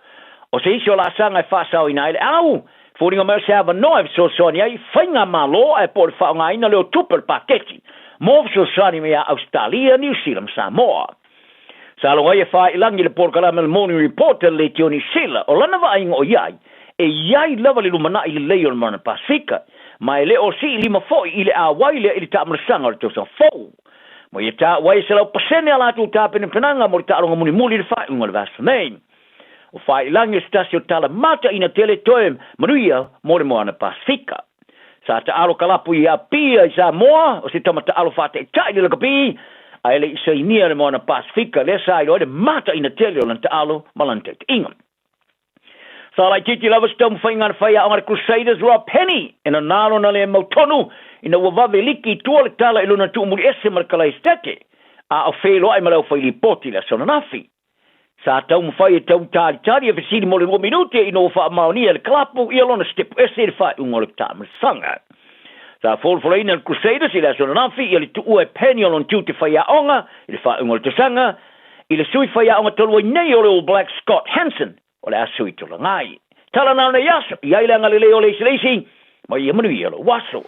Speaker 6: O se isi o laasaga e faasaoina ai le au, foliga mai o se avanoa e fesoasoani ai faigamalo ae po o le faaaogaina lea o tupe o le paketi mo fesoasoani mai ia Ausetalia, Niu Sila ma Samoa. Sa logo ai e faailagi le polokalame o le Morning Report a le Leitio Niu Sila o lana vaaiga o i ai, e i ai lava le lumanai lelei o le Moana Pasefika, ma e le o sii lima foi i le auai lea i le taamalasaga o le tausaga fou. Ma ia taua ai e 100% a latou tapenapenaga mo le taaloga mulimuli i le faaiuga o le vaiaso nei. O faailagi o se tasi o tala mataina tele toe manuia mo le Moana Pasefika. Sa taalo kalapu i Apia i Samoa, o se tama taalo faataitai le lakapi, Ae le i sainia le Moana Pasefika, lea sa iloa ai le mataina tele o lana taalo ma lana taitaiga. Sa laitiiti lava se taumafaiga na faiaoga a le Crusaders Rob Penney e nana lona le mautonu ina ua vave liki i tua le tala i lona tuumuli ese ma le Kalaisitete, a o feiloai ma le aufailipoti i le aso ananafi. Sa taumafai e tautalitali e fesili mo le lua minute ina ua faamaonia e le kalapu ia lona sitepu ese i le faaiuga o le taamilosaga. Sa folafolaina e le Crusaders i le aso ananafi ia le tuua e Penney o lona tiute faiaoga i le faaiuga o le tausaga i le sui faiaoga talu ai nei o le All Blacks Scott Hansen o le a sui tulaga ai. Tala na o nei aso, i ai le agalelei o le isi le isi, ma ia manuia lou aso.